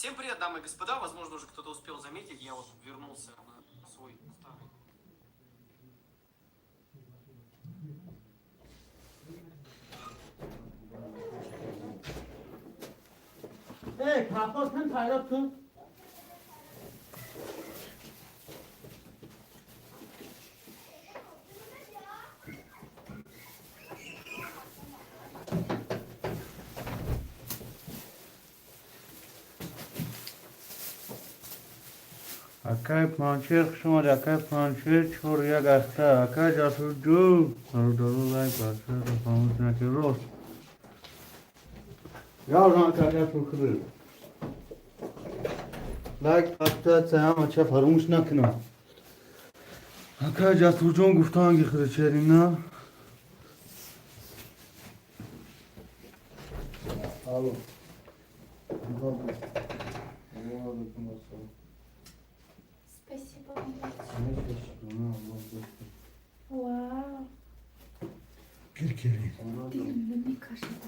Всем привет, дамы и господа. Возможно, уже кто-то успел заметить, я вот вернулся на свой старый. Эй, колхоз кун тайёр кун. Акай Паншер, хуш омадӣ, акай Паншер, чор як аста, акай Ҷасурҷон, бародаро, лайк баршаро фаромӯш накунед. Рост явжан, акай Ҷасур, худр лайк, подписаться, ҳама ча фаромӯш накунад. Акай Ҷасурҷон гуфтаан ки худ черина. Алло. Спасибо вам большое. Вау. Кир-кири. Дилим мекашида.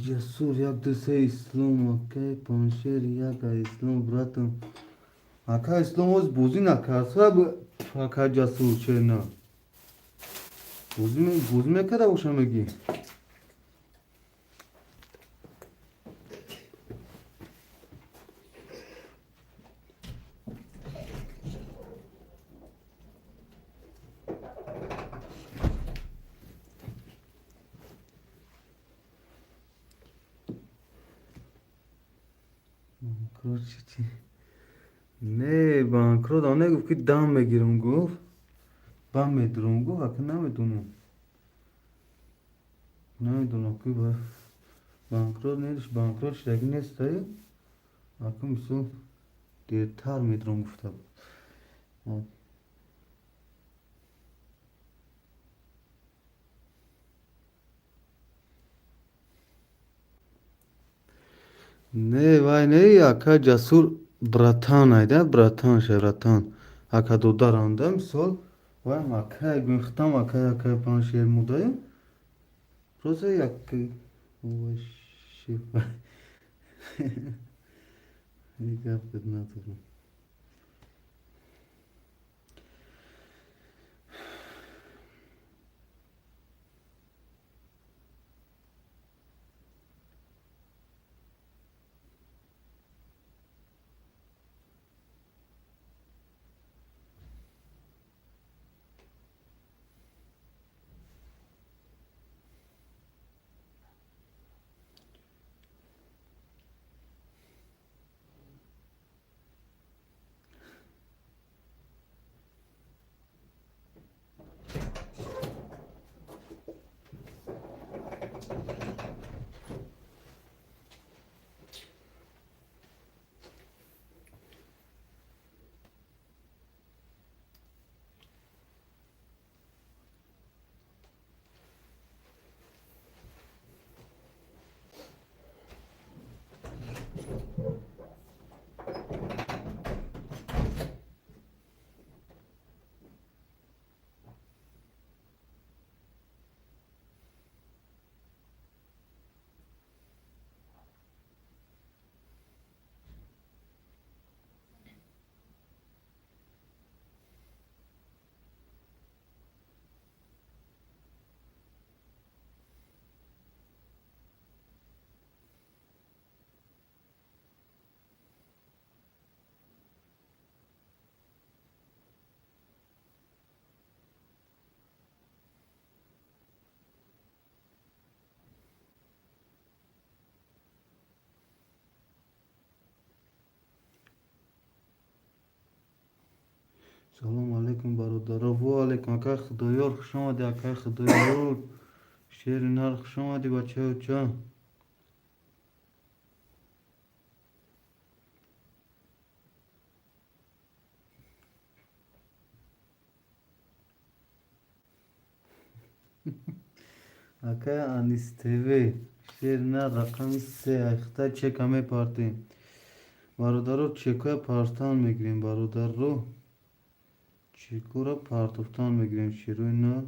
Ҷасур, як, ду, се, Ислом, акай Паншер, як, Ислом, братам. Ака Ислом оз бозӣ накард, ака Ҷасур, чена бозӣ мекарда боша, мегӣ. Банкрот чи? Не, банкрот он негуфт, ки дам мегирам, гуфт, бам медурам, гуфт. Ака, намедонам, ки банкрот неш, банкрот шидаги нестай. Ака, мисол, дертар медурам гуфта буд. Не, вай не, ака Ҷасур, братан айда, братан ша, братан, ака додаранда, мисол, ваям акай гӯхтам, акай, акай Паншер мудаем, просто як вообще гап надорам. Салому алейкум, бародаро. Во алейкум, акай Худоёр, хуш омадӣ, акай Худоёр. Шери нар, хуш омадӣ, бачаюча. Акай Анис ТВ, шери нар, рақами се, айхта чека мепартем. Бародаро, чекоя партан мегирем, бародаро. Чекора партофтан мегирем, шерои нар.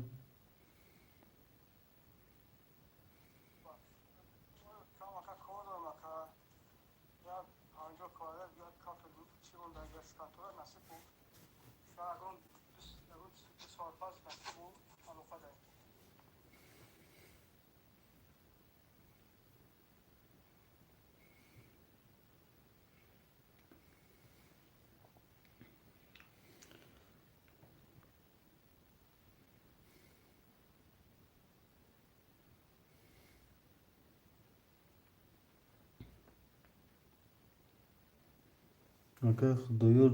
Акай Худоёр,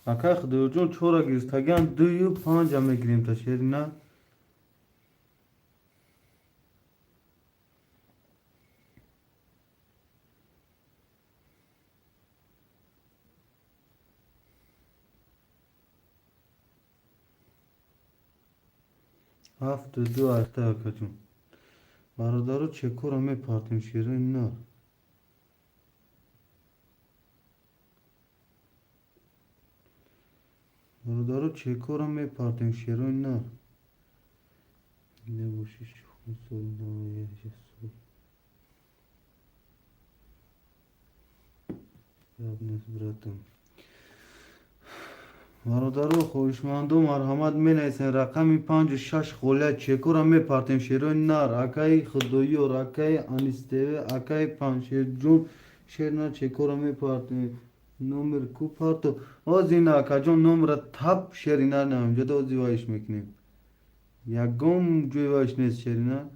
акай Худоёрҷон, чора гирифтагиам, дую панҷа мегирем та, шери нар. Ҳафту ду айхта, акаҷон. Бародаро, чекора мепартем, шерои нар. Бародаро, чекора мепартем, шерои нар. Небоши соли навояши сол. Гап нест, братан. Бародаро, хоҳишмандо, марҳамат, менависен рақами панҷу шаш холия, чекора мепартем, шерои нар. Акаи Худоёр, акаи Аниств, акаи Паншерҷон, шер нар, чекора мепартем. Номер ку парто? Ҳозир, акаҷон, номера тап, шери нар намҷода ози вайш мекунем. Ягон ҷои вайш нест, шери нар.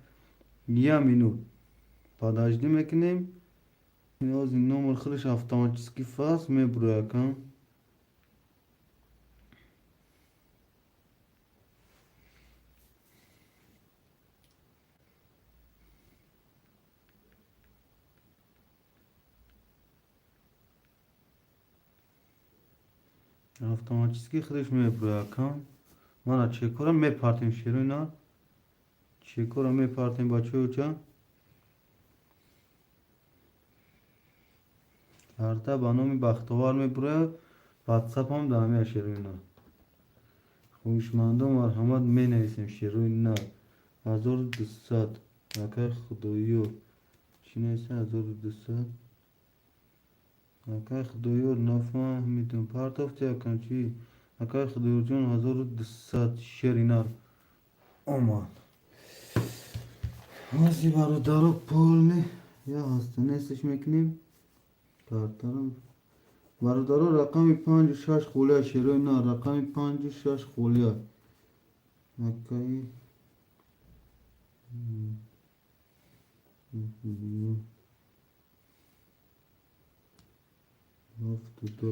Я минут. Подожди мекунем. Ҳозир номер худаш автоматически фаст мебурояд, акам. Автоматически худаш мебурояд, акам. Мана чекора мепартем, шерои нар. Чекора мепартем, бачаюча. Карта ба номи Бахтовар мебурояд. Ватсапам дар ҳамия, шерои нар. Хоҳишмандо, марҳамат, менависем, шерои нар. 1200, акай Худоёр. Чӣ нависа 1200? Акай Худоёр, нафаҳмидум. Партофти, акам, чӣ? Акай Худоёрҷон, 1200, шери нар омад. Ҳози, бародаро, полный я ҳаста несташ мекунем. Картара. Бародаро, рақами панҷу шаш холия, шерои нар, рақами панҷу шаш холия. Акаи ҳафту ду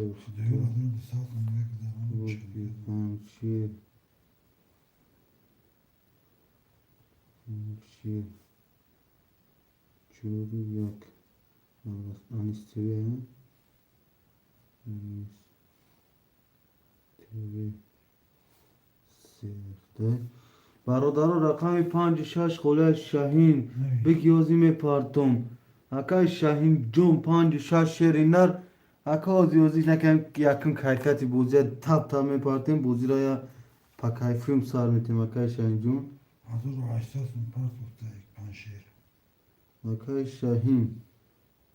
панҷшер панҷшер чору як Анис ТВ, Анис ТВ сехта. Бародаро, рақами панҷу шаш холия, Шаҳин бигиёзи мепартом. Акай Шаҳинҷон, панҷу шаш, шери нар. Ака, ози озиш накам, якум кайфияти бозия тап тап мепартем, бозиро я па кайфим сар метем, акай Шаҳинҷон. 1800 сум партофта Паншер. Акай Шаҳин,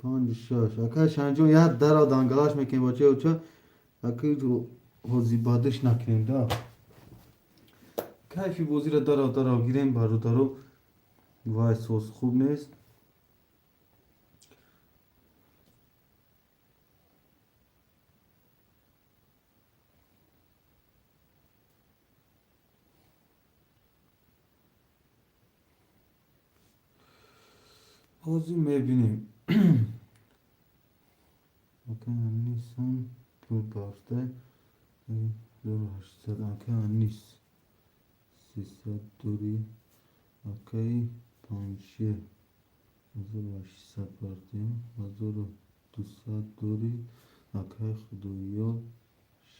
панҷу шаш. Акай Шаҳинҷон, як дара дангалаш мекунем, бачаюча. Акай ҳози бадиш накунем да. Кайфи бозиро дара дара гирем, бародаро. Вай соз хуб нест. Ҳозир мебинем. Ака Анисон пул парта. 1800. Акай Анис, 300 дорӣ. Акаи Панҷшер, 1800 партиям, 1200 дорӣ. Акаи Худоёр,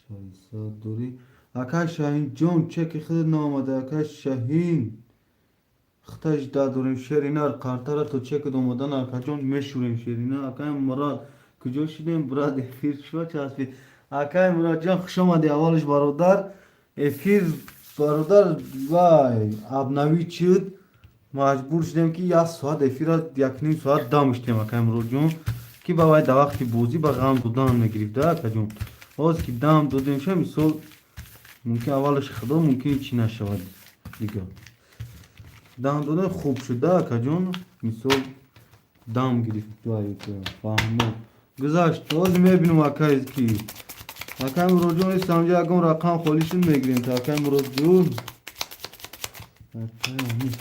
600 дорӣ. Акаи Шаҳинҷон, чеки худат наомада. Акаи Шаҳин, хиташ да дорем. Шеринар, қартара то чекат омадан, акаҷон, мешӯрем. Шеринар. Акаи Мурад, куҷо шудем, брат? Эфир чиба часпид? Акаи Мурадҷон, хуш омадӣ. Аввалиш, бародар, эфир, бародар, вай обновить шуд, маҷбур шудем, ки як соат эфира якним соат дам шудем, акаи Муродҷон, ки ба вай да вақти бозӣ ба ғам додан мегирифт, да, акаҷон. Ҳоз ки дам додем ша, мисол, мумкин, аввалаш худо, мумкин чӣ нашавад, дига дам додем, хуб шуд, да, акаҷон. Мисол, дам гирифт, фаҳмо, гузашт. Ҳозир мебинем, акай, ки акай Муродҷон нест ҳамҷа, ягон рақам холӣ шуд, мегирем та. Акай Муродҷон, акай Амир.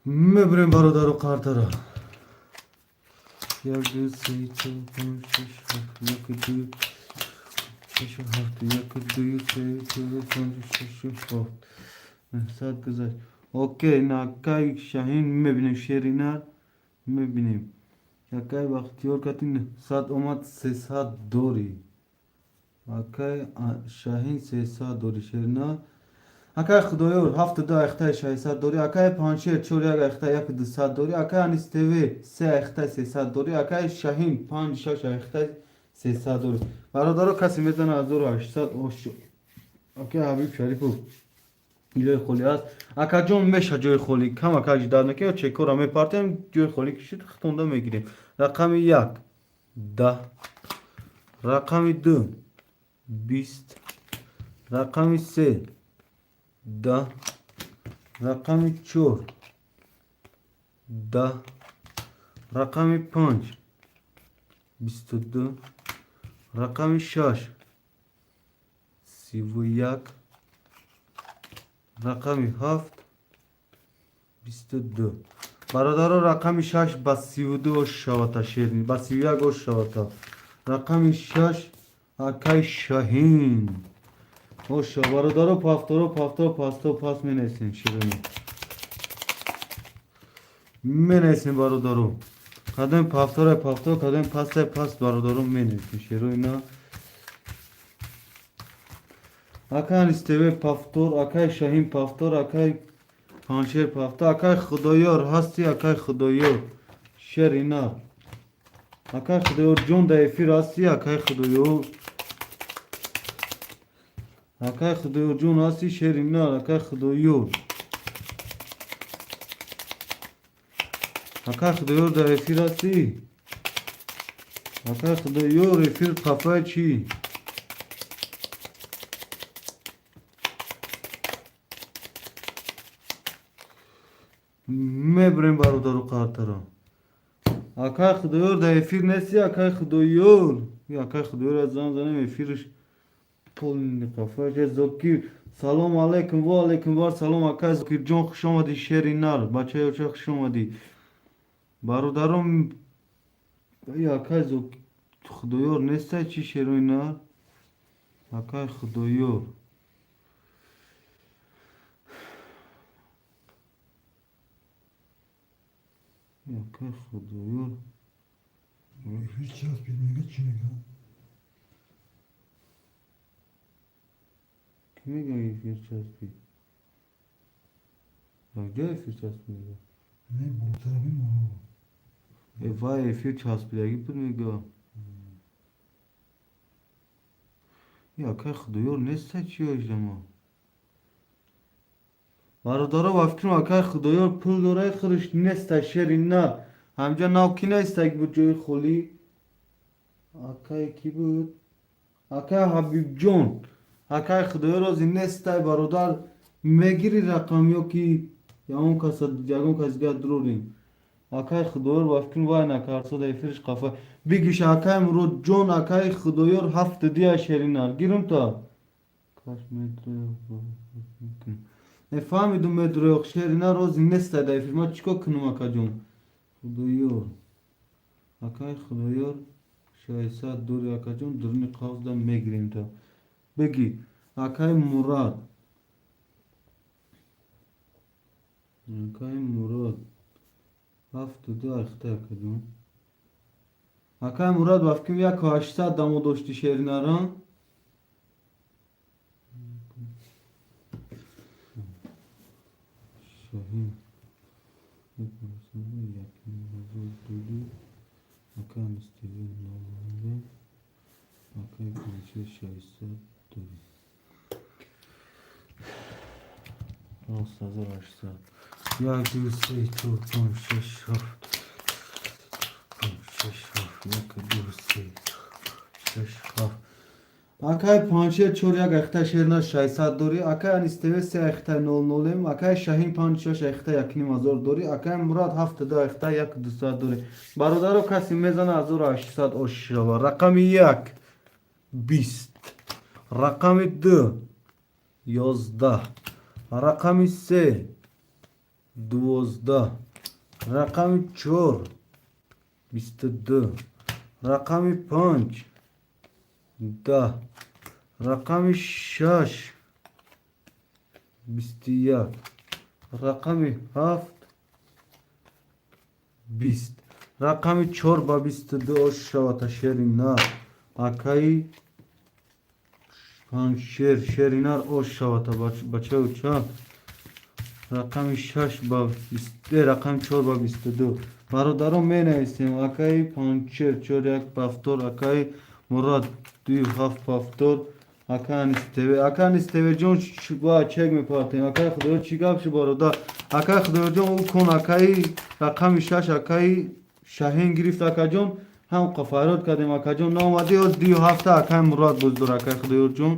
Мебирем, бародару, қартара. Як, ду, се, чор, панҷ, шаш, ҳафт. Як, ду, шаш, ҳафт. Як, ду, се, чор, панҷ, шаш, ҳафт. 900 гузашт. Окей, акай Шаҳин мебинем, шеринар мебинем. Акай Бахтиёр кати 900 омад, 300 дорӣ. Акай Шаҳин, 300 дорӣ, шеринар. Акай Худоёр, ҳафту ду айхтаи 600 дорӣ. Акай Панҷшер, чор як айхта яку 200 дорӣ. Акай Анис ТВ, се айхтаи 300 дорӣ. Акай Шаҳин, панҷ шаш айхтаи 300 дорӣ. Бародаро, касе мезана 1800? Акай Ҳабиб Шарипов, ҷои холӣ аст, акаҷон? Меша ҷои холӣ кам, ака ждать мекунем, чекора мепартем, ҷои холӣ ки шуд, хитонда мегирем. Рақами як 10, рақами ду 20, рақами се 10, рақами чор 10, рақами панҷ 22, рақами шаш 31, рақами ҳафт 22. Бародаро, рақами шаш ба 32 ош шавата, шерин, ба 31 ош шавата. Рақами шаш, акай Шаҳин, оша. Бародаро, повторо, повтор, пасто, пас менесем, ширини менесем. Бародаро, кадом повторай повтор, кадом пастай пас, бародаро, менесем шероина. Акай Анис ТВ повтор, акай Шаҳин повтор, акай Паншер повтор. Акай Худоёр ҳасти? Акай Худоёр, шерина, акай Худоёр ҷон, да эфир ҳасти? Акай Худоёр, акай Худоёрҷон, ҳасти, шерина? Акай Худоёр, акай Худоёр, дар эфир ҳастӣ? Акай Худоёр, эфир қафай чӣ? Мебирем, бародару, қартаро. Акай Худоёр, дар эфир нести? Акай Худоёр, акай Худоёр, аз зан занем, эфирш полный қафай. Зокир, салом алейкум. Ва алейкум бар салом, акай Зокирҷон, хуш омадӣ. Шери нар, бачаи оча, хуш омадӣ. Бародаром, акай Худоёр нестай чӣ, шерои нар? Акай Худоёр, акай Худоёр. Эфир часпид мега, чӣ мега? Кӣ мега эфир часпид? Якҷо эфир часпид мега? Не, болотара биморо. Вай, эфир часпидагӣ буд мега. Акай Худоёр нестай чӣ ёждама? Бародаро, ба фикрам, акай Худоёр пул дорад, худаш нестай. Шери нар, ҳамҷа нав кӣ нестаг буд ҷои холӣ? Акай кӣ буд? Акай Ҳабибҷон, акай Худоёр рози нестай. Бародар, мегири рақам ё ки ягон каса, ягон кас дига дурорем? Акай Худоёр, ба фикрам, вай накарсода, эфирш қафа бигиш. Акай Муродҷон, акай Худоёр ҳафту дия, шеринар, гирум та каш нефаҳмидум, медуроёқ. Шерина рози нестай дар эфир, ман чӣ кор кунам, акаҷон? Худоёр. Акай Худоёр 600 дори, акаҷон, дуруни қавзда мегирем та. Бигӣ, акай Мурад. Акай Мурод 7-2 айхта, акаҷон. Акай Мурад, ба фикрам, 1 800 дамо дошти, шеринаран. Шоҳин 1 1000 додӣ. Акай Аниств 0. Акай Паншер 600 додӣ. Рост, 1800. Як, ду, се, чор, панҷ, шаш, ҳафт. Панҷ, шаш, ҳафт. Як, ду, се, шаш, ҳафт. Акай Паншер чор як айхта, шерна, 600 дорӣ. Акай Аниств се айхта нол нолем. Акай Шаҳин панҷ шаш айхта 1500 дорӣ. Акай Мурад 7-2 айхта 1 200 дорӣ. Бародаро, касе мезана, 1800 ош шава. Рақами як 20. Рақами ду 11. Рақами се 12. Рақами чор 22. Рақами панҷ 10. Рақами шаш 21. Рақами ҳафт 20. Рақами чор ба 22 ош шавата, шери нар. Акаи Панҷшер, шери нар, ош шавата, бачаю ча. Рақами шаш ба рақами чор ба 22. Бародарон, менависем. Акаи Панҷшер чор як пафтор, акаи Мурад дую ҳафт пафтор, акай Анис ТВ. Акай Анис ТВ ҷон, ба чек мепартем. Акаи Худоёр, чӣ гап ши, бародар? Акаи Худоёрҷон, ӯ кун, акаи рақами шаш, акаи Шаҳин гирифт, акаҷон, ҳам фарёд кардем, акаҷон, наомадӣ. Оз дию ҳафта акаи Мурод боздор, акаи Худоёрҷон.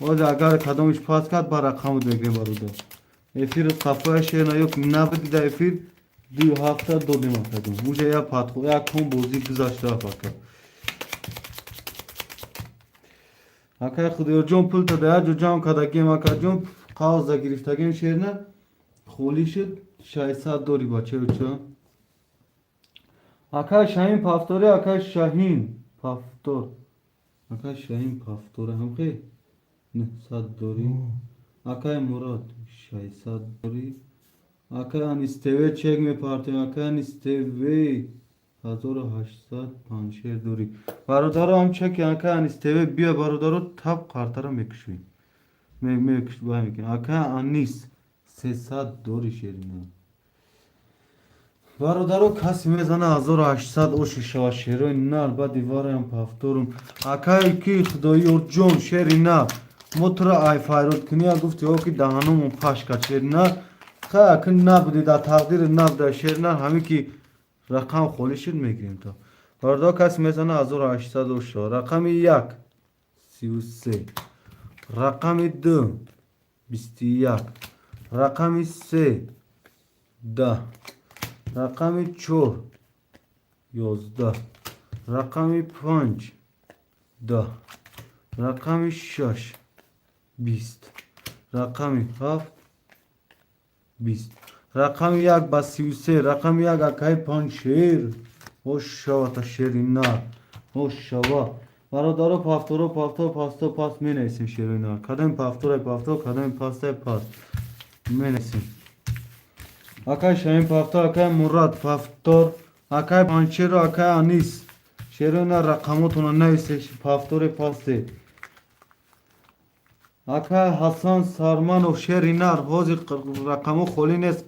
Оз агар кадомиш пас кард, ба рақамот мегирем, бародар. Эфир қафоя шер ё набуди дар эфир, дию ҳафта додем, акаҷон. Уже як патхо, як кун бозӣ гузашта рафт, ака. Акаи Худоёрҷон, пулта дар як ҷо ҷамъ кардагем, акаҷон, қавза гирифтагем, шерна холӣ шуд, 600 дори, бачаё ча. Акай Шаҳин пафторе, акай Шаҳин пафтор, акай Шаҳин пафторе, ҳамхе 900 дорӣ. Акай Мурод 600 дорӣ. Акай Анис ТВ чек мепартем. Акай Анис ТВ 1800 Панҷшер дорӣ. Бародаро, ҳам чеки акай Анис ТВ биё, бародаро, тап қартара мекушем, мекунем. Акай Анис 300 дорӣ, шерина. Бародаро, касе мезана, 1800 оши шава, шерои нар. Баъди вараям пафторум. Акай ки Худоёрҷон, шери нар, мо туро ай файрод кунӣ гуфти, о ки даҳаномон паш кард, шери нар. Хай, акн набуди, дар тақдири набуда, шери нар. Ҳамин ки рақам холӣ шуд, мегирем то. Бародаро, касе мезана, 1800 ош шава. Рақами як 33, рақами ду 21, рақами се 10, рақами чор 11, рақами панҷ 10, рақами шаш 20, рақами ҳафт 20. Рақами як ба 33. Рақами як, акаи Панҷшер, ош шавата, шери нар, ош шава. Бародаро, пафторо, пафтор, пасто, паст менависем, шерои нар. Кадоми пафторай пафтор, кадоми пастай паст менависем. Акай Шаҳин пафтор, акай Мурад пафтор, акай Панҷшеру акай Анис, шерои нар, рақамотона нависе, пафторе, пасте. Акай Ҳасан Сарманов, шери нар, ҳозир рақамо холӣ нест,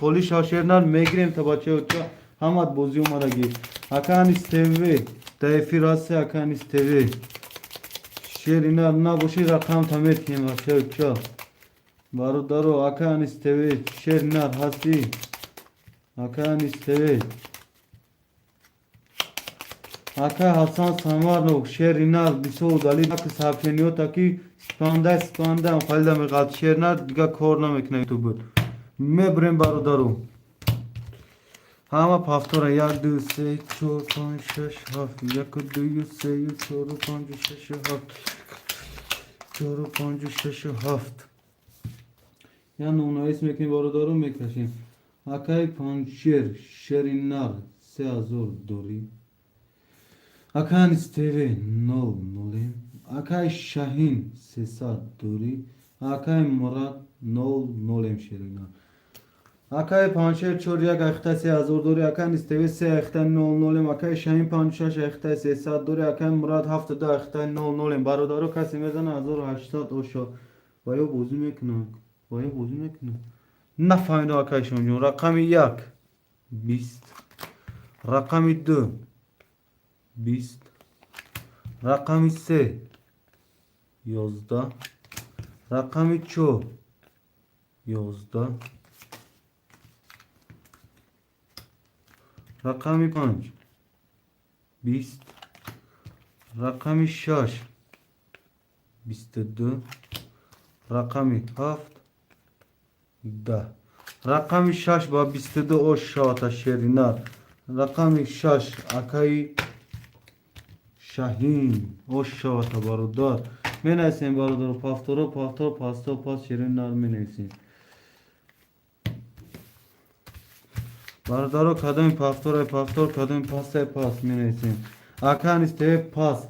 холӣ шав, шери нар, мегирем та, бачаоча, ҳамат бозӣ омадагӣ. Акай Анис ТВ дар эфир ҳасте, акай Анис ТВ, шери нар, набоши, рақам та метиҳем, бачаоча. Бародаро, акай Анис ТВ, шери нар, ҳастӣ, акай Анис ТВ? Акай Ҳасан Самаров, шери нар, бисёр удали сообщениёта ки спандай, спанда халида меқад, шер нар, дига кор намекунад ютуб. Мебурем, бародаро, ҳама пафтора. Як, ду, се, чор, панҷ, шаш, ҳафт. Яку, дую, сею, чору, панҷу, шашу, ҳафт, чору, панҷу, шашу, ҳафт. Я номнавис мекунем, бародаро, мекашем. Акаи Панҷшер, шери нар, 3000 дорӣ. Акай Анис ТВ нол нолем. Акай Шаҳин 300 дорӣ. Акай Мурад нол нолем шерина. Акай Паншер чор як ахта 3000 дорӣ. Акай Анис ТВ се ахта нол нолем. Акай Шаҳин панҷ шаш ахта 300 дорӣ. Акай Мурад ҳафт ду ахта нол нолем. Бародаро, касе мезана 1800 ошо. Ва ё бозӣ мекунад. Ва ё бозӣ мекунад. Нафаҳмидам, акай Шонҷон. Рақами як 20, рақами ду 20, рақами се 11, рақами чор 11, рақами панҷ 20, рақами шаш 22, рақами ҳафт 10. Рақами шаш ба 22 ош шавата шеринар. Рақами шаш акаи Шаҳин ош шавата, бародар. Менависем, бародар, повторо, повтор, пасто, пас, шеринар менависем. Бародаро, кадоми повторай повтор, кадоми пастай пас менависем. Ака Анис ТВ пас.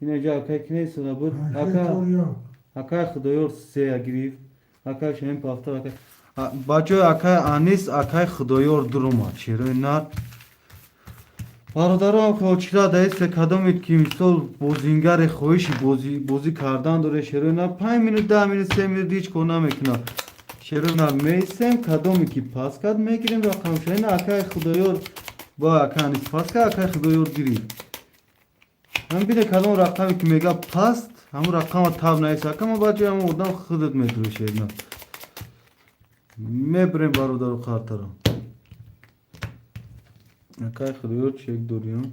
Инҷа акай ки несода буд? Паншер Ака чор як. Акай Худоёр се гирифт. Акай Шаҳин повтор, акай ба ҷои акай Анис акай Худоёр дуромад. Шерои нар. Бародарон, очира даист, кадомед ки мисол бозингаре хоҳиши бозӣ кардан доре, шерои нар, 5 минут, 10 минут, 3 минут ҳеҷ кор намекунад. Шерои нар меистем, кадоме ки пас кард, мегирем рақамша. Ина акай Худоёр ба акай Анис пас кард, акай Худоёр гирифт. Ҳам бине, кадом рақаме ки мега паст, ҳамун рақама таб наист. Ака, ма ба ҷои ҳамун одам худат медури, шерина. Мебирем, бародару қартаро. Акай Худоёр чек дорем.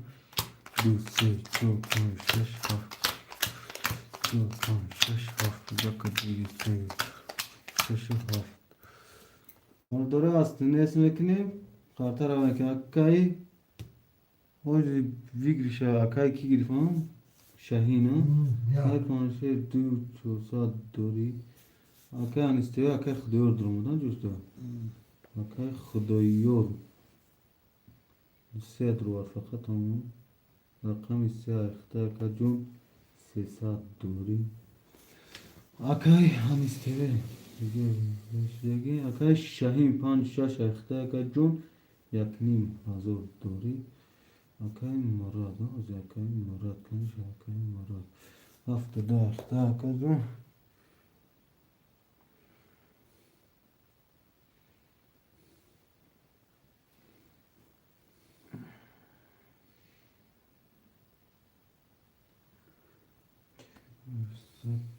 Ду, се, чор, панҷ, шаш, ҳафт. Чор, панҷ, шаш, ҳафт. Як, ду, се, шаш, ҳафт. Бародаро, аст нес мекунем. Қартара мекунем. Акай ҳоҷи вигриша акай ки гирифт? Шаҳин, а? Акай Паншер ду чорсад дорӣ. Акай Анис ТВ, акай Худоёр дуромадан ҷуста. Акай Худоёр се дурвар фақат ҳамон рақами се ахта, ака ҷон, 300 дорӣ. Акай Анис ТВ акай Шаҳин панҷ шаш ахта, ака ҷон, 1500 дорӣ. Акай Мурад, ози акай Мурад, каниша акай Мурад ҳафту ду ахта, ака ҷон.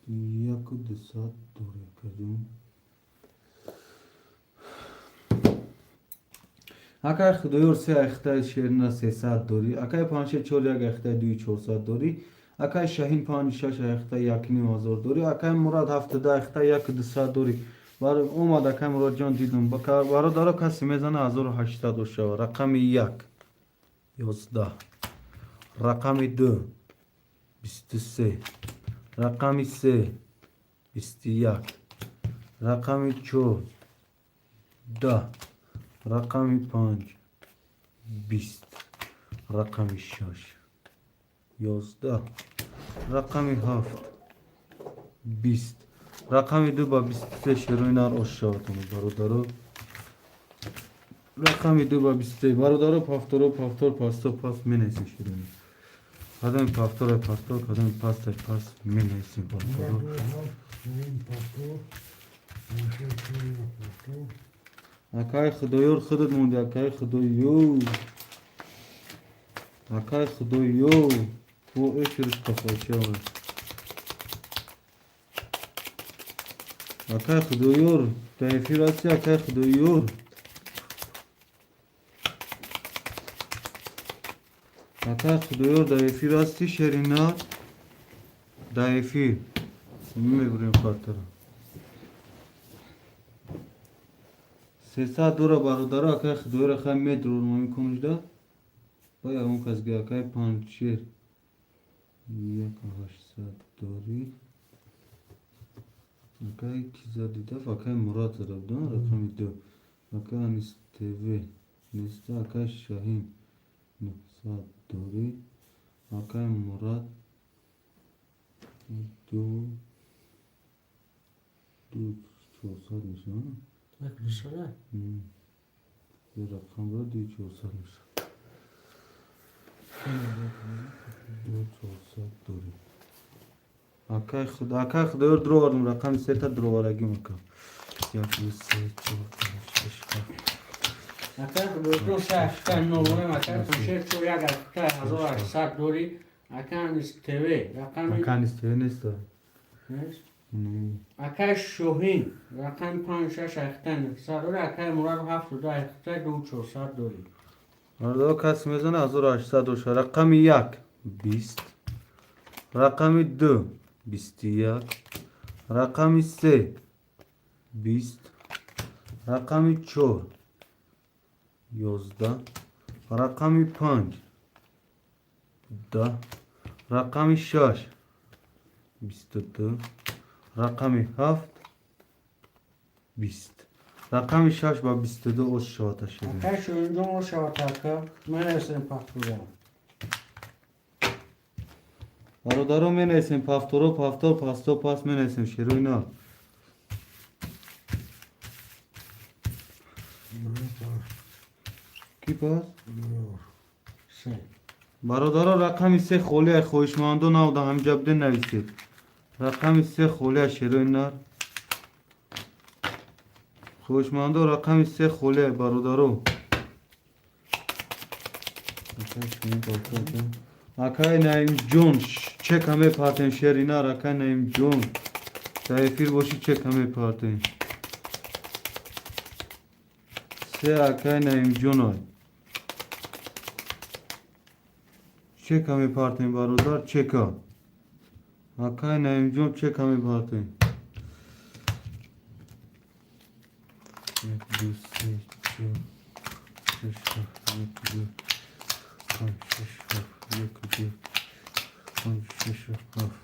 1200 дорӣ, ака ҷон. Акай Худоёр се ахтаи шерина 300 дорӣ. Акай Паншер чор як ахтаи дуи чорсад дорӣ. Акай Шаҳин панҷ шаш ахта 1500 дорӣ. Акай Мурад ҳафту ду ахта 1200 дорӣ. Омад акай Мурадҷон, дидум. Бародаро, касе мезана 1800 ошава. Рақами як 11, рақами ду 23, рақами се 21, рақами чор 10, рақами панҷ 20, рақами шаш 11, рақами ҳафт 20, рақами ду ба 23 шерои нар ош шаватон, бародаро. Рақами ду ба 23, бародаро, повторо, повтор, пасто, пас менависем шерои. Кадоми повторай повтор, кадоми пастай пас менависем, бародаро. Ду ҳафт шаҳин повтор. Паншер чор як повтор. Акай Худоёр, худат монди, акай Худоёр. Акай Худоёр. О, эфирш қафочава. Акай Худоёр, дар эфир ҳасти, акай Худоёр? Акай Худоёр, дар эфир ҳасти, шерина? Дар эфир. Мебурем картара. 300 дора, бародаро, акай Худоёр хай медрор мо кунҷда. Ба ягон кас ги акай Панҷшер 1800 дорӣ. Акай ки задида, акай Мурад зада буд, рақами ду. Акай Анис ТВ неста, акай Шаҳин. 900 дорӣ. Акай Мурад 2 2 400 мешавад. Так, дусада? Ю рақам бара 2 400 мешавад. 2 400 дорӣ. Акай худо, акай худоёр, дуровардам рақами сета дуроварагӣ мекунам. Як, ду, се, чор, панҷ, шаш, ҳафт. Акай Худоёр се ахта нол дорем, акай Паншер чор як ахта 1800 дорӣ, акай Анис ТВ рақами Акай Анис ТВ нест. Нест? Не. Акай Шоҳин рақами панҷ шаш ахта 900 дорӣ, акай Мурад ҳафту ду ахта 2 400 дорӣ. Мардо, кас мезана 1800 боша. Рақами як 20, рақами ду 21, рақами се 20, рақами чор 11, рақами панҷ 10, рақами шаш 22, рақами ҳафт 20. Рақами шаш ба 22 оз шавата шудем. Акай Шоҳинҷон, ошавад, ака, менависем пахтурам. Бародаро, менависем пафторо, пафтор, пасто, пас менависем, шерои нав. Иброҳим пас. Ки пас? Иброҳим. Се. Бародаро, рақами се холия, хоҳишмандо навда ҳамҷа буде, нависед. Рақами се холия, шерои нар. Хоҳишмандо, рақами се холия, бародаро. Акай Наимҷон, чека мепартем, шери нар, акай Наимҷон. Дар эфир бошӣ, чека мепартем. Се акай Наимҷон ай. Чека мепартем, бародар, чека. Акай Наимҷон, чека мепартем. Як, ду, се, чор, шаш, ҳафт, як, ду, панҷ, шаш, ҳафт, як, ду, панҷ, шаш, ҳафт.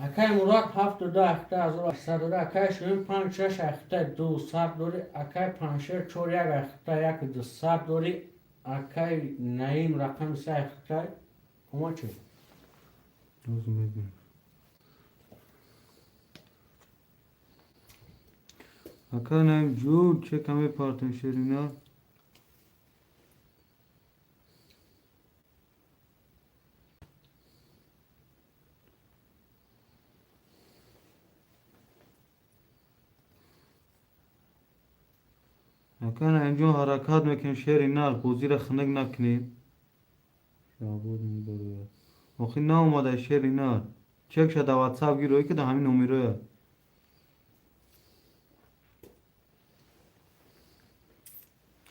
Акай Мурод ҳафту ду ахта 1800 дорӣ, акай Шоҳин панҷ шаш ахта 200 дорӣ, акай Паншер чор як ахта як 200 дорӣ, акай Наим рақами се ахта ома чӣ? Боз мебинем. Акай Наимҷон, чека мепартем, шерина. Акай Наимҷон, ҳаракат мекунем, шери нар, бозиро хунук накунем. Шаҳбоз мебарояд. Охи наомада, шери нар. Чек шада, ватсап гирӯй ки да ҳамин номероя.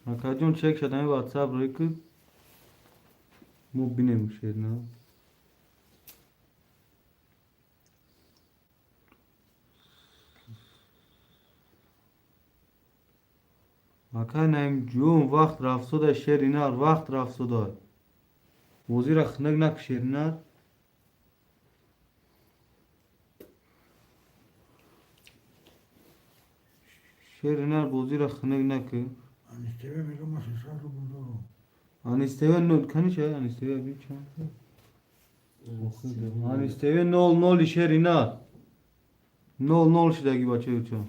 Акаҷон, чек шада, ҳамин ватсап рӯй ки мо бинем, шери нар. Акай Наимҷон, вақт рафтода, шери нар, вақт рафтода. Бозиро хунук нак, шери нар. Шери нар, бозиро хунук накӣ. Анис ТВ мегӯям, ман 300 рубл дорам. Анис ТВ нол каниша, Анис ТВ би чанд? Анис ТВ нол ноли, шери нар. Нол нол шидаги, бачаюча.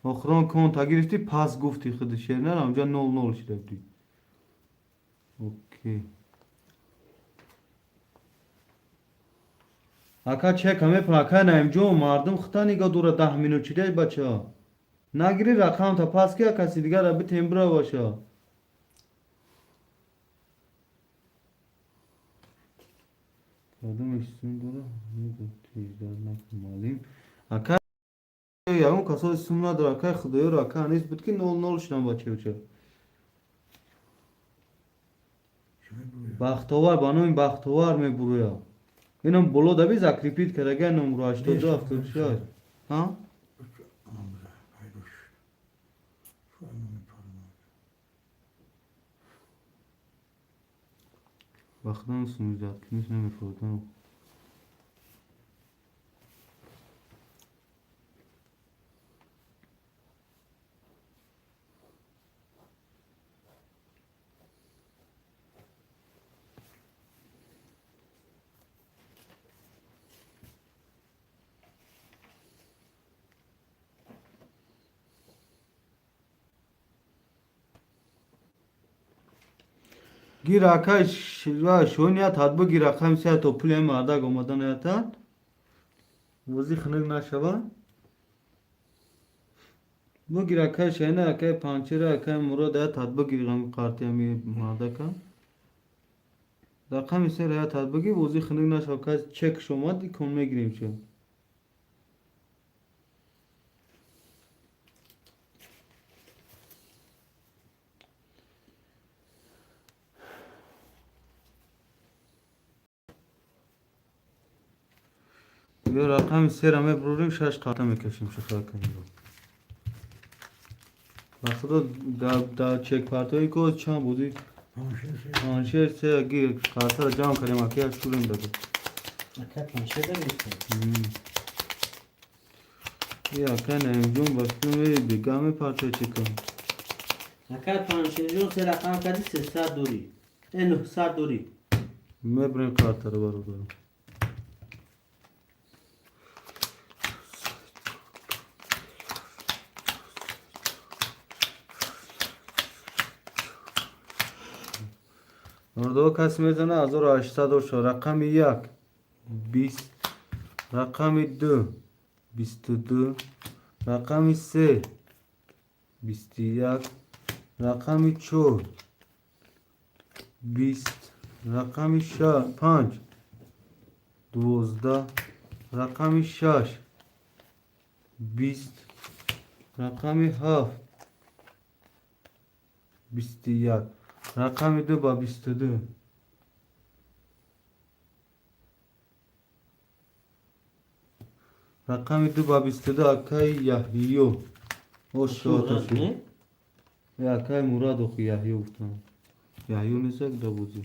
Охирон конта гирифтӣ, пас гуфти худи, шери нар, ҳамҷа нол нол шида будӣ. Окей. Ака, чека мепра, акай Наимҷон, мардум хута нигоҳ дора, 10 минут чидай, бача. Нагири рақамта, пас ки каси дигара битем, бира боша. Кадомеш сум дора? Теждар накун, маълим. Ака, ягон касои сум надора, акай Худоёро, ака Анис буд ки нол нол шудам, бачаюча. Чӣ мебурӯяд? Бахтовар, ба номи Бахтовар мебурӯя. Инам боло даби закрепить кардага номро 82 76. Ҳа? Омада, пайдо шуд. Шояд намепарам. Бахтам сумизад куниш намефурдам. Гир, акай шоният ҳад бигир, рақами се, то пули мардак омада наятад, бозӣ хунук нашава. Бигир, акай Шайна, акай Панчера, акай Мурод, аят ҳад бигир ами қарти ами мардака. Рақами се аят ҳад бигир, бозӣ хунук нашава. Кас чекш омад, икон мегирем чо. Ё рақами сера мебурем, шаш қарта мекашем, шуха кунем. Ба худо, дар чекпартҳои ко чанд бозӣ. Паншер се. Паншер се, гир, қартаро ҷамъ кардем, акия шурем дада. Акай Паншер дагирифтем. И акай Наимҷон ба филм бега мепарта чека. Акай Паншерҷон, се рақам кади, 300 дорӣ. 900 дорӣ. Мебурем қартаро, бародарам. Нордо каси мезана 1800 ошо. Рақами як 20, рақами ду 22, рақами се 21, рақами чор 20, рақами панҷ 12, рақами шаш 20, рақами ҳафт 21, рақами ду ба 22. Рақами ду ба 22, акаи Яҳё. Ошоташи. Акаи Мурад, охи Яҳё гуфтам. Яҳё несак да бозӣ.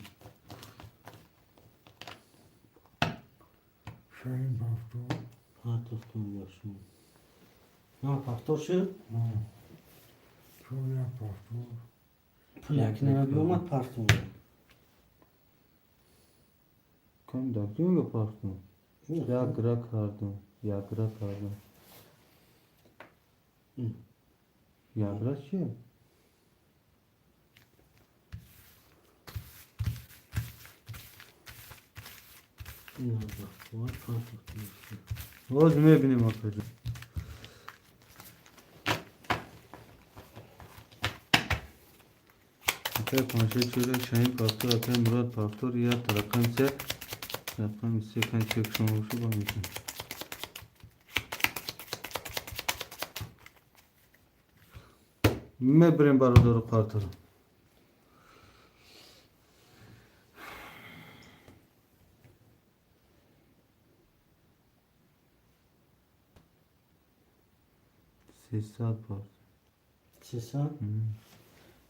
Шаҳин пафтор. Партофтум бошум. На пафтор шуд? Чор як пафтор. Пул як нема биомад, партум. Кам дардум ё партум? Ягра кардум, ягра кардум. Ягра чие? Боз мебинем, акаҷон. Акай Паншер чора, Шаҳин пафтор, акай Мурод пафтор, як рақами се, рақами се кан чек шумо бошу ба мекунем. Мебирем, бародару қартаро. 300 пар. 300?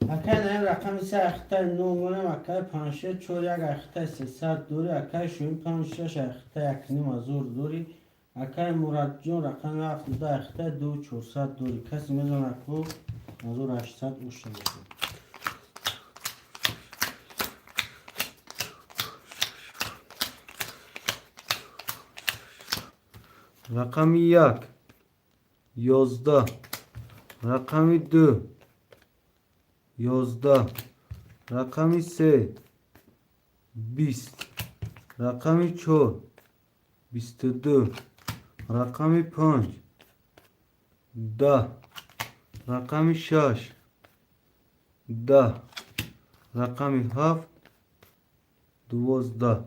Акай наим, рақами се ахтай номонам, акай Паншер чор як ахтай 300 дорӣ, акай Шоин панҷ шаш ахтай якним ҳазор дорӣ, акай Мурадҷон рақами ҳафт ду ахтай ду чорсад дорӣ. Касе мезанад ку 1800 ушта бошад. Рақами як 11, рақами ду 11, рақами се 20, рақами чор 22, рақами панҷ 10, рақами шаш 10, рақами ҳафт 12,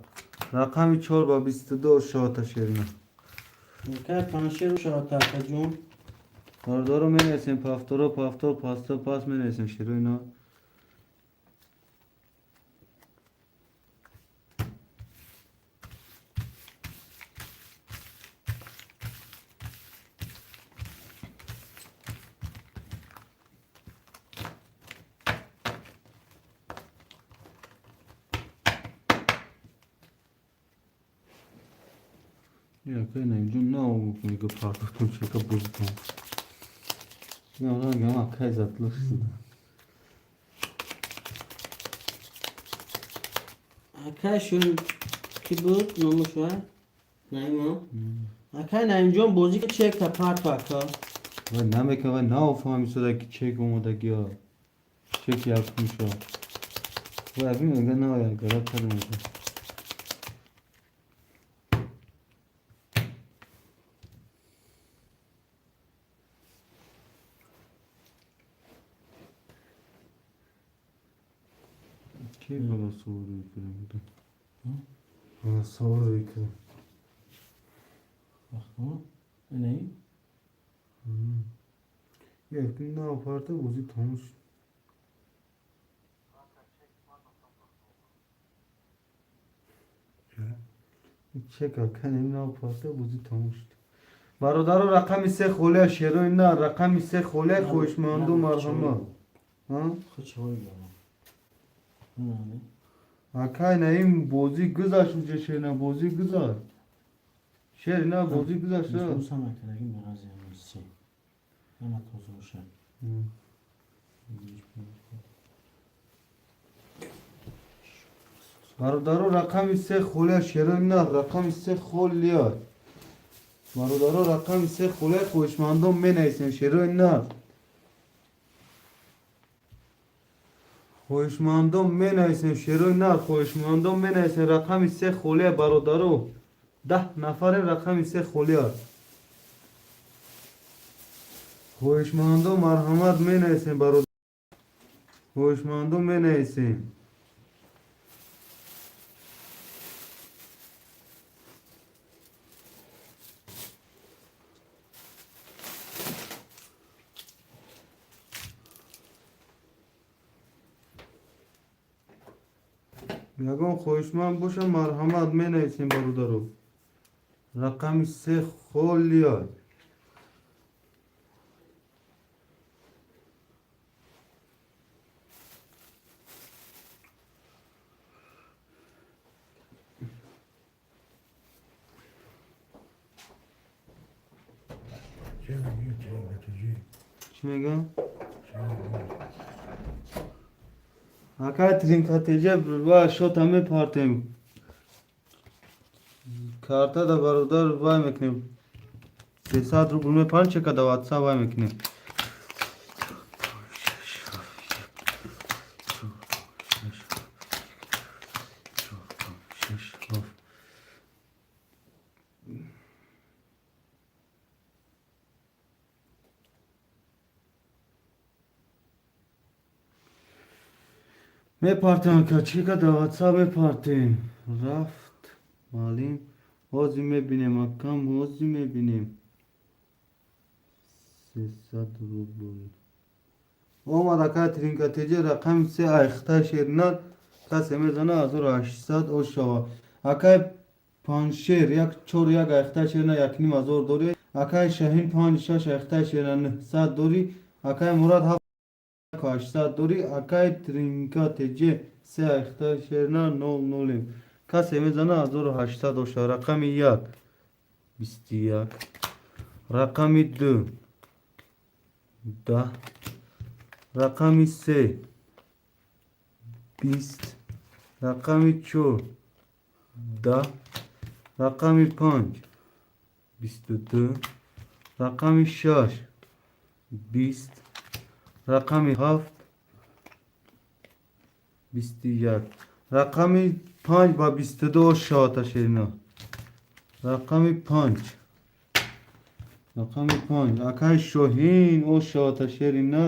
рақами чор ба 22 шота шерина. Акай Паншер шавад, акаҷон. Бародаро, менависем пафторо, пафтор, пасто, пас менависем шеро ино. Акай Наимҷон, на мега партофтум чека бозитон. Ранг акай затлаш. Акай Шоин ки буд номаш ва? Наимо? Акай Наимҷон, бозӣ чека парто, ака. Вай намека, вай наофаҳмисода ки чек омадагиё. Чек якум шо. Вай мега на гара кардем. Ки голосовой кардем? Голосовой кардем. Вақто инаи. Як на парта бозӣ тамом шуд. Чека канем на парта бозӣ тамом шуд. Бародаро, рақами се холия, шерои на, рақами се холия, хоҳишманду марҳамат. Акай Наим, бозӣ гузашт уҷа, шерна, бозӣ гузашт. Шер на, бозӣ гузашт. Ама тоза бошад. Бародаро, рақами се холия, шерои на, рақами се холия. Бародаро, рақами се холия, хоҳишмандон менависем, шерои на. Хоҳишмандон менависем, шерои нар, хоҳишмандон менависем, рақами се холия, бародаро. 10 нафарем, рақами се холия. Хоҳишмандон марҳамат менависем, бародар. Хоҳишмандон менависем. Ягон хоҳишманд боша, марҳамат менависем, бародаро. Рақами се холия. Чӣ мегӯ, тринкатиҷӣ? Чӣ мегӯям? Чӣ мегӯ? Акай тринкатеҷа ва шота мепартем. Карта да, бародар, вай мекунем. 300 рубл мепарем, чека да ватсап вай мекунем. Шаш, ҳафт. Мепартем, ака, чека да ватсап мепартем. Рафт маълим. Ҳозир мебинем, акам, ҳозир мебинем. 300 рубл. Омад, ака тринкатеҷа, рақами се айхта, шернат, касе мезана, 1800 ош шава. Акай Паншер, як чор як айхта, шерна, 1500 дорӣ. Акай Шаҳин, панҷ шаш айхта, шерна, 900 дорӣ. Акай Мурад, 800 дорӣ. Акай Тринка теҷе, се айхта, шерна, нол нолем. Касе мезана, 1800 оша. Рақами як 21, рақами ду 10, рақами се 20, рақами чор 10, рақами панҷ 22, рақами шаш 20, рақами ҳафт 21, рақами панҷ ба 22 шавата, шерина. Рақами панҷ, рақами панҷ, акай Шоҳин, о шавата, шерина.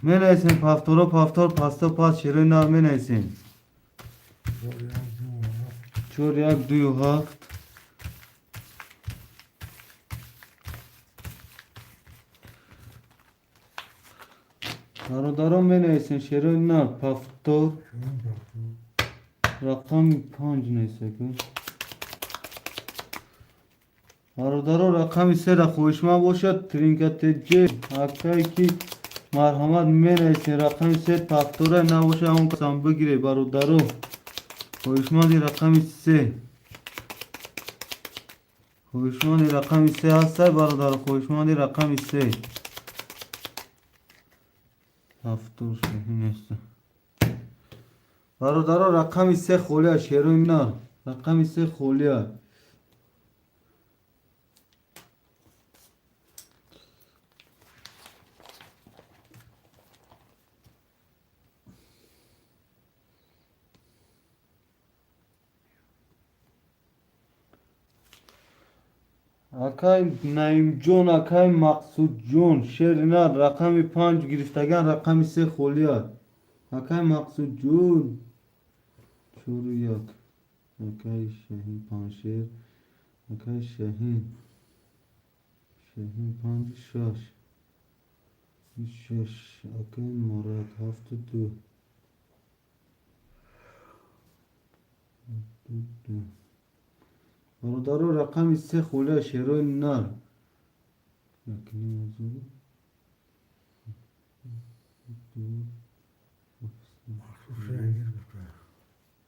Менависем повторо, повтор, пасто пас, шерои нар, менависем. 4 1 2 7. Чор як дую ҳафт. Бародарон, менависем, шерои нар, повтор. Шумо повтор. Рақами панҷ несеку. Бародаро, рақами сера хоҳишманд бошад, тринкатеҷе, акае ки, марҳамат менависем, рақами се, повтора набошад, ҳамон касам бигире, бародаро. Хоҳишманди рақами се, хоҳишманди рақами се ҳастай, бародаро, хоҳишманди рақами се. Ҳафтор нест, бародаро, рақами се холия, шерои нар, рақами се холия. Акай Наимҷон, акай Мақсудҷон, шери нар, рақами 5 гирифтаган, рақами 3 холия. Акай Мақсудҷон, 4-1. Акай Шаҳин Паншер, акай Шаҳин, Шаҳин 5-6. 6. Акай Мурад 7-2. 2. Бародаро, рақами 3 холия, шерои нар. Якним.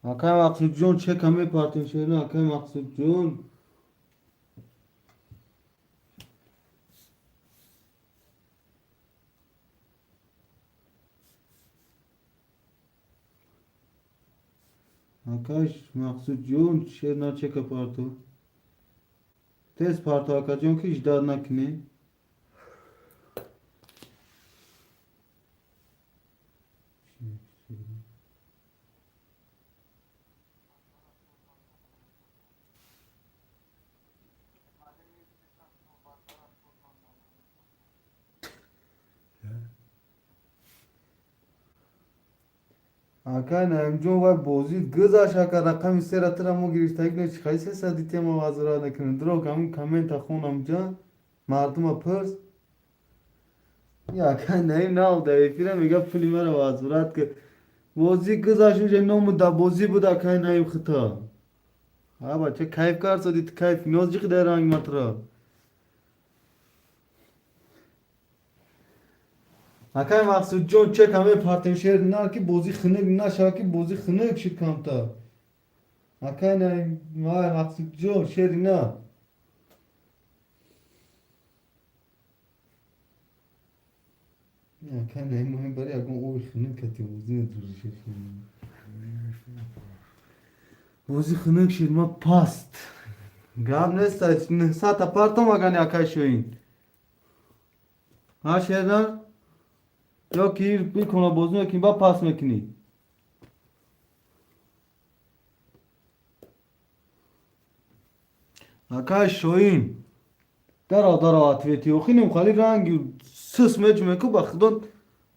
Акай Мақсудҷон, чека мепартем шерина, акай Мақсудҷон. Акай Мақсудҷон, шерина чека парту. Тез парту, акаҷон, ки ждать накунӣ. Акай Наимҷон, вай бозид гузашт, ака, рақами сера тура мо гирифтагӣ не, чихай сесади тема вазрат накунем. Дурок ҳамин коммента хонам ҷан, мардума пурс. Акай Наим нав дар эфира мега пули маро вазрат ки. Бозӣ гузашт, уже ному да бозӣ буд, акай Наим хита. А бача кайф кард, соди кайф ноз ҷиқи дар ранг матра. Акай Мақсудҷон, чека мепартем шер нар, ки бозӣ хунук нашава, ки бозӣ хунук шуд камтар. Акай Наим, Мақсудҷон, шери на. Акай Наим муҳим бари ягон оби хунук кати бозӣ медурӣ шер. Бозӣ хунук шуд, ма паст. Гап нест, 900 партом агани акай Шоҳин. Ҳа шер нар? Ё ки бикуна бозӣ мекунӣ, ба пас мекунӣ. Акай Шоҳин, даро даро ответи охинем хали ранги сус меҷумеку ба худо,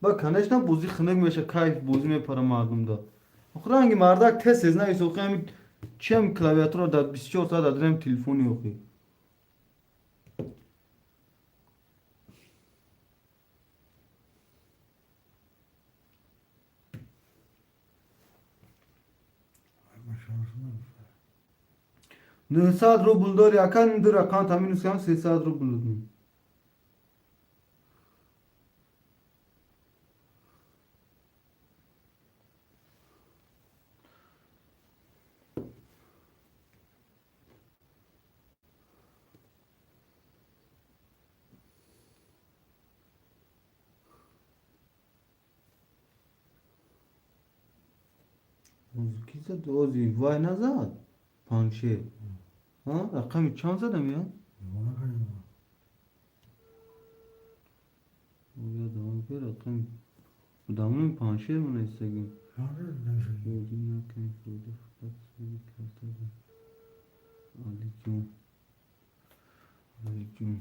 ба конечно бозӣ хунук меша, кайф бозӣ мепара мардумда. Ох ранги мардак тез тез навис, охи ҳами чем клавиатура дар 24 соат дар дурем телефони охи. 900 рубл дори, ака, ду рақам та минус кам 300 рубл додем. Ки зад? Ози вай назад. Паншер. Ҳа, рақами чанд задам я? Ёдам ки рақами дамони паншер монестагим. Бозӣ накунем, фоида фақат соҳиби карта. Алиҷон. Алиҷон.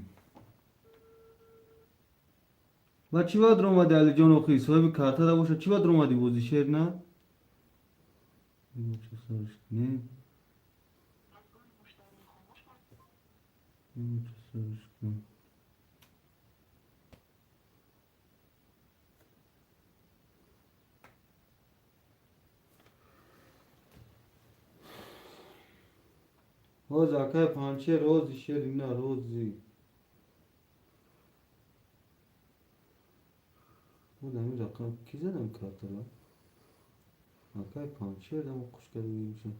Ба чӣ вақт омади, Алиҷон, охи? Соҳиби картада боша, чӣ вақт омади бозӣ, шер на? Чӣ сарш кунем? Чӣ сарш кунем? Ҳоз акай панчер, рози шери на, рози. Ҳамин рақам ки задам картара? Акай панчер дам хуш карда мешам.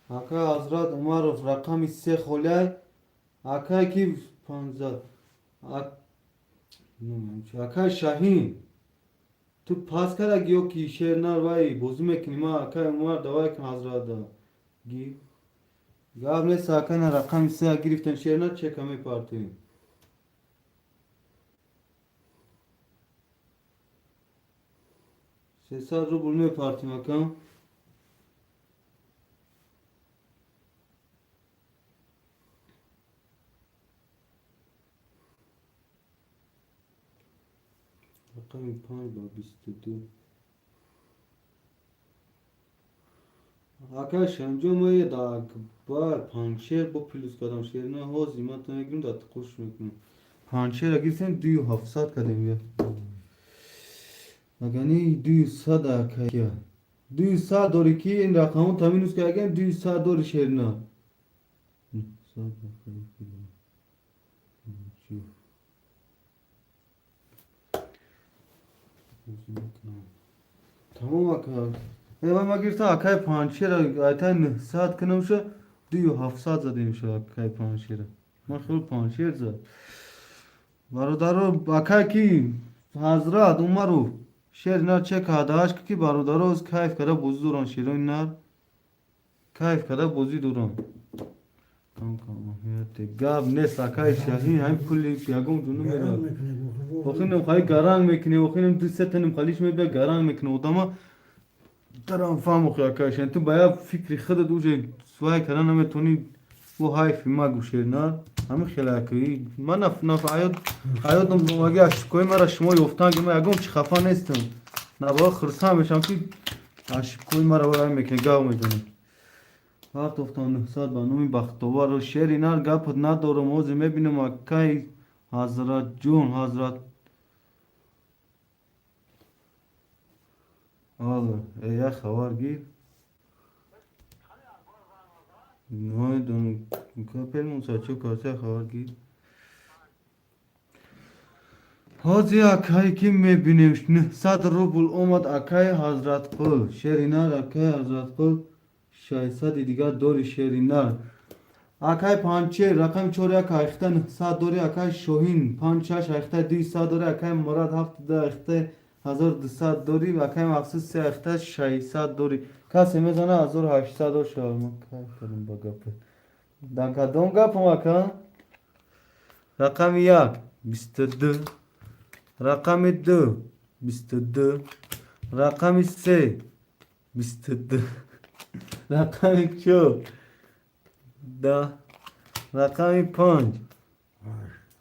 Акай Ҳазрат Умаров рақами 3 холиай. Акай ки 5 зад. Акай Шаҳин, ту пас кардаги ё ки шер нар вай бозӣ мекунӣ? Ма акай Умар давай кун Ҳазрата. Ги. Гап нест, акай на рақами 3 гирифтем, шер нар чека мепартем. 300 рубл мепартем, ака. Рақами панҷ ба 22. Акай Шамҷон, ма е да Акбар панҷшер бо плюс кардам шерина, ҳозир ман то мегирам, да қуш мекунам. Панҷшера гирифтем, 2700 кардем я. Агани 200 акая. 200 дори ки ин рақамон та минус кардем, 200 дори шерина. 900 рақами ки. Чӣ? Тамом ака. Эва ма гирифтам акай панҷшера, айтай 900 кунам ша, 2700 задем ша акай панҷшера. Ман хеле панҷшер зад. Бародаро, акай ки Ҳазрат Умаров шери нар чек ҳадааш ки бародаро кайф карда бозӣ доранд, шерои нар кайф карда бозӣ доранд. Кам кам аҳамияте гап нест, акай Шаҳин, ҳамин пули ягон ҷо Гаранг намерад. мекунем. Охинам хали гаранг мекунем, охинам ду се таним халиш мебия гаранг мекунем. Одама дарам фаҳм охи акай Шаҳин, ту ба як фикри худат уже свай карда наметавонӣ, бо ҳайфи магу шери нар. Ҳамин хеле акаи ман наф аёд аёдам омаги ошибкаҳои мара шумо ёфтан ки ман ягон чи хафа нестам. Набояд хурсанд мешавам ки ошибкаҳои мара вай мекунӣ, гав мезанӣ. Партофтам 900 ба номи Бахтовар. Шери нар гапат надорам, ҳозир мебинам акай Ҳазратҷон, Ҳазрат. Алло, э як хабар гир. Намедонам, капелмон чо карса хабар гир. Ҳозир акай ки мебинем 900 рубл омад акай Ҳазратқул. Шери нар акай Ҳазратқул 600 дигар дори шери нар. Акай Панчер рақами чор як айхта 900 дори, акай Шоҳин панҷ шаш айхта 200 дори, акай Мурад ҳафт ду айхта 1200 дори, акай Мақсуд се айхта 600 дори. Касе мезана 1800 доша. Ман кайф кардам ба гапа. Да кадом гапам ака? Рақами як 22, рақами ду 22, рақами се 22, рақами чор 10, рақами панҷ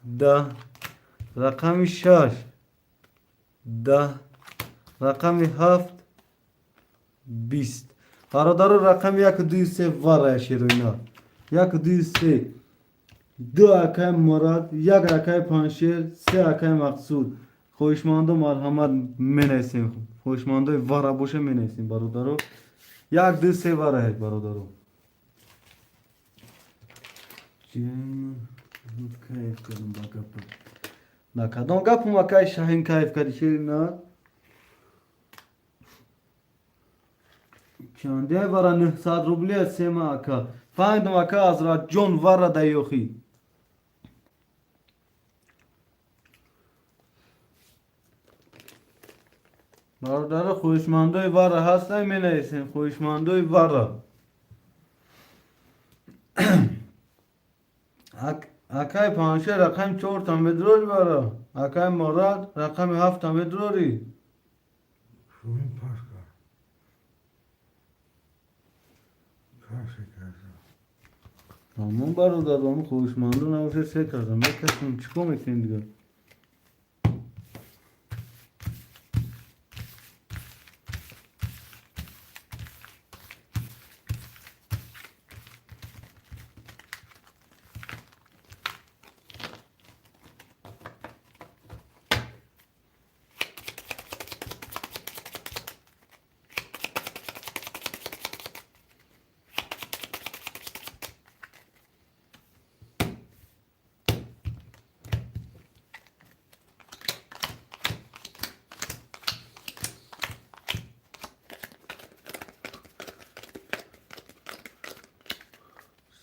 10, рақами шаш 10, рақами ҳафт 20. Бародаро, рақами яку дуи се варая шероина. Яку дуи се. Ду акай Мурад, як акай Паншер, се акай Мақсуд. Хоҳишмандо марҳамат менависем. Хоҳишмандои вара боша менависем бародаро. Як ду се вараед бародаро. Кайф кардам ба гапа. На кадом гапам акай Шаҳин кайф карди шери на? Чанде вара 900 рубли сема ака. Фаҳмидам ака Азратҷон вара даёхӣ. Бародаро, хоҳишмандои вара ҳастан менависем, хоҳишмандои вара. Акай Паншер рақами чорта медрори вара. Акай Мурад рақами ҳафта медрори. Шоҳин пас кард. Пас кард. Тамом бародар, мо хоҳишмандо набошад се кардам. Мекасем, чӣ кор мекунем дигар?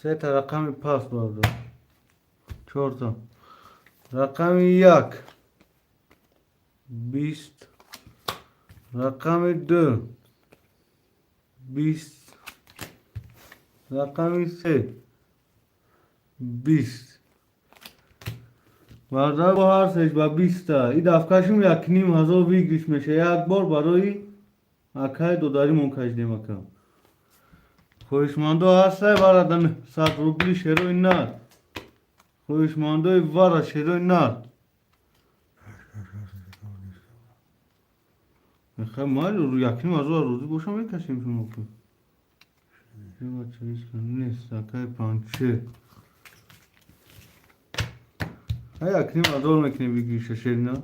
Сета рақами паст бародар. Чорта. Рақами як 20, рақами ду 20, рақами се 20. Бародар, бо ҳар сеш ба биста. И дафкашум 1500 выигрыш меша. Як бор барои акай додаримон кашидем ака. Хоҳишмандо ҳастай вара 900 рубли шерои нар. Хоҳишмандои вара шерои нар. Мехоҳем майли, якним ҳазор розӣ бошам, мекашем шумо ки. Нест, акай Панҷшер. Ай, якним ҳазор мекунем, бигиша, шерина.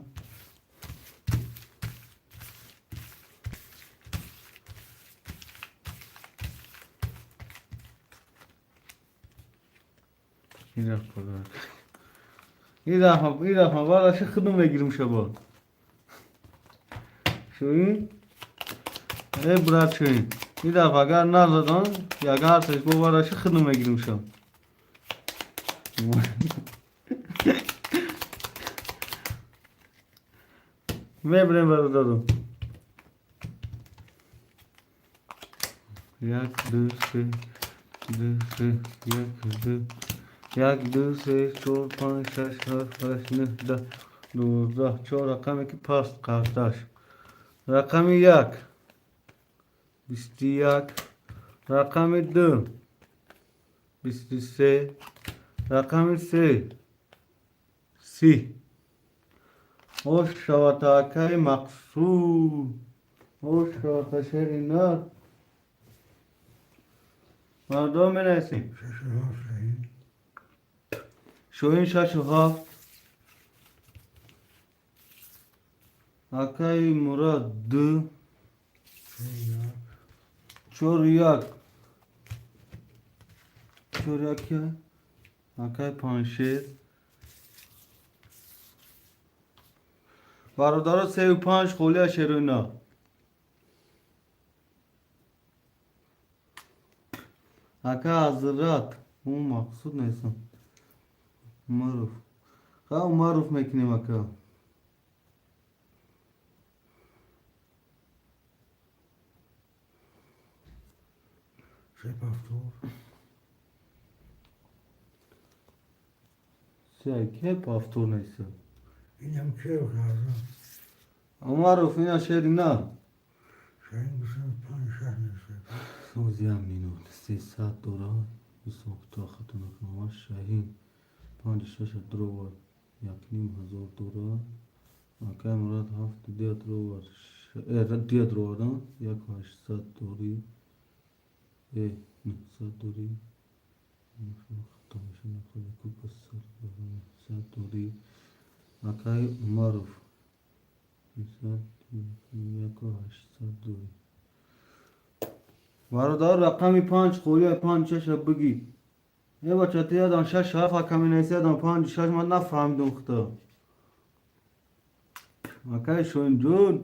Ин рафт подарок. Ин дафъа, ин дафъа вараша худам мегирим шаба. Шоин? Э, брат Шоин. Ин дафъа агар назадан, яган ҳарсаш бо вараша худам мегирим шаб. Мебирем, бародаро. Як, ду, се, ду, се, як, ду, як, ду, се, чор, панҷ, шаш, ҳафт, ҳашт, нӯҳ, 10, 12, чор рақаме ки паст қарташ. Рақами як, 21, рақами ду, 23, рақами се, 30. Ош шавата, акаи Мақсуд. Ош шавата, шери нар. Мардум, менависем. Шашу ҳафт, Шаҳин. Шоҳин шашу ҳафт. Акаи Мурад ду. Се як. Чор як. Чор як кия? Акаи Панҷшер. Бародаро, сею панҷ холия, шероина. Ака Ҳазрат. Ӯ Мақсуд нестам. Умаров. Ха, Умаров мекунем, ака. Се повтор. Се ке повтор нестам. Инам кев хаза. Умаров ина, шерина. Шаҳин бисад панҷ шаш несад. Соз як минут. 300 дора. Ҳисоб то хато накунам. Шаҳин панҷ шаша дровар. Якним ҳазор дора. Акай Мурад ҳафту дия дровар. Дия дровардан. Яку ҳаштсад дорӣ. 900 дорӣ. Хато меша находи ку дора. 900 дорӣ. Акай Умаров. 1800 дорӣ. Бародар, рақами панҷ холия, панҷ шаша бигӣ. Е, бача, ти ядам шаш ҳафт ҳаками несиядам панҷ шаш, ман нафаҳмидум худо. Акай Шоинҷон,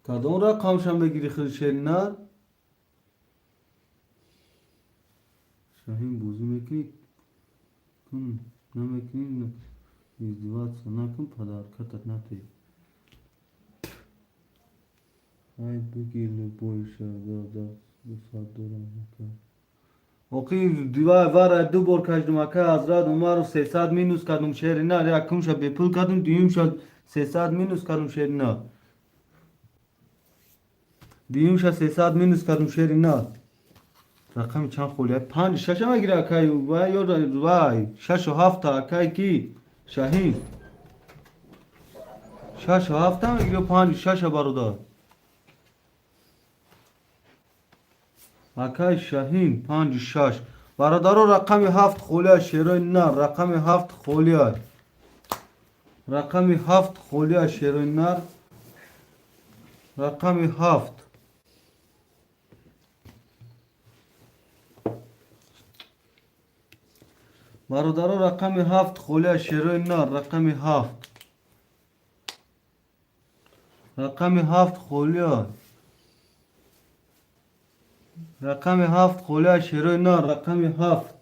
кадом рақамшам бигири худ, шеринар? Шаҳин, бозӣ мекунӣ? Кун, намекунӣ? Издеваться накун, подаркатат натӣ. Ай, бигир любойша, 200 дорам, ака. Оқи вара ду бор кашдум, ака Ҳазрат Умаров 300 минус кардум, шерина, якумша бепул кардум, дуюмша 300 минус кардум, шерина. Дуюмша 300 минус кардум, шерина. Рақами чанд холия? Панҷ шаша мегири, акай вай ё вай шашу ҳафта, акай ки? Шаҳин. Шашу ҳафта мегири панҷ шаша, бародар. Акай Шаҳин панҷу шаш. Бародаро, рақами ҳафт холия, шерои нар, рақами ҳафт холия. Рақами ҳафт холия, шерои нар. Рақами ҳафт. Бародаро, рақами ҳафт холия, шерои нар, рақами ҳафт. Рақами ҳафт холия. Рақами ҳафт холия, шерои нар, рақами ҳафт.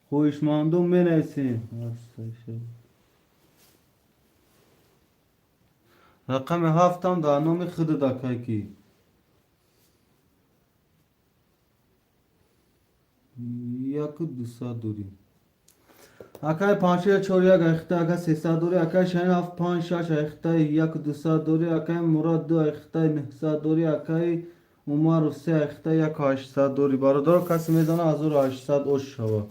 Хоҳишмандон, менависем. Рақами ҳафтам дар номи худат, акай ки. 1200 дорӣ. Акай Панҷшер чор як айхта, ака 300 дорӣ, акай Шаҳин ҳафт панҷ шаш айхта 1200 дорӣ, акай Мурад ду айхта 900 дорӣ, акай Умаров се айхта 1800 дорӣ. Бародаро, касе медона, 1800 ош шава.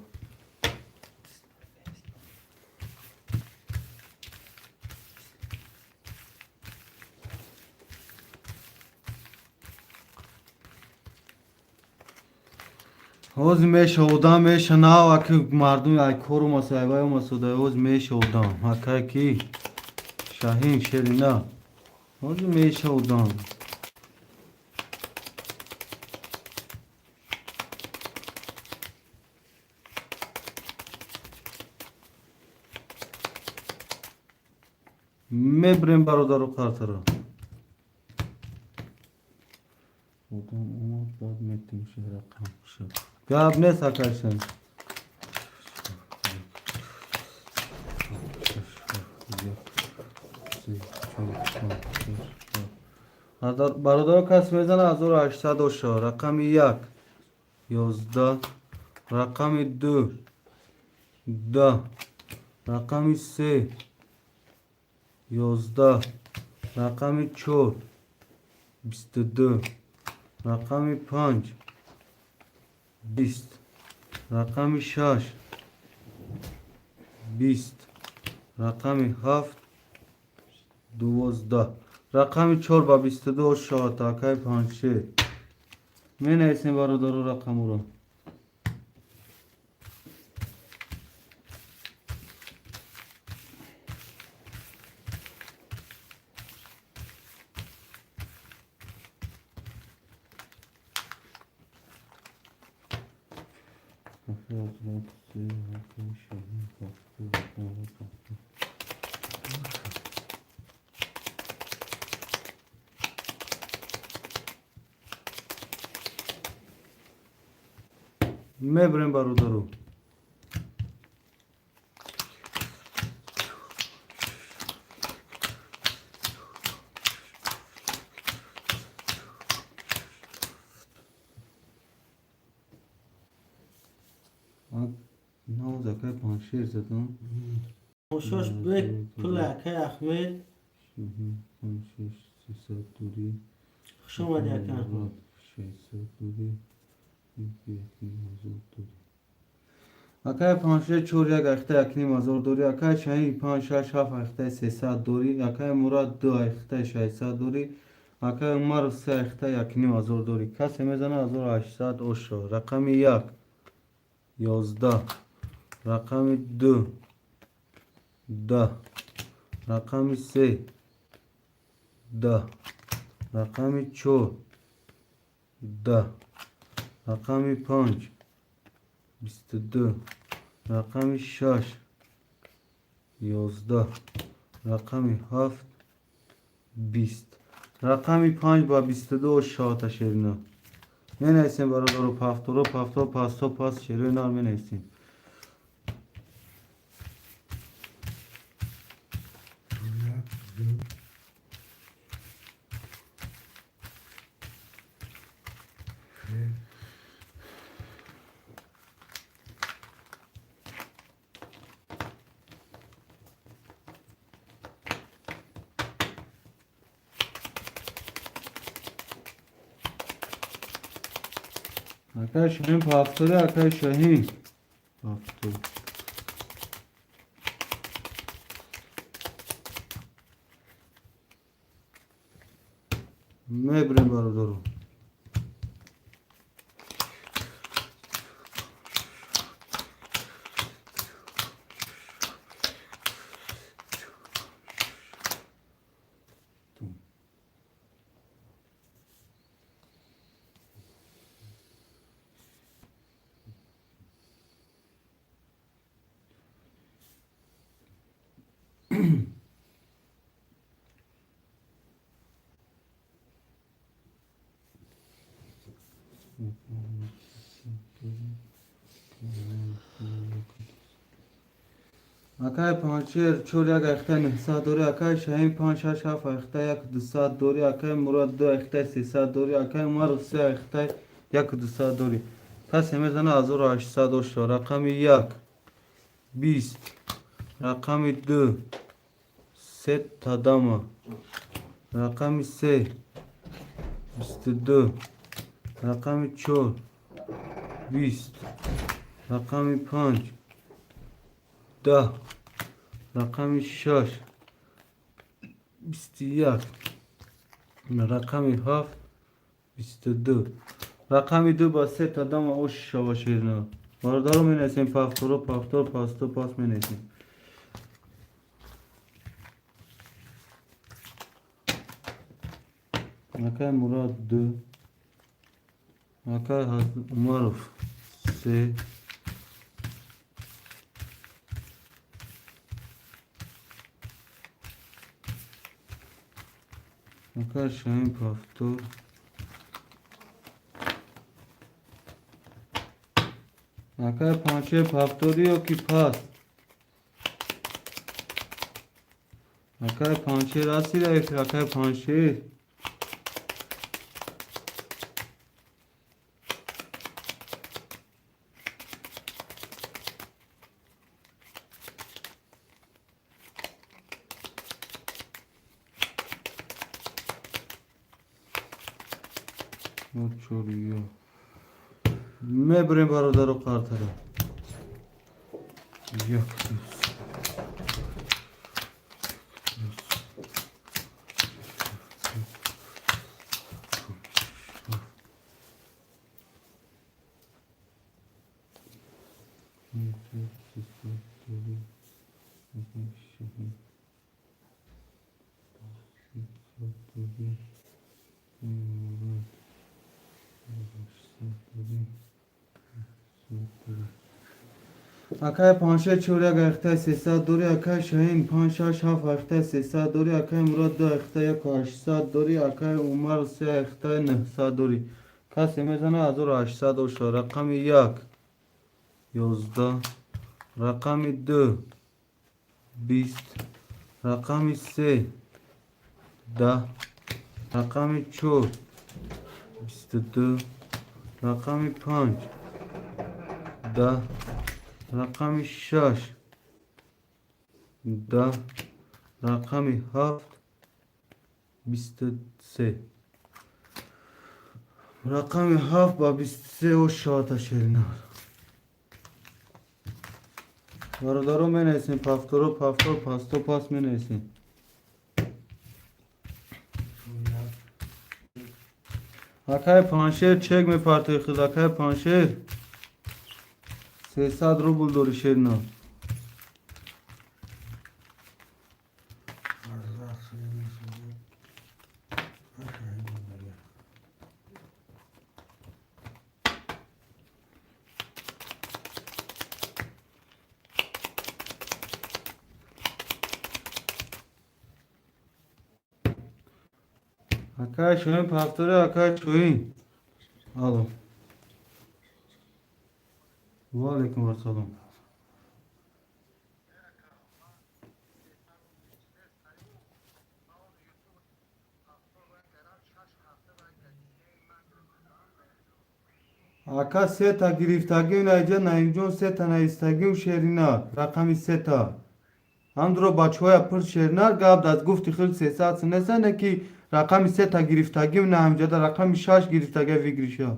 Ҳозир меша одам, меша нав, аки мардум ай кор омаса, ай вай омаса, да ҳозир меша одам. Акай ки Шаҳин Шерина. Ҳозир меша одам. Мебирем бародару қартара. Одам омад, баъд метем рақам шуд. Гап нест, акайшан. Бародаро, кас мезана 1800 оша. Рақами як 11, рақами ду 10, рақами се 11, рақами чор 22, рақами панҷ 20, рақами шаш 20, рақами ҳафт 12, рақами чор ба 22 ошоат. Акай Панҷшер, менависем, бародаро, рақамуро. Мебарем, бародару. Навоз акай Панҷшер задам. Хушош бек пул, акай Ахмед. 300 дорӣ. Хуш омадӣ, акай Ахмед. 600 дорӣ. 1500 дорӣ. Акай Панҷшер, чор як айхта 1500 дорӣ. Акай Шаҳин, панҷ шаш ҳафт айхтаи 300 дорӣ. Акай Мурад, ду айхтаи 600 дорӣ. Акай Умаров, се айхта 1500 дорӣ. Касе мезана 1800 ошо. Рақами як 11, рақами ду 10, рақами се 10, рақами чор 10, рақами панҷ 22, рақами шаш 11, рақами ҳафт 20, рақами панҷ ба 22 ошоата. Шерина менависем, бародаро, пафторо, пафто, пасто, пас, шерои нар менависем. Як, ду, се. Акай Шоҳин пафтори, акай Шоҳин пафтор. Мебирем, бародаро. Акай Панҷшер, чор як айхтаи 900 дорӣ. Акай Шаҳин, панҷ шаш ҳафт айхтаи 1200 дорӣ. Акай Мурад, ду айхтаи 300 дорӣ. Акай Умаров, се айхтаи 1200 дорӣ. Касе мезана 1800 ошо. Рақами як 20, рақами ду се тадама, рақами се 22, рақами чор 20, рақами панҷ 10, рақами шаш 21, рақами ҳафт 22. Рақами ду ба сета дама ош шава, шерина. Бародаро, менависем повторо, повтор, пасто, пас менависем. Акай Мурад ду, акай Умаров се, акай Шаҳин повтор. Акай Паншер, повтори ё ки пас? Акай Паншер, ҳасти дар эфир, акай Паншер? Чор мебурем, бародаро, қартара. Як, ду. Акай Паншер, чор, як айхтаи 300 дорӣ. Акай Шаҳин, панҷ, шаш, ҳафт айхтаи 300 дорӣ. Акай Мурод, ду айхта 1800 дорӣ. Акай Умар, се айхтаи 900 дорӣ. Касе мезана, 1800 оша. Рақами як 11, рақами ду 20, рақами се 10, рақами чор 22, рақами панҷ 10, рақами шаш 10, рақами ҳафт 23. Рақами ҳафт ба 23 ош шавата, шеринар. Бародаро, менависем повторо, повтор, пасто, пас менависем. Акай Паншер, чек мепартои худ. Акай Паншер, 300 рубл дорӣ, шерина. 18 71. Шаҳин мегӯяд. Акай Шоҳин, повтори. Акай Шоҳин, алло, ва алайкум ассалом. Ака, сета гирифтагим наиҷа, Наимҷон, сета наистагим, шерина, рақами сета. Ҳамдуро бачаҳоя пурс, шеринар, гап даст гуфти хел 300 несане ки рақами сета гирифтагим на, ҳамҷада рақами шаш гирифтага выигрыша.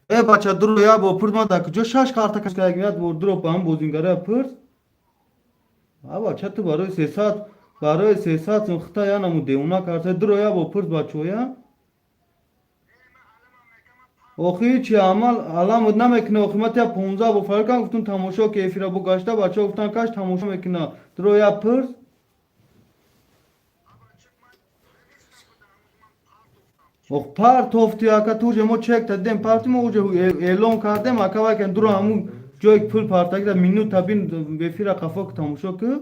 Э, бача, дуро я бо пурс, ман дар куҷо шаш карта кашидагим? Як бор дуро ба ҳам бозингарая пурс. А бача, ту барои 300, барои 300 сум хита я наму девона карта. Дуро я бо пурс бачаҳоя. Охи чи амал аламуд намекуна. Охи ма тя 15 бо фаркан гуфтум, тамошо ки эфира бо гашта, бачаҳо гуфтан, каш тамошо мекуна. Дуро я пурс. Ох, партофти, ака, туже мо чек дадем, парти мо уже эълон кардем, ака. Вайкан дуро ҳамун ҷое ки пул партагида, минута бин, эфира қафо ки тамошо ки.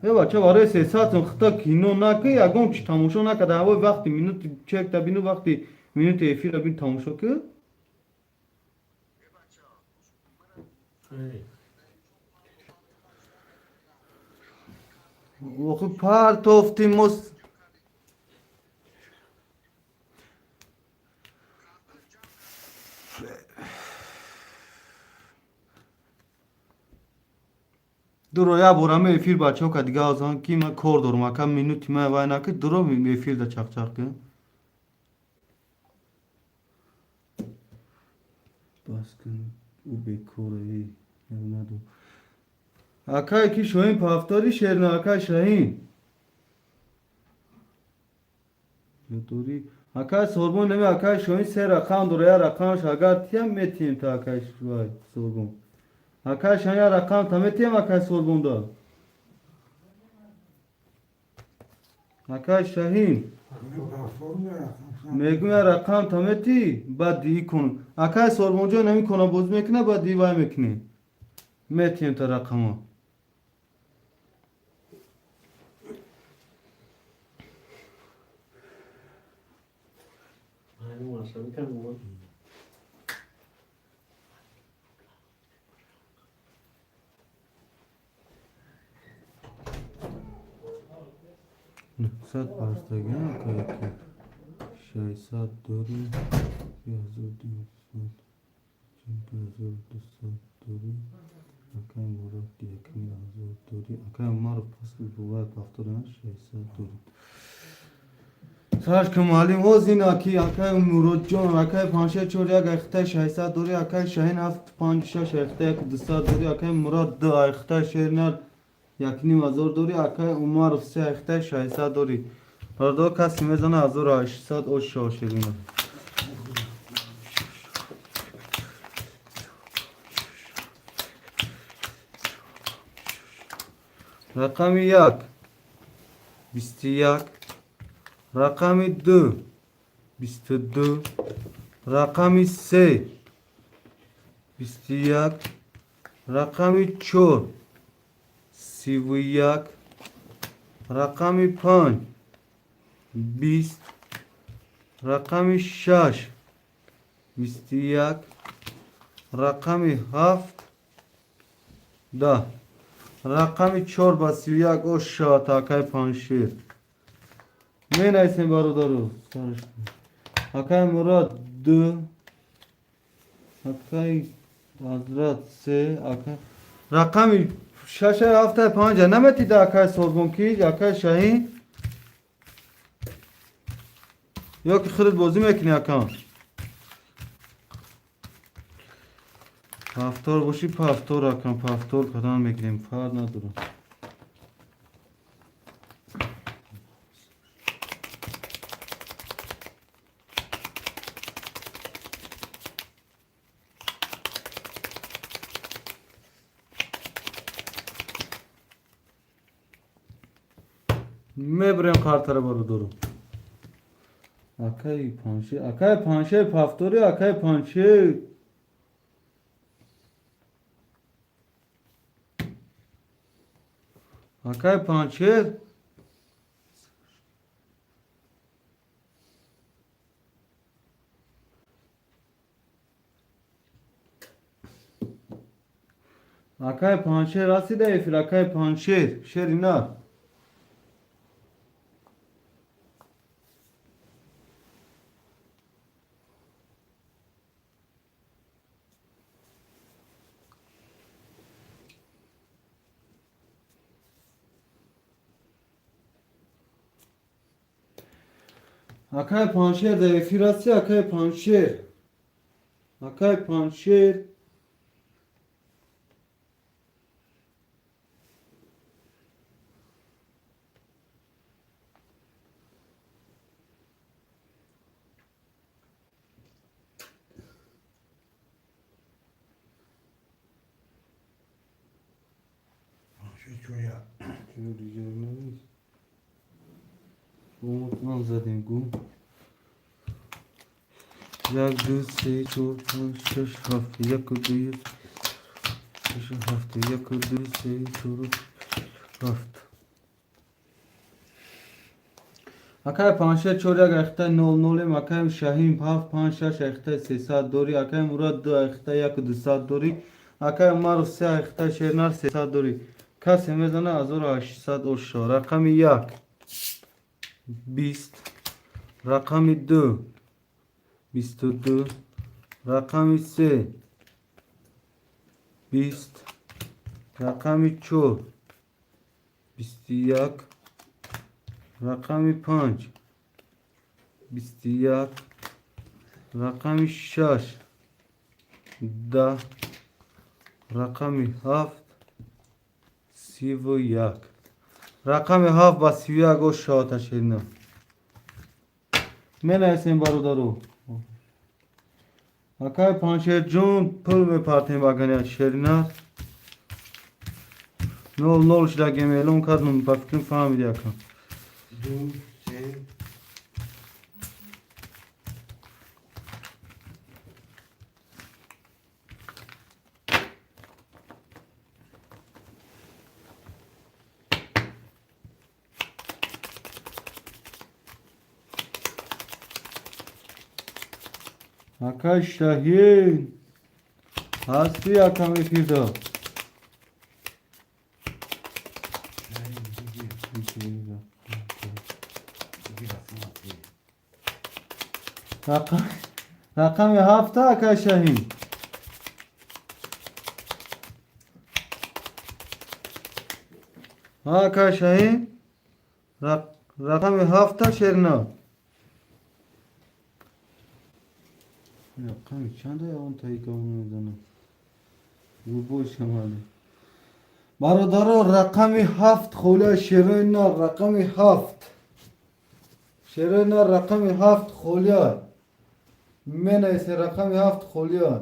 Э, бача, барои 300 сум хита кино наки, ягон чи тамошо накарда. Ҳавои вақти минути чек та бину, вақти минути эфира бин, тамошо ки. Эй. Охи, партофти мо. Дуро як бор ҳама эфир бачаҳо ка, дига озан ки ман кор дорум, ака, минути ма вай наки, дуро эфир да чақчақ ки. Бас кун, ӯ бекора надо. Акай ки Шоҳин, повтори, шерна, акай Шаҳин. Дорӣ. Акай Сорбон нами акай Шоҳин се рақам дора, як рақамаш агар тиям метиҳем та акай вай Сорбон. Акай Шоҳин як рақам та метиҳем акай Сорбон да. Акай Шаҳин мегӯм як рақам та метӣ, баъд диҳӣ кун. Акай Сорбонҷон нами кона бозӣ мекунад, баъд диҳӣ вай мекунем. Метиҳем та рақамо. Нӯҳсад парстагиам акай ки шашсад дорӣ, 1200, 1200 дорӣ, акай Мурод 1500 дорӣ, акай Умаров пас бувай пафтора 600 дорӣ. Сарш ки муаллим ҳоз ин аки акай Муродҷон, акай 5641 айхтаи 600 дорӣ, акай Шаҳин 756 айхтаи 1200 дорӣ, акай Мурод 2 айхтаи Шернар 1500 дорӣ, акай Умаров 3 айхтаи 600 дорӣ. Бародаро касе мезана 1800 ош шоширина. Рақами 1 21, рақами 2 22, рақами 3 21, рақами 4 31, рақами 5 20, рақами 6 21, рақами 7 10, рақами 4 ба 31 ош шавад акай Панҷшер. Менависем бародаро. Акай Мурод 2, акай Ҳазрат 3, акай рақами 6 7 5 наметида акай Сорбон ки акай Шаҳин ё ки худат бозӣ мекунӣ акам? Пафтор бошӣ пафтор акам, пафтор кадан мекунем, фарқ надорад. Мебурем картара бародаро. Акай Панҷшер, акай Панҷшер пафтори, акай Панҷшер. Акай Панҷшер. Акай Панҷшер расида эфир, акай Панҷшер, шери нар. Акай Панҷшер дар эфир ҳасти, акай Панҷшер. Акай Панҷшер. Задем гу. 1 2 3 4 5 6 7 1 2 6 7 1 2 3 4 7. Акай 5 4 1 айхта 0 0, акай Шаҳин 7 5 6 айхта 300 дорӣ, акай Мурод 2 айхта 1 200 дорӣ, акай Умаров 3 айхта Шернар 300 дорӣ. Касе мезана 1800 ош шава. Рақами 1 20, рақами 2 22, рақами 3 20, рақами 4 21, рақами 5 21, рақами 6 10, рақами 7 31. Рақами 7 ба 31 ош шавад шерина. Менависем, бародару. Акай Паншерҷон, пул мепартем баганя шеринар. 0-0 шидагем, эълон кардам, ба фикрам, фаҳмиди, ака. Ду, се. Акай Шаҳин, ҳастӣ, акам, эфирда? Шаҳин, бигир. Бигир, асамат, бигир. Рақами ҳафта, акай Шаҳин. Ҳа, акай Шаҳин, рақами ҳафта, шерина. Рақами чанда он таика намедонам. Любой шамали. Бародаро, рақами ҳафт холия, шерои нар, рақами ҳафт. Шерои нар, рақами ҳафт холия. Менависе, рақами ҳафт холия.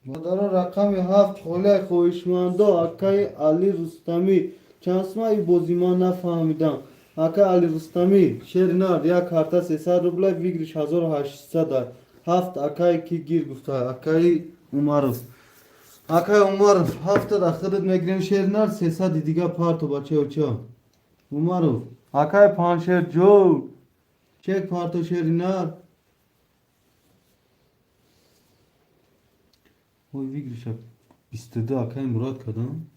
Бародаро, рақами ҳафт холияи, хоҳишмандо. Акаи Али Рустамӣ, чанд сума и бозӣ, ман нафаҳмидам. Акаи Али Рустамӣ, шери нар, як карта 300 рубля, выигрыш 1800. Ҳафт, акаи ки гир гуфта, акаи Умаров. Акаи Умаров, ҳафта да худат мегирем, шери нар, 300-и дига парто, бачаоча. Умаров, акаи Паншерҷон, чек парто, шери нар. Ой, выигрыш а 22 акаи Мурод кардам.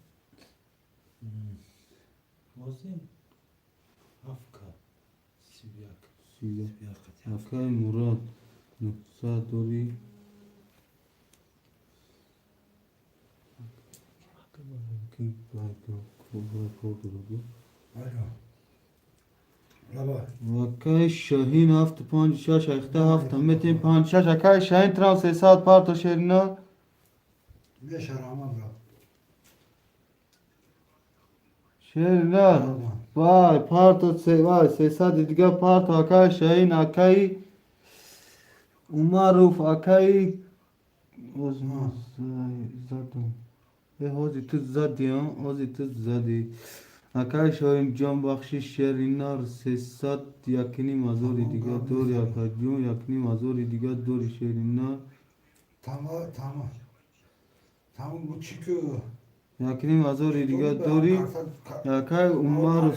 Бозем? Ҳафт ка. 31. 31. 31. Акаи Мурод, 900 дори. Ки кор дорад? Алло. Лаба. Акаи Шаҳин, ҳафту панҷ шаш ахта ҳафта метем, панҷ шаш. Акаи Шаҳин, трам 300 парто, шерина. Меша, раҳмат, брат. Шерина. Вай, парто, вай, 300-и дига парто, акаи Шаҳин, акаи Умаров, акаи задам. Э, ҳози ту зади, ҳози ту зади. Акаи Шоҳинҷон, бахши, шеринар, 300, 1,5 ҳазори дига дори, акаҷон, 1,5 ҳазори дига дори, шеринар. Тамом, тамом. Тамом бу чӣ ку? 1,5 ҳазори дига дори. Акаи Умаров,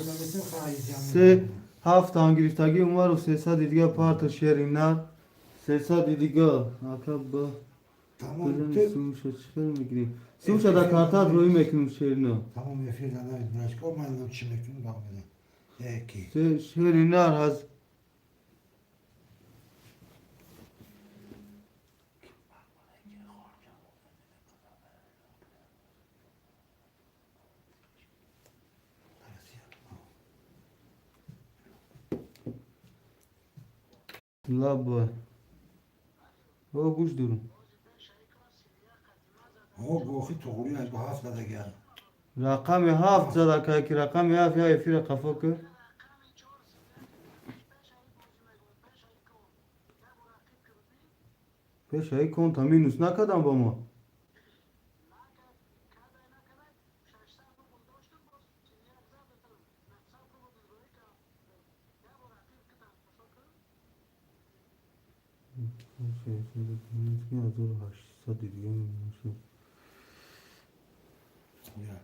се ҳафт гирифтагӣ, Умаров, 300-и дига парто, шеринар, 300-и дига, ака, ба. Тамом. Сумша чӣ хел мегирем? Сумша дар картат рӯӣ мекунем, шерина. Тамом, эфир намедонам чӣ кор, ман чӣ мекунам, гап медам. Яки. Шеринар аз лаба. О, гӯш дорам. О, гохи туғри аз бо ҳафт задагар. Рақами ҳафт зада кай ки рақами ҳафт, я эфира қафо кар. Пешаи конта минус накардам ба мо. 1800 дига мешуд. Я.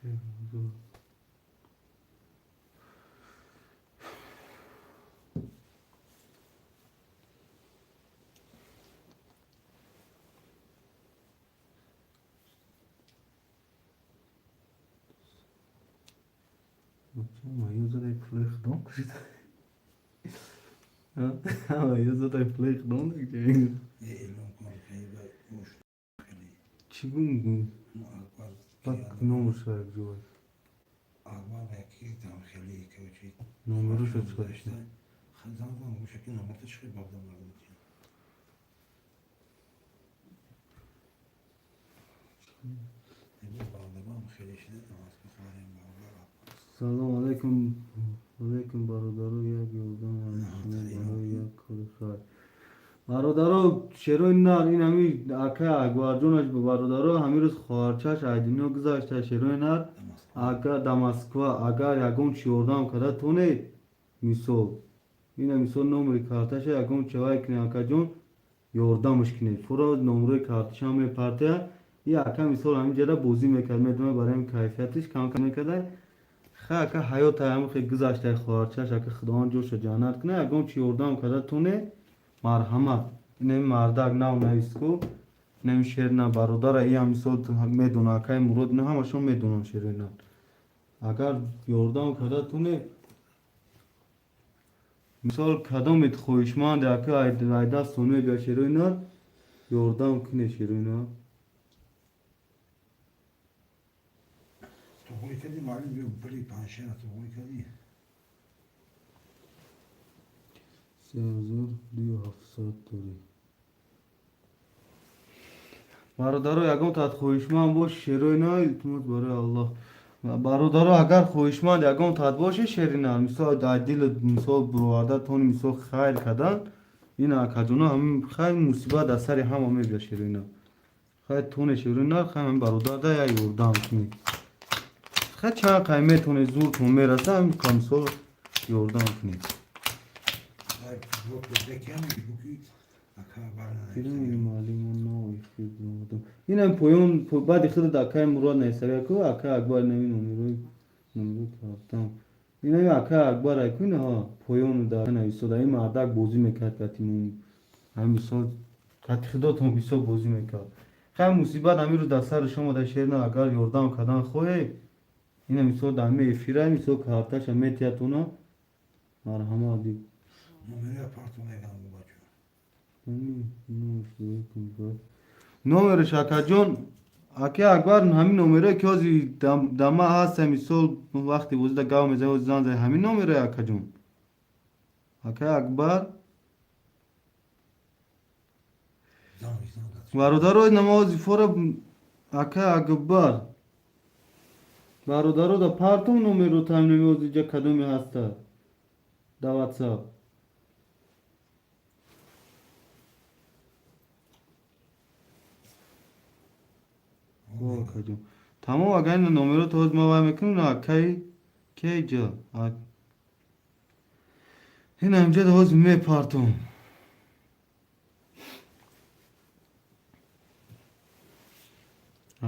3000. Ё задай пулои худом кушид. Ё задай пулои худом. Чӣ гум? Номерша якҷоя. Номероша чикор? Салом алейкум, алейкум, бародаро, як ёрдам барои як кори хайр. Бародаро, шерои нар, ин ҳами ака Акбарҷонаш, бародаро, ҳамин рӯз хоҳарчаш аз дунё гузашта, шерои нар, агар да Москва, агар ягон чи ёрдам карда тонед, мисол, ина мисол номери карташа ягон чавай кунед, акаҷон, ёрдамаш кунед. Фуро номерои карташа мепартояд. И ака мисол ҳамин ҷара бозӣ мекард, медонад, барои ҳамин кайфиятиш кам кам мекарда. Ха, ака, ҳаёт ҳамин хел гузаштаи хоҳарчаш, ака, Худованд ҷоша ҷаннат кунад, ягон чи ёрдам карда тонед, марҳамат. Инами мардак нав нависку, инами шер на бародара, иам мисол медона, акаи Мурод, ина ҳамашон медонанд шерои нар. Агар ёрдам карда тонед, мисол кадомет хоҳишманде, ака, ай дастон мебиёд, шерои нар, ёрдам кунед, шерои нар. Туғри кардӣ, маълум, биё пули паншера туғри кардӣ. 3700 дорӣ. Бародаро, ягон таат хоҳишманд бош, шерои на, илтимос, барои Аллоҳ. Бародаро, агар хоҳишманд ягон таат боше, шери нар, мисол дар дили мисол бироварда тони мисол хайр кардан, ин акаҷоно ҳамин хайр мусибат дар сари ҳама мебиёд, шерои нар. Хайр тоне, шерои нар, хайр ҳамин бародар да як ёрдам кунед. Хайр чанд қай метонед, зуртон мераса, ҳамин мисол ёрдам кунед. Инам поён баъди худат акаи Мурод нависага ку, акаи Акбар нави номерои номеро кардам. Инами акаи Акбар айку, инаҳа поён да нависода, ин мардак бозӣ мекард кати ҳамин мисол кати худотон бисёр бозӣ мекард. Хайр мусибат ҳамин рӯз дар сари шумо да, шерна, агар ёрдам кардан хоҳед, ина мисол дар ҳамин эфира мисол карташа метиҳатона, марҳамат. Номераш, акаҷон, аки Акбар, ҳамин номерое ки ҳозир дама ҳаста, мисол вақти бозида гав мезанӣ, ҳозир зан зани, ҳамин номерое, акаҷон, акаи Акбар? Бародаро, инама ҳозир фора акаи Акбар, бародаро, да партом номеро таминами ҳозир ҷа кадоме ҳаста да ватсап. Акаҷон, тамом, агар ина номеро то ҳозир ма вай мекунам, на акаи кей ҷа ина инҷа ҳозир мепартом.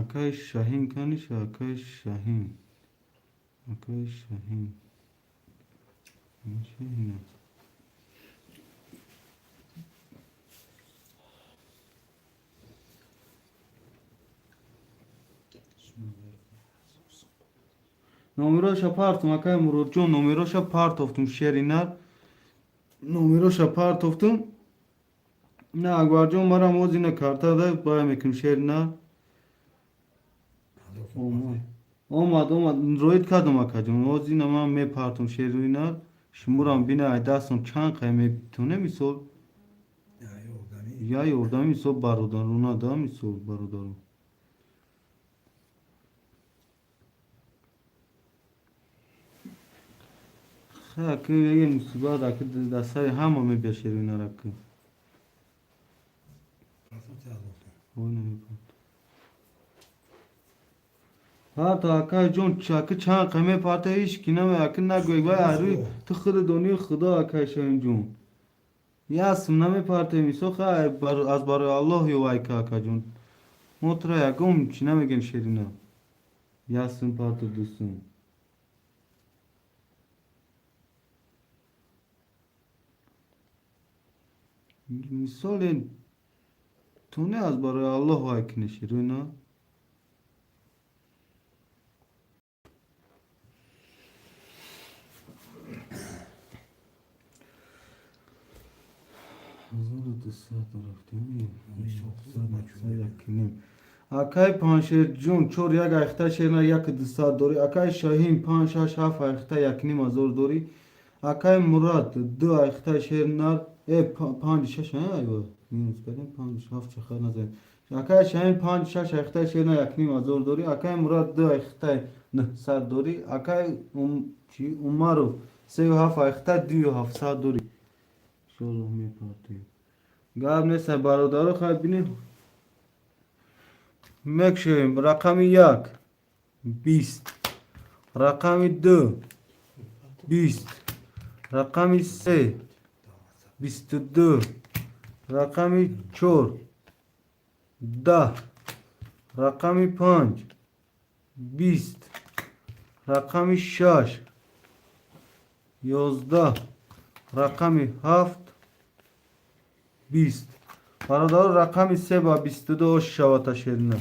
Акаи Шаҳин каниша, акаи Шаҳин, акаи Шаҳин, Шаҳин. Номероша партом, акаи Муродҷон, номероша партофтум, шери нар, номероша партофтум. На, Акбарҷон, марам ҳозир ина картада бая мекунем, шери нар. Омад, омад, роид кардам, акаҷон, ҳозир ина ман мепартом, шери нар, шуморам бина, ай дастон чанд қай метоне, мисол я ёрдами мисол бародарона да, мисол бародаро. Аки мусибат аки дар сари ҳама мебиёд, шери нар, аки. Ҳатто акаи ҷон, аки чанд қай мепарта, ҳеч ки наме, аки нагӯй, вай арӯи ту худ донии Худо, акаи Шоҳинҷон. Ясм намепарте, мисол хай аз барои Аллоҳ ё вай ка, акаҷон. Мо тура ягон чӣ намегем, шерина. Ясм парту, дӯстум. Мисоле ту не аз барои Аллоҳ вай кунӣ, шерина. 200 рафтем. 1 1.5. Акай Паншерҷон, чор як айхта шерна 1 200 дорӣ. Акай Шаҳин, панҷ шаш ҳафт айхта 1,5 ҳазор дорӣ. Акай Мурад, ду айхта шернар панҷ шаш, айва, минус кардем, панҷ ҳафт чахар назанем. Акай Шаҳин, панҷ шаш айхта шерна 1,5 ҳазор дорӣ. Акай Мурад, ду айхта 900 дорӣ. Акай чи, Умаров, сею ҳафт айхта 2700 дорӣ. Иншоаллоҳ, мепартем, гап нест, бародаро. Хай, бинем, мекшоем. Рақами як 20, рақами ду 20, рақами се 22, рақами чор 10, рақами панҷ 20, рақами шаш 11, рақами ҳафт 20. Бародаро, рақами се ба 22 ош шавата шерина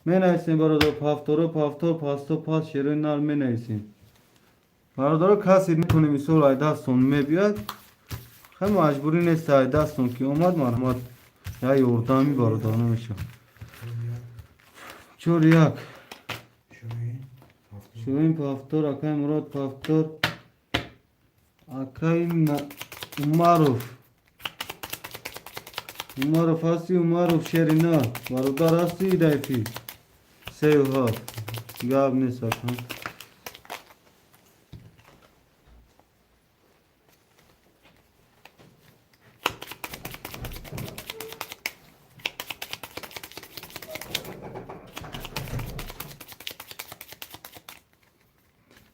менависем. Бародар, пафторо, пафтор, пасто, пас, шерои нар менависем. Бародаро, касе метоне, мисол, ай дастон мебиёд, хай, маҷбурӣ нест. Ай дастон ки омад, марҳамат, я ёрдами бародаро мешавад. Чор як. Шоҳин пафтор, акай Мурод пафтор, акай Умаров. Умаров ҳасти? Умаров, шерина, бародар, ҳасти дайфи? Сею ҳафт, гап нест, ака.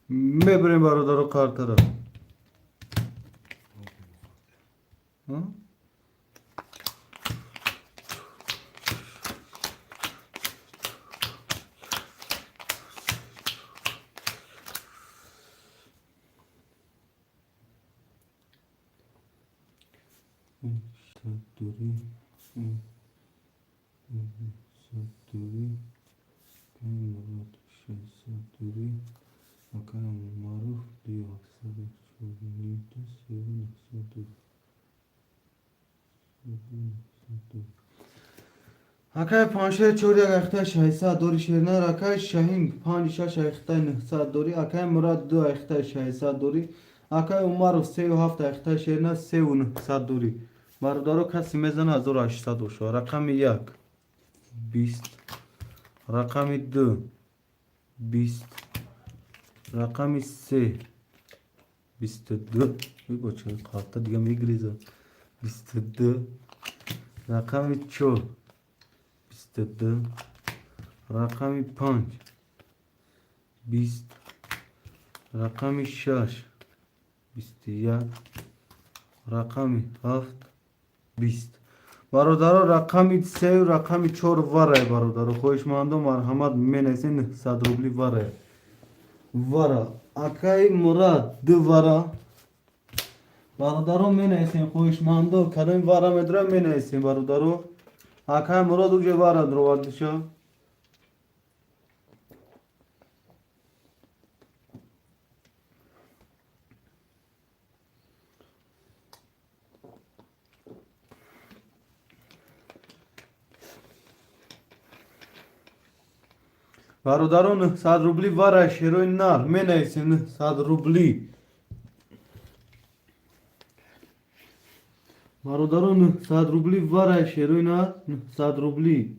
Мебарем, бародаро, қартара. А? Дурӣ, дурӣ, Мурод 600 дурӣ, акай Маъруф 2700, чорнимта, севу 900 дурӣ. Акай Паншер, чор як айхтаи 600 дори шернар. Акай Шаҳин, панҷ шаш айхтаи 900 дорӣ. Акай Мурад, ду айхтаи 600 дорӣ. Акай Умаров, сею ҳафт айхтаи шернар 3900 дорӣ. Бародаро, касе мезана, 1800 бошад. Рақами як 20, рақами ду 20, рақами се 22, боча, қалта дига мегиреза, 22, рақами чор 22, рақами панҷ 20, рақами шаш 21, рақами ҳафт 20. Бародаро, рақами сею рақами чор варай. Бародаро, хоҳишмандо, марҳамат, менависен, 900 рубли варай, вара. Акаи Мурад, ду вара. Бародаро, менависем, хоҳишмандо, кадоми вара медора, менависем. Бародаро, акаи Мурод уже вара дровардиша. Бародаро, 900 рубли вара, шерои нар менависем, 900 рубли. Бародаро, 900 рубли вара, шерои нар, 900 рубли.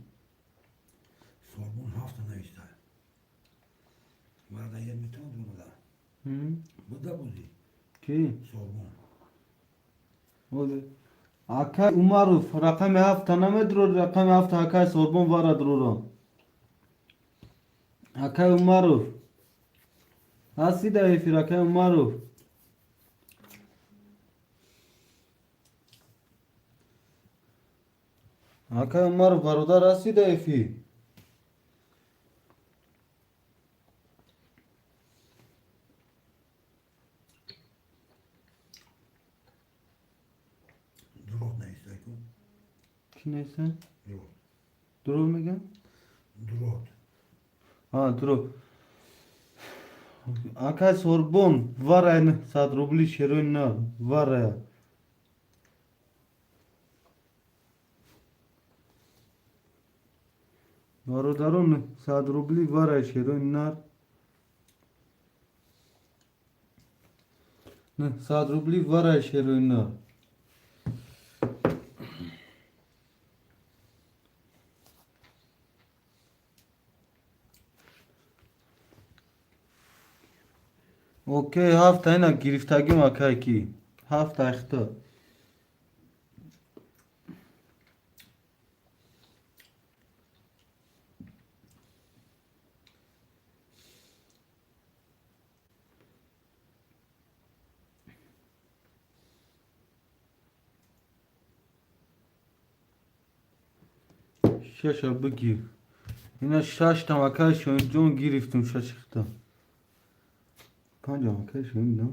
Сорбон ҳафта нависта. Марда yer метавон буда. Буда буди. Ки? Сорбон. Акай Умаров, рақами ҳафта намедурор? Рақами ҳафта, акай Сорбон, вара дуроро. Акай Умаров, ҳасти дар эфир, акай Умаров? Акай Умаров, бародар, ҳасти дар эфир? Дурӯғ нависта ку. Кӣ нависта? Дурӯғ. Дурӯғ мегӯям? Дурӯғ. А, дурӯғ. Акай Сорбон, варай, 900 рубли, шерои нар, варая. Бародарон, 100 рубли варай, шерои нар. 100 рубли варай, шерои нар. Окей, ҳафта ина гирифтагим, акай, ки ҳафта ахта. Шаша бигир. Ина шаштам, акай Шоинҷон, гирифтум шашихта. Панҷам, акай Шоин, на?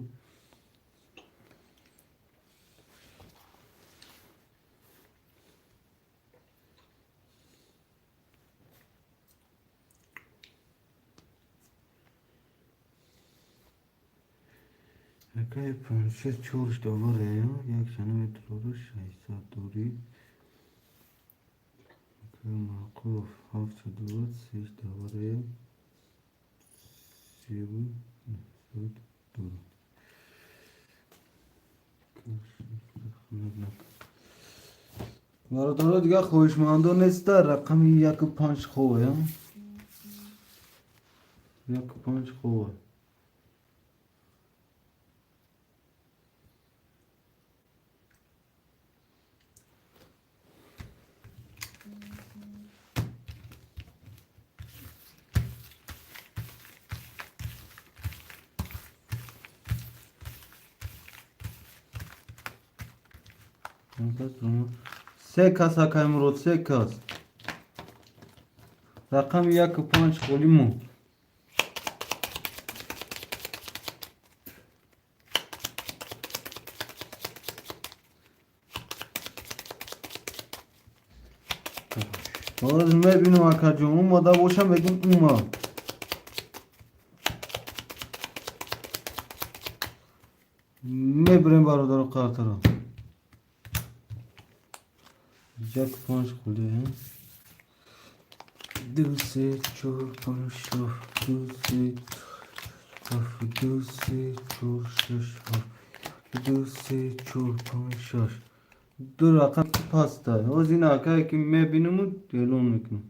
Акай Панҷшер чорш доваре, як шана метрору 600 дорӣ. Акай Маъқулов 720 сеш доваре 3900 дорад. Бародаро, дигар хоҳишмандо неста, рақами яку панҷ хове, яку панҷ хове. Се кас, акай Мурод, се кас. Рақами яку панҷ холиму. Ҳозир мебинам, акаҷон, омада бошам, мегум ума. Мебирем, бародаро, қартаро. Як панҷ холӣ. Ду, се, чор, панҷ, шаш, ду, се, ҳафт, ду, се, чор, шаш, ҳафт, ду, се, чор, панҷ, шаш. Ду рақам паста. Ҳозир ина акае ки мебинаму эълон мекунам.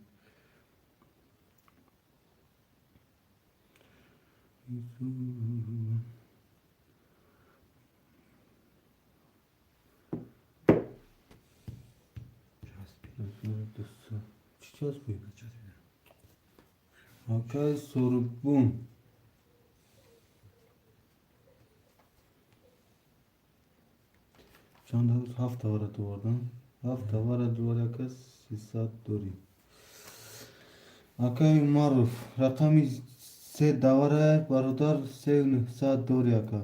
Чӣ часпи? Акай Сурбун. Чанд ҳафт ҳафта дувардан? Ҳафт авара дувар, ака, 300 дорӣ. Акай Умаров, рақами се давара, бародар, се 900 дорӣ, ака.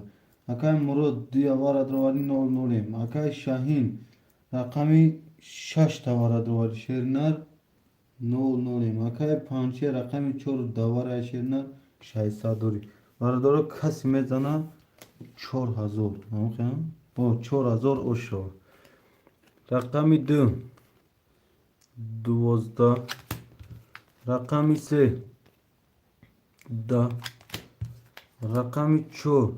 Акай Мурод, ду авара дровари, нол нолем. Акай Шаҳин, рақами шаш тавара дровари, шернар, нол нолем. Акай Панче, рақами чор давара, шернар, 600 дорӣ. Бародаро, касе мезана, 4000. О, 4000 ошо. Рақами ду 12, рақами се 10, рақами чор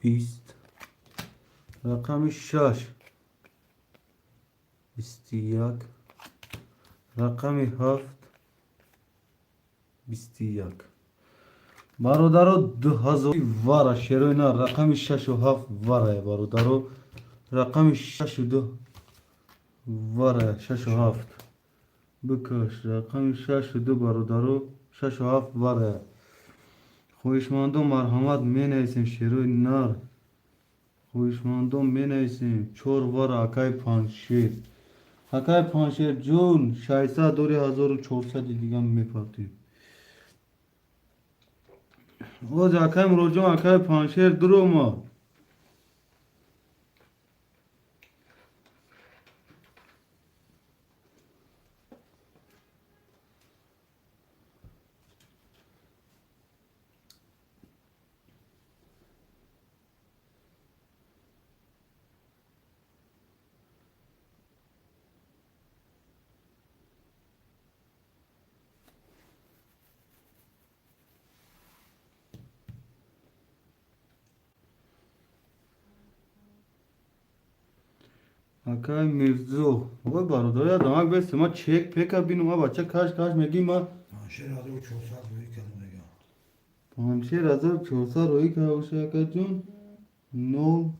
20, рақами шаш 21, рақами ҳафт 21. Бародаро, 2000 вара, шерои на, рақами шашу ҳафт варае, бародаро, рақами шашу ду варае, шашу ҳафт бикаш, рақами шашу ду, бародаро, шашу ҳафт варае. Хоҳишмандон, марҳамат, менависем, шерои нар. Хоҳишмандон, менависем, чор вара, акай Панҷшер. Акай Панҷшер ҷон, 600 дори, 1400 дига мепартем. Оз, акай Муроҷон, акай Панҷшер дурома. Акай Мирзо, ой бародари адамак бест, ма чек пека бинум, ма бача каш каш меги ма. 5400 рӯй кардам мегам. 5400 рӯй карда боша, акаҷон. Нол.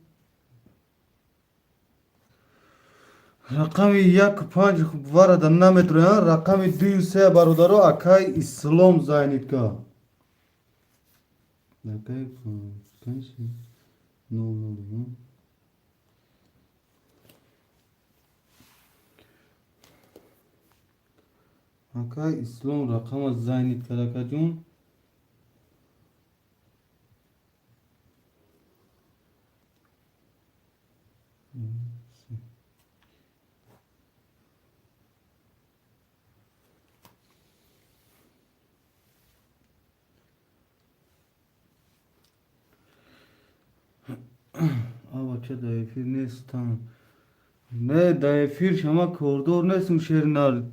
Рақами як панҷ варада наметроян, рақами дую се, бародаро, акай Ислом зайнитка. Акай панҷ нол нол. Акай Ислом рақама зайнит кард, акаҷон. Абача дар эфир нестам. Не, дар эфир шама кордор нестум, шеринар.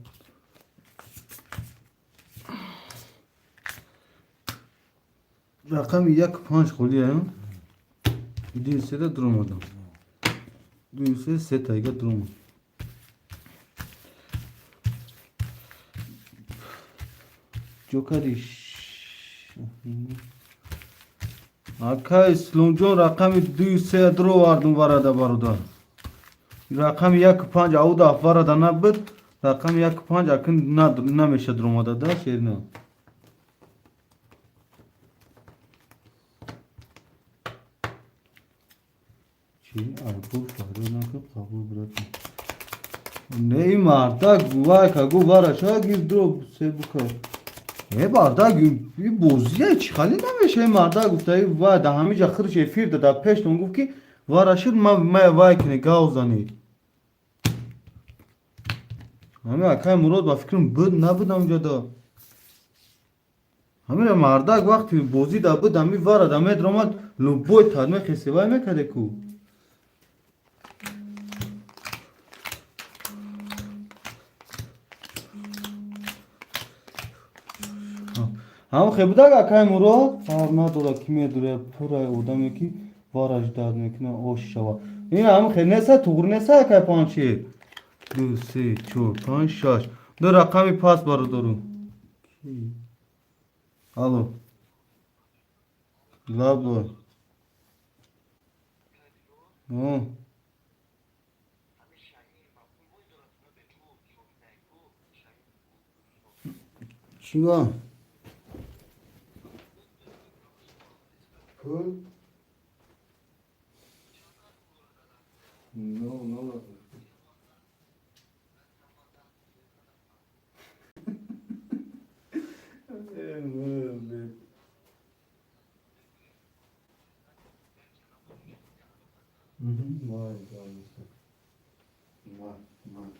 Рақами як панҷ холия. Дую седа дуромадам. Дую се се тайга дуромад. Ҷокари. Ака Исломҷон, рақами дую се дуровардум варада, бародар. Рақами як панҷ ауда варада набуд, рақами як панҷ акн намеша дуромада да, шерина. Чи айбо фарёд накун, қабул, брат. Не, и мардак вай ка гу вара ча гир дро се бука. Э, мардак, и бозия чӣ хали намеша, и мардак гуфта, и вай да ҳамиҷа хирш эфир да пештон гуфт, ки вара шуд, ма вай кине гав занед. Ҳами акай Мурод ба фикрам буд, набуд ҳамҷа да. Ҳамира мардак вақти бозӣ да буд, ҳами вара да медромад, любой тадме хесе вай мекарде ку. Ҳам хе будак, акай Мурод, фарқ надорад, ки медуре, пурай одаме, ки вараш дард мекунад, ош шава. Ин ҳам хе неса, туғри неса, акай Панҷшер. Ду, се, чор, панҷ, шаш. Ду рақами паст, бародару. Алло. Лабо. О. Чива? Пул? No, no. Вай, вай, вай, вай.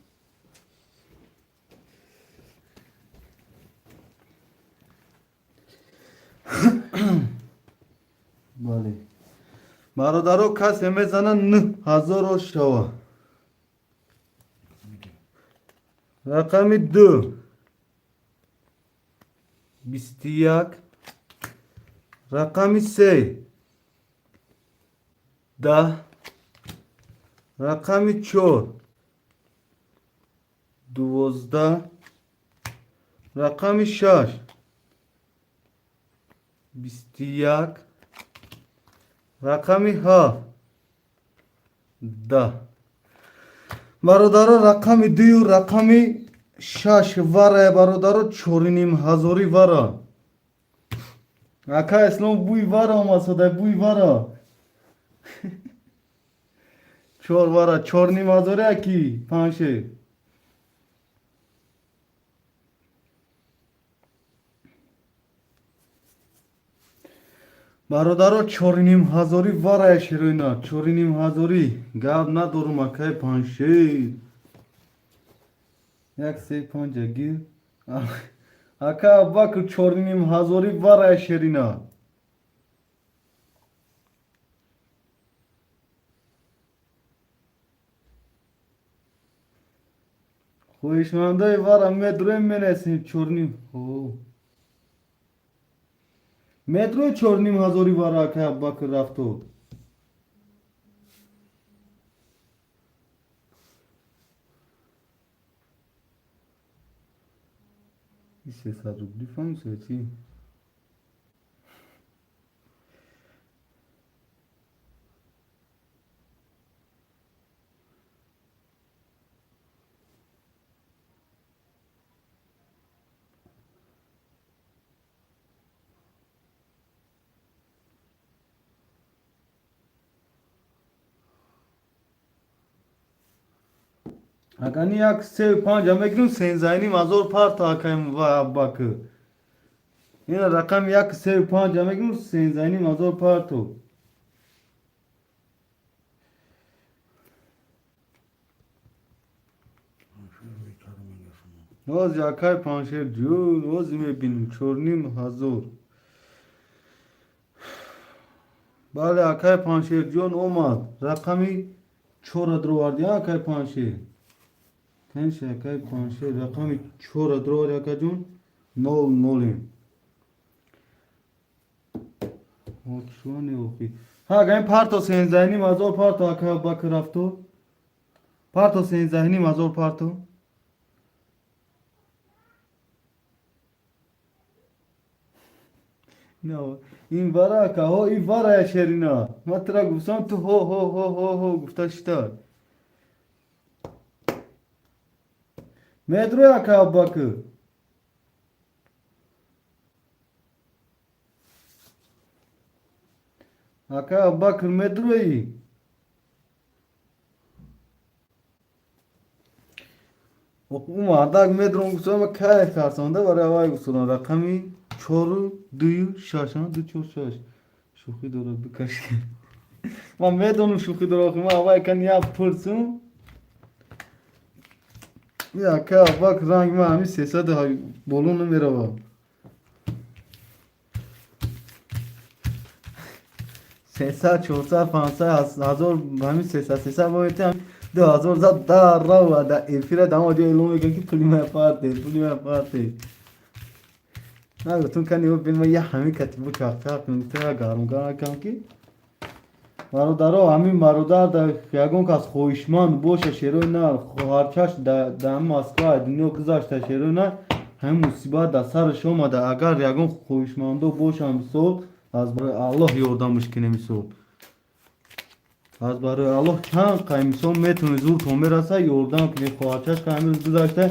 Бале. Бародаро, касе мезана, 9000 шава. Рақами ду. 21. Рақами се. 10. Рақами чор. 12. Рақами шаш. 21. Рақами ҳафт. 10. Бародаро, рақами дую рақами шаш вара, бародаро, чориним ҳазорӣ вара. Ака Ислом, бӯи вара омад, садай бӯи вара. Чор вара, чорним ҳазорӣ, аки Панҷшер. Бародаро, чориним ҳазорӣ варая, широина, чориним ҳазорӣ. Гап надорум, акай Панҷшер. Як се панҷа гир. Ака Абубакр, чориним ҳазорӣ варая, ширина. Хоҳишмандаи вара медроем, менесем чорним. Метрои чорним ҳазори вара, акай Абубакр, рафту. И 300 рубли фаҳмиса чи? Агани як сею панҷа мегирем, сенздаҳним ҳазор парта, акаем ва Аббакр. Ина рақами як сею панҷа мегирем, 13,5 ҳазор парту. Ҳози, акай Паншер ҷун, ҳози мебинем, 4,5 ҳазор. Бале, акай Паншерҷон омад. Рақами чора дроварди, акай Паншер. Канши, акай Паншер, рақами чора дроварди, акаҷон, нол нолем. Чоне охи. Ҳа, агар ин парто 13,5 ҳазор парто, акай Аббакр рафто. Парто 13,5 ҳазор парто. Ин вара, ака, ҳо, ин варая шерина. Ма тира гуфтам, ту ҳо ҳо ҳо ҳо ҳо гуфта шита. Медрӯй, ака Аббакр. Ака Аббакр, медрӯӣ? Ӯ мардак медром гуфтам, кай тарсонда барои авай гуфтам рақами чору дую шаш, ду чор шаш. Шӯхӣ дорад, бикаш. Ман медонам, шӯхӣ дорад, ман авай кан як пурсум. Ака Аббакр, ранг ман ҳамин 300 боло намеравад. 300, 400, 500, ҳазор, ҳамин 300, 300 бометам, 2000 зад дар рава да эфира дама ҷо эълон мекунад, ки пули ман парте, пули ман парте. Нагуфтум, кани бин, ман я ҳамин катибу чақчақ мегуфта, гарм гарм кам ки бародаро, ҳамин бародар да ягон кас хоҳишманд боша, шерои на хоҳарчаш да Москва дунё гузашта, шерои на ҳамин мусибат дар сараш омада. Агар ягон хоҳишмандо бошанд, мисол, аз барои Аллоҳ ёрдамаш кунем, мисол, аз барои Аллоҳ чанд қай, мисол, метавонед, зуртон мераса, ёрдам кунед. Хоҳарчаш ка ҳамин рӯз гузашта,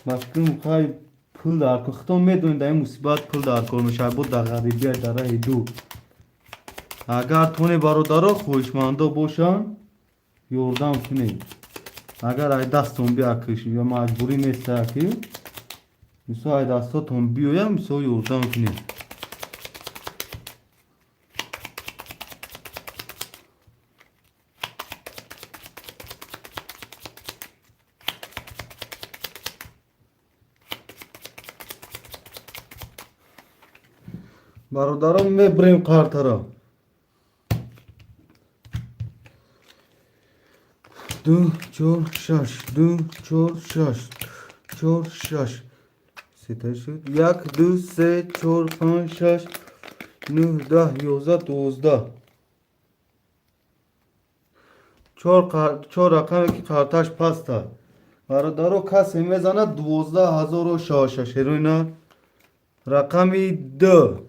ба фикрам, хай, пул дар кор, худтон медонед, дар ин мусибат пул дар кор мешавад, бо дар ғарибия, дар раҳи дур. Агар тоне, бародаро, хоҳишмандо бошанд, ёрдам кунед, агар ай дастон биякиш ё маҷбурӣ неста ки, мисол, ай дастотон биёяд, мисол, ёрдам кунед. Бародарон, мебирем қартара. Ду, чор, шаш, ду, чор, шаш, чор, шаш, сета шуд. Як, ду, се, чор, панҷ, шаш, нӯҳ, 10, 11, 12. Чор рақаме ки қарташ паста. Бародаро, касе мезанад 12 ҳазору шаша, шеруина рақами ду.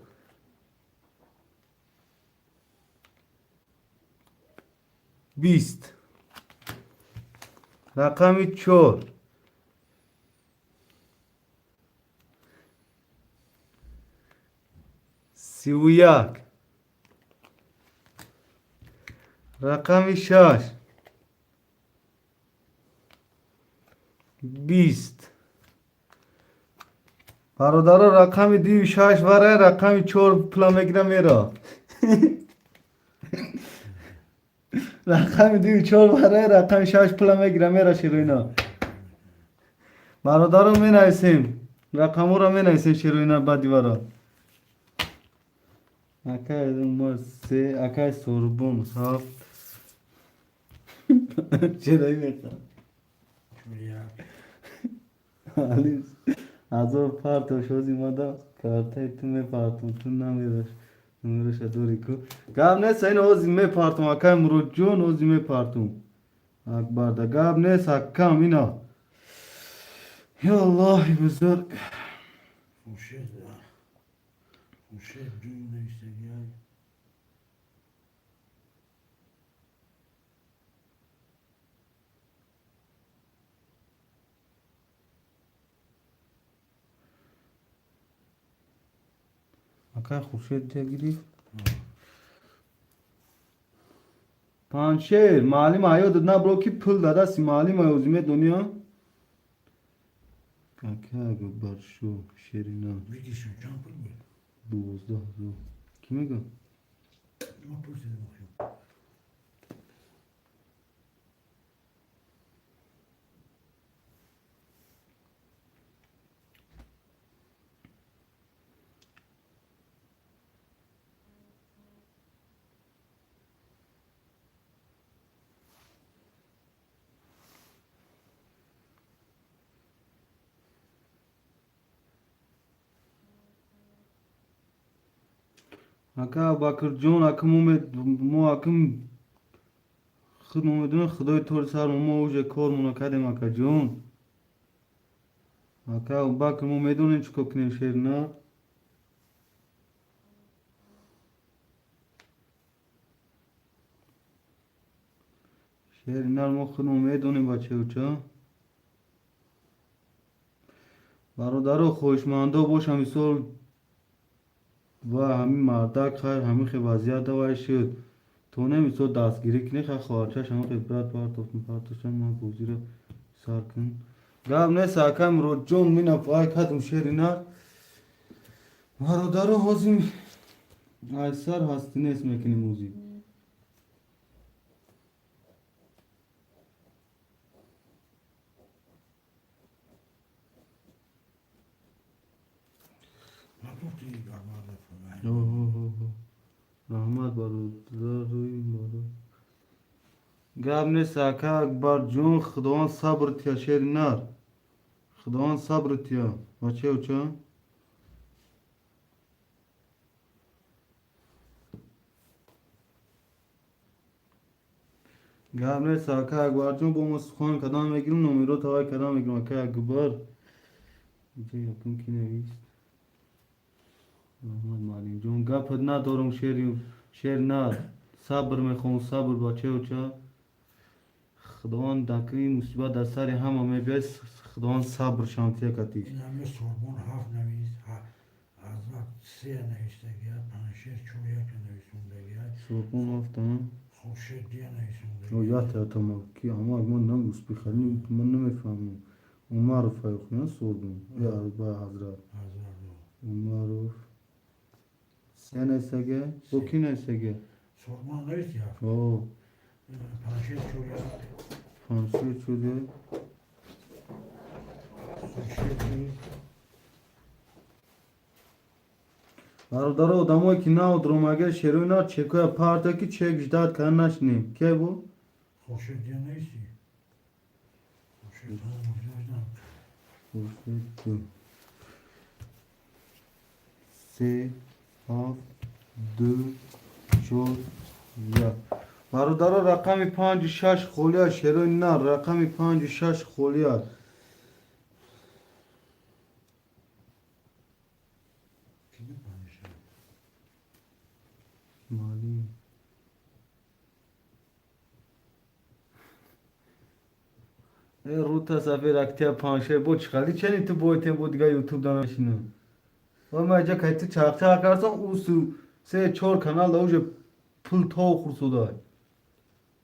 20, рақами чор 31, рақами шаш 20. Бародаро, рақами дую шаш вара, рақами чор пула мегира, мера. Рақами дую чор вара, рақами шаш пула мегира, мера. Широина, бародаро, менависем рақамҳоро, менависем, широина, баъди вара. Акай Умар се, акай Сорбон ҳафт. Чаро мехоҳ? Ҳазор партош ҳози мада картаи ту мепартом, ту намераш, номераша дори ку. Гап нест, ин ҳози мепартом, акай Муродҷон, ҳози мепартом. Акбарда гап нест, акам, ина. Ё Аллоҳи бузург. Хуршед, Хуршед ду навиштагиай. Акай Хуршед дия гирифт. Панҷшер, маълим ҳаёдат набро, ки пул дадасти маълим ҳаёзи медониё? Ака баршо шерина. Видишь, чанд пул буд? 12 000. Кӣ мега? Ма пурсидам охир. Ака Абубакрҷон, ака мо акм худ мо медонем, худои тори сар, мо уже кормона кардем, акаҷон. Ака Абубакр, мо медонем, чӣ кор кунем, шерина. Шерина, мо худмо медонем, бачаюча. Бародаро, хоҳишмандо боша, мисол, ва ҳамин мардак, хайр, ҳамин хел вазъият давай шуд, то не, мисол, дастгирӣ кунӣ, хай, хоҳарчаш ҳамин хел брат партофтм, партофтам, ман бозиро сар кун. Гап нест, ака Муроджон, мина вай кардум, шерина. Бародаро, ҳозир айсар ҳасти нест мекунем ӯзи. Нагуфти раҳмат. Раҳмат, бародарои моро. Гап нест, ака Акбарҷон, Худованд сабр тия, шери нар. Худованд сабр тия. Бачаюча? Гап нест, ака Акбарҷон, бо мо сухан кадам мегирем, номеро тавай кадам мегирем, ака Акбар. Иҷа якум ки навист? Раҳмат, муаллимҷон, гапат надорам, шери шер нар. Сабр мехоҳам, сабр, бачаюча. Худованд дакри мусибат дар сари ҳама мебиёд, Худованд сабр шамтия катиш. Ин ҳаме Сорбон ҳафт навист, Ҳазрат се навиштагиай, Панҷшер чор яка нависондагиай. Сорбон ҳафта? Хуршед дия О, нависондагиай. ята ята ки ама ман нам успехали, ман намефаҳмам. Умаров аюхна Сорбон. Я ба Ҳазрат. Ҳазрат. Умаров. Се нависага? Бо ки нависага? Сорбон нависти ҳафт. О, Панҷшер чор як. Панҷшер чор як. Хуршед ду. Бародаро, одамое ки нав дромага, шерои нар чекоя парта, ки чек ждать кар нашинем. Ке бу? Хуршед дия нависти. Хуршед ҳам. Хуршед ду. Се, ҳафт, ду, чор, як. Бародаро, рақами панҷу шаш холия, шерои нар, рақами панҷу шаш холия. Кини Панҷшер? Маълим. Э, рута сафед актия паншер бо чиқали чени ту бойтем, бо дига ютуб да нашинам. Ой, ма иҷа кай ту чақчақ карсам, усу се чор канал да уже пул то хурсудай.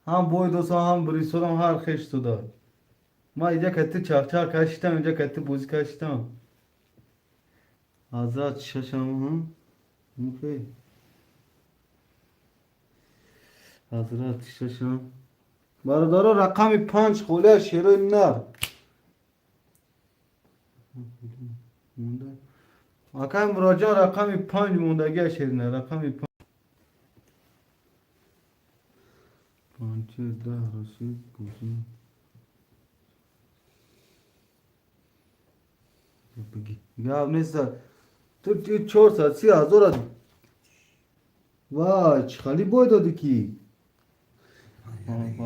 Ҳам бой досам, ҳам брисодам, ҳар хеш судай. Ма иҷа кай ту чақчақ кашитам, иҷа кай ту бозӣ кашитам. Ҳазрат шашам, ҳам? Мухе. Ҳазрат шашам. Бародаро, рақами панҷ холия, шерои нар. Монда. Акай Муроҷон, рақами панҷ мондагия, шерина, рақами панҷ. Панҷ даҳ расид бозӣ. Бигӣ. Гап нест. Ту 430 0-а вай чӣ хали бой додӣ ки?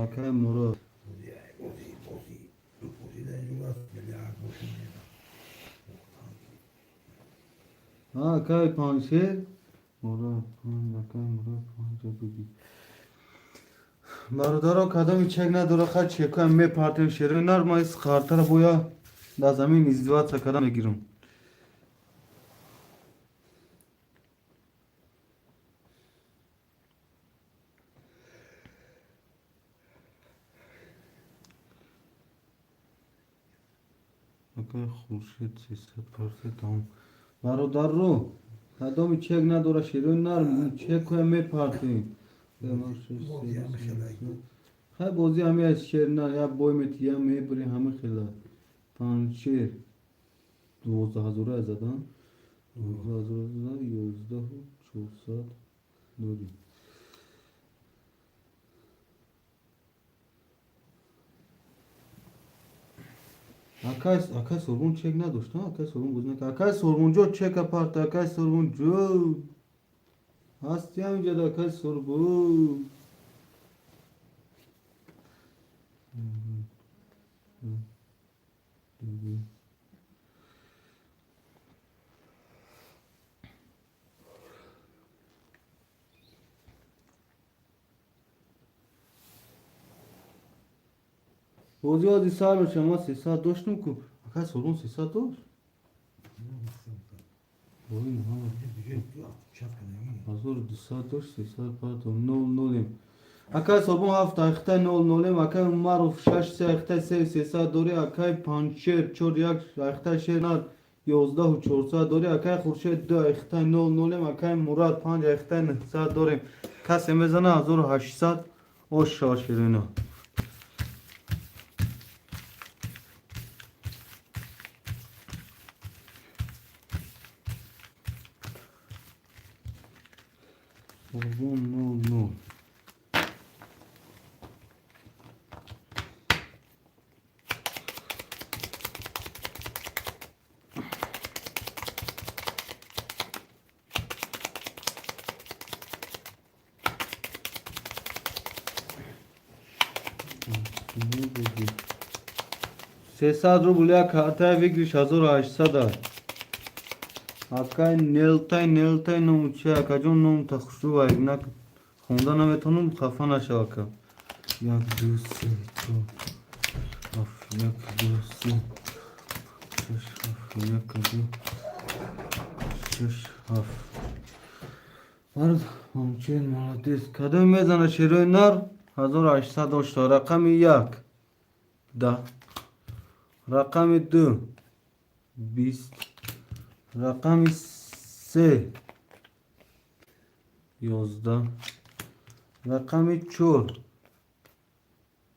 Акай Мурод. Бозӣ, бозӣ, бозӣ дар ин ҷо аст, як бошем. Акай Паншер Мурод панҷ, акай Мурод панҷа бигӣ. Бародаро, кадоми чек надора, хай чекаям мепартем. Шерои нар ма ис қартара боя дар замин издеваться карда мегирам. Акай Хуршед 300 парте, тамом. Бародарро, кадоми чек надора, шерои нар чекоя мепартем. Хай, бозӣ ҳами аз шер нар, як бой мети, як мебури, ҳама хела. Панҷшер 12 ҳазора задан, 12 ҳазора задан, 11 400 дорӣ. Акай Сорбон чек надошт, акай Сорбон бозӣ накард. Акай Сорбонҷо, чека парта. Акай Сорбонҷо, ҳасти ҳаминҷода, акай Сорбон? Бозӣ ози сар мешавад. Ма 300 доштум ку, акай Сорбон 300 дошт. Ой, 1200 дошт, 300 партом, нол нолем. Акай Сорбон ҳафт ахтай нол нолем. Акай Умаров шаш се ахтай се 300 дорӣ. Акай Панҷшер чор як ахтай шер нар 11 400 дорӣ. Акай Хуршед ду ахтай нол нолем. Акай Мурад панҷ ахтай 900 дорем. Касе мезана, 1800 ош шава ширино. Сорбон нол нол. 300 рубл як картаи выигрыш 1800 аст. Акай Нелтай, Нелтай ному чи, акаҷон, номта хушрӯ на хонда наметавонам, хафа нашав, ака. Як, ду, се, чор, ҳафт, як, ду, се, шаш, ҳафт, як, ду, шаш, ҳафт. Мамчен молодец. Кадоме мезана шерои нар, 1800 дошта. Рақами як 10, рақами ду 20, рақами се 11, рақами чор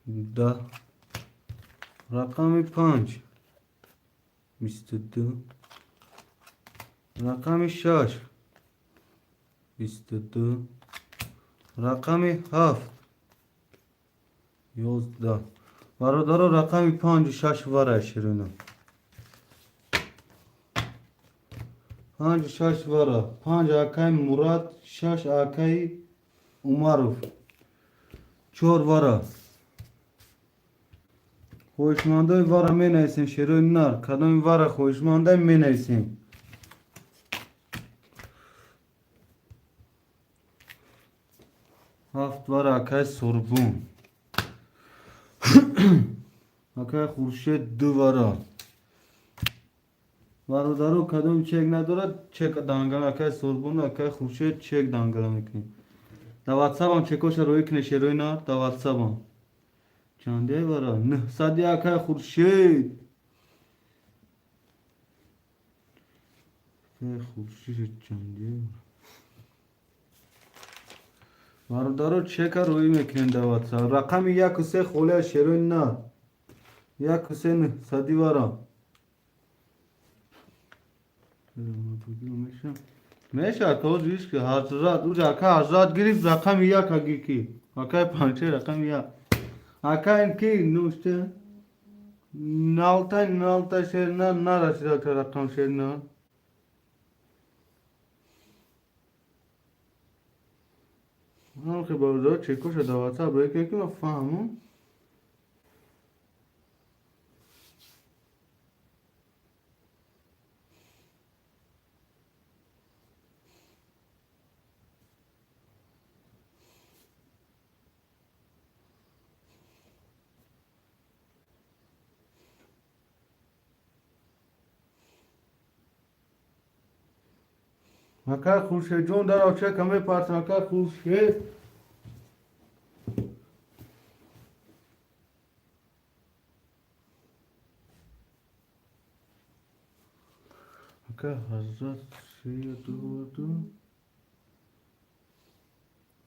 10, рақами панҷ 22, рақами шаш 22, рақами ҳафт 11. Бародаро, рақами панҷу шаш вара ширина, панҷу шаш вара. Панҷ акаи Мурад, шаш акаи Умаров, чор вара. Хоҳишмандои вара менависем. Шерои нар, кадоми вара хоҳишмандай, менависем. Ҳафт вара акаи Сурбун. Акаи Хуршед ду вара. Бародаро, кадом чек надорад, чек дангала. Акаи Сурбун, акаи Хуршед, чек дангала мекунем. Дар ватсапам чекоша роӣ кунед. Шерои нар дар ватсапам чанде вара? 900-и акаи Хуршед. Акаи Хуршед чанде? Бародаро, чека роӣ мекунем дар ватсап. Рақами яку се холия. Шерои нар, яку се, 900-и вара меша. То ки ҳазрат уҷа ака ҳазрат гирифт. Рақами як аги ки акаи Панче, рақами як акаи ки нушта налтай налтай шер на нарасид ака рақам шер на. Бародаро, чекоша дар ватсап роӣ кунем, ки ман фаҳмам. Акай Хуршедҷон, дарав чека мепартам, акай Хуршед. Акай Ҳазрат се ду ду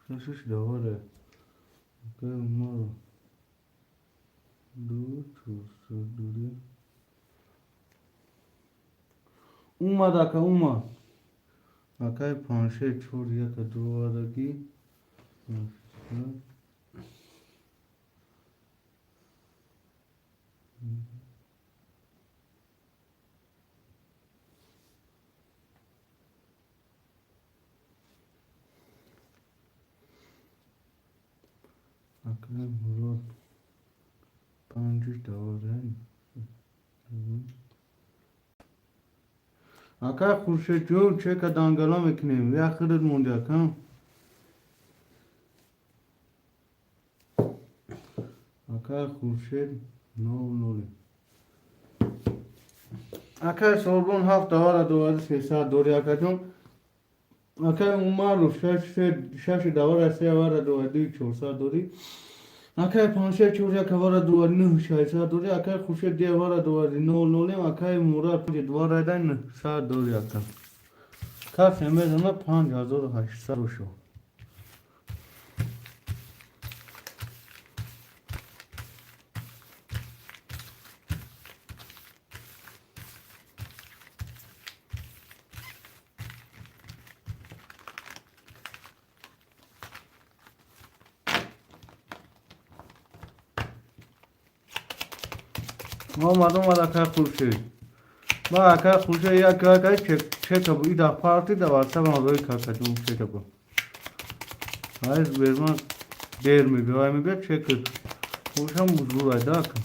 шашиш даваре. Акай Умар ду чорсад дури. Умад ака, умад. Акай паншер чор яка дувараги. Акай Мурод панҷиш даварен. Акай Хуршедҷон, чека дангала мекунем. Як худат монди, ака. Акай Хуршед нол ноли. Акай Сорбон ҳафт давара довари сесад дори, акаҷон. Акай Умаров шаши давара се авара довари дуи чорсад дори. Акай Паншер чор як авара довари нӯҳ шашсад дори. Акай Хуршед ду авара довари нол нолем. Акай Мурад панҷ двара дай нӯҳсад дори, ака. Кафе мезана 5800 шо. Омад, омад акай Хуршед. Ма акай Хуршед як акай чека бу ида парти да ватсап рӯй какаҷон чека бу. Айз берман дер мебиёд, ай мебиёд чека. Хуршам мужбур ай да ака.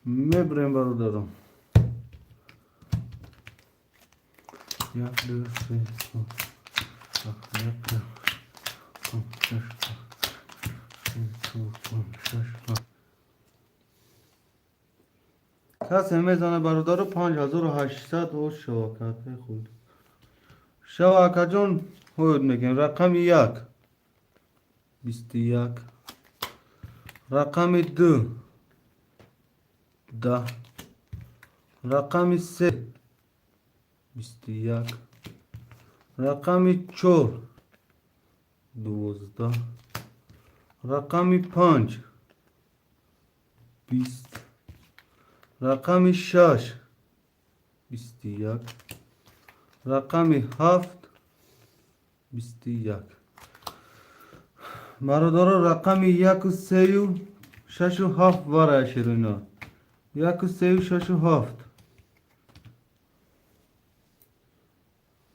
Мебрем бародарам. Як, ду, се, чор, ҳафт, як, ду, шаш, чор, панҷ, шаш, ҳафт. Касе мезана бародаро 5800 ош шава акаи худ. Шава акаҷон, ҳоёд мекунем. Рақами як 21, рақами ду 10, рақами се 21, рақами чор 12, рақами панҷ 20, рақами шаш 21, рақами ҳафт 21. Бародаро, рақами яку сею шашу ҳафт варая ширино. Яку сею шашу ҳафт.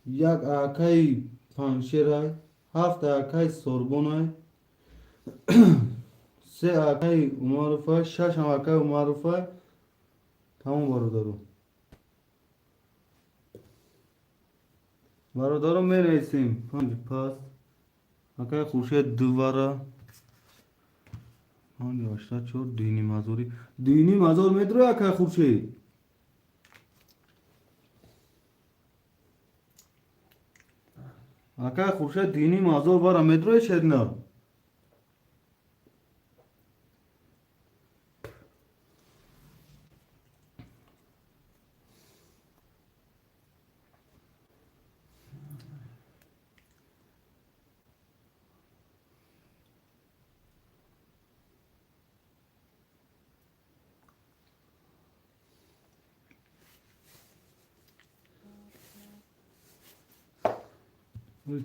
Як акаи Панҷшерай, ҳафт акаи Сорбонай, се акаи Умаровай, шаш ҳам акаи Умаровай. Тамом бародаро. Бародаро мерасем. Панҷ пас. Акаи Хуршед дувара. Панҷ ҳаштад чор дуюним ҳазори. Дуюним ҳазор метро акаи Хуршед. Акаи Хуршед дуюним ҳазор вара метрои шерина.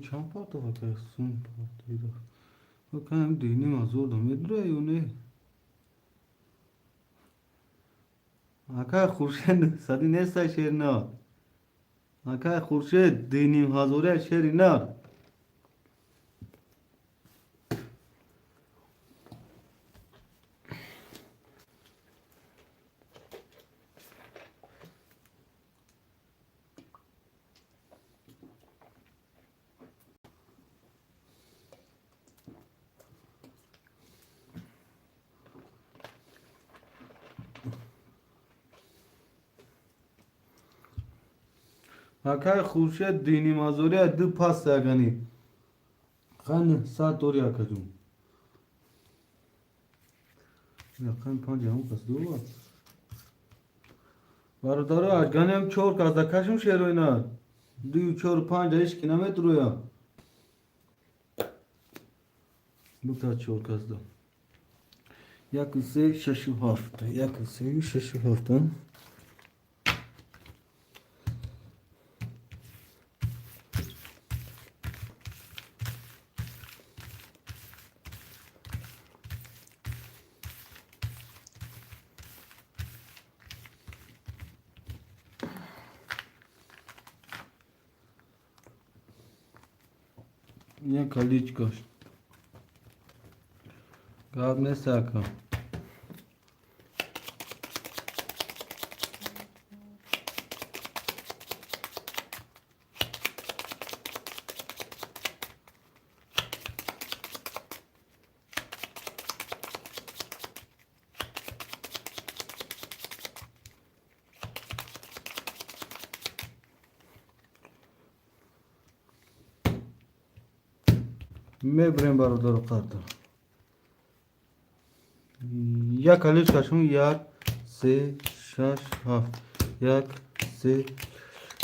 Чанд партов акай сум партида? Акаем дуюним ҳазор да медроя ё не? Акай Хуршед сади нестай шерина. Акай Хуршед дуюним ҳазория шерина. Акай Хуршед диним ҳазорӣ ду паст ягани. Хай 900 дори акаҷон. Рақами панҷ ҳамон кас ду. Бародаро, аҷганем чор кас да кашм шероина. Ду, чор, панҷ ҳеч ки наметроя. Бута чор кас да. Як, се, шашу ҳафт. Як, се, шашу ҳафт. Як каличкаш. Гап нест ака. Мебарем бародару қарда. Як каличкашон як, се, шаш, ҳафт. Як, се,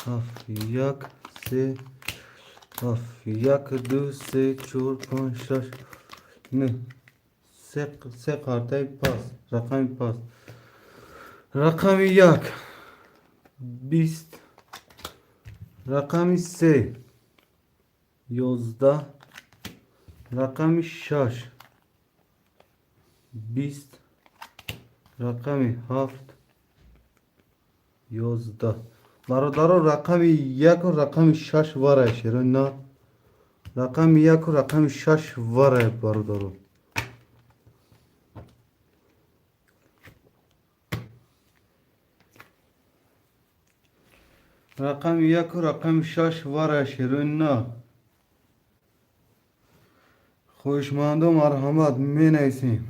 ҳафт. Як, се, ҳафт. Як, ду, се, чор, панҷ, шаш, нӯҳ. Се қартаи паст. Рақами паст. Рақами як. 20. Рақами се. 11. Рақами шаш. 20. Рақами ҳафт. 11. Бародаро, рақами яку рақами шаш варай шеро на. Рақами яку рақами шаш варай бародаро. Рақами яку рақами шаш варай шеро на. Хоҳишмандо марҳамат менависем.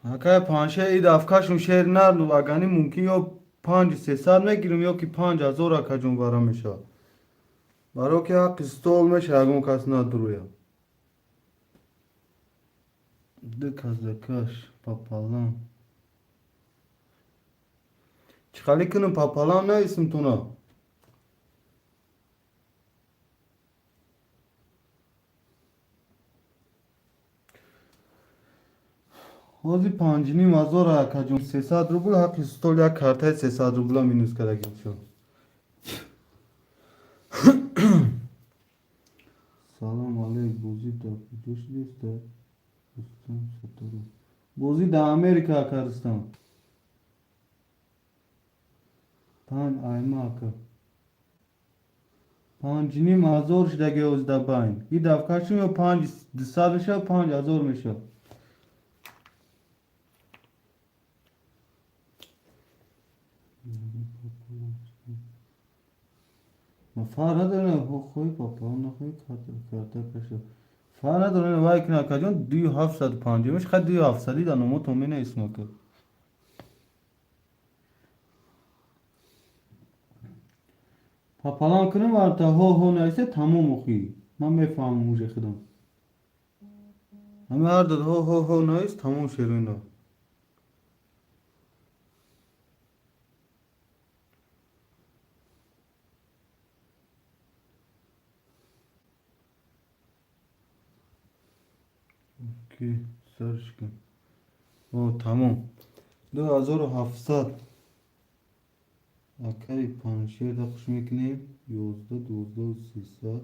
Акай панҷше ид афкашум шер нарду агани мумкин ё панҷ сесад мегирим ё ки 5000 акаҷон бара мешавад. Баро ки ҳаққи стол мешавад ягон кас надуруя. Ду кас да каш пополам. Чӣ хали кунам пополам нависем туна? Ҳозир 5500 акаҷон 300 рубл ҳаққи стол як картаи 300 рубла минус кардагим шуд. Салом алейк, бозӣ дар куҷо шудест? Дар Рустам Сатторов. Бозӣ дар Америка ака Рустам. Панҷ айма ака. 5500 шудаги ҳозир дар байн. И дафкашум ё панҷ дусад мешавад, 5000 мешавад. Ма фарқ надорем, хоҳӣ пополам, нахоҳӣ карта каша. Фарқ надорем, вай кина акаҷон дую ҳафтсаду панҷоҳ мешавад, хай дую ҳафтсадӣ дар номотон менависем ака. Пополам кунем, варта ҳо ҳо нависе тамом охӣ. Ман мефаҳмам уже худам. Ҳама ҳар дод ҳо ҳо ҳо навис тамом шеруино. Ки сарш кун. О, тамом. 2700. Акаи панҷшер да хуш мекунем. 11, 12, 300.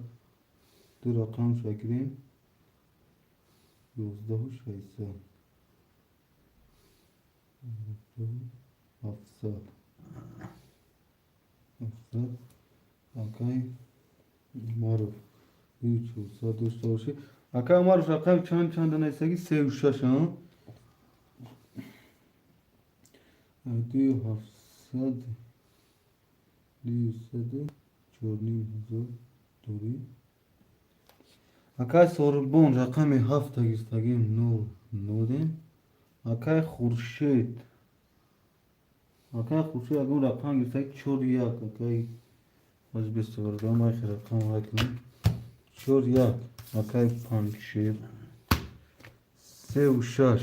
Ду рақам шакирем. 11 600. 11 700. 700. Акаи Умаров. Ду чорсад дошта бошӣ. Акаи Умаров рақами чанд чанд нависагӣ? Сею шаш, а? Дую ҳафтсад. Дую саду чорним ҳазор дорӣ. Акай Сорбон рақами ҳафта гирифтагим, нол нолем. Акай Хуршед. Акай Хуршед ягон рақам гирифтаги, чор як. Акай аз бисту бародарам айхи рақам вай кунем. Чор як. Акай Панҷшер. Севу шаш.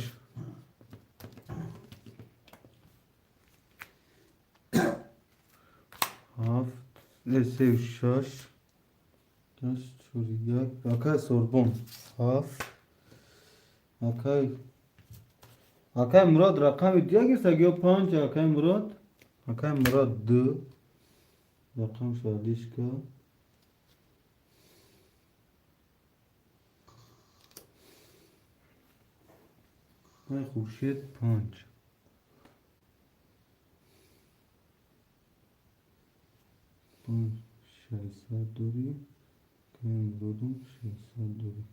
Ҳафт. Севу шаш. Даст чор як. Акай Сорбон. Ҳафт. Акай Мурод рақами ду гирифтаги ё панҷ? Акай Мурод? Акай Мурод ду. Рақам шадишка. Акай Хуршед панҷ. Панҷ шашсад дорӣ. Акай Муродум шашсад дорӣ.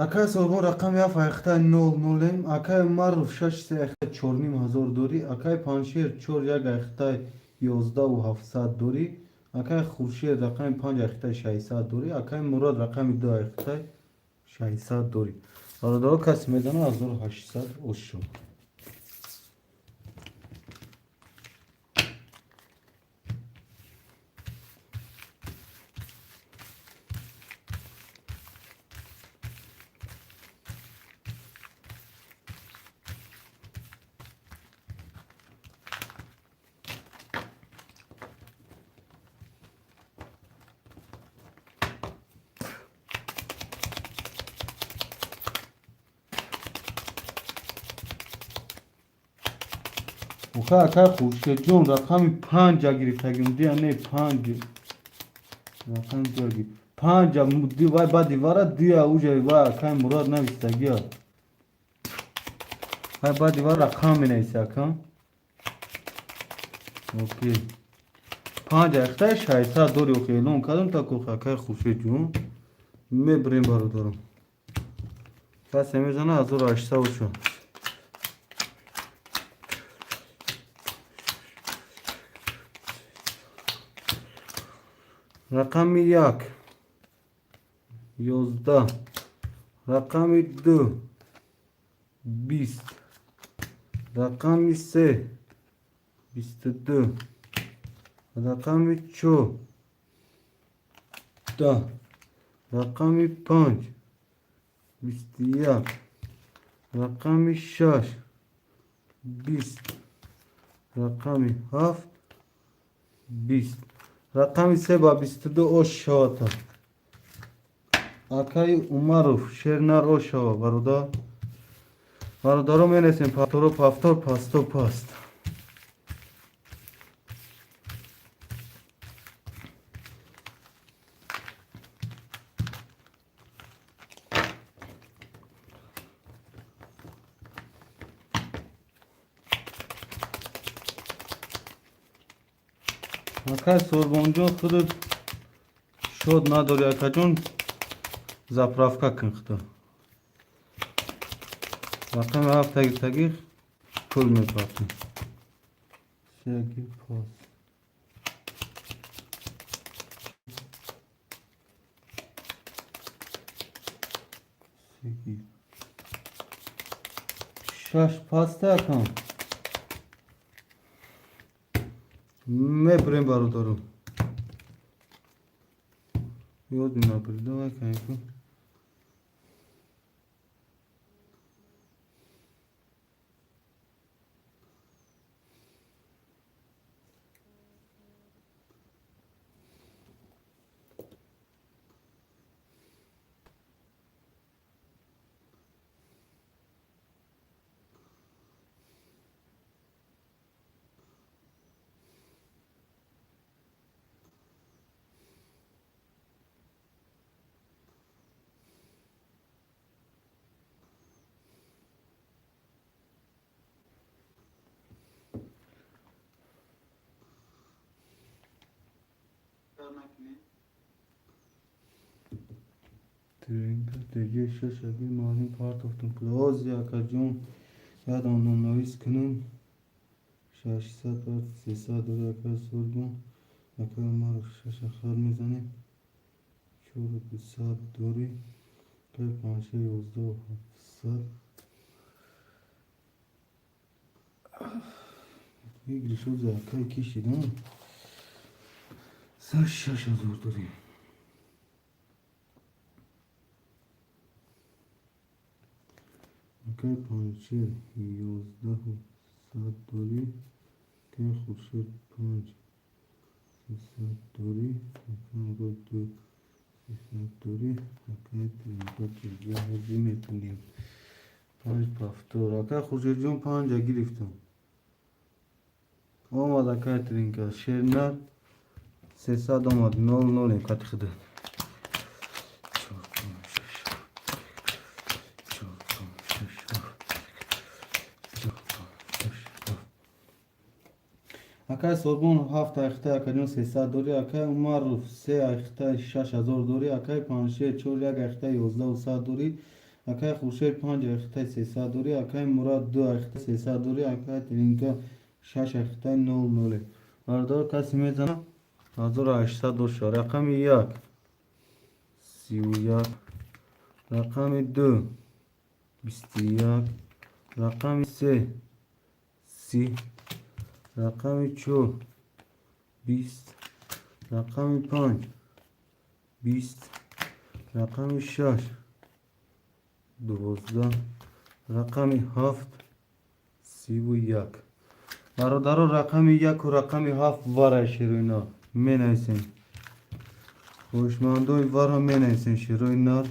Акай Сорбон рақами ҳафт айхта нол нолем. Акай Умаров шаш се айхта чорним ҳазор дорӣ. Акай Панҷшер чор як айхта ёздаҳу ҳафтсад дорӣ. Акай Хуршед рақами панҷ айхта шашсад дорӣ. Акай Мурод рақами ду айхта шашсад дорӣ. Бародаро, касе медонад, 1800 ош шуд. Оха, акай Хуршедҷон рақами панҷа гирифтагим, дия не панҷ. Рақами дуаги. Панҷа вай баъди вара дия уҷа вай акай Мурод навистагия. Вай баъди вара рақам менависа ака. Окей. Панҷ айхтай шашсад дори, охи эълон кардам та ко акай Хуршедҷон. Мебирем, бародарам. Касе мезана, 1800 бошад. Рақами як 11, рақами ду 20, рақами се 22, рақами чор 10, рақами панҷ 21, рақами шаш 20, рақами ҳафт 20, рақами се ба 22 ош шавата. Акаи Умаров шернар ош шава, бародар. Бародаро, менесем павторо павтор пасто паст. Акай Сорбонҷон, худат шод надорӣ, акаҷон, заправка кун худо. Рақами ҳафт гирифтагӣ, пул мепартем. Сеги пас. Сеги. Шаш паста акам. Мебирем, бародаро. Ёд набирем. Давай кайфу. Деги шашаги маълим партофтум пулози, акаҷон, ядам номнавис кунам. 600 баъд 300 дори, акай Сурбон, акай Умаров шаша хар мезанем. Чору дусад дорӣ. Акай Паншер 11 700. Выигрыш за акай кишид, а? За 6000 дорӣ. Акай Паншер 11 100 дорӣ. Акай Хуршед 5 300 дорӣ. Акай Мурод 2 300 дорӣ. Акай Тринка чиза ҳозир метунем. Панҷ повтор. Акай Хуршедҷон, панҷа гирифтам. Омад, акай Тринка. Шернар 300 омад. Нол нолем кати худат. Чор, панҷ, шаш, чор, панҷ, шаш, ҳафт, чор, панҷ, шаш, ҳафт. Акай Сорбон ҳафт айхта, акаҷон, 300 дорӣ. Акай Умаров се айхта, 6000 дорӣ. Акай Паншер чор як айхта, 11 100 дорӣ. Акай Хуршед панҷ айхта, 300 дорӣ. Акай Мурад ду айхта, 300 дорӣ. Акай Тринка шаш айхта, нол ноле. Бародар, касе мезана, 1800 доша. Рақами як 31, рақами ду 21, рақами се 30, рақами чор 20, рақами панҷ 20, рақами шаш 12, рақами ҳафт 31. Бародаро, рақами яку рақами ҳафт варай шерои нар менависем. Хоҳишмандои вара менависем, шерои нар.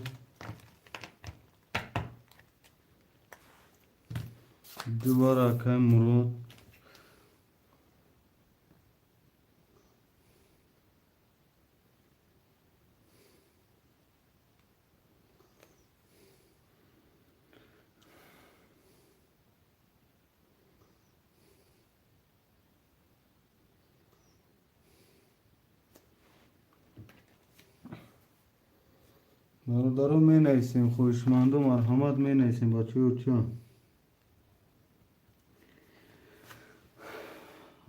Ду вара, акай Мурод. Бародаро, менависем, хоҳишмандо, марҳамат, менависем, бачаҳои урча.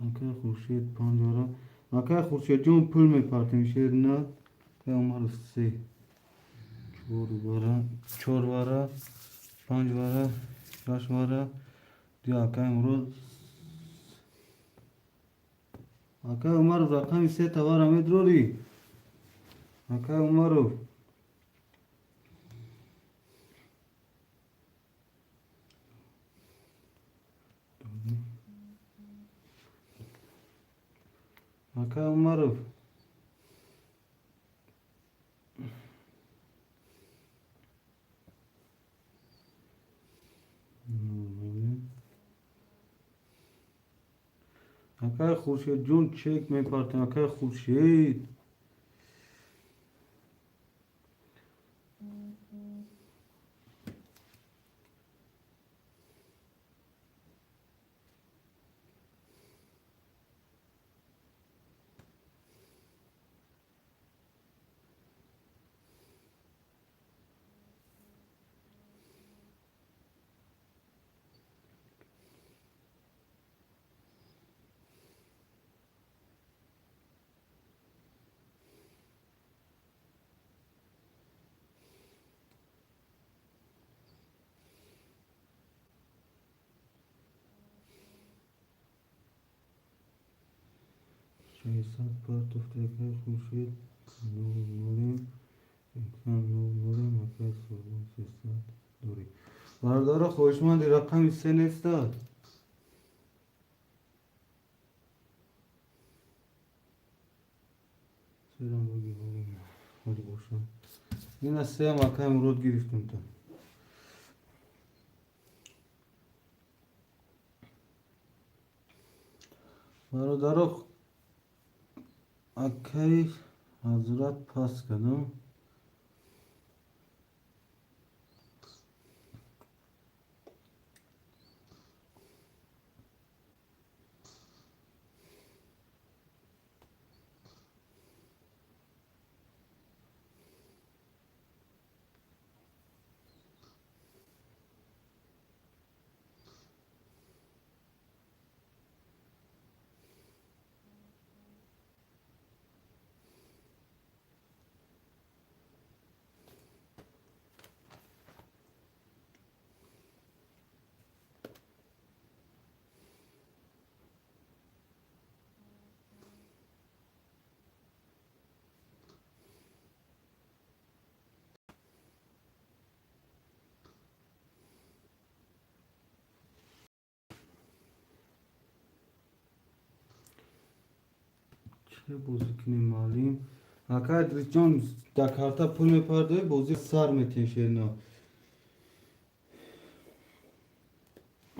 Акай Хуршед панҷара. Акай Хуршедҷон, пул мепартем, шер на. Акай Умаров се, чор вара, чор вара, панҷ вара, шаш вара, ду. Акай Мурод, акай Умаров, рақами се тавара медрорӣ, акай Умаров. Акай Умаров. Акай Хуршедҷон, чек мепартем, акай Хуршед. 600 партофта, акай Хуршед, нол нолем, экран нол нолем, акай Сорбон 300 дорӣ. Бародаро, хоҳишманди рақами се нестад. Серам буги ҳоли бошам. Ина сеам, акай Мурод, гирифтем та. Бародаро, акай Ҳазрат пас кардам. Бозӣ кунем, муаллим. Ака Идрисҷон, дар карта пул мепардоӣ, бозӣ сар метиҳем, шерина.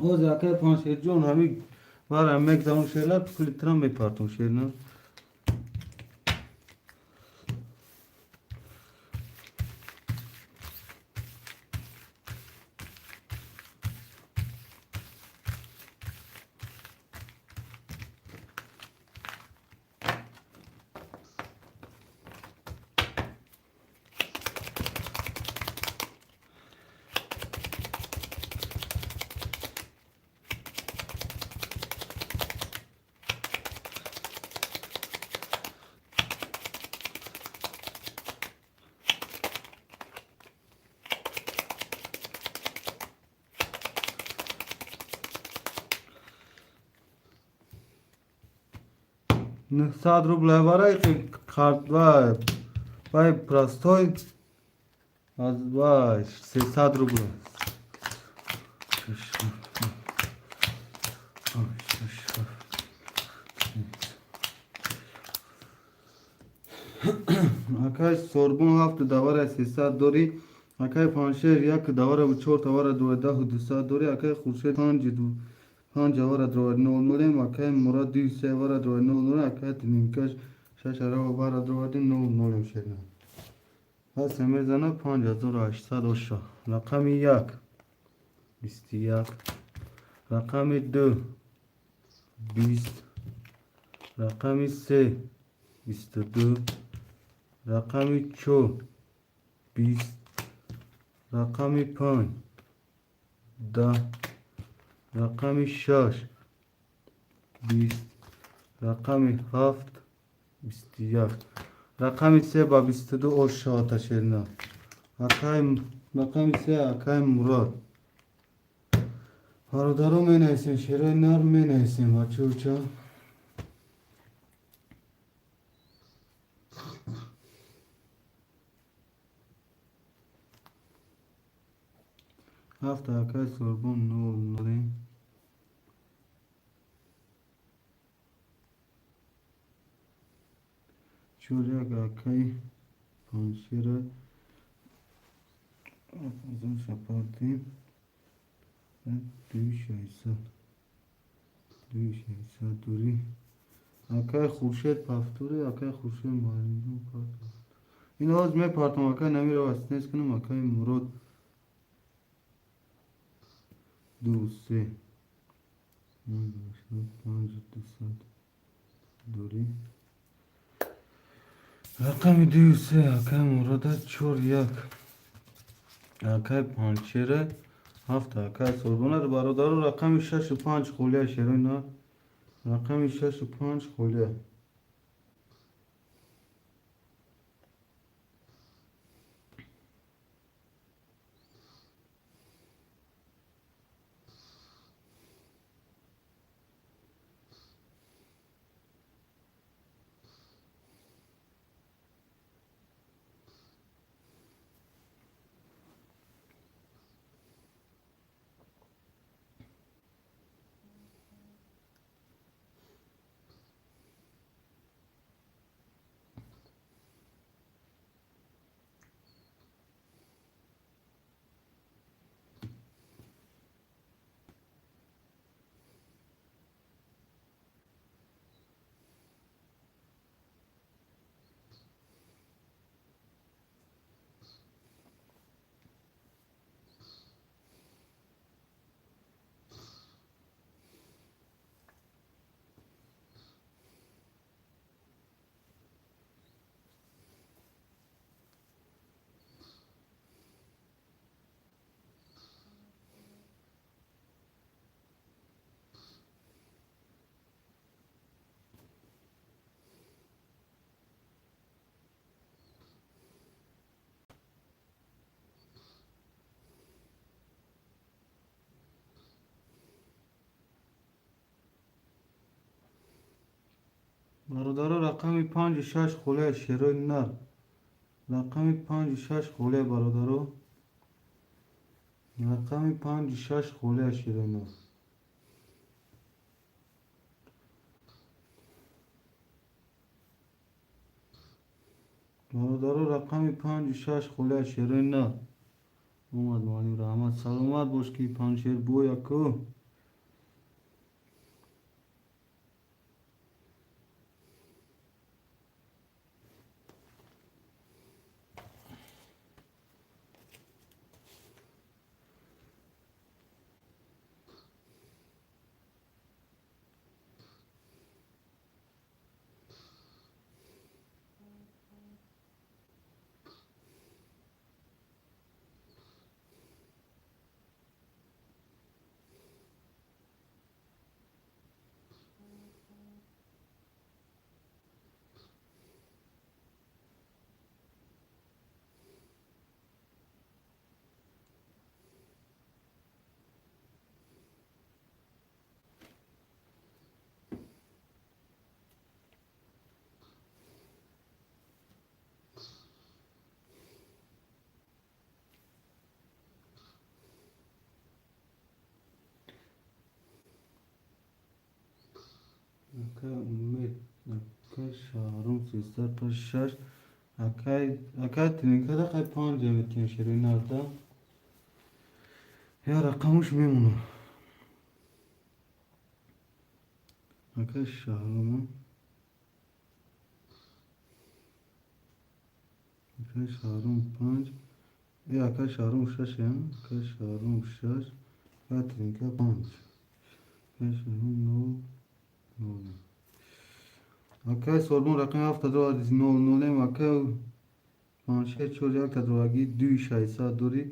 Ҳозир, акай Паншерҷон, ҳамин вара мегзарон, шерна, пули тира мепартом, шерна. 900 рубля варай карт вай простой аз вай 300 рубля. Шаш, ҳафт, шаш, ҳафт. Акай Сорбон, ҳафту давара 300 дорӣ. Акай Паншер, як давара чор тавара дувадаҳу 200 дорӣ. Акай Хуршед, панҷ панҷ авара дровад нол нолем. Акай Мурад, дую се авара дровад нол нолем. Акай Тнимкаш, шаш авара дровади нол нолем, шерна. Пас мезана 5800 оша. Рақами як 21, рақами ду 20, рақами се 22, рақами чор 20, рақами панҷ 10, рақами шаш 20, рақами ҳафт 21, рақами се ба 22 ош шавата, шерина. Акай рақами се, акай Мурод. Бародаро, менависем, шерои нар менависем, бачауча. Ҳафта, акай Сорбон, нол нолем. Чор як, акай Паншера, азон шапартем. Дуи 600, дуи 600 дорӣ. Акай Хуршед пафтуре, акай Хуршед, муаллимҷон, ин ҳоз мепартам, акай намира васнес кунам. Акай Мурод, ду се панҷ 200 дорӣ. Рақами дую се, акай Мурода. Чор як, акай Панчера. Ҳафта, акай Сорбона. Бародаро, рақами шашу панҷ холия, шерои на. Рақами шашу панҷ холия. Бародаро, рақами панҷу шаш холия, шерои нар. Рақами панҷу шаш холия, бародаро. Рақами панҷу шаш холия, шерои нар. Бародаро, рақами панҷу шаш холия, шерои нар омад. Муаллим, раҳмат, саломат бош, ки Панҷшер бояку. Акай Умед, акай Шаҳрум, 356, акай Тинкада қай панҷ метиҳем, шерои нарда. Я рақамуш мемонам. Акай Шаҳрум, акай Шаҳрум панҷ, акай Шаҳрум шаш, акай Шаҳрум шаш, акай Тинка панҷ, акай Шаҳрум нол нол. Акай Сорбон рақами ҳафта нол нолем, акай Панҷшер чор якта дровагӣ дуи шашсад дорӣ,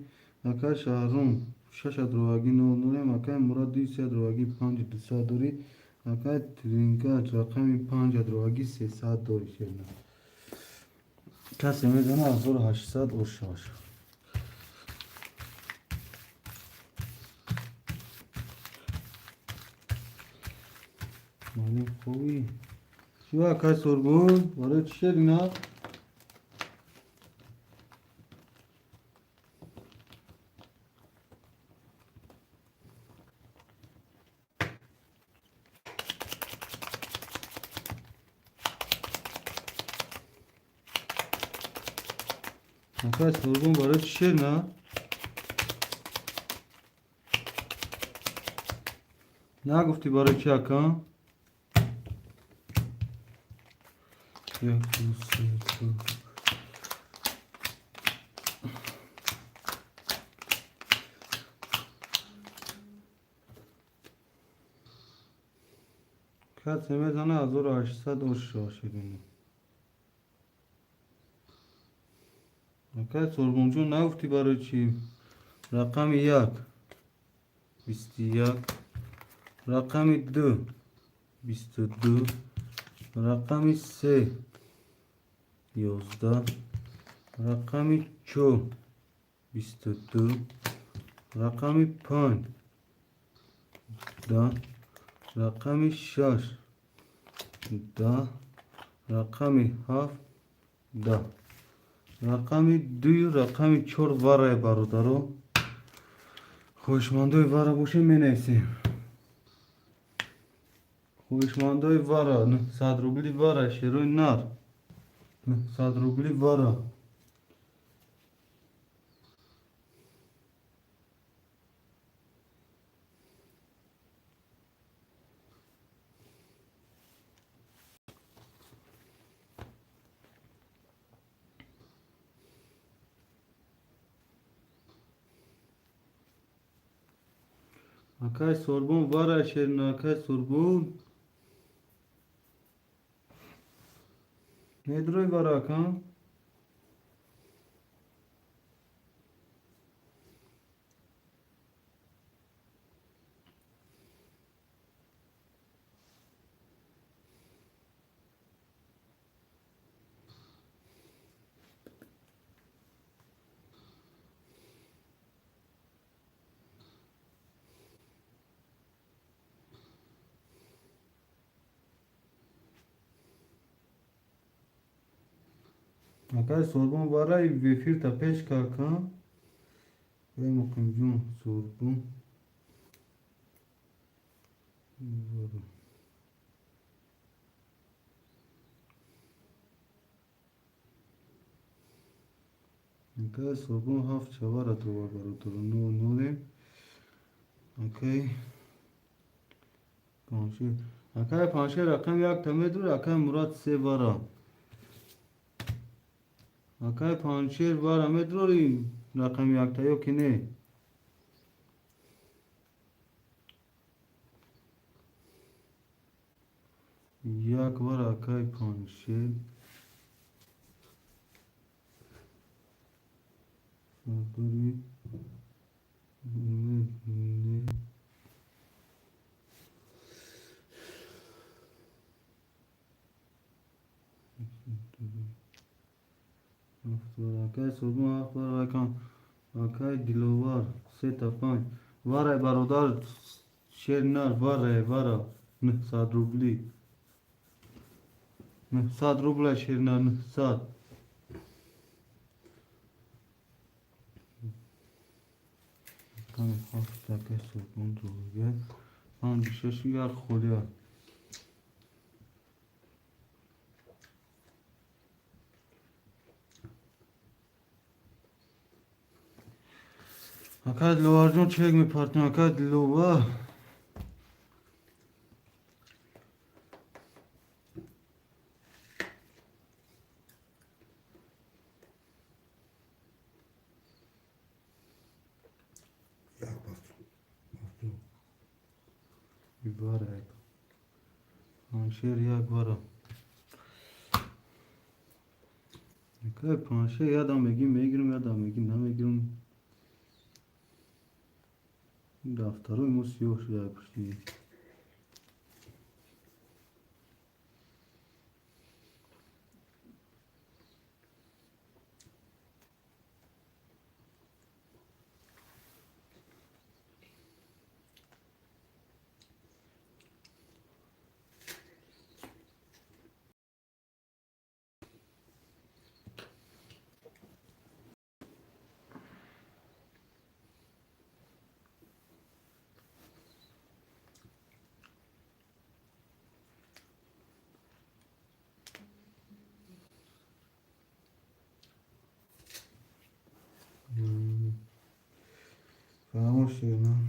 акай Шаҳрум шаша дровагӣ нол нолем, акай Мурад дуи се дровагӣ панҷу дусад дорӣ, акай Тринка рақами панҷа дровагӣ 300 дорӣ, шерна. Касе мезана 1800 ошаш. Муаллим, хубӣ? Чӣ, акай Сургун? Барои чӣ шер ина? Акай Сургун, барои чӣ шер на? Нагуфтӣ барои чӣ, ака? Як, ду, се, чор. Касе мезана 1800 оша, ширина. Акай Сургунҷон, нагуфтӣ барои чӣ? Рақами як 21, рақами ду 22, рақами се 11, рақами чор 22, рақами панҷ 10, рақами шаш 10, рақами ҳафт 10, рақами дую рақами чор варае, бародаро. Хоҳишмандои вара бошем, менависем. Хоҳишмандои вара, 900 рубли вара, шерои нар. 900 рубли вара. Акай Сорбон, вара шерина, акай Сорбон. Медрой вара, ака? Акай Сорбон, вараи эфирта пеш кард, ка? Эй Муқимҷон, Сорбон. Вара. Акай Сурбон ҳафт чавара дровар, бародаро, нол нолем. Акай Паншер, акай Паншер рақами якта медур. Акай Мурад се вара. Акай Паншер, вара медурори рақами якта ё ки не? Як вара, акай Паншер. Сардори Умед не. Ҳафт вара, акай Сурбон ҳафт вара. Акай Диловар сета панҷ варай, бародар. Шер нар варай, вара 900 рубли, 900 рубла шернар, 900. Рақами ҳафт акай Сурбон дувага, панҷу шашу як холия. Акай Диловарҷон, чек мепартем, акай Диловар. Як ҳафту. Вара, Паншер як вара. Акай Паншер, ядам мегим мегирам, ядам мегим намегирам. Дафтарои мо сиёҳ шуда пушти. Фаромӯш шудам.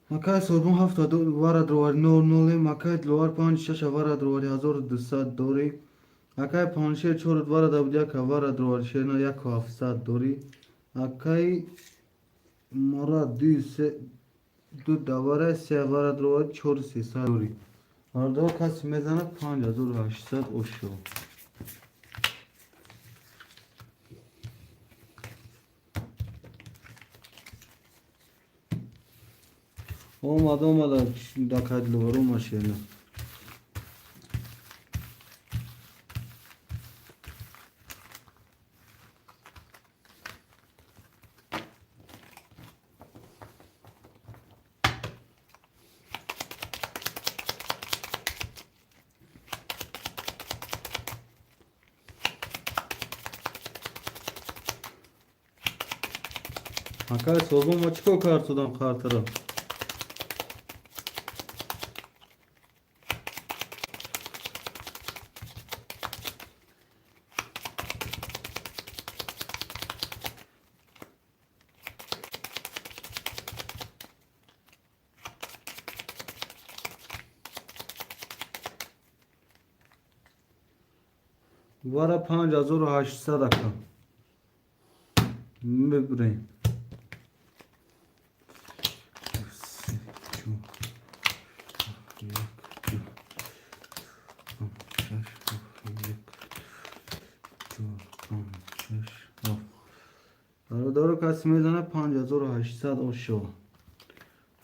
Акай Сурбон ҳафта вара дровари, нол нолем. Акай Диловар панҷ шаша вара дровари, 1200 дорӣ. Акай Паншер чор вара дабуд, яка вара дровари, шерна 1700 дорӣ. Акай Мурад ду се ду давара се вара дровари, 4300 дорӣ. Бародаро, касе мезанад, 5800 ошо. Омад, омада, акай Диловар омад, шерна. Акай Созон, ма чӣ кор кард судам қартара? Вара 5800, ака, мебурем. Се, чор, як, ду, панҷ, шаш, ҳафт, як, чор, панҷ, шаш, ҳафт. Бародаро, касе мезанад, 5800 ошо.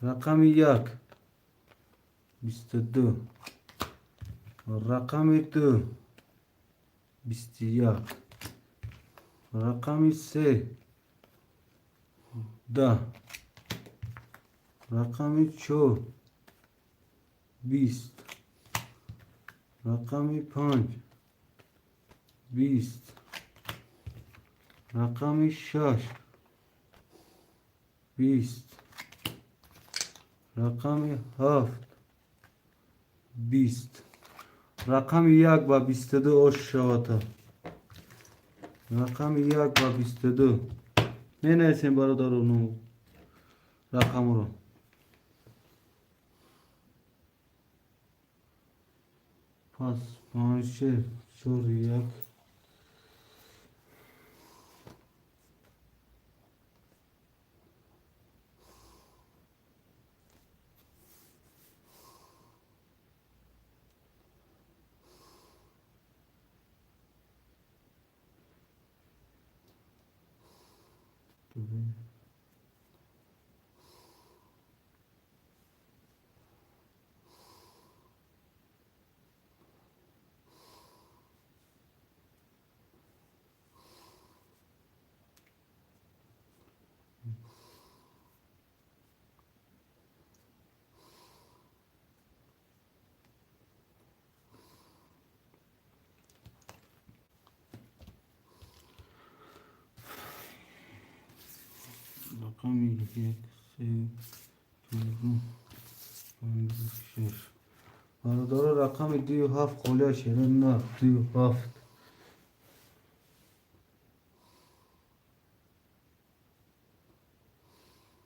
Рақами як 22, рақами ду 21, рақами се 10, рақами чор 20, рақами панҷ 20, рақами 6, 20, рақами 7, 20, рақами 1 ба 22 ош шавата. Рақами 1 ба 22. Менависем, бародаро, рақамро. Пас панҷ, чор, як. Рақами як, се, чор, панҷ, шаш. Бародаро, рақами дую ҳафт холия шеро на дую ҳафт.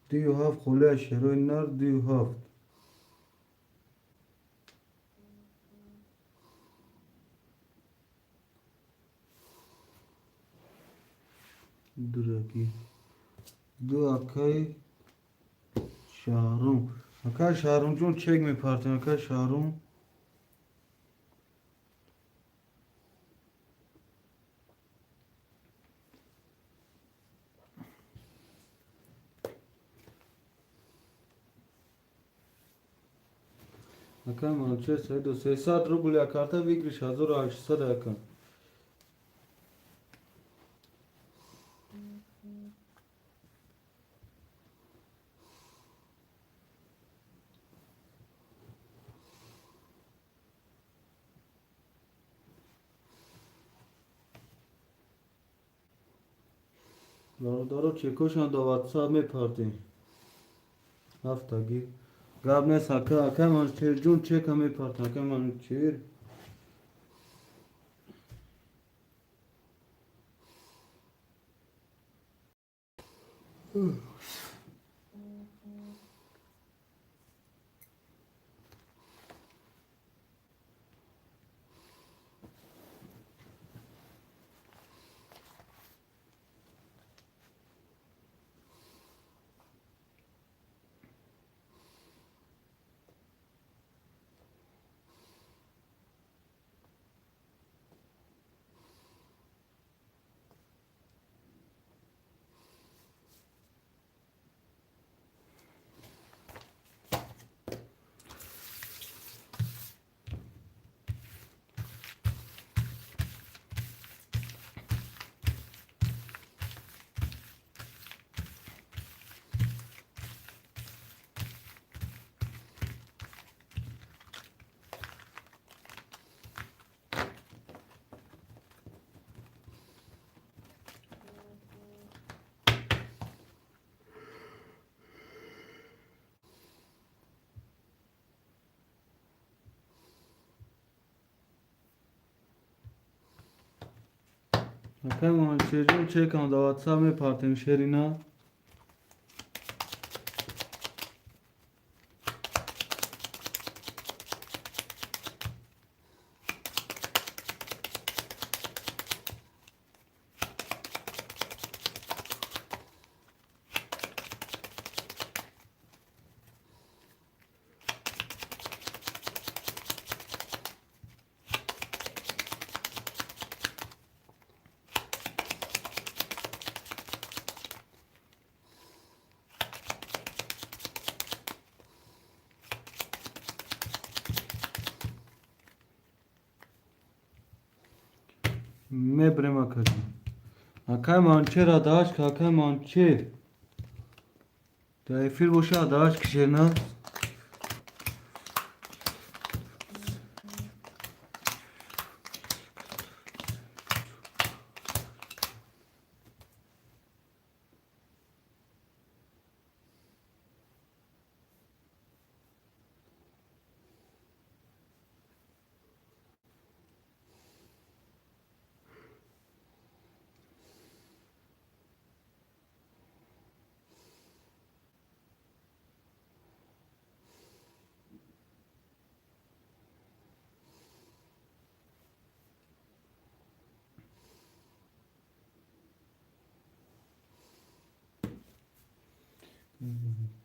Дую ҳафт холия шерои нар, дую ҳафт. Дураки. Ду акаи Шаҳрум. Акаи Шаҳрумҷон, чек мепартем, акаи Шаҳрум. Акаи Манучер Саидов, 300 рубл як карта, выигрыш 1800, ака. Бародаро, чекошон до ватсап мепартем. Ҳафтагӣ. Гап нест, ака, акаи Манучерҷон, чека мепартем, акаи Манучер. Акаи Манучерҷон, чекам до ватсап мепартем, шерина. Мебрем, акаҷон. Акаи Манучер, адааш ка, акаи Манучер. Дар эфир боша, адааш кишена.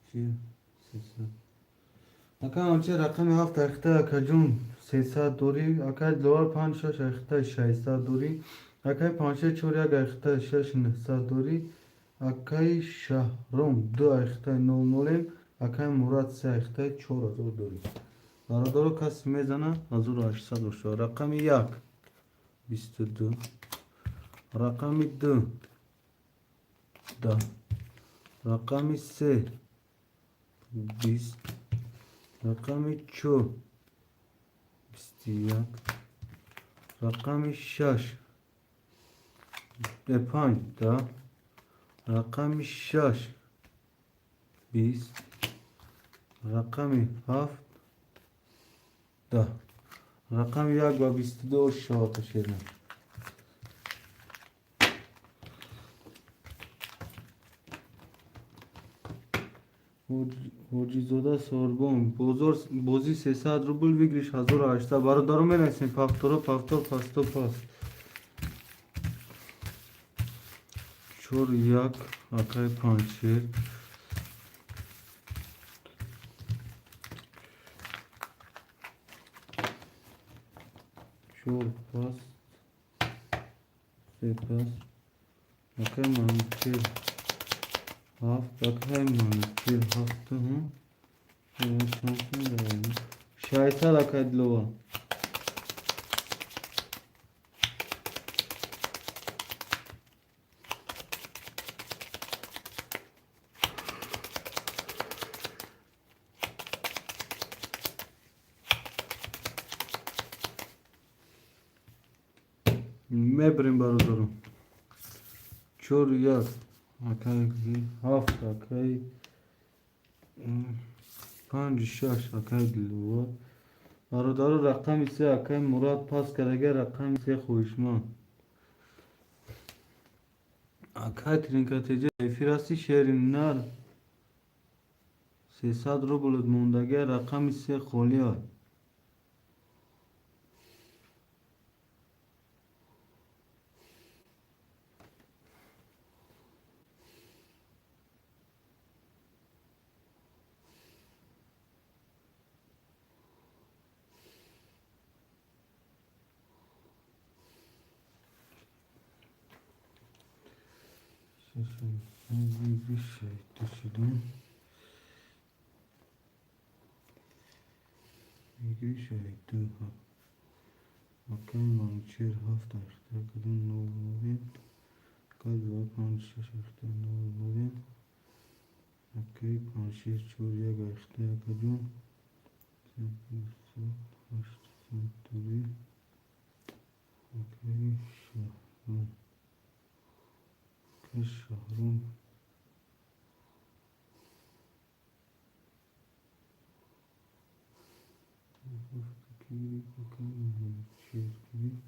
Чи 300. Ака Манучер рақами ҳафт айхта, акаҷон, 300 дорӣ. Акай Диловар панҷ шаш айхта 600 дорӣ. Акай Панҷшер чор як айхта шаш нӯҳсад дорӣ. Акай Шаҳром ду айхтаи нол нолем. Акай Мурад се айхтаи 4000 дорӣ. Бародаро, касе мезана, 1800 бошад. Рақами як 22, рақами ду 10, рақами се 20, рақами чор 21, рақами шаш панҷ 10, рақами шаш 20, рақами ҳафт 10. Рақами як ба 22 шавата шерна. Ҳоҷизода Сорбон, бозор бозӣ 300 рубл, выигрыш 1800. Бародаро, менависем повторо, повтор, пасто, пас. Чор як, акай Панҷшер. Чор пас, се пас. Акай Манучер ҳафт, акай Манучер ҳафту. 600, акай Диловар. Мебарем, бародаро. Чор як, акай ҳафт, акай панҷу шаш, акай Диловар. Бародаро, рақами се, акай Мурад пас кардага, рақами се хоҳишманд. Акай Тринкатеҷа, эфир ҳасти, шери нар, 300 рублат мондага, рақами се холиа. Ду акай Манучер ҳафт айхта кадом нол нолем. Акай Диловар панҷ шаш айхта нол нолем. Акай Панҷшер чор як айхта, акаҷон, 800 дорӣ. Акай Шаҳром, акай Шаҳром акай Манучер гирифт.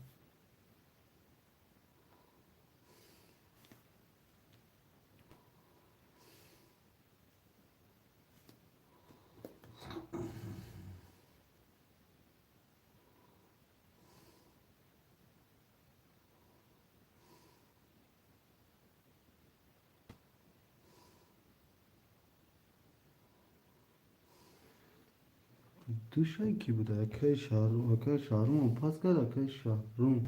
Душай ки буда, акай Шаҳром? Акай Шаҳром пас кард, акай Шаҳром.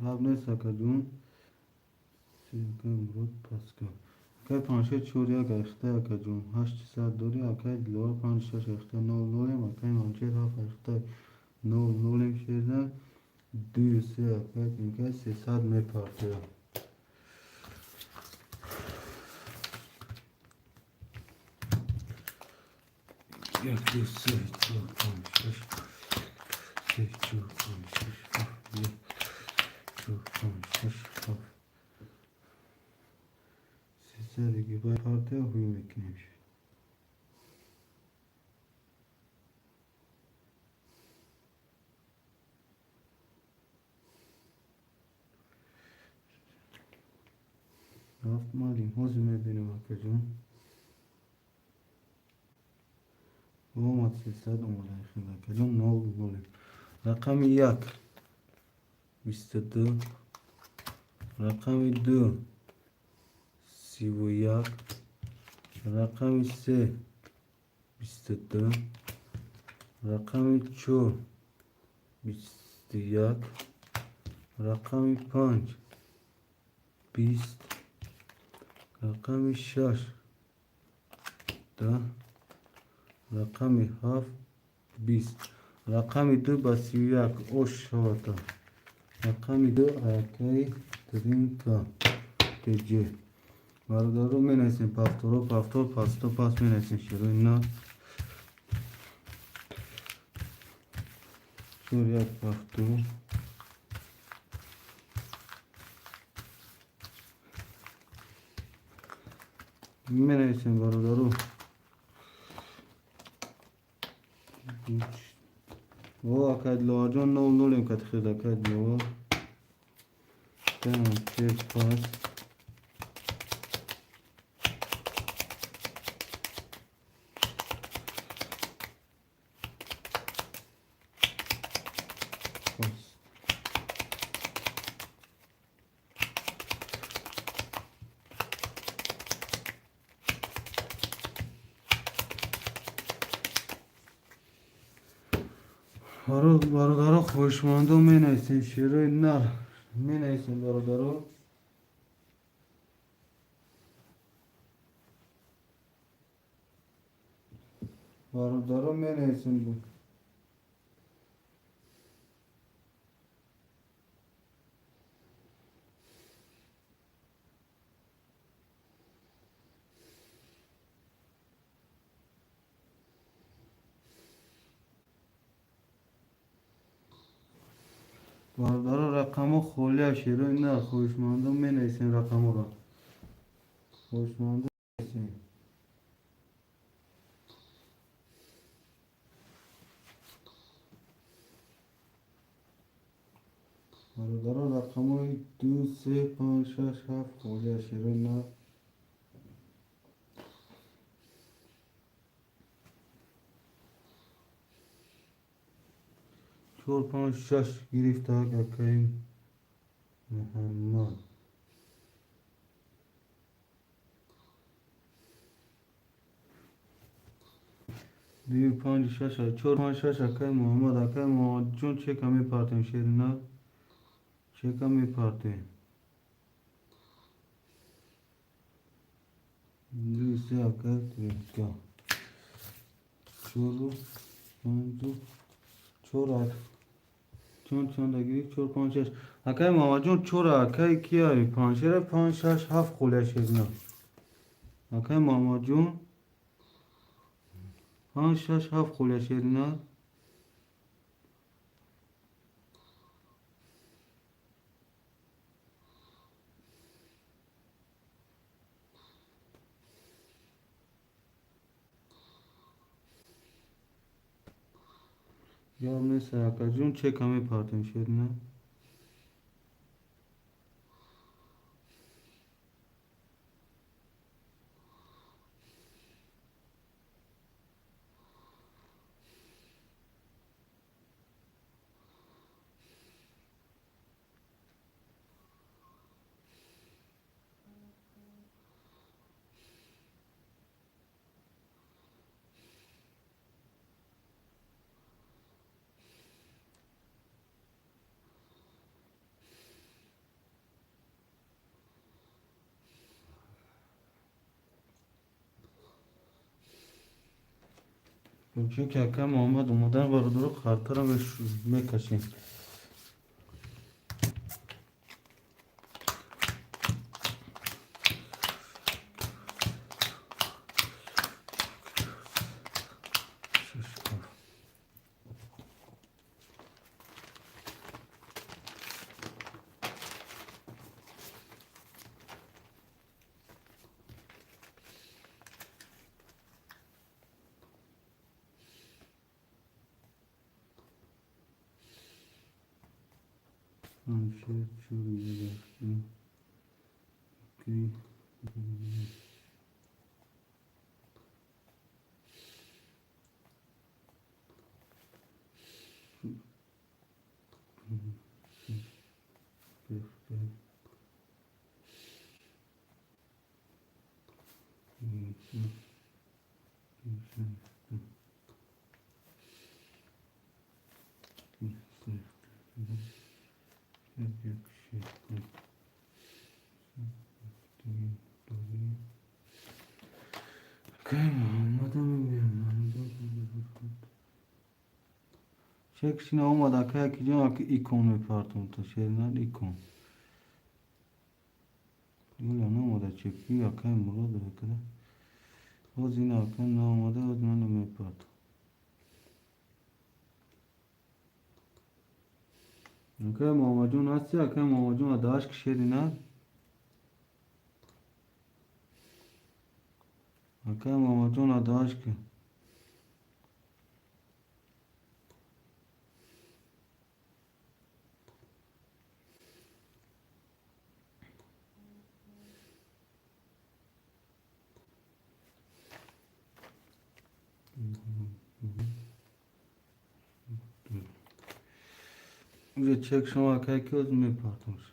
Гап нест, акаҷон. Акай Мурод пас кард. Акай Панҷшер чор як айхта, акаҷон, 800 дорӣ. Акай Диловар панҷ шаш айхта нол нолем. Акай Манучер ҳафт айхта нол нолем шерда. Дую се, акай инкай 300 мепартояд. Як, ду, се, чор, панҷ, шаш, се, чор, панҷ, шаш, ҳафт, як, чор, панҷ, шаш, ҳафт. 300 диги партия ҳуй мекунем. Ҳафт малим, ҳозир мебинем, акаҷон. Омад 300 омада, акаҷон, нол нолем. Рақами як 22, Рақами ду 31, рақами се 22, рақами чор 21, рақами панҷ 20, рақами шаш 10, рақами ҳафт 20. Рақами ду ба 31 ош шавата. Рақами ду акаи Тринка Тҷ. Бародаро, менависем повторо, повтор, пасто пас менависем шерои на чор як повтор. Менависем, бародаро. О, акай Диловарҷон, нол нолем кати хед, акай Диловар. Чек пас. Пас. Бародаро, хоҳишмандо, менависем шерои нар, менависем, бародаро. Бародаро, менависем. Бародаро, рақамҳо холия, шерои нар, хоҳишмандо, менависем рақамҳоро. Хоҳишмандо, менависем. Бародаро, рақамҳои ду, се, панҷ, шаш, ҳафт холия, шерои нар. Чор, панҷ, шаш гирифтак акаи Муҳаммад. Ду, панҷ, шаш, чор, панҷ, шаш, акаи Муҳаммад. Акаи Муҳаммадҷон, чека мепартем, шери нар. Чека мепартем. Ду, се, акаи Тринка. Чору, панҷу, чор, чанд, чанд гирифт? Чор, панҷ, шаш. Акаи Муҳаммадҷон, чор, акаи кия? Панҷшера, панҷ, шаш, ҳафт холия, шери нар. Акаи Муҳаммадҷон, панҷ, шаш, ҳафт холия, шери нар. Гап нест, акаҷон, чека мепартем, шери нар. Чунки ака Муҳаммад омадан, бародаро, хартара мекашем. Шаш, ҳафт. Панҷшер чор як ду окей. Як, як, шест, панҷ. Дорӣ. Акай Муҳаммадам мебинам. Чек шина омад, акай акиҷон, аки икон мепартом то шеринар икон. Юля наомада чеки акай Мурод акада. Ҳоз ин акай наомада, ҳоз ман мепартом. Акай Муҳаммадҷон ҳасти, акай Муҳаммадҷон адааш ки шеринар. Акай Муҳаммадҷон адааш ки. Уже чек шумо акай ки ҳоз мепартомш.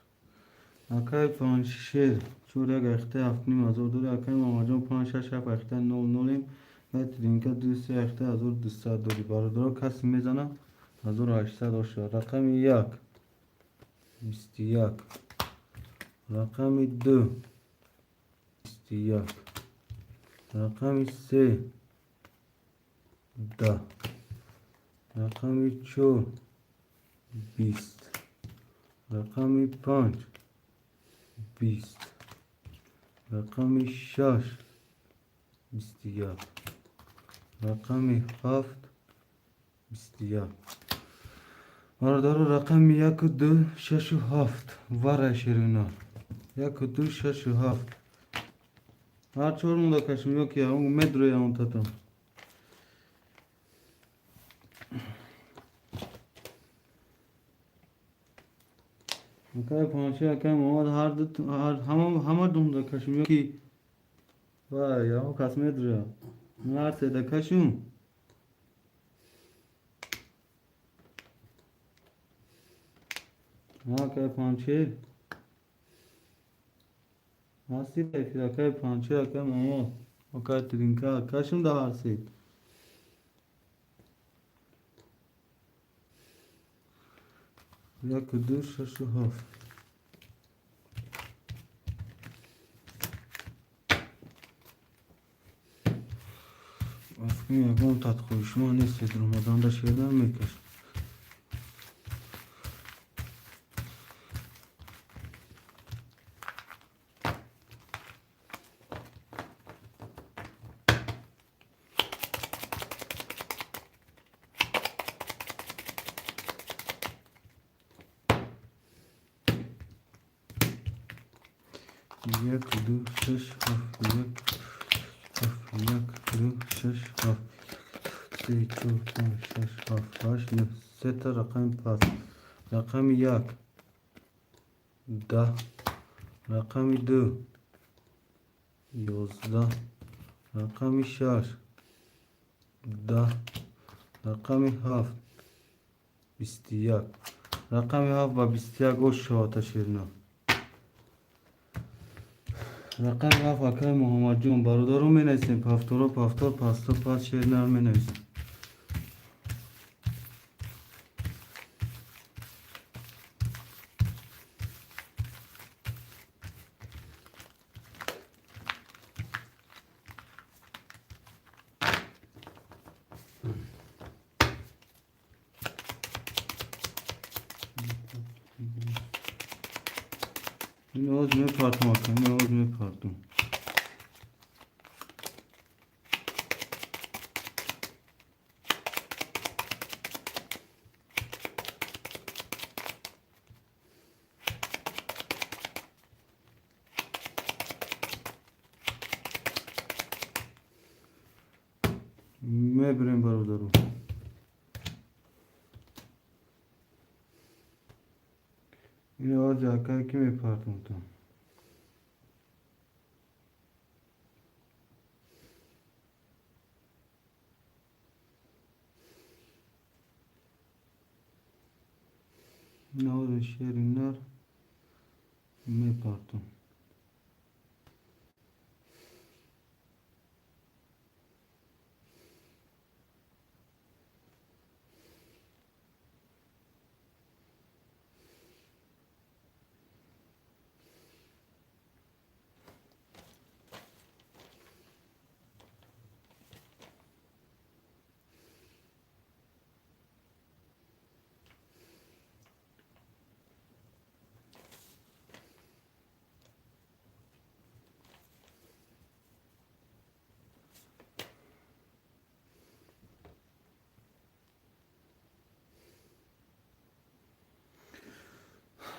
Акай Панҷшер чор як ахта ҳафтним ҳазор дори, акай Муҳаммадҷон панҷ шаш ҳафт ахта нол нолем ва тринка ду се ахта 1200 дори. Бародаро, касе мезана 1800 оша. Рақами як 21, рақами ду 21, рақами се 10, рақами чор 20, рақами панҷ 20, рақами шаш 21, рақами ҳафт 21. Бародаро, рақами яку ду шашу ҳафт вара ширинар. Яку ду шашу ҳафт. Ҳар чор монда кашим ё ки медроя он татам. Акай Панҷшер, акай Муҳаммад ҳар ду ҳама ҳама дунда кашим ё ки вай ягон кас медроя. Ҳар седа кашим. Акай Панҷшер. Ҳасти эфир акай Панҷшер, акай Муҳаммад, акай Тринка кашим да ҳар се. Яку ду шашу ҳафт. Афкин ягон татхоҳишма нест, ромаданда шедан мекашам. Як, ду, шаш, ҳафт, як, ҳафт, як, ду, шаш, ҳафт, се, чор, панҷ, шаш, ҳафт, ҳашт, нӯҳ, сета рақами паст. Рақами як 10, рақами ду 11, рақами шаш 10, рақами ҳафт 21. Рақами ҳафт ба 21 ош шавата ширина. Рақами ҳафт акай Муҳаммадҷон. Бародаро, менависем пафторо пафтор пасто пас шеринар менависем. Ин оз мепартам, ака, ин оз мепартам. Мебирем, бародаро. Ин ози акай ки мепартам то. Ин ози шери нар мепартам.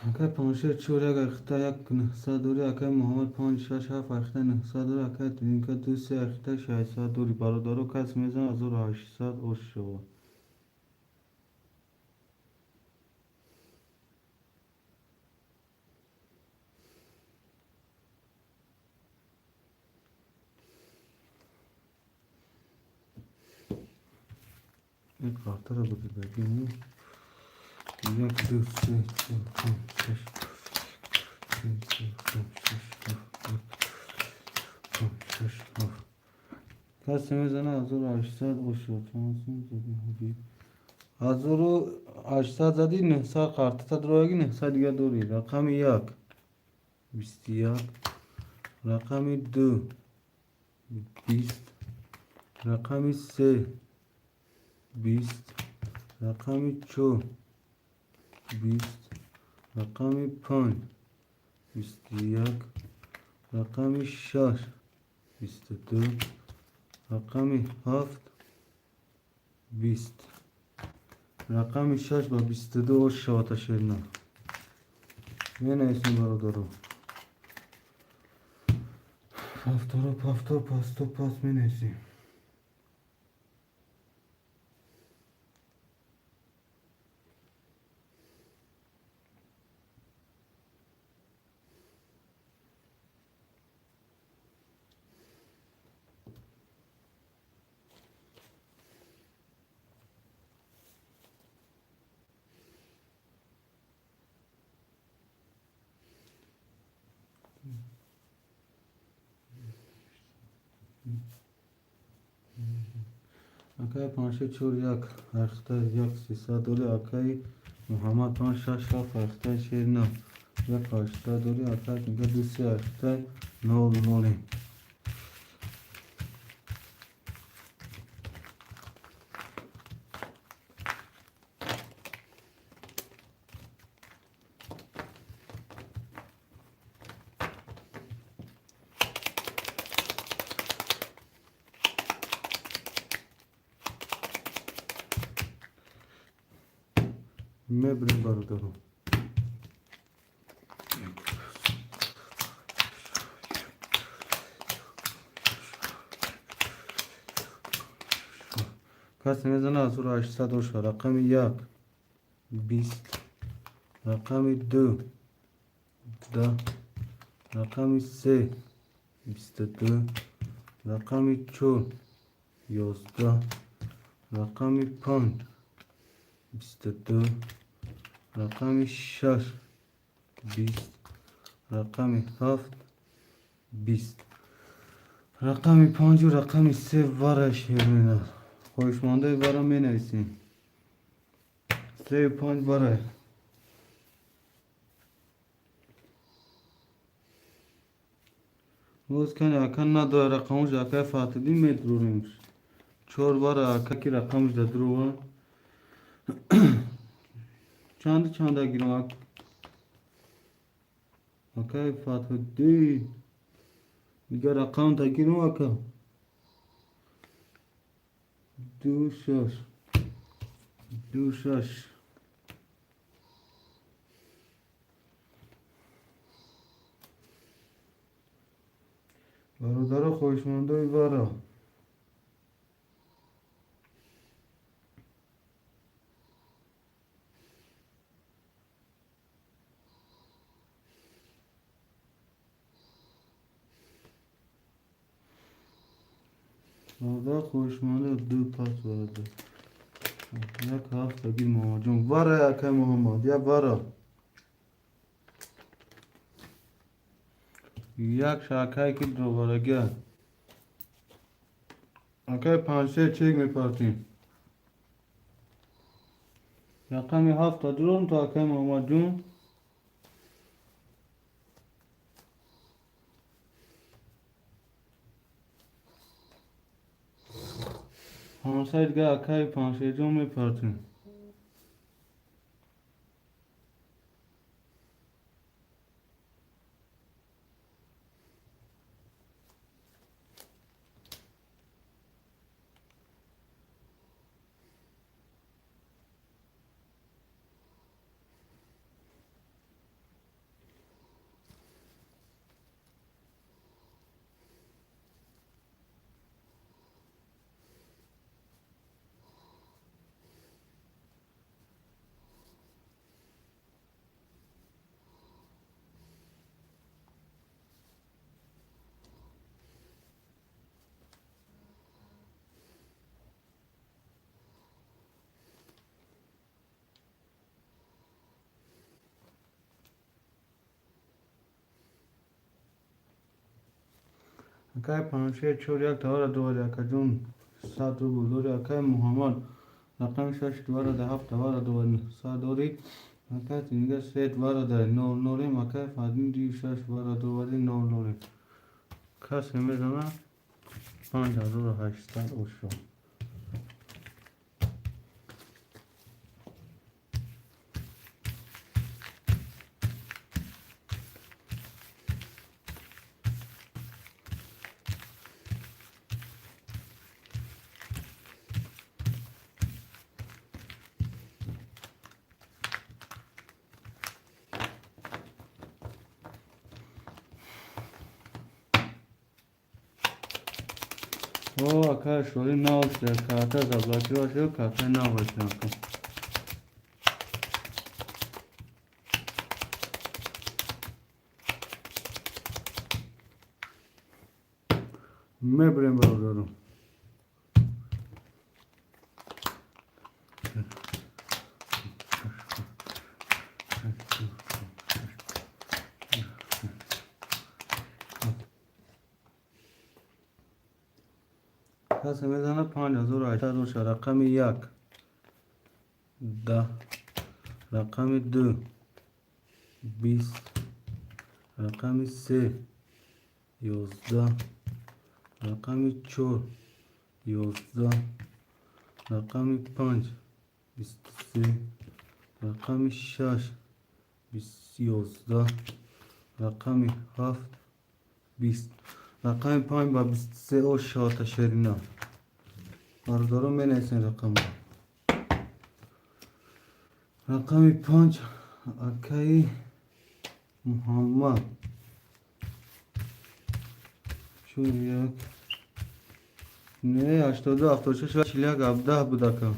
Акай паншер чор як ахта як нӯҳсад дорӣ. Акай Муҳаммад панҷ шаш ҳафт ахта нӯҳсад дорӣ. Акай Тинка ду се ахта шашсад дорӣ. Бародаро, кас мезан 1800 ош шавад. Ин қартаро бидагим. Як, ду, се, чор, панҷ, шаш, се, чор, панҷ, шаш, ҳафт, як, панҷ, шаш, ҳафт. Касе мезана 1800 ошод. 1800 задӣ, 900 қартата дурояги, 900 дига дорӣ. Рақами як 21, рақами ду 20, рақами се 20, рақами чор 20, рақами панҷ 21, рақами шаш 22, рақами ҳафт 20. Рақами шаш ба 22 ош шавад, ашерна. Менависем, бародаро. Повторо, повтор, пасто, пас менависем. Акай панҷше чор як ахта як сесад дорӣ. Акай Муҳаммад панҷ шаш ҳафт ахта шер на як ҳаштсад дорӣ. Акай Тинка ду се ахта нол нолем. Мебирем, бародаро. Касе мезана 1800 оша. Рақами як 20, рақами ду 10, рақами се 22, рақами чор 11, рақами панҷ 22, рақами шаш 20, рақами ҳафт 20. Рақами панҷу рақами се вара шермена. Хоҳишмандаи вара менависем. Сею панҷ вара. Боз кани ака надора рақамуш, акай Фатиддин медуроримш. Чор вара ака ки рақамуш дадурова. Чанду чанда гирам акай Фатҳиддин. Дигар рақам та гирам ака. Ду шаш. Ду шаш. Бародаро, хоҳишмандои вара. Бародар, хоҳишмандо ду пас варада. Як ҳафт гир Муҳаммадҷон. Вара акай Муҳаммад, як вара. Як шакай ки дроварагия. Акай панҷсе чек мепартем. Рақами ҳафта дуром то акай Муҳаммадҷон. Панҷсад дига акай Панҷшерҷон мепартем. Акай Паншер чор як тавара дорӣ, акаҷон, 100 рубл дорӣ. Акай Муҳаммад рақами шаш двара ҳафт тавара дорӣ, 100 дорӣ. Акай Тинига се двара дар нол нолем. Акай Фардин ду шаш двара дорӣ, нол нолем. Касе мезана, 5800 ошо. О, ака шори нав шуда, карта заблокировать шуда, карта нав шуда, ака. Мебарем, бародаро. Касе мезана, 5800 боша. Рақами як 10, рақами ду 20, рақами се 11, рақами чор 11, рақами панҷ 23, рақами шаш 11, рақами ҳафт 20. Рақами панҷ ба 23 о шота шерина. Бародаро, менависем рақамро. Рақами панҷ, акаи Муҳаммад, чор як не 82 76 41 17 буд, ака,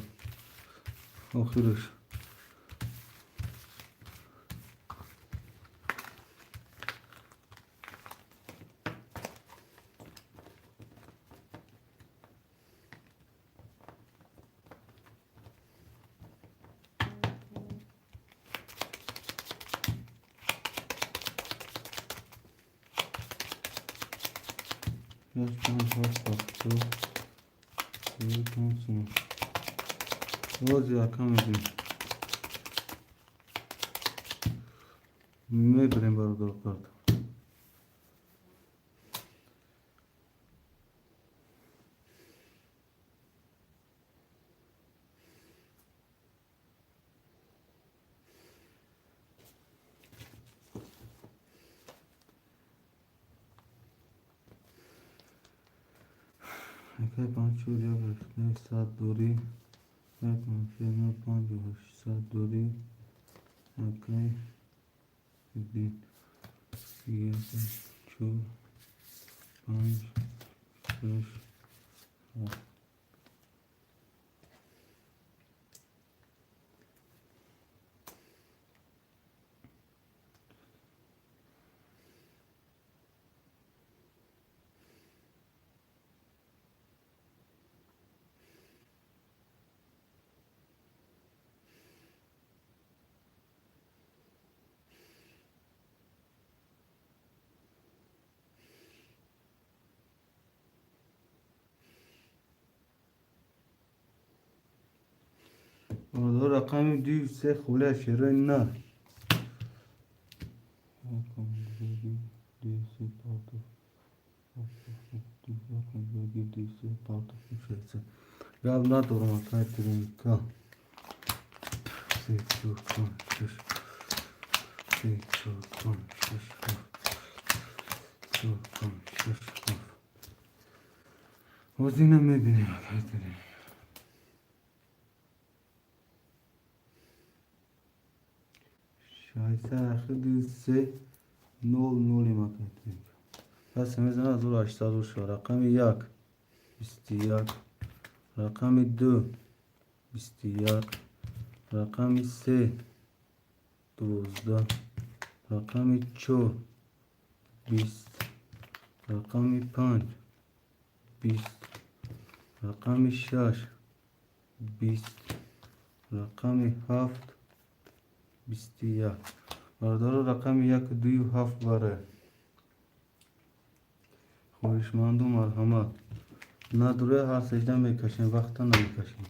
охираш. Шаш, панҷ, ҳафт, ҳафт, панҷ, боз яка мебинем, мебарем, бародар, карта. Акай панҷ чор як ҳашт 100 дорӣ. Акай Панҷшер нӯ панҷу 800 дорӣ. Акай Дин як чор панҷ шаш ҳафт. Бародар, рақами ду се хулия шерои нар. Ду се партов, ду се партов. Гап надорам, акай Тринка. Се чор панҷ шаш, се чор панҷ шаш ҳафт, чор панҷ шаш ҳафт. Ҳозир ина мебинем, акай Тринка. Шайса ахир ду се нол нолем, акай Тринка. Пас мезана, 1800 боша. Рақами як 21, рақами ду 21, рақами се 12, рақами чор 20, рақами панҷ 20, рақами шаш 20, рақами ҳафт 21. Бародаро, рақами як дую ҳафт баре. Хоҳишманду марҳамат. Надуре, ҳар сежда мекашем, вақта намекашем.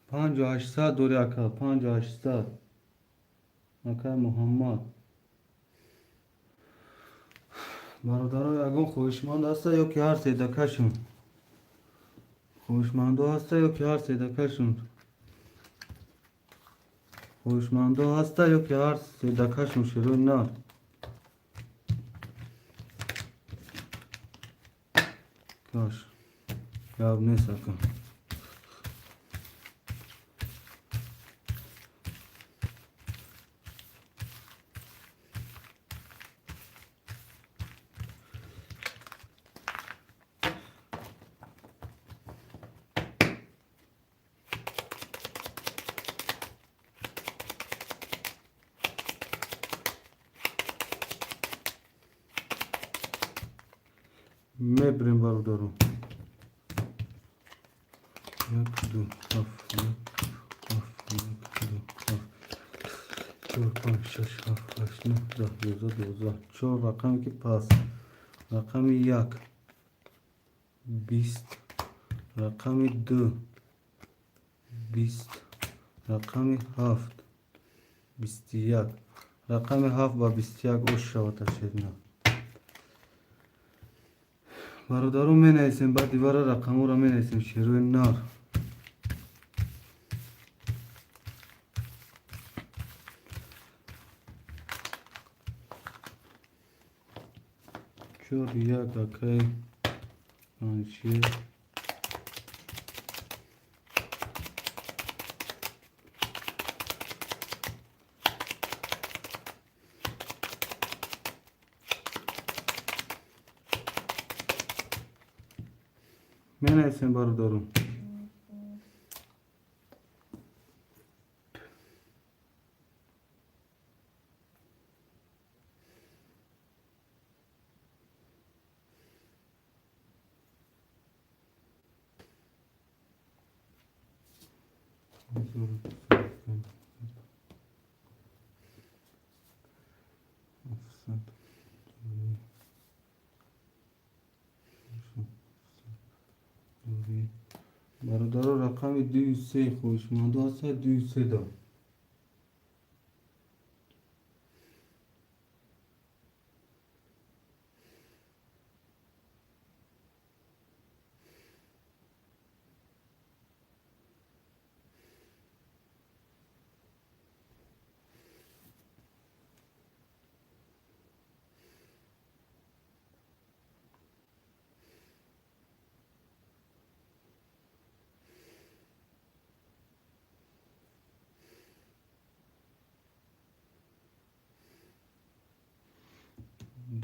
5800 дори ака, 5800. Акай Муҳаммад. Бародаро, ягон хоҳишманд ҳаста ё ки ҳар седа кашем? Хоҳишмандо ҳаста ё ки ҳар седа кашем? Хоҳишмандо ҳаста ё ки ҳар седа кашем шерои нар? Каш. Гап нест ака. Мебирем, бародаро. Як, ду, ҳафт, як, ҳафт, як, ду, ҳафт, чор, панҷ, шаш, ҳафт, ҳашт, нӯҳ, 10, 11, 12. Чор рақаме ки пас. Рақами як, 20, рақами ду, 20, рақами ҳафт, 21. Рақами ҳафт ба 21 ош шавад ашерина. Бародаро, менависем, баъд дивара рақамҳоро менависем шерои нар. Чор, як, акай панҷшер. Менависем, бародаро. Бародаро, рақами дую се хоҳишмандо ҳаста, дую се да.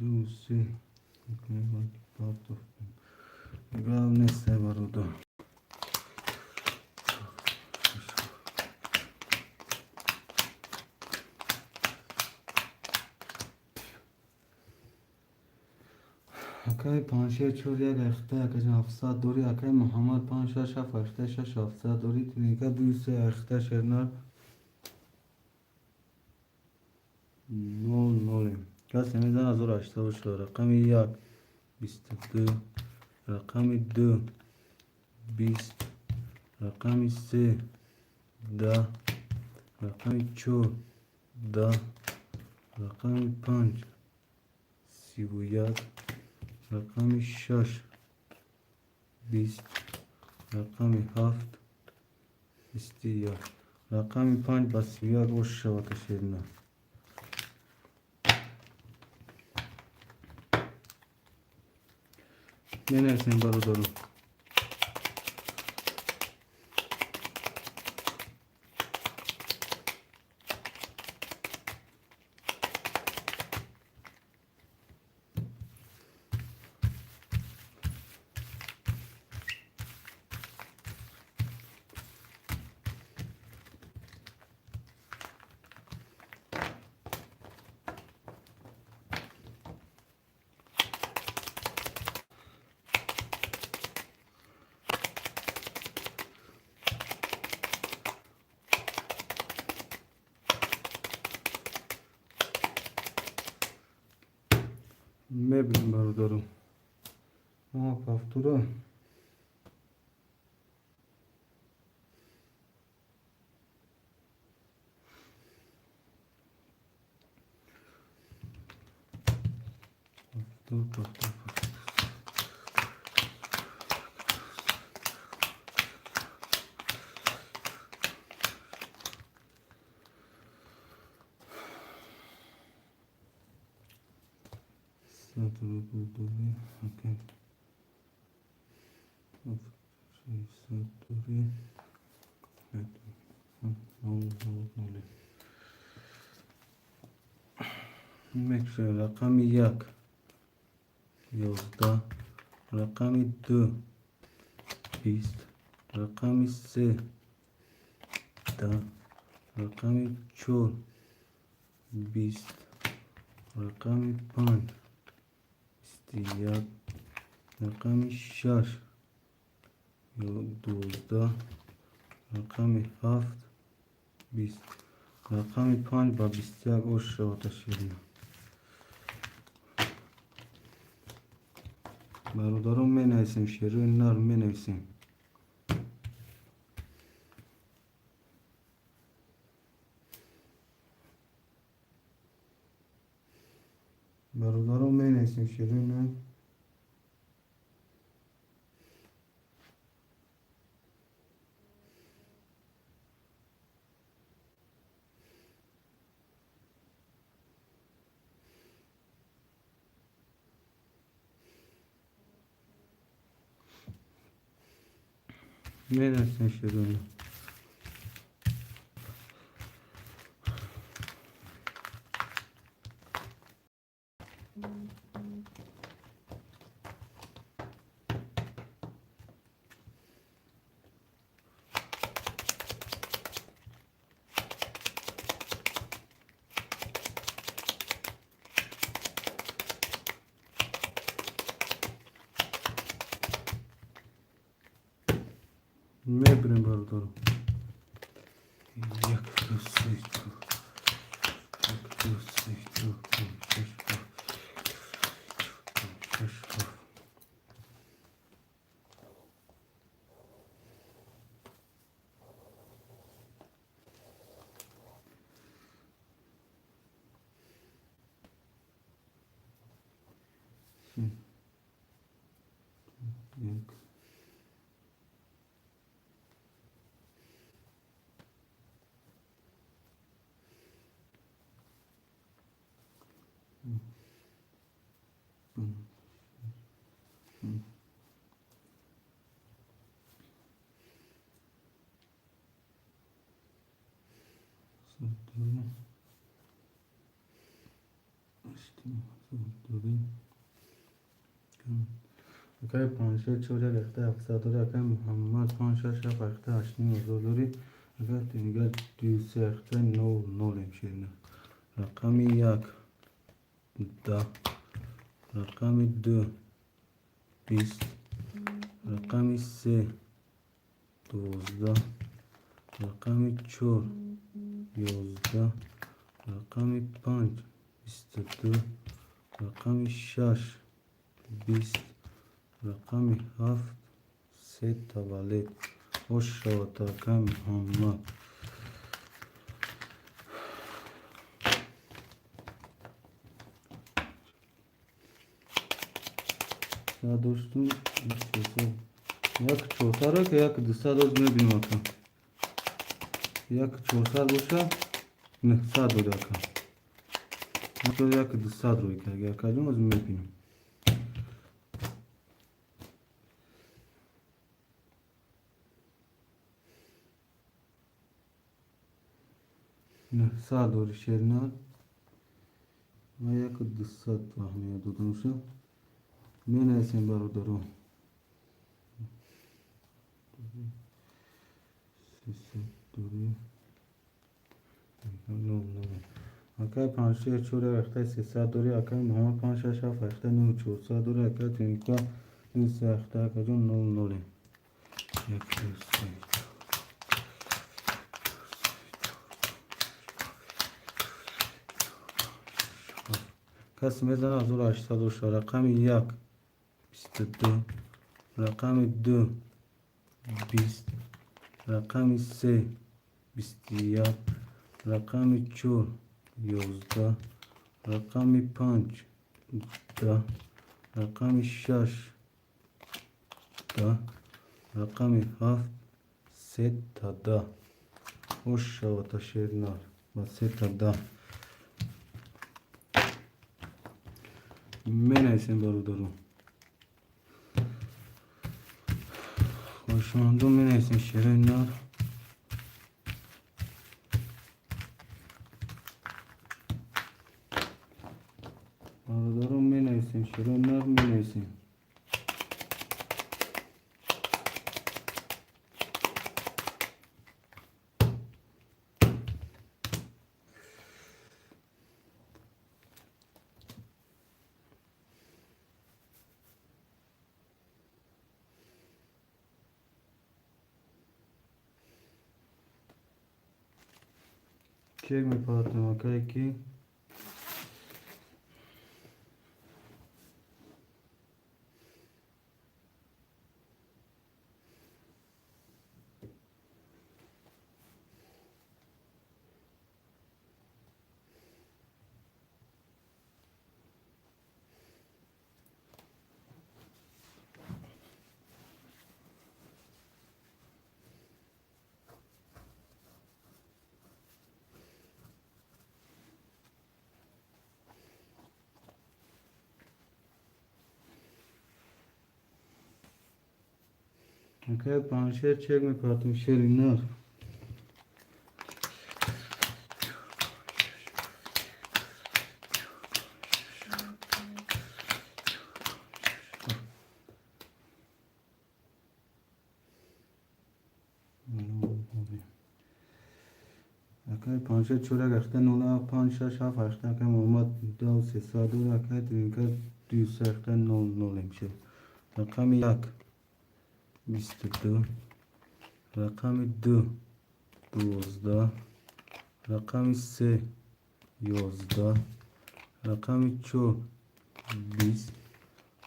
Ду, се. Гап нест, бародар. Акай панҷшер чор як ахта акаҷон 700 дори. Акай Муҳаммад панҷ шаш ҳафт ҳашта шаш 700 дори. Тиника ду се ахта шернар нол нолем. Касе мезан 1804. Рақами як, 22, рақами ду, 20, рақами се, 10, рақами чор, 10, рақами панҷ, 31, рақами шаш, 20, рақами ҳафт, 21. Рақами панҷ ба 31 ош шавад шерина. Менависем, бародаро. Мебинем, бародаро. Повтора. Повтор, повтор, повтор. Сад рубл дорӣ, окей. 600 дорӣ. Нол, нол, нол. Мекушем рақами 1, 11, рақами 2, 20, рақами 3, 10, рақами 4, 20, рақами 5, 21, рақами 6, 12, рақами 7, 20, рақами 5 ба 21 ош шавад ширина. Бародарон, менависем шерои нар, менависем. Бародарон, менависем шерои нар. Менависем шерои нар. Мебирем, бародаро. Як, ду, се, чор. Як, ду, се, чор, панҷ, шаш, ҳафт. Панҷ, шаш, ҳафт. Се, як. Акай панҷшер чор як ахта ҳафтсад дорӣ, акай Муҳаммад панҷ шаш ҳафт ахта ҳашт ним ҳазор дорӣ, акай тингар ду се ахта нол нолем ширина. Рақами 1, 10, рақами 2, 20, рақами 3, 12, рақами 4, 11, рақами 5, 22, рақами 6, 20, рақами 7, се таваллуд. Ош шавад, акай Муҳаммад. Сад доштум, як чорсадро ки як дусад доз мебинем, ака. Як чорсад боша, 900 дори, ака. Як дусад рӯй кард, акаҷон, оз мебинем. 900 дори шернар. Ма як дусад аҳамият додамша. Менависем, бародарон. 300 дори. Нол нол. Акай панҷшер чор як ахтаи 300 дори, акай Муҳаммад панҷ шаш ҳафт ахтаи нӯҳ чорсад дори, акай Тинка ду се ахта, акаҷон, нол ноле. Як, ду, се, чор. Касе мезана 1800. Рақами як 22, рақами ду 20, рақами се 21, рақами чор 11, рақами панҷ 10, рақами шаш 10, рақами ҳафт сета 10. Хуш шавата шери нар ба сета 10. Менависем, бародаро, хоҳишмандон, менависем шерои нар. Бародарон, менависем шерои нар, менависем. Чек мепартем, акае ки акае Паншер чек мепартем шери нар. Акай Паншер чорак ахта нол панҷ шаш ҳафт ҳашта. Акай Муҳаммад дав сесад дор. Акай Тринка дусе ахта нол нол мешавад. Рақами як 22, рақами ду 12, рақами се 11, рақами чор 20,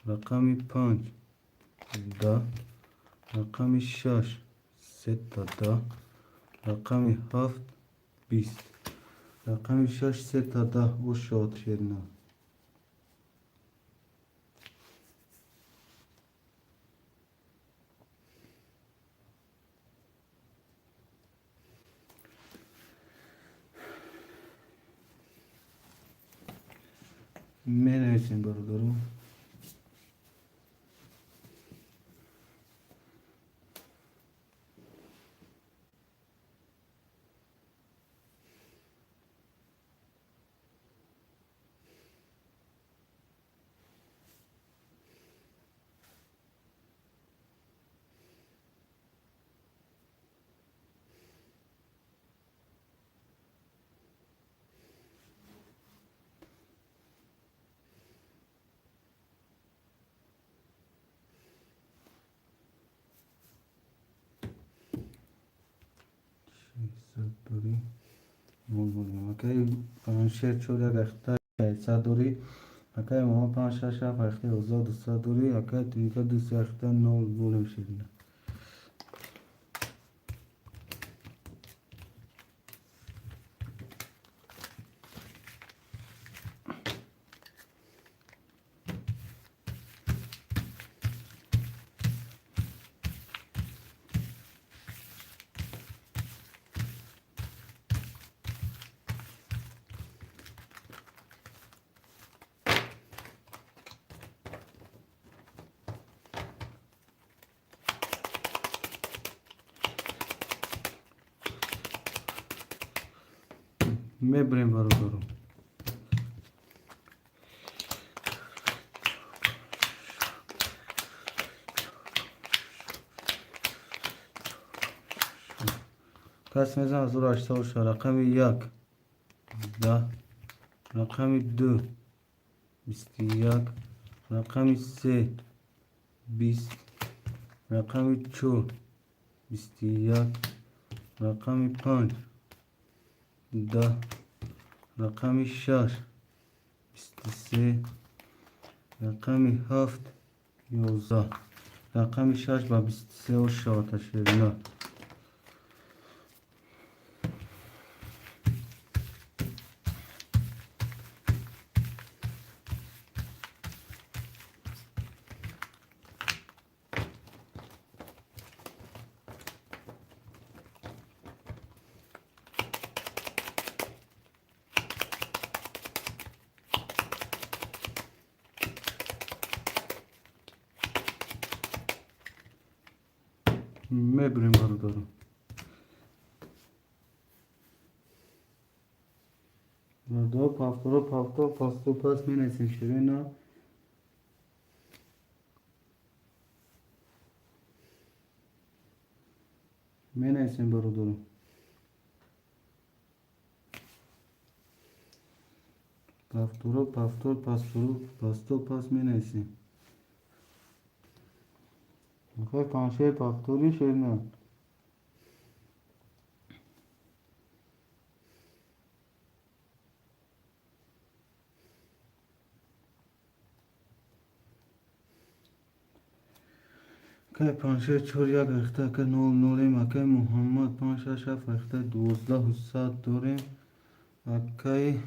рақами панҷ 10, рақами шаш сета 10, рақами ҳафт 20. Рақами шаш сета 10. Ош шавад шерина. Менависем, бародаро. Шестьсот дорӣ нол нол. Акай Паншер чор як ахта шашсад дорӣ. Акай Муҳаммад панҷ шаш ҳафт ахта 11 дусад дорӣ. Акай Тринка дусе ахта нол нол мешавад. Мебарем, бародаро. Кас мезан 1806. Рақами як 10, рақами ду 21, рақами се 20, рақами чор 21, рақами панҷ 10, рақами шаш 23, рақами 7 11, рақами 6 ба 23 ош шавата шерина. Мебурем бародаро. Бародаро пафторо пафтор пасту пас менависем ширина. Менависем бародаро. Пафторо пафтор пастуру пасту пас менависем. Акай паншер пафтори шерина. Акай паншер 4 1 рехта ака 0 0 акай Муҳаммад 5 6 7 рехта 12 100 дорем. Акай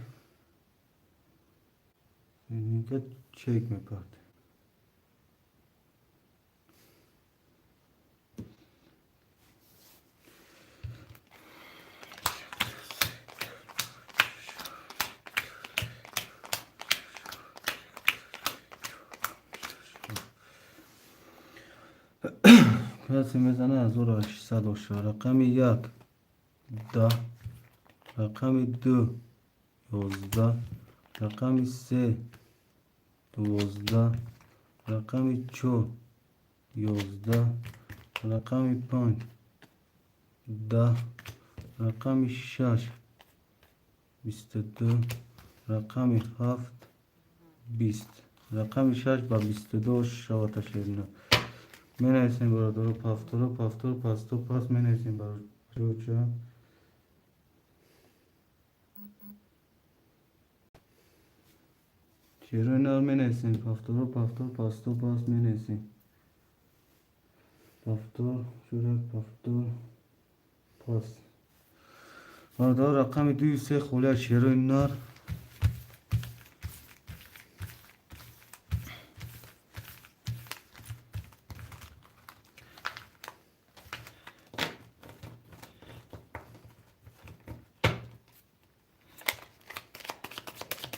ника чек мепард. Касе мезана 1800 оша. Рақами 1 10, рақами 2 11, рақами 3 12, рақами 4 11, рақами 5 10, рақами 6 22, рақами 7 20, рақами 6 ба 22 шавата шерина. Менависем бародаро пафторо пафтор пасту пас менависем бародаро. Чиро нар менависем пафторо пафтор пасту пас менависем. Пафтор чурак пафтор пас. Бародаро рақами 2 3 холия шерои нар.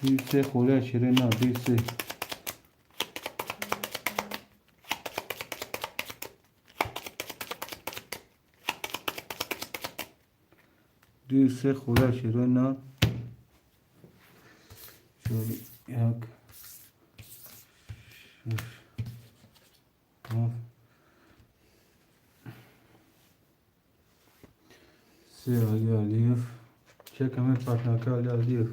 2 3 холия ширина 2 3. 2 3 холия ширина. 4 1 6 7 3 Али Алиев. Чекаме партнерка Али Алиев.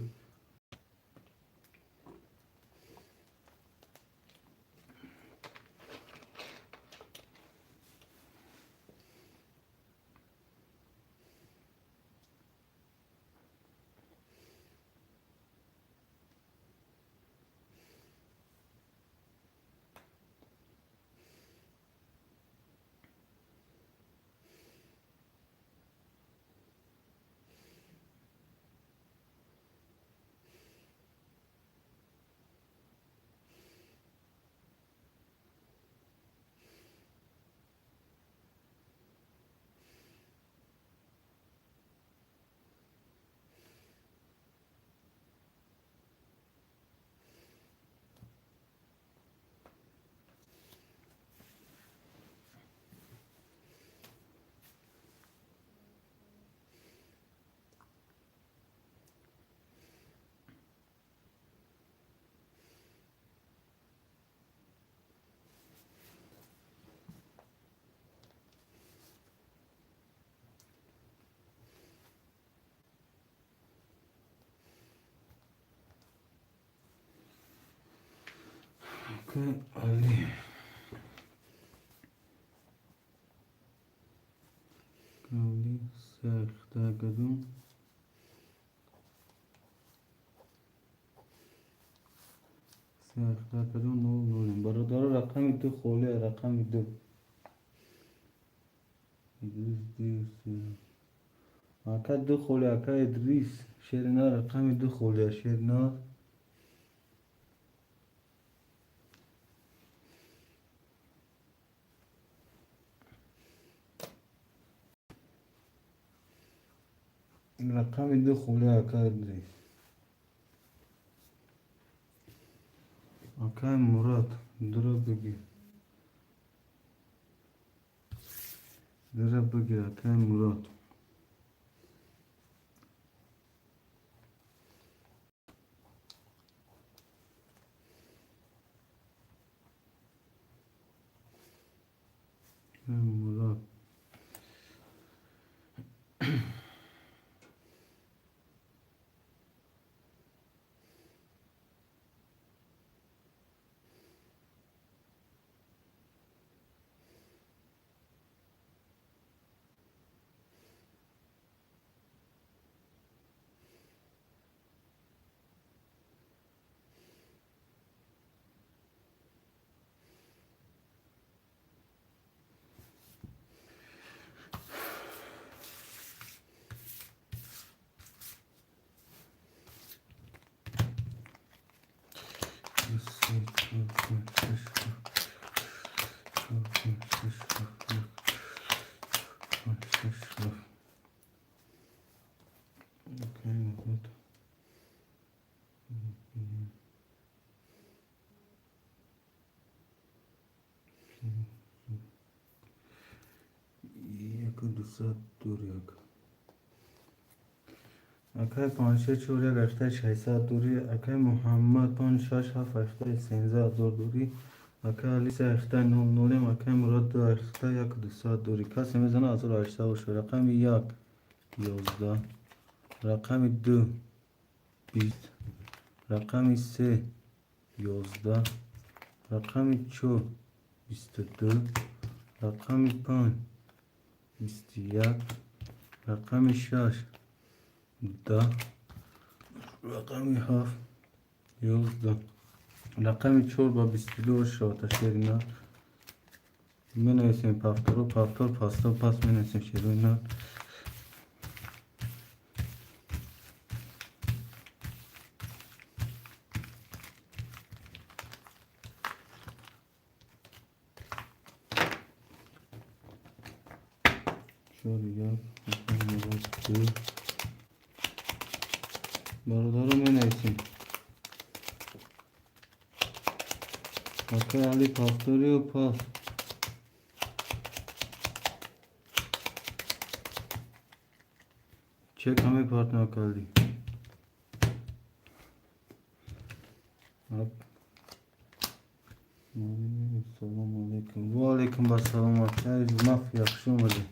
Али. Али сахта гадум. Се ахта кадом нол нолем. Бародаро, рақами ду холия, рақами ду. Идрис ду се. Ака ду холия, ака Идрис. Шерина, рақами ду холия, Шерина. Рақами ду холия, ака Идрис. Акай Мурод, дура бигир. Дура бигир, акай Мурод. Акай Мурод. Се, чор, панҷ, шаш, ҳафт. Чор, панҷ, шаш, ҳафт, як. Панҷ, шаш, ҳафт. Акай Мурод. Яку дусад дур як. Акай панҷ чор як ҳаштаи шашсад дурӣ. Акай Муҳаммад панҷ шаш ҳафт ҳаштаи 13 000 дурӣ. Акай Али се ҳаштаи нол нолем. Акай Мурод ду ҳаштаи як дусад дурӣ. Касе мезана 1800 бошад. Рақами як 11, рақами ду 20, рақами се 11, рақами чор 22, рақами панҷ 21, рақами шаш 10, рақами ҳафт 11, рақами чор ба 22 шавад. Шерина менависем, повтору повтор, пасто пас менависем шерина. Чор як ду. Бародаро, менависем. Акай Али, повторю пас. Чек ҳамаи партнер кардӣ. Салому алейкум. Ва алейкум ассалом, акай Мафия, хуш омадед.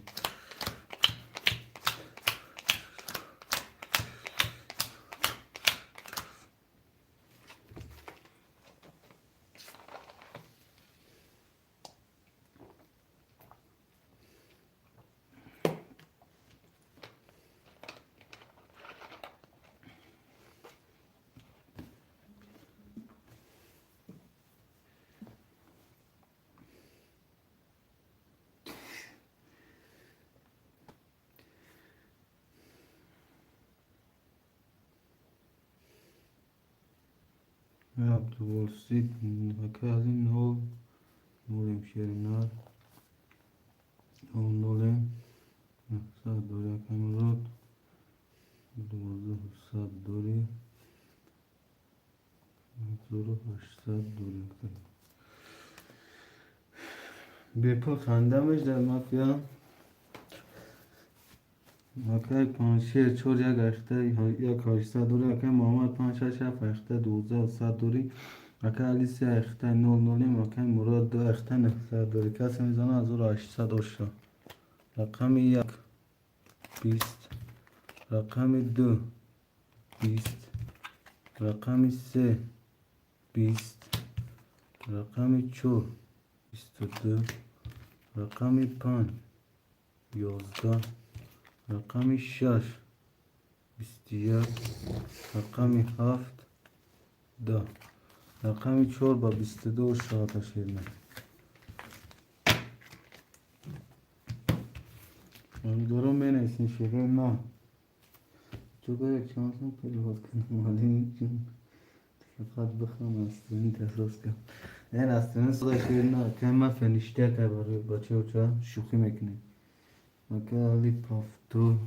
Абдувосит, акай Али нол нолем, шеринар нол нолем, 900 дорӣ. Акай Мурод 1200 дорӣ, 1800 дорӣ. Бепул ханда мешдад мафия. Акай Панҷшер чор як ҳашта як ҳаштсад дорӣ. Акай Муҳаммад панҷ шаш ҳафт ҳашта 1200 дорӣ. Акай Али се ҳашта нол нолем. Акай Мурод ду ҳашта 900 дорӣ. Касе мезана 1800 оша. Рақами як 20, рақами ду 20, рақами се 20, рақами чор 22, рақами панҷ 11, рақами шаш 21, рақами ҳафт 10. Рақами 4 ба 22 шавад шерина. Бародарон менависем шерои на. Чӯга як шансам перевод кунам малим чун фақат бихам астронит асос кам. Эн астронит сода шерина кай мафия ништяк ай барои бачаҳо шӯхӣ мекунем. Ака Али Пафто.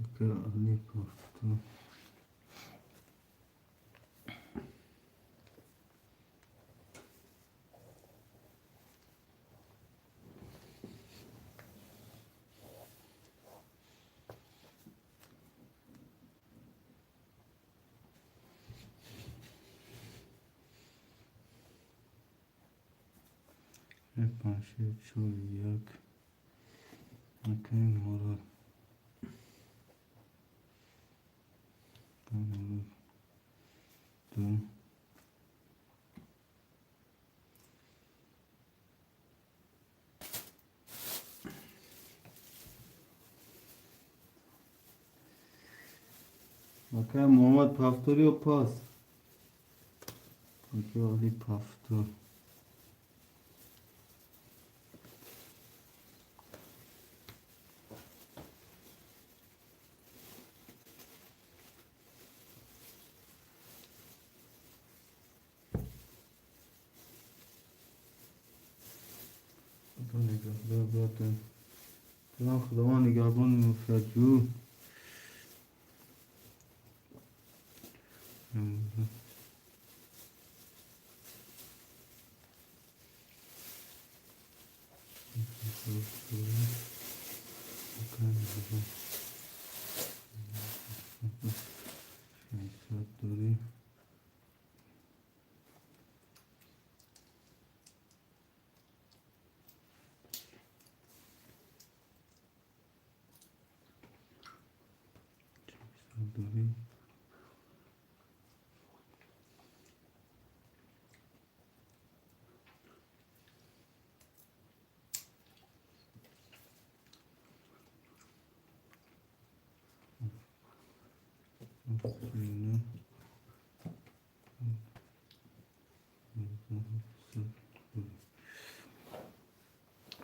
Ака Али Пафто. Панҷ, чор, як. Акай Мурод. Мурод. Ду. Акай Муҳаммад Пафтор ё пас? Акай Али Пафтор. Худованд нигаҳбони муфаҷҷӯ.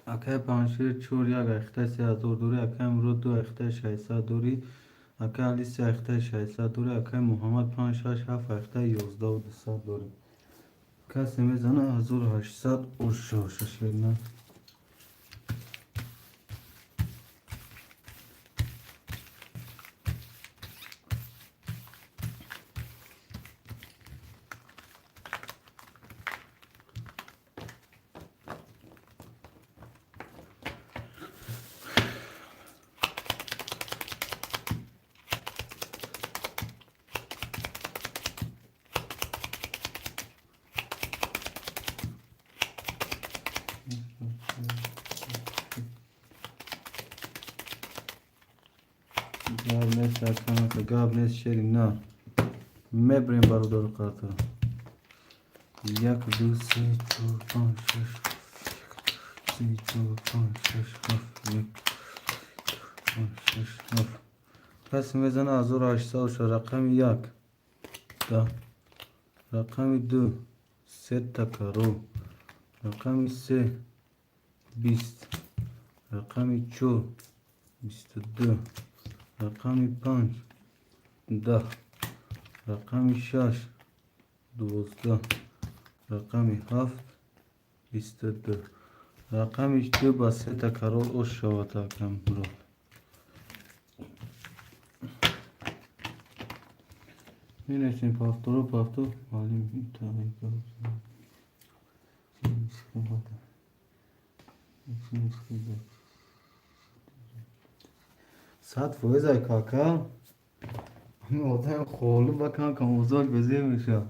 Акай Паншер 4 як ахта 3000 дори, акай Мурод 2 ахта 600 дори, акай Али 3 ахта 600 дори, акай Муҳаммад 5 6 7 ахта 11 200 дори. Касе мезана 1800 ошо шашерна. Гап нест, аканака, гап нест, шери на. Мебрем бародару қарта. 1, 2, 3, 4, 5, 6, 3, 4, 5, 6, 7, 1, 5, 6, 7. Пас мезана 1800 рақами 1, 10, рақами 2, 3 такаро, рақами 3, 20, рақами 4, 22, рақами 5, 10, рақами 6, 12, рақами 7, 22, рақами 2 ба 3 такарор ош шавад акам Мурод. Менависем пафторо пафтор маълим 100% ай кака. Одам холу ба кам кам озод безир меша.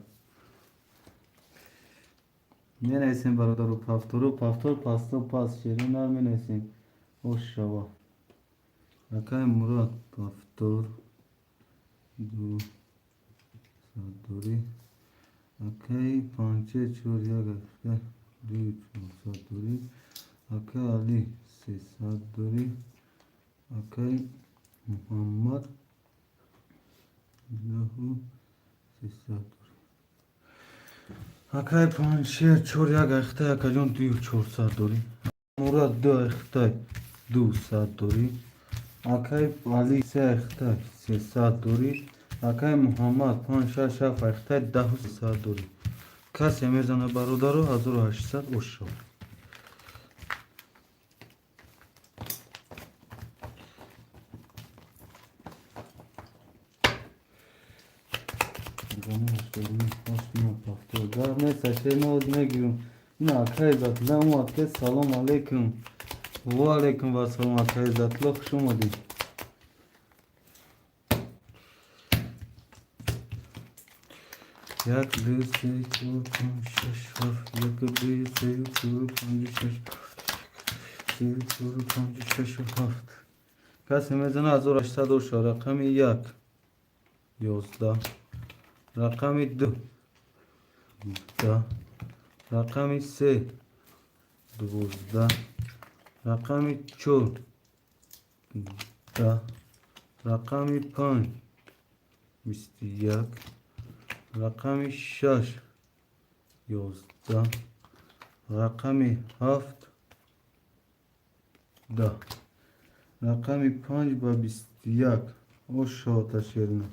Менависем бародару пафтору пафтор пасто пас шери нар менависем. Ош шава. Акай Мурод пафтор 2 саддори. Акай 5 4 1 2 4 саддори. Акай Али 3 саддори. Акай Муҳаммад 9 300 дорӣ. Акай Паншер чор як айхтай, акаҷон, дую чорсад дорӣ. Мурад ду айхтай, 200 дорӣ. Акай Али се айхтай, 300 дорӣ. Акай Муҳаммад панҷ шаш ҳафт айхтай, 10 300 дорӣ. Касе мезана, бародаро, 1800 ошо. Гап нест, ашеноз мегирам. Ина акай Иззатулла омад, ке салом алейкум. Ва алейкум вассалом, акай Иззатулла, хуш омадӣ. Як, ду, се, чор, панҷ, шаш, ҳафт. Як, ду, се, чор, панҷ, шаш, се, чор, панҷ, шаш, ҳафт. Касе мезана, 1800 оша. Рақами як, 11, рақами ду, 10, рақами се, 12, рақами чор, 10, рақами панҷ, 21, рақами шаш, 11, рақами ҳафт, 10. Рақами панҷ ба 21 ошота, шерина.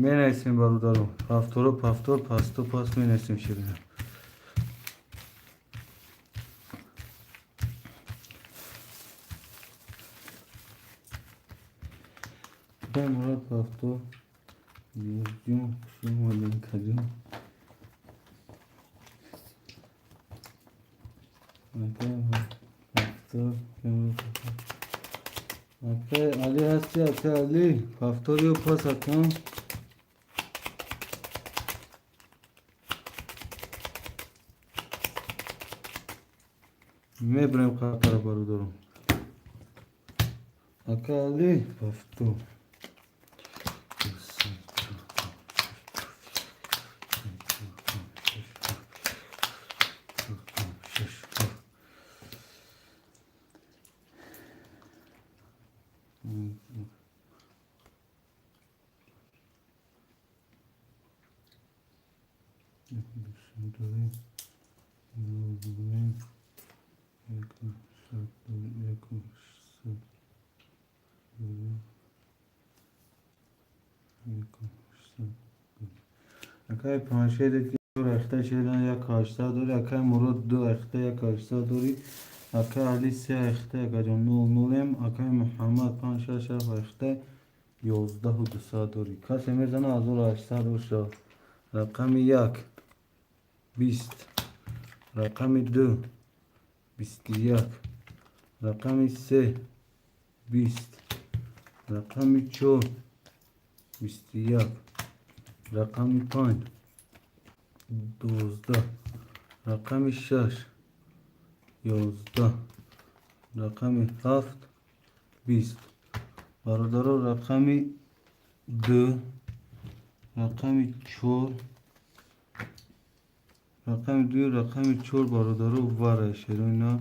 Менависем, бародаро, ҳафторо пафтор, пасто пас менависем, ширина. Мурад ҳафтор ҷон, хуш омадем, каҷон. Акай акай Али ҳасти? Акай Али, ҳафтор ё пас, акам. Мебарем қапара, бародаро. Ака Али, ҳафтор. Акай Паншере ки ахта шедан як ҳаштсад дорӣ. Акай Мурод ду ахта, як ҳаштсад дорӣ. Акай Али се ахта, акаҷон, нол нолем. Акай Муҳаммад панҷ шаш ҳафт ахта, 11 200 дорӣ. Касе мезана, 1800 боша. Рақами як, 20, рақами ду, 21, рақами се, 20, рақами чор, 21, рақами панҷ, 12, рақами шаш, 11, рақами ҳафт, 20. Бародаро, рақами ду, рақами чор, рақами ду, рақами чор, бародаро, вара шероина.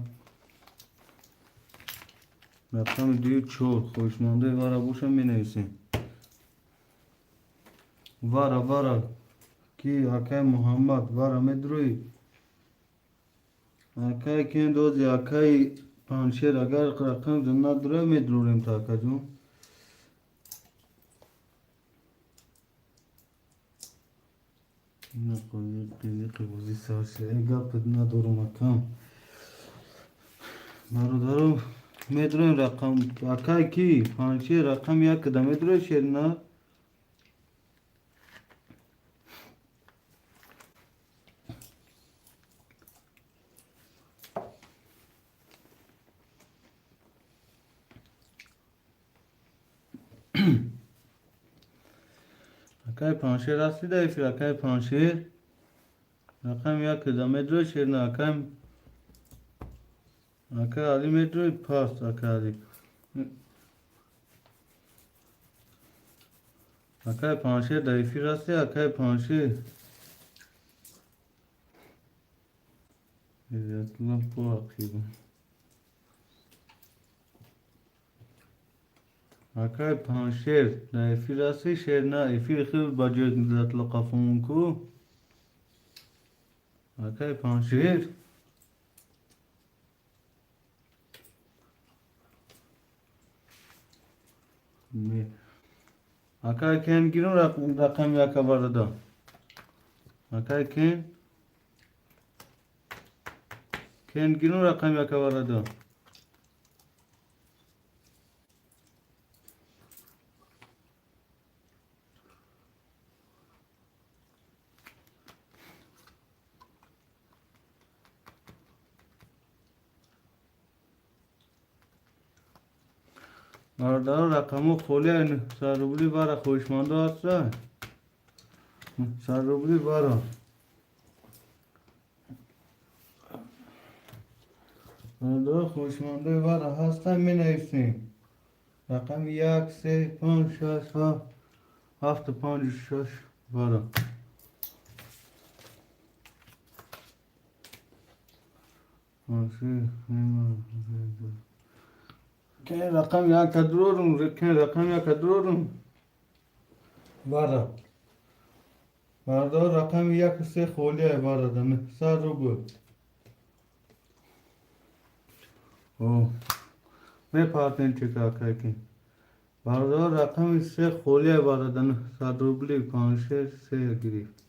Рақами дую чор, хоҳишмандаи вара боша, менависем. Вара, вара ки? Акай Муҳаммад, вара медурӯӣ? Акай кендози, акай Паншер, агар рақам надурӯ, медурем та, акаҷон. Бозӣ сар шуда, гап надорам, акам. Бародаро, медурем рақам. Акай ки? Паншер, рақами як када медурӯи, шерина? Акай Паншер ҳасти дар эфир? Акай Паншер, рақами як када медурӯи, шерина? Акай, акай Али медурӯи? Пас, акай Али, акай Паншер дар эфир ҳасти? Акай Паншер, Иззатулло по ақиба. Акай Паншер, на эфир ҳасти, шер на эфир хел ба ҷой затло қафомон ку. Акай Паншер. Акай кен гирум рақами яка барада. Акай кен кен гирум рақами яка барада. Бародаро, рақамҳо холия, 900 рубли бара хоҳишмандо ҳаста. 900 рубли бара. Бародаро, хоҳишмандои бара ҳаста, менависем. Рақами як, се, панҷ, шаш, ҳафт, ҳафту панҷу шаш бара. Кен рақами яка дурорум, кен рақами яка дурорум. Бара. Бародаро, рақами яку се холия барада, 900 рубл. О, мепартем чека акайки. Бародаро, рақами се холия барада, 900 рубли, Паншер се гирифт.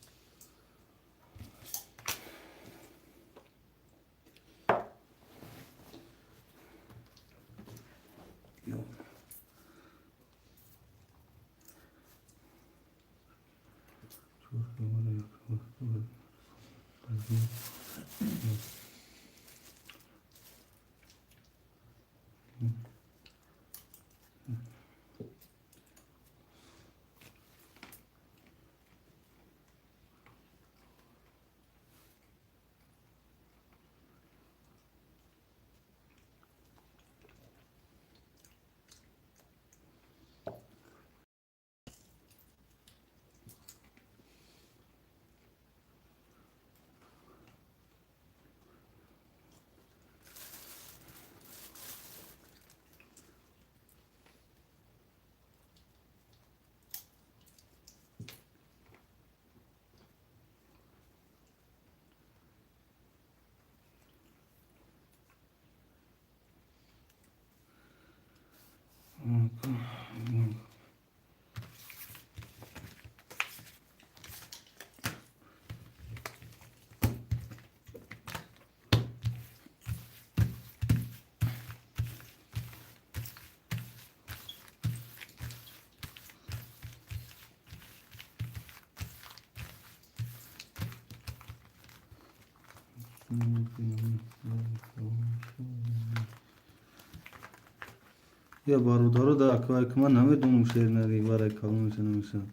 Я бародаро да аквай ки ман намедонам шер нари варай калонша намешавад.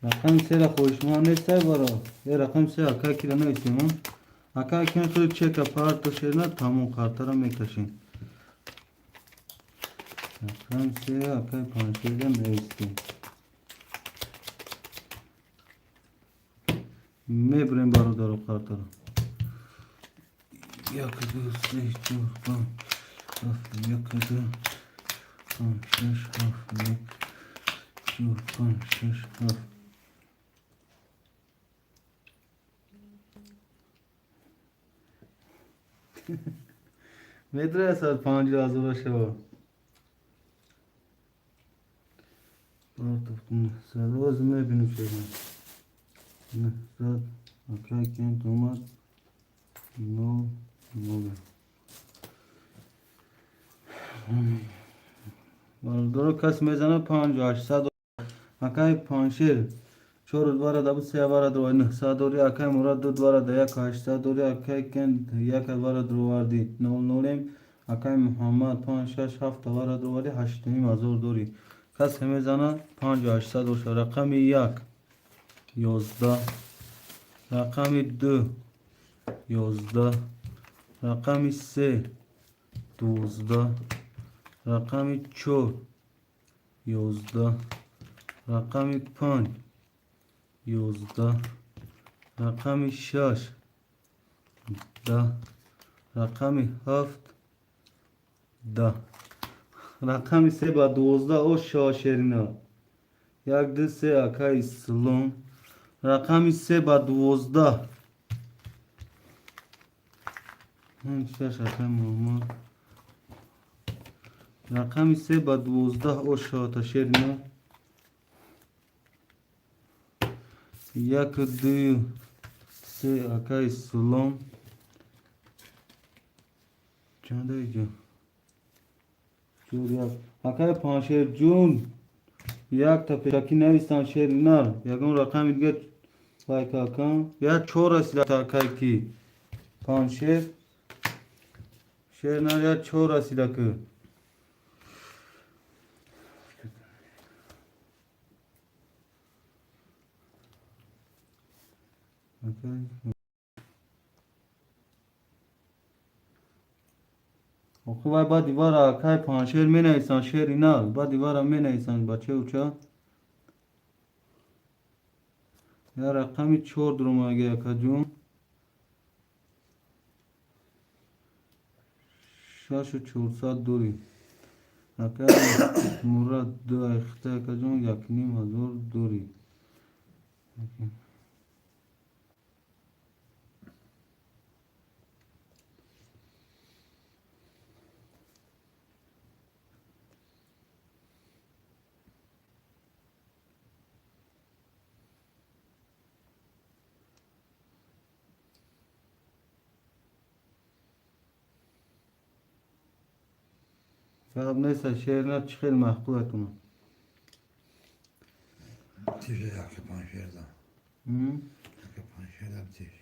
Рақами сера хоҳишманд нестай баро. Е рақами се ака кира нависем, а? Ака кен худ чека парто шерна тамом қартара мекашем. Рақами се акай Паншерда навистем. Мебурем бародаро қартара. Як, ду, се, чор, панҷ, ҳафт, як, ду, панҷ, шаш, ҳафт, як, чор, панҷ, шаш, ҳафт. Медрасад 50 000 шава. Садоз мебинем шега. 900 акай кент омад нол нол. Бародаро, кас мезана 5800. Акай Паншер чор двара да се вара дро 900 дори. Акай Мурад ду двара да як 800 дори. Акай кен як вара дроварди нол нолем. Акай Муҳаммад панҷ шаш ҳафт вара дроварди 8,5 ҳазор дори. Касе мезана 5800 боша. Рақами як 11, рақами ду 11, рақами се 12, рақами чор 11, рақами панҷ 11, рақами шаш 10, рақами ҳафт. Да. Рақами се ба 12 о шо шерина. Як ду се акай Ислом. Рақами се ба 12. Ҳам шаш акай Муҳаммад. Рақами се ба 12 о шота шерина. Як ду се акай Ислом. Чанда иҷо? Чор як. Акай Паншер ҷун. Якта пешакӣ навистам шери нар. Ягон рақами дига вайкакам. Я чор расида акай ки. Паншер. Шер нар я чор расида ки. Акай. Охи вай баъди вара акай Паншер менависанд шери нар. Баъди вара менависанд бача уча. Я рақами чор дуромаги акаҷун. 6400 дорӣ. Акай Мурад ду айхта акаҷон 1500 дорӣ. Фақат неста шер на чӣ хел маъқулатона. Тише яки Паншерда. Яки Паншерда тише.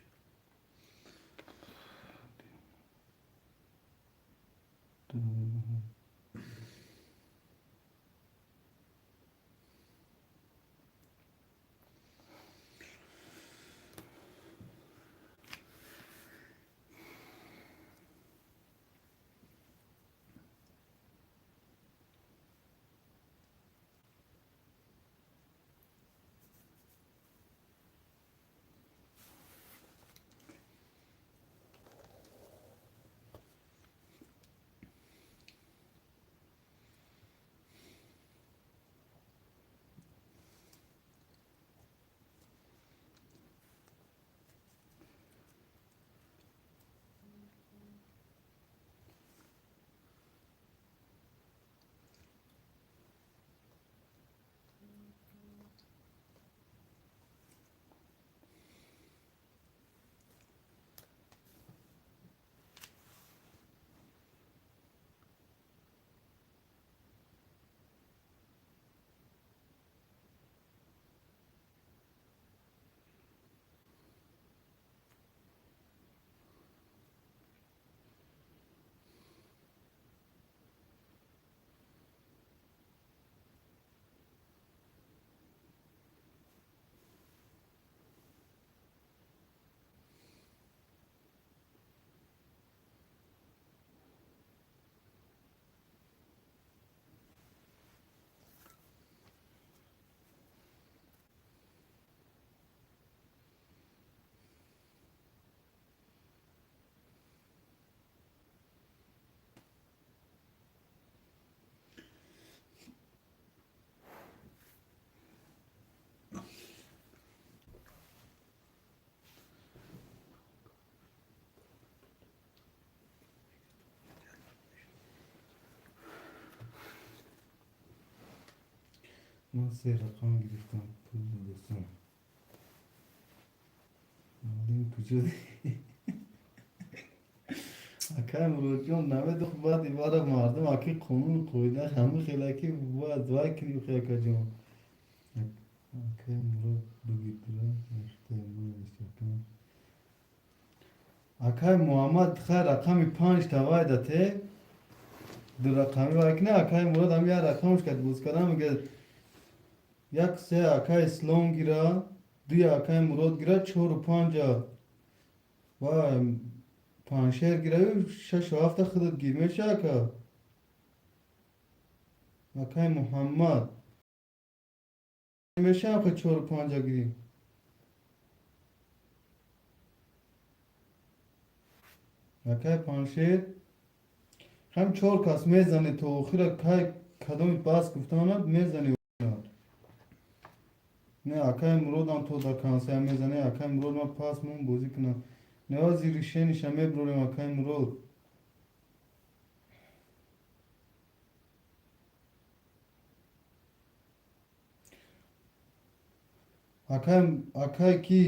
Ман се рақам гирифтам пул додастам. Малим куҷо? Акай Муродҷон намедухт баъди вара мардум аки қонун қоида ҳама хелаки бояд вай кунӣ акаҷон. Акай Мурод бугитра акай Муҳаммад хай рақами панҷ тавай дате ду рақами вай кина акай Мурод ҳам як рақамш кад боз кардам мега як се акай Ислом гира, дуи акай Мурод гира, чору панҷа ва Паншер гираю шашу ҳафта худат гир меша ака. Акай Муҳаммад меша ака чору панҷа гирӣ. Акай Паншер Ҳам чор кас мезанӣ то охира, кай кадоми бас гуфтанад, мезанӣ. Не, акай Муродам то до конца мезанӣ. Акай Мурод, ман пас мон бозӣ кунам. Невази решениша мебурем, акай Мурод. Акай ки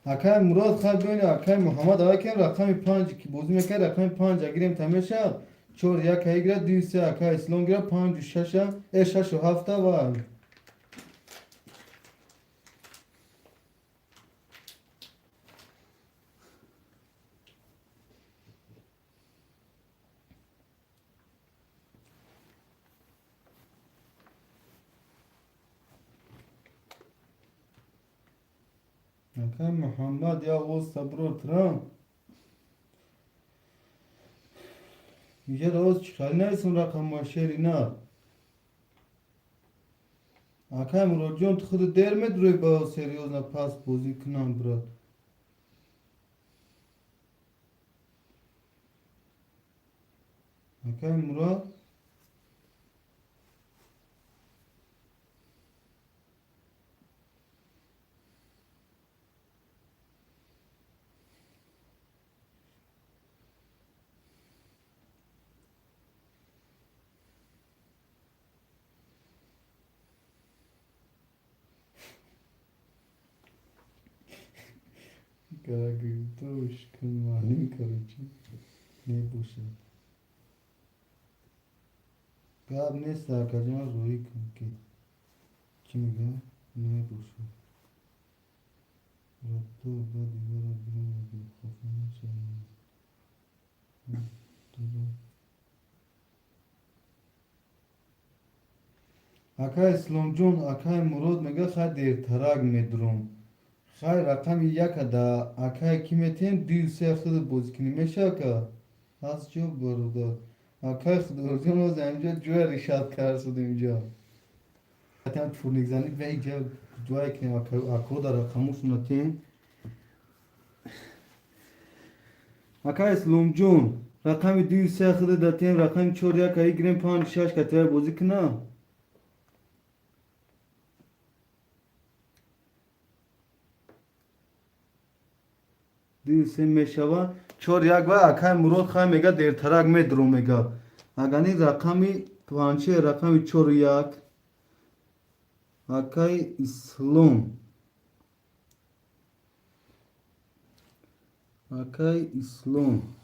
акай Мурод, хай бёни, акай Муҳаммад авай кем рақами панҷ ки бозӣ мекард, рақами панҷ агирем, тамеша чор як гирад, ду се акай Ислом гирад, панҷу шаша, шашу ҳафта ва акай Муҳаммад я оста бро трам иҷа оз чӣ хали нависам рақамма, шери на. Акай Муродҷон, ту худу дер медурӯй ба серьёзно пас бозӣ кунам, брат. Акай Мурод. Маълим, короче, мебошад. Гап нест, акаҷон, рӯӣ кун ки чӣ мегӯяд, небошад. Рафто ба дивора биромадӣ, хафа нашавӣ. Акай Исломҷон, акай Мурод мега, хай дертарак медуром. Хай, рақами яка да акай ки метиҳем, дую се худ бозӣ кунӣ, меша, ака? Ҳаст ҷо, бародар. Акай Худорҷон, оз инҷо ҷоя решать кард шуд инҷо. Там турникзанӣ ба инҷа ҷое кунем, ако да рақамошона тиҳем. Акай Исломҷон, рақами дую се худ датиҳем, рақами чор як аи гирем, панҷ шаш кативай бозӣ кунам. Ду се мешава, чор як ва акай Мурод хай мега, дертарак медуром, мега. Агани рақами панче, рақами чору як акай Ислом, акай Ислом,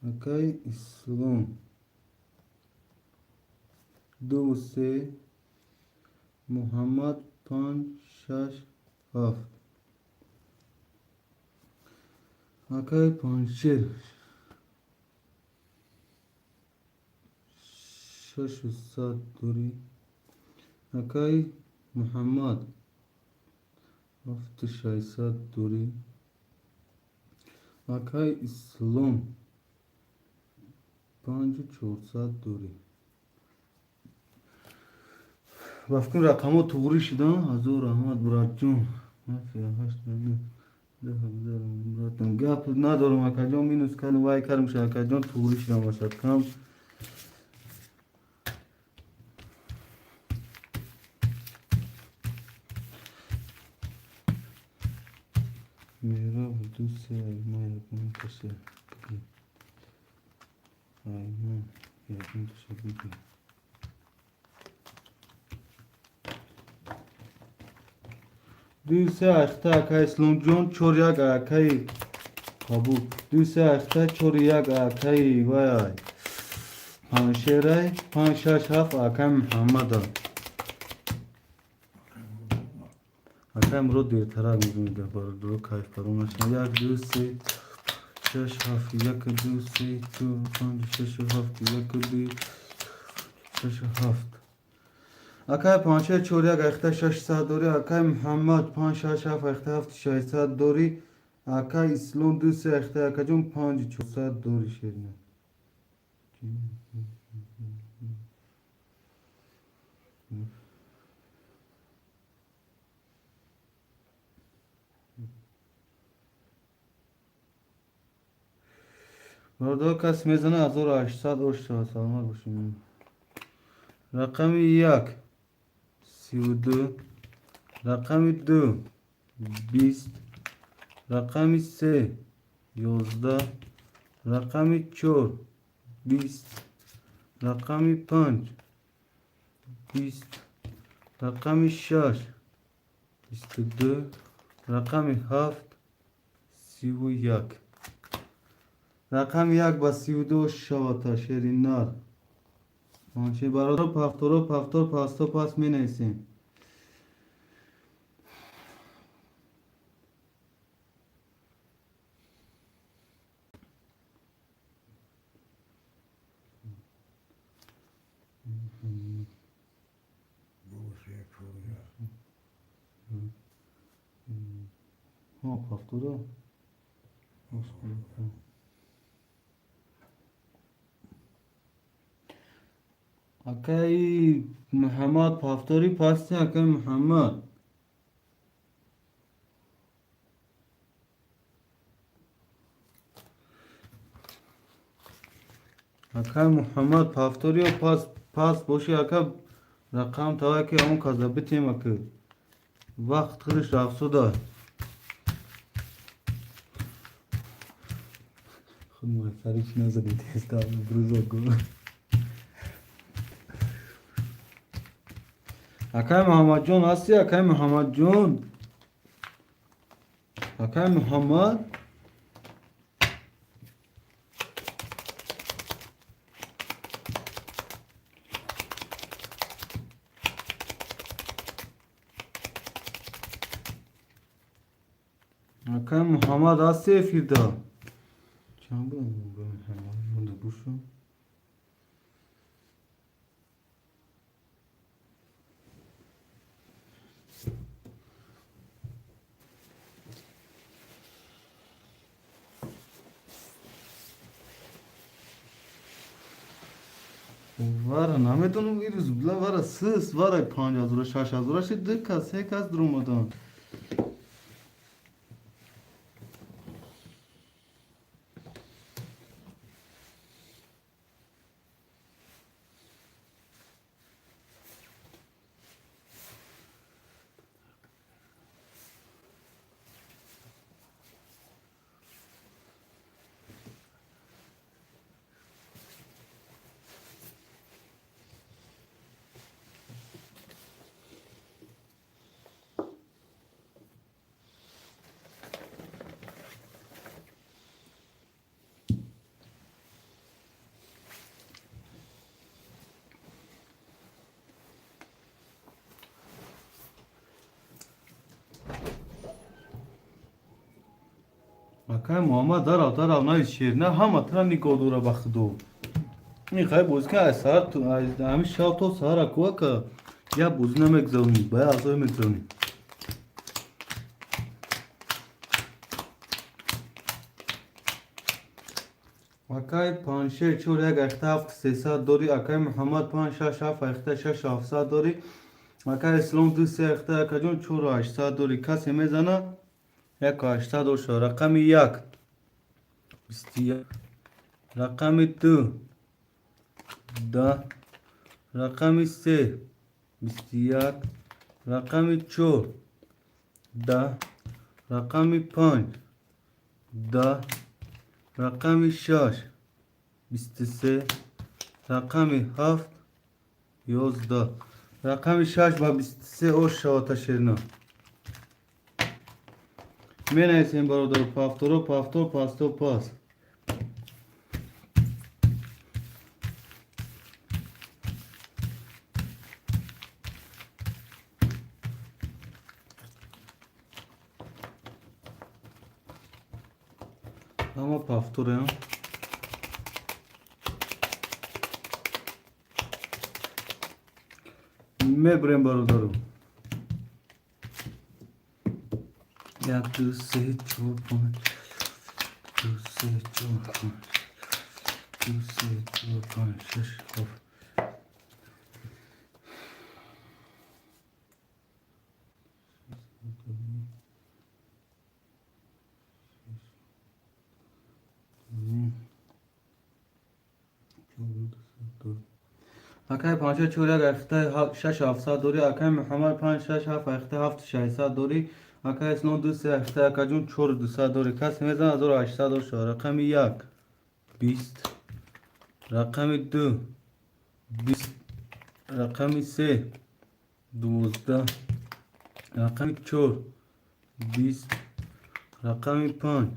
акай Ислом ду се, Муҳаммад панҷ шаш ҳафт, акай Панҷшер шашу сад дорӣ, акай Муҳаммад ҳафту шашсад дорӣ, акай Ислом панҷу чорсад дорӣ. Ба фикр, рақамҳо туғрӣ шудан. Ҳазор раҳмат, братҷон. Гап надорам, акаҷон, минус кардам, вай кардам ша, акаҷон, туғрӣ шудам бошад кам. Меҳраб ду се ма ягон касе бигӣ. Айман ягон касе бигӣ. Ду се ахта, акай Исломҷон, чор як акай қабул. Ду се ахта, чор як акай вай Панҷшерай, панҷ шаш ҳафт акай Муҳаммада. Акай Мурод дертарак мегӯяд, бародаро, кайф баро нашавад. Як ду се шаш ҳафт, як ду се чор панҷ шашу ҳафт, як ду шашу ҳафт. Акай Панҷшер чор як ахта шашсад дорӣ, акай Муҳаммад панҷ шаш ҳафт ахта ҳафту шашсад дорӣ. Ака Ислом ду се ахта акаҷон панҷу чорсад дори шерина. Бародар кас мезана 1800 ош шавад, саломат бошем. Рақами як 32, рақами ду 20, рақами се 11, рақами чор 20, рақами панҷ 20, рақами шаш 22, рақами ҳафт 31. Рақами як ба 32 ош шавад шери нар. Панҷшер бародар пафторо пафтор пасто пас менависем. Ду се чор як. Ҳо, пафторо. Акаи Муҳаммад пафтори пасти акаи Муҳаммад. Акаи Муҳаммад пафтори ё пас пас боши ака рақам тава ки он каза битем ака. Вақт худаш рафсуда. Худ мо сари чи назадем тез брузо гу. Акай Муҳаммадҷон ҳасти? Акай Муҳаммадҷон? Акай Муҳаммад? Акай Муҳаммад ҳасти эфирда? Чанд буд? Бушу. Вара намедонам ирӯз била вара сис вара 5000 6000 шид ду кас се кас дуромадан. Акай Муҳаммад дарав дарав нави шерна ҳама тра нигоҳ дора ба худо. Ин хай бозӣ ка аз саҳар ҳамин шаб то саҳар аку ака як бозӣ намегзавонӣ, ба як азое мегзавонӣ. Акай панҷшер чор як ахта ҳафт сесад дорӣ, акай Муҳаммад панҷ шаш ҳафт ахта шаш ҳафтсад дорӣ, акай Ислом ду се ахта акаҷон чору ҳаштсад дорӣ. Касе мезана як ҳаштсад оша. Рақами як 21, рақами ду 10, рақами се 21, рақами чор 10, рақами панҷ 10, рақами шаш 23, рақами ҳафт 11. Рақами шаш ба 23 ош шавата шерина. Менависем бародару пафторо пафтор пасто пас. Ҳама пафтораям. Мебурем бародару. Як, ду, се, чор, панҷ, ду, се, чор, панҷ, ду, се, чор, панҷ, шаш, ҳафт. Акай панҷа чор як айхта шаш ҳафтсад дорӣ. Акай Муҳаммад панҷ шаш ҳафт айхта ҳафт шашсад дорӣ. Акай Ислом ду се айхта акаҷун чор дусад дорӣ. Касе мезанад 1800 дор шава. Рақами як 20, рақами ду 20, рақами се 12, рақами чор 20, рақами панҷ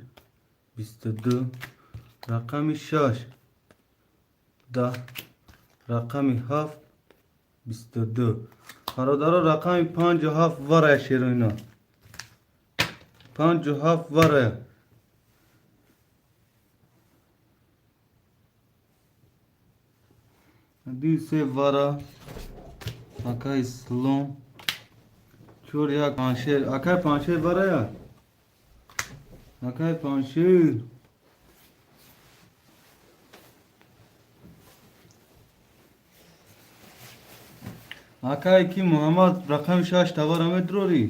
22, рақами шаш 10, рақами ҳафт 22. Бародаро, рақами панҷу ҳафт варая, шероина, панҷу ҳафт варая. Ду се вара. Акай Ислом чор як паншер. Акай Паншер варая, акай Паншер. Акай ки Муҳаммад, рақами шаш тавара медрорӣ.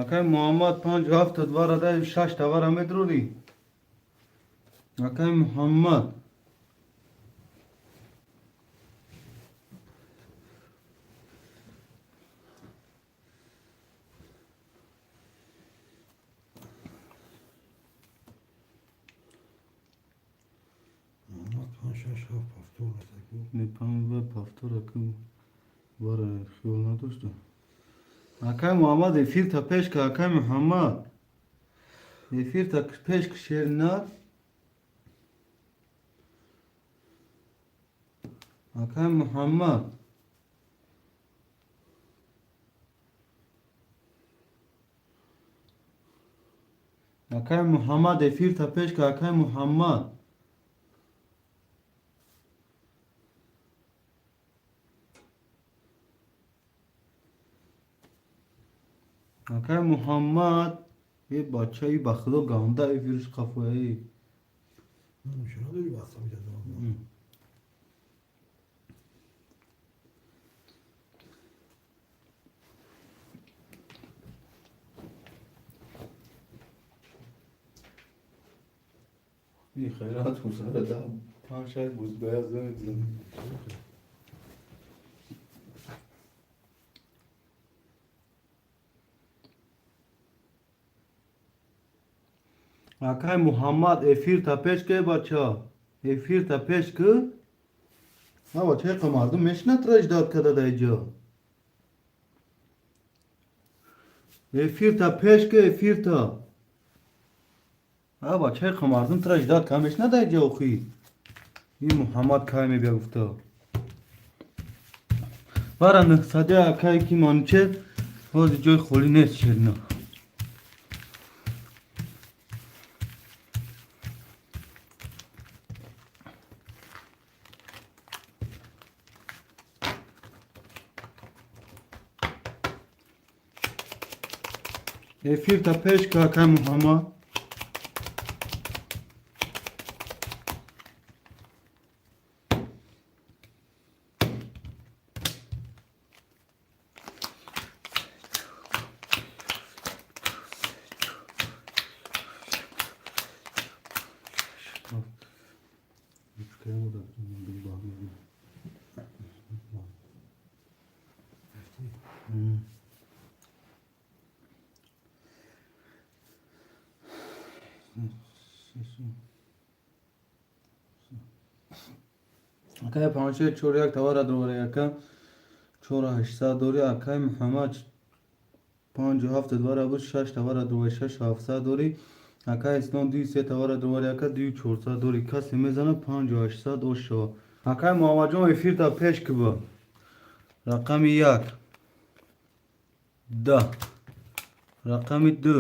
Акай Муҳаммад, панҷ ҳафт вара дай, шаш тавара медрорӣ. Акай Муҳаммад. Муҳаммад панҷ шаш ҳафт повтор расаку. Не, панҷ ва повтора ку вара хиёл надошта. Акай Муҳаммад, эфирта пеш ка, акай Муҳаммад. Эфирта пеш ка, шернар. Акай Муҳаммад. Акай Муҳаммад, эфирта пеш ка, акай Муҳаммад. Акай Муҳаммад, е бача, и ба худо ганда эфирш қафояи. Чаро дори ватсап мезанам? И хайрат мусара да панҷ шаш буз бая занг. Акай Муҳаммад, эфирта пеш ке, бача. Эфирта пеш ки. А бача, қа мардум мешинад ждать када дар иҷо. Эфирта пеш ки, эфирта. А бача, қа мардум тра ждать ка мешинад дар иҷо охи. И Муҳаммад кай мебия гуфта. Бара нӯҳсади акай ки манче ҳозир ҷои холӣ нест, шерина. Эфирта пеш ка, акай Муҳаммад. Акай панҷшер чор як тавара дорӣ, ака чору ҳаштсад дорӣ. Акай Муҳаммад, панҷу ҳафт двара буд, шаш тавара дорӣ, шашу ҳафтсад дорӣ. Акай Ислом, дуи се тавара дорӣ, ака дуи чорсад дорӣ. Касе мезанад 5800 ош шава. Акай Муҳаммадҷон, эфирта пеш ки ба. Рақами як 10, рақами ду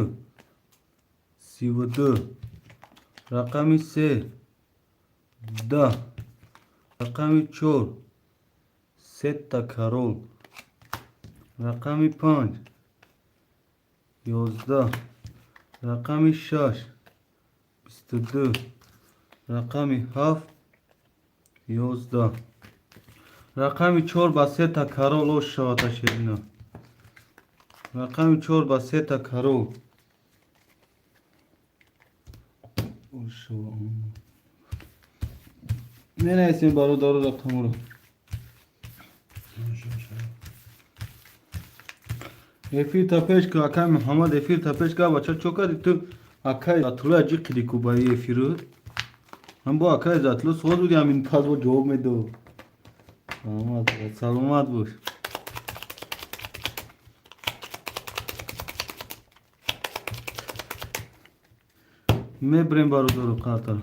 32, рақами се 10, рақами чор сета король, рақами панҷ 11, рақами 6, 22, рақами 7, 11, рақами 4 ба сета король ош шавад, Шерина. Рақами 4 ба сета король ош шавад. Менависем, бародаро, рақамро. Панҷ, шаш, ҳафт. Эфир та пеш ку, акай Муҳаммад, эфир та пеш ка. Бача, чо кардӣ ту? Акай Затулло ҷиқиди ку ба эфиру. Ҳам бо акай Затулло суҳбат буди, ҳамин пас бо ҷавоб медод. Саломат, саломат бош. Мебирем, бародару, қатар.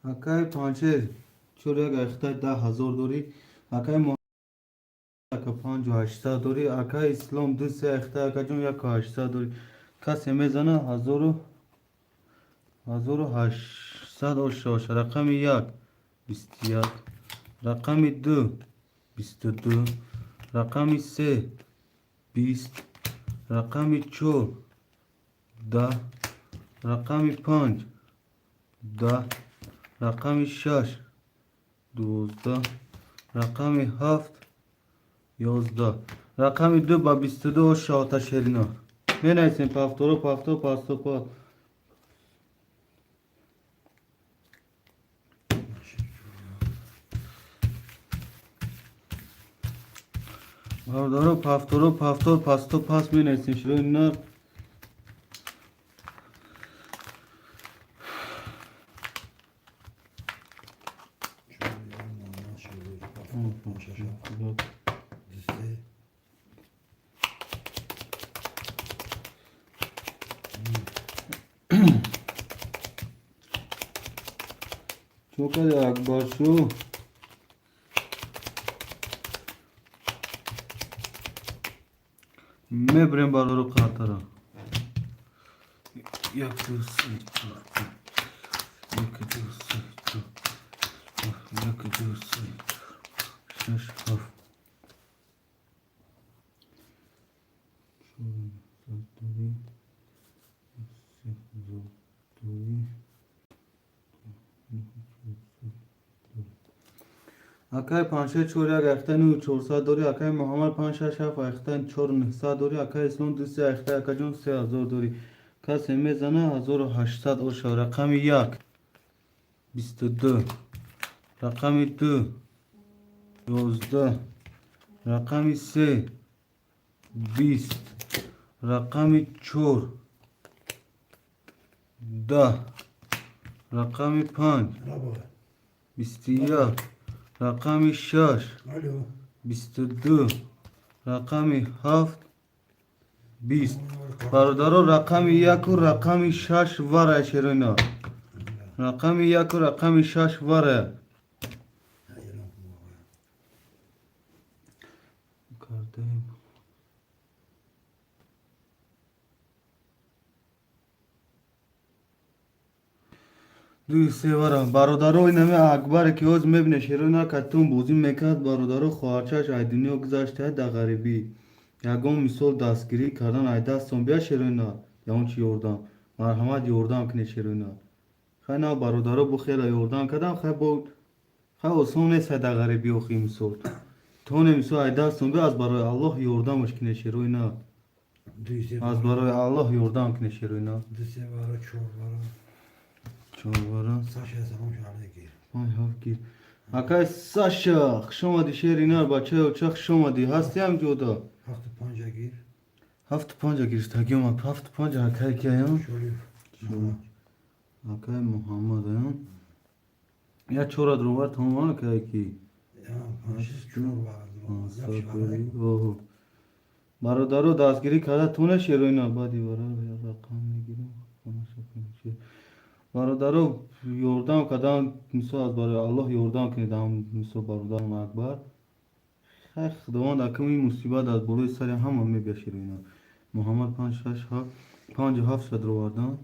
Акай Панчер, чор як айхтай 10 000 дорӣ. Акай яка панҷу ҳаштсад дорӣ. Акай Ислом, ду се айхтай, акаҷон, яку ҳаштсад дорӣ. Касе мезана, 1800 оша. Рақами 1, 21, рақами 2, 22, рақами 3, 20, рақами 4, 10, рақами 5, 10, рақами 6, 12, рақами 7, 11, рақами 2 ба 22 оша оташерина. Менависем повторо, повтор, пасто пас. Бародаро, повторо, повтор, пасто пас менависем, широи нар. Чор, як, Муҳаммад Шерӯз, ҳафт, панҷ, шаш, ҳафт, ду, се. Чо кади, Акбаршу? Мебирем, бародаро, қатара. Як, ду, се, чор, панҷ. Як, ду, се, чор, як, ду, се, чор, шаш, ҳафт. Чор дорӣ, се ҳазор дорӣ. Акай панҷшер, чор як айхтай нӯ чорсад дорӣ. Акай Муҳаммад, панҷ, шаш, ҳафт айхтай чор нӯҳсад дорӣ. Акай Ислом, ду се айхтай, акаҷон, 3000 дорӣ. Касе мезана, 1800 оша. Рақами 1, 22, рақами 2, 11, рақами 3, 20, рақами 4, 10, рақами 5, Рабо. 21, рақами 6, Алло. 22, рақами 7, 20. Бародаро, рақами 1-у рақами 6 вара, шероина. Рақами 1-у рақами 6 вара Эълон кун. кардаем. Ду се вара, бародаро. Инаме Акбаре ки ҳоз мебине, шероина, катун бозӣ мекард, бародаро, хоҳарчаш ай дунё гузаштая дар ғарибӣ. Ягон мисол дастгирӣ кардан ай дастон бия, шероина, ягон чи ёрдам, марҳамат, ёрдам кунед, шероина. Хай на, бародаро, бо хела ёрдам кардам. Хай, бо хай осон нест ай дар ғарибӣ охи. Мисол тоне, мисол, ай дастон бия, аз барои Аллоҳ ёрдамаш кунед, шероина. Ду се. Аз барои Аллоҳ ёрдам кунед, шероина. Ду се вара, чор вара. Чор вара. Саша, салом алейкум. Панҷ, ҳафт гир. Акай Саша, хуш омадӣ, шери нар, бачаи оча, хуш омадӣ. Ҳастӣ ҳам ҷода? Ҳафту панҷа гир. Ҳафту панҷа гирифтагӣ омад. Ҳафту панҷа, акай, киаям? Шолиев. Акай Муҳаммад, я чора дровар тамом акай ки. Бародаро, дастгирӣ карда туне шероина баъди вара рақам мегирам. Бародаро, ёрдам кардан, мисол, аз барои Аллоҳ ёрдам кунед, мисол, бародарон Акбар. Хай, Худованд акам ин мусибат аз болои сари ҳама мебия. Шероина Муҳаммад панҷ шаш ҳафт панҷу ҳафт ша дровардан,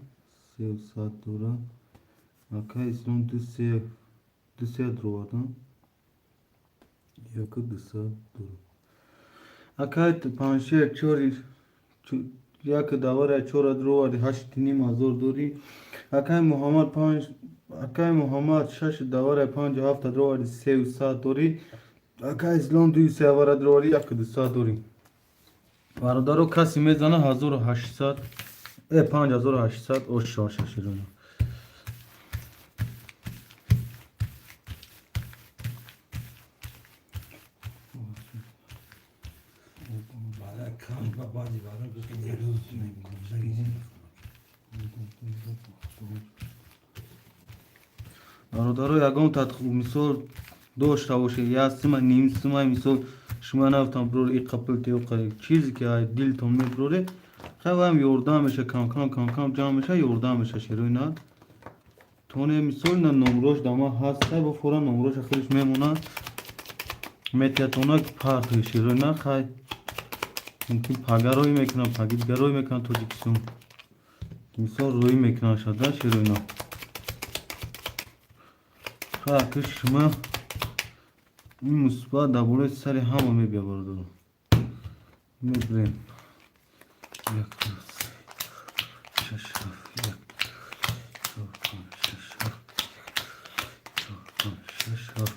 сеу сад дора. Акай Ислом ду се ду се дровардан, яку дусад дора. Акай Паншер чори як давара чора дроварди, ҳашту ним ҳазор дорӣ. Акай Муҳаммад панҷ, акай Муҳаммад шаш давара панҷу ҳафта дроварди, сеу сад дорӣ. Акай Ислом дуи се авара дроварди, яку дусад дорӣ. Бародаро, касе мезана, 1800, 5800 ошоша, шируна. Бародаро, ягон мисол дошта бошед, як сума, ним сума, мисол, шумо нафтам бирор и қапил теоқа, чизе ки ай дилтон мебироре, хелам ёрдам меша, камкам камкам ҷамъ меша, ёрдам меша. Шерои на тоне, мисол, на номрош дама ҳаст, бо фора номроша худаш мемонад, метиятона партои, шерои на. Хай, мумкин пага рӯй мекунам, паги дига рӯй мекунам Тоҷикистон, мисол, рӯй мекунам шада, шерои на. Хай, аки шумо ин мусибат дар болои сари ҳама мебия, бародаро, мебирем. Як, ду, се, шаш, ҳафт, як, чор, панҷ, шаш, ҳафт, чор, панҷ, шаш, ҳафт.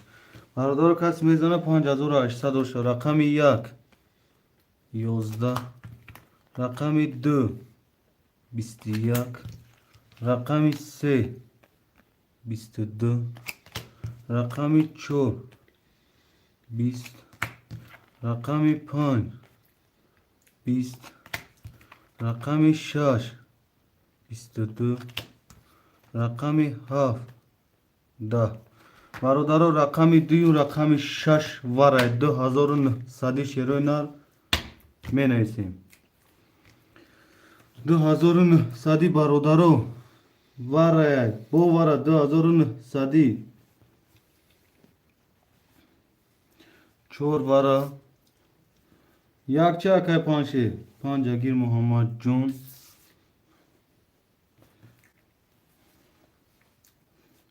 Бародаро, касе мезана, 5800 боша. Рақами як 11, рақами ду 21, рақами се 22, рақами чор 20, рақами панҷ 20, рақами шаш 22, рақами ҳафт 10. Бародаро, рақами дую рақами шаш варай 2900-и, шерои нар, менависем 2900-и. Бародаро, варай бо вара 2900-и, чор вара, якча. Акай Паншер, панҷагир Муҳаммадҷон.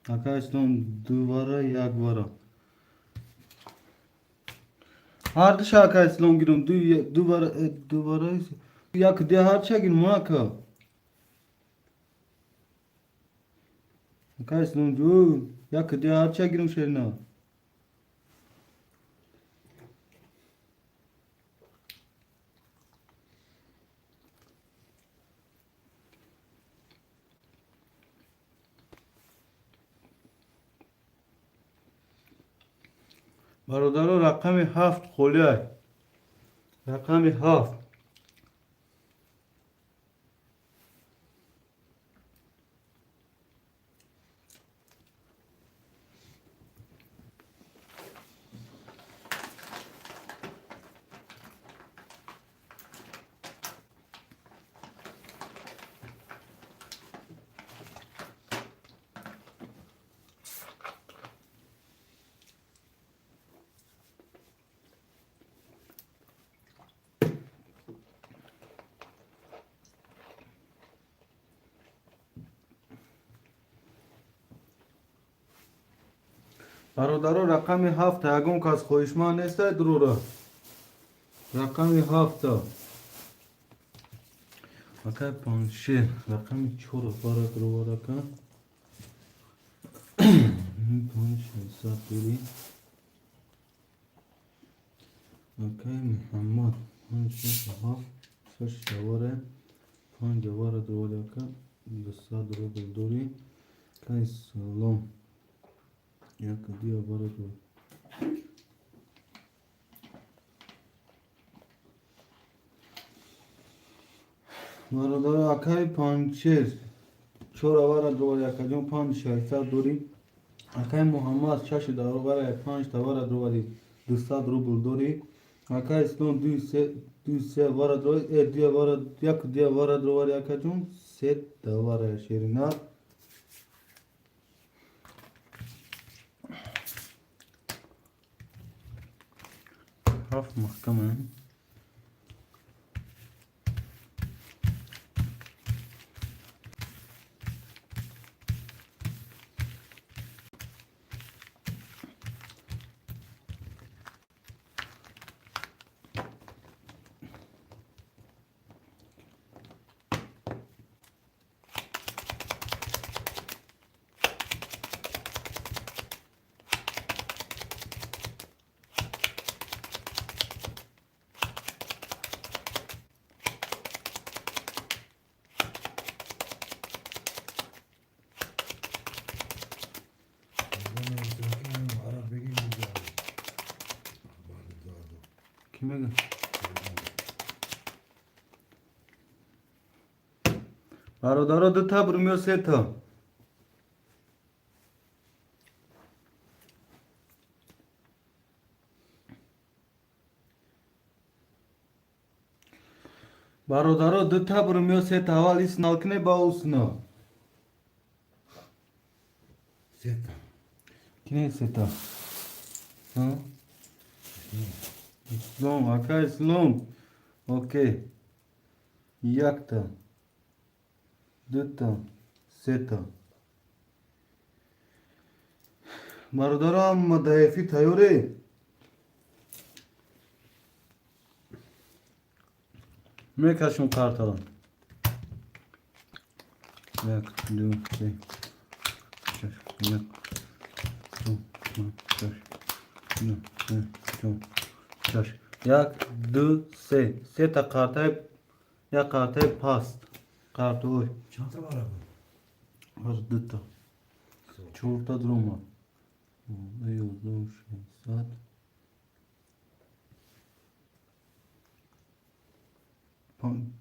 Акай Ислом ду вара, як вара, ҳардуша. Акай Ислом гирум ду вара, ду вара, як де, ҳардуша гирум. Ака, акай Ислом ду, як де, ҳардуша гирум, шерина. Бародаро, рақами ҳафт холиай, рақами ҳафт. Бародаро, рақами ҳафта ягон кас хоҳишманд нестай дурора? Рақами ҳафта, акай Паншер, рақами чора бара дуроварака, панҷ шашсад дорӣ. Акай Муҳаммад панҷ шаш ҳафт шаш авара, панҷ авара дурорака, 200 рубл дорӣ. Акай Салом як ду авара дур. Бародаро, акай Панчер. Чор авара дровари, акаҷон, панҷ шашсад дорӣ. Акай Муҳаммад, шаши давара, панҷ тавара дровари, 200 рубл дорӣ. Акай Ислом, дуи се вара дровари, дуя вара, як дуя вара дровари, акаҷон, се давара, шерина. Ҳафт маҳкама. Кӣ мега? Бародаро, дута бурмиё, сета? Бародаро, дута бурмиё, сета? Аввал иснал кне, ба усно. Сета. Кине сета? Ислом, ака Ислом. Окей. Якта. Дута. Сета. Бародаро, ҳама дар эфир тайёре? Мекашем картала. Як, ду, се, шаш, як, ду, шаш, ду, се, чор, шаш. Як, ду, се. Сета картаи, як картаи паст. Картои. Чанд вара буд? Ҳозир дута. Чорта дуромад. 11 600.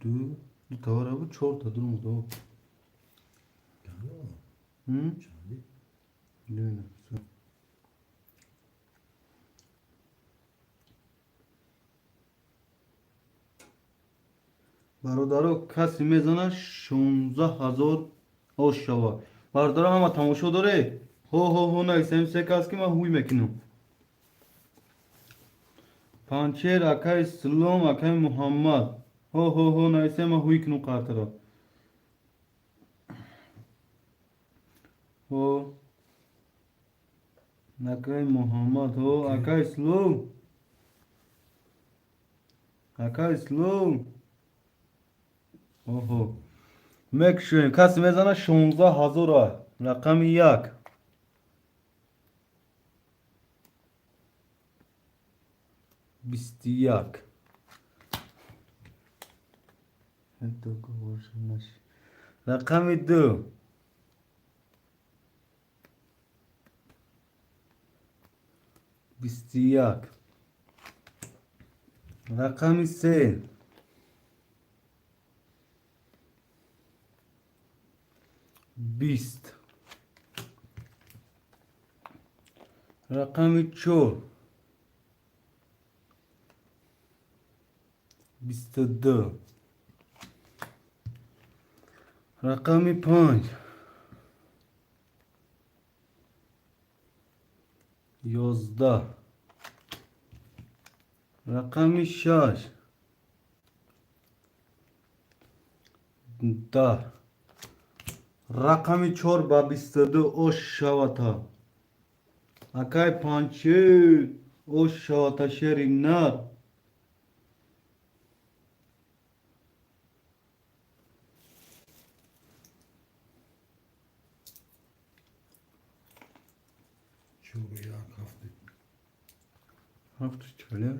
Ду, ду тавара буд, чорта дуромад. Чанд? Чанди? Ду, се. Бародаро, касе мезана, 16 000 ош шава. Бародаро, ҳама тамошо доре? Ҳо, ҳо, ҳо нависем, се кас, ки ман ҳуй мекунам. Панчер, акаи Слом, акаи Муҳаммад. Ҳо, ҳо, ҳо нависем, ман ҳуй кунам қартаро. Ҳо. Акаи Муҳаммад, ҳо, акаи Слом. Акаи Слом. Оҳо. Мекушоем. Касе мезана, 16 000. Рақами як. 21. Рақами ду. 21. Рақами се. 20. Рақами чор. 22. Рақами панҷ. 11. Рақами шаш. 10. Рақами чор ба 22 ош шавата. Акай Панчер, ош шавата, шери нар. Чору як, ҳафту. Ҳафту чале?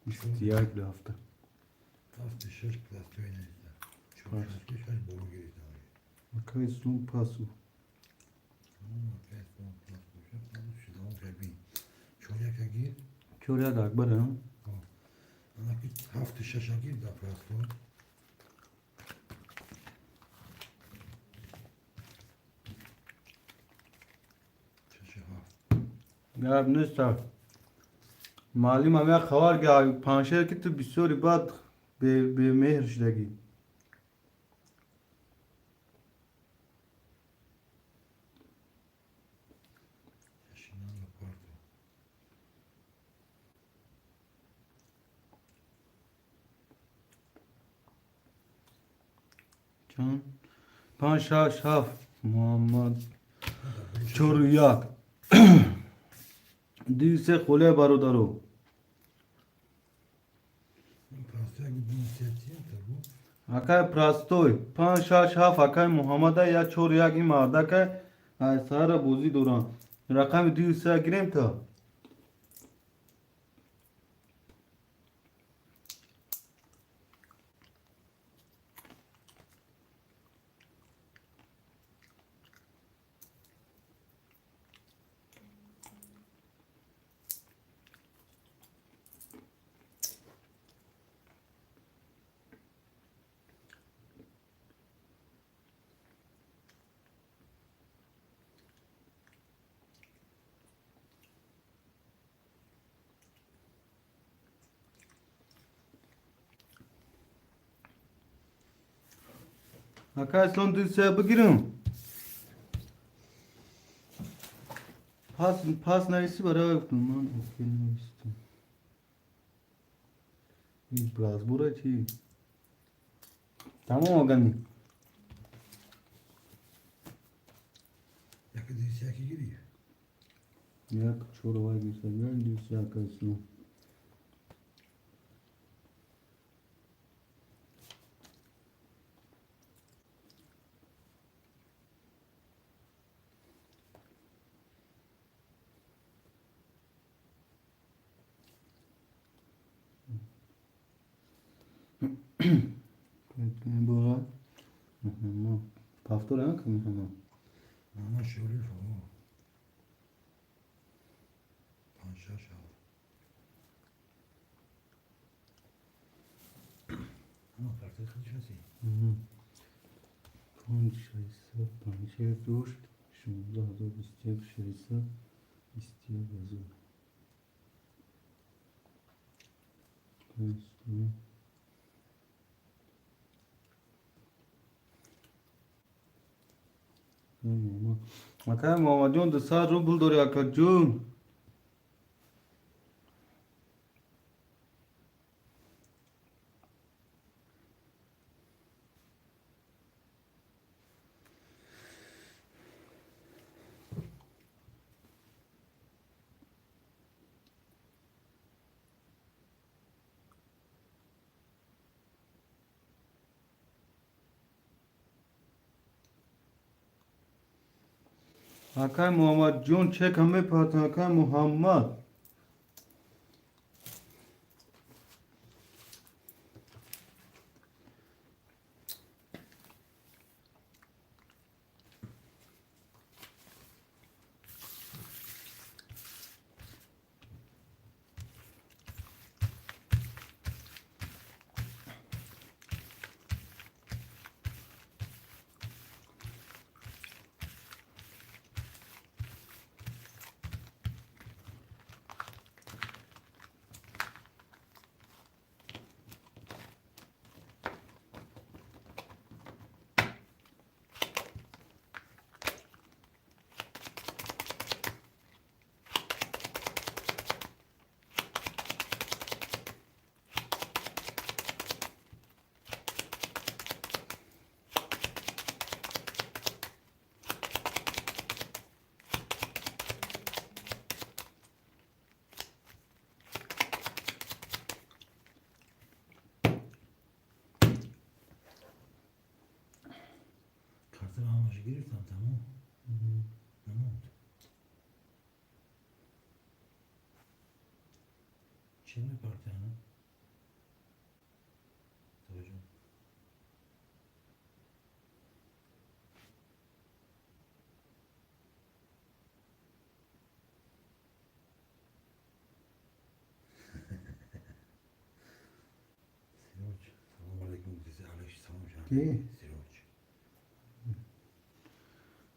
21 ҳафта. Ҳафту шаш пластои нависта. Чор шаш шаш боло гирифта. Акай Ислом пасу. Акай Ислом пас боша, шидон шабин. Чор яка гир. Чор як акбар, а? Анаки ҳафту шаша гир да пластой. Гап нест. Маълимам як хабар га Паншер, ки ту бисёри баъд бемеҳр шудагӣ. Шашинала парту. Чанд? Панҷ, шаш, ҳафт, Муҳаммад, чору як, ду, се, холия, бародаро. Простой бу. Акай Простой, панҷ, шаш, ҳафт, акай Муҳаммада, як, чор, як. Ин мардакай саҳара бозӣ доранд. Рақами дую се гирем та. Акай Ислом, ду, се бигирам. Пас, пас нависӣ, барои гуфтам, ман окей навистам. Ин разбора чи? Тамом, огани. Як дивись, як гирифт. Як чор вай гирифта, ду, се, акай Ислом. Бора повтор кунем. Мама Шариф, о. Панҷ, шаш, ҳафт. Ама карта худиш ҳасти. Панҷ, шашсад, панҷшер дошт, 16 000, 21, 600, 21 000. Панҷ. Акай Муҳаммадҷон, 200 рубл дори, акаҷон. Акай Муҳаммадҷон, чека мепартам, акай Муҳаммад. Картаро ҳамаша гирифтам, тамом. Намонд. Чӣ мепартяна? Тоҷон. Сироҷ, салому алайкум, алайҳи салом. Ки? Сироҷ.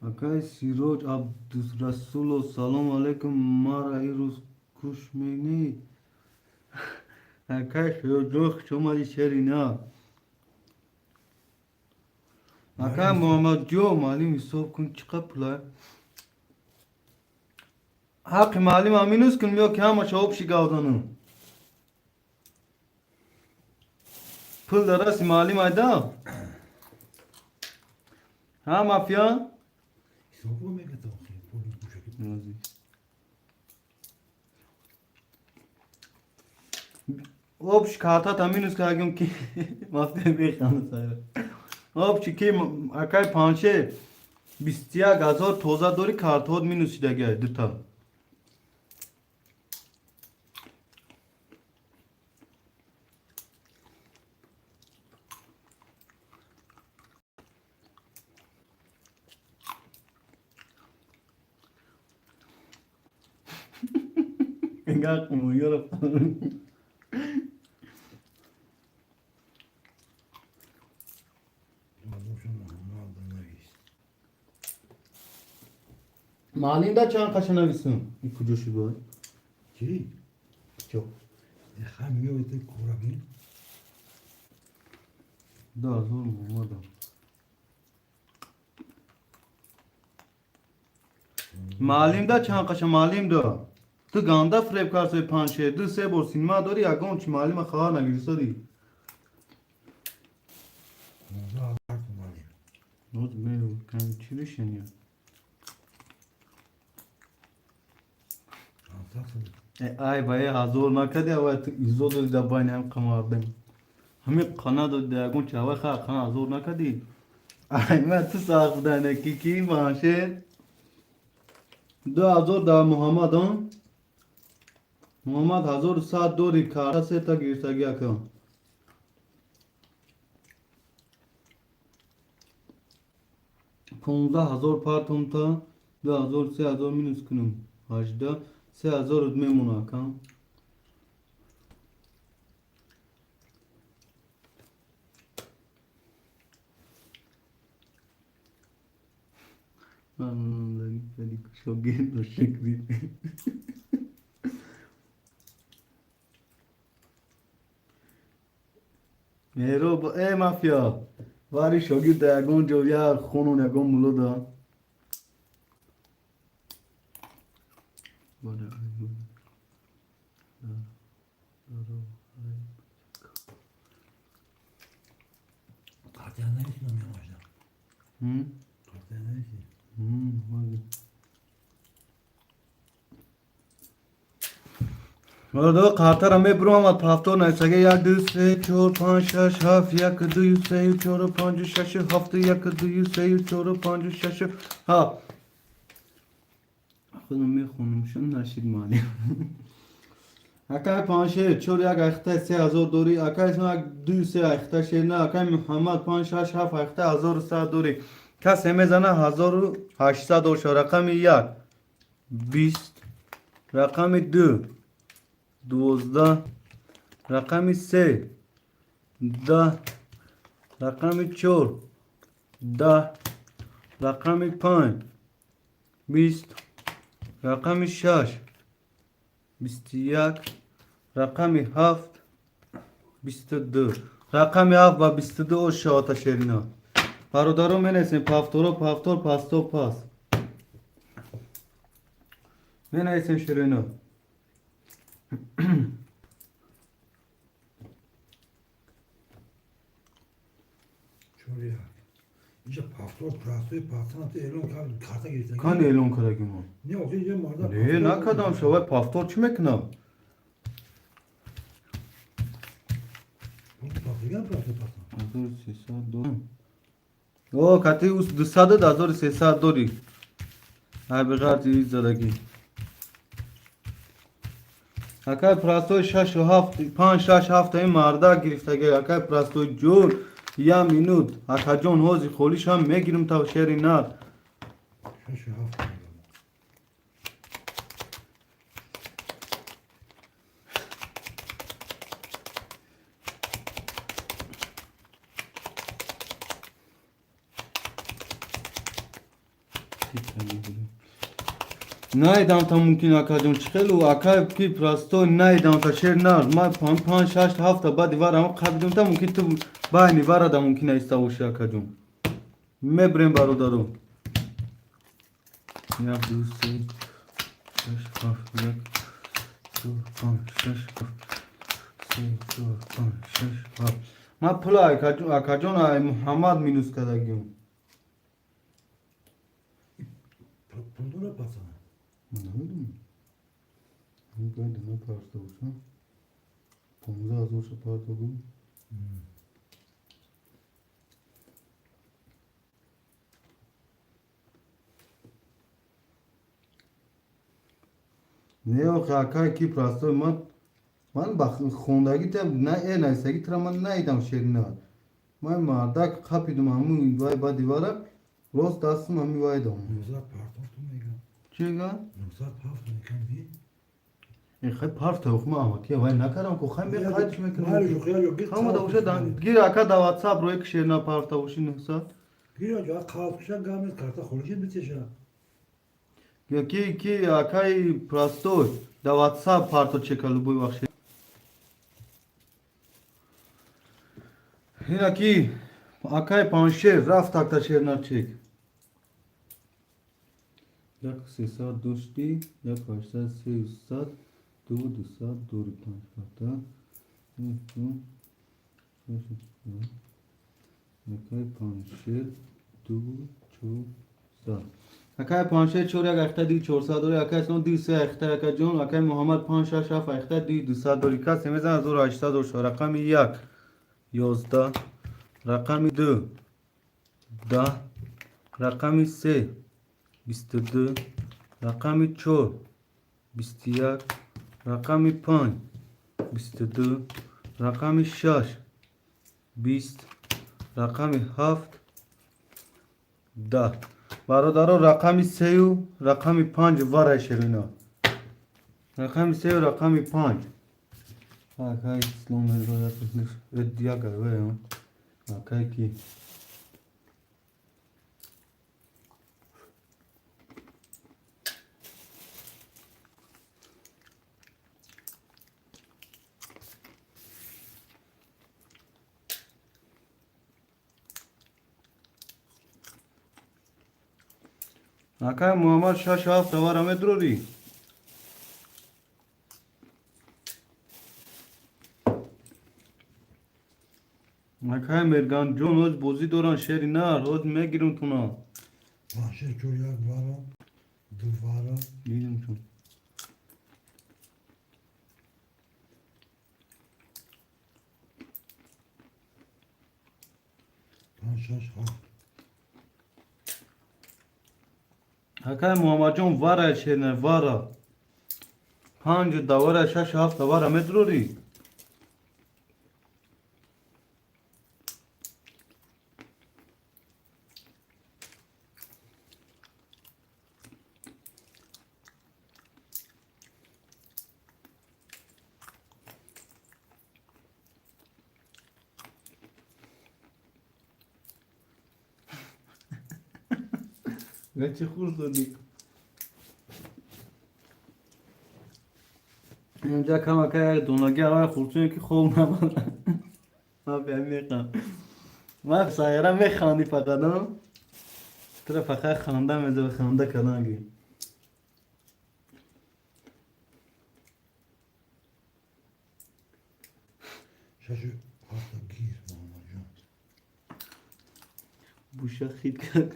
Акай Сироҷ Абдурасулов, салому алайкум, мара ирӯз куш менӣ? Акай Сироҷон, хуш омадӣ, шерина. Акай Муҳаммадҷон, маълим ҳисоб кун, чӣ қадр пула? Ҳаққи маълима минус кунем ё ки ҳамаша общий гап занам? Пул дар дасти маълим айда? Ҳа, мафия? Ҳисоб мекард пули гӯшаки. Общий картата минус кардем, ки мафия механда сайра. Общий ки, акай Паншер, 21 000 тоза дори, картҳот минус шидагиай дута. Инга қумоёро. Мадмуша Муҳаммад навист. Маълимда чанд қаша нависам? И куҷо шуд бой? Чӣ? Чо? Ха, меояд корабин. 2000 Муҳаммадам. Маълимда чанд қаша, маълимда? Ту ганда фиреб карсои, Паншер, ду се бор синима дори, ягон чи маълима хабар нагирисодӣ. 15 000 маълим. Ноз мею чӣ решения? 500 сом. Ай ба е ҳазор накади, авай ту изо дори дар байни ҳам қамардем. Ҳами қана доди дар ягон чи, авай ха қана ҳазор накади. Ай ма ту сахт будане ки ки Паншер 2000 дар Муҳаммадон. Муҳаммад 1100 дори, карта сета гирифтагӣ, ака. 15 000 партомта, 2000, 3000 минус кунем. 18, 3000 мемона, ака. Шогирд шукри. Меҳроб, э мафия, вари шогирд да ягон ҷо як хунун ягон мулло да. Картая навист номиамашда. Картая нависти. Бародаро, қартара мебурам, ама повтор нависага: як, ду, се, чор, панҷ, шаш, ҳафт, як, ду, сею, чору, панҷу, шашу, ҳафту, як, ду, сею, чору, панҷу, шашу, ҳафт. Худам мехонам, шун нашид маълим. Акай Паншер, чор як айхта 3000 дорӣ, акай як, ду, се айхта шерна, акай Муҳаммад панҷ, шаш, ҳафт айхта 1100 дорӣ. Касе мезана, 1800 доша. Рақами як 20, рақами ду 12, рақами се 10, рақами чор 10, рақами панҷ 20, рақами шаш 21, рақами ҳафт 22. Рақами ҳафт ба 22 ош шавата, шерина. Бародаро, менависем повторо, повтор, пасто, пас. Менависем, ширина. Чор як. Инҷа повтор простой пасанат эълон кард, карта гирифта. Кани эълон кардагӣ мо? Не, охи инҷа марда. Не, накардам. Шавай, повтор чӣ мекунам? Пасиган простой пасан. 1300 дорӣ. О, кати ус 200, 1300 дорӣ. Ай беғарзи задагӣ. Акай простой шашу ҳафт, панҷ, шаш, ҳафт ин марда гирифтагӣ. Акай простой ҷон, я минут. Акаҷон, ҳози холишам мегирим та, шери нар. Шашу ҳафт. Наидам та мумкин, акаҷон, чӣ хелу ака ки простой наидам та шер нар. Ма панҷ, шаш, ҳафта баъди вара қабидум та мумкин ту байни варада мумкин аиста боши, акаҷон. Мебирем, бародаро. Як, ду, се, шаш, ҳафт, як, ду, панҷ, шаш, ҳафт, се, чор, панҷ, шаш, ҳафт. Ман пула, акаҷон, ай Муҳаммад минус кардагим. Пул дора пацана. Намедонам. Бояд напарта бошам. 15 000 ша партогум. Не, охи, акай ки простой, ман ба хондагӣ та на э нависагӣ тра ман наидам шерина. Ман мардак қапидум ҳамун вай баъди вара рост дастам ҳами вай дом. 900 партов ту мегам. Чӣ мегӯяд? 900 ҳафт мекам би. Э, хай парта, охи, ман амакия вай накардам ку, хай меқайдш мекунам. Майли жо хиял ё гир. Ҳама да боша, гир, ака, да WhatsApp рӯи ки шерина парта боши 900. Гир ё қалб киша гамет карта холиҷит битеша. Ки акаи простой да WhatsApp парто чека любой вақт. Ина ки акаи Паншер рафт акта шерна чек. Як сесад дошти, як ҳаштсад, сесад, ду, дусад, дори панҷ карта. Ду, шаш, акаи Паншер ду, чорсад. Акаи Паншер чор як ахта ди чорсад дори, акаи Ислом ди се ахта, ака ҷон, акаи Муҳаммад панҷ шаш ҳафт ахта ди дусад дори. Касе мезанад 1800 доша. Рақами як 11, рақами ду 10, рақами се 22, рақами чор 21, рақами панҷ 22, рақами шаш 20, рақами ҳафт 10. Бародаро, рақами сею рақами панҷ варай шерина. Рақами сею рақами панҷ. Акай Ислом як акай ки акай Муҳаммад шаш ҳафт тавара медурорӣ. Акай Мерганҷон ҳоз бозӣ доранд, шери нар ҳоз мегирам туна. Паншер чор як вара, ду вара. Дидам чун. Панҷ, шаш, ҳафт. Акай Муҳаммадҷон вара шерина вара. Панҷу давара шаш ҳафт тавара медурорӣ. Гачи хурсоди. Инҷа камака як донаги аввал хурсоне ки хоб набад. Ман бия мехам. Ман сайра механди фақат, а? Тура фақат ханда мезава, ханда кардан ги. Шашу ҳафта гир, Муҳаммадҷон. Буша хит кард.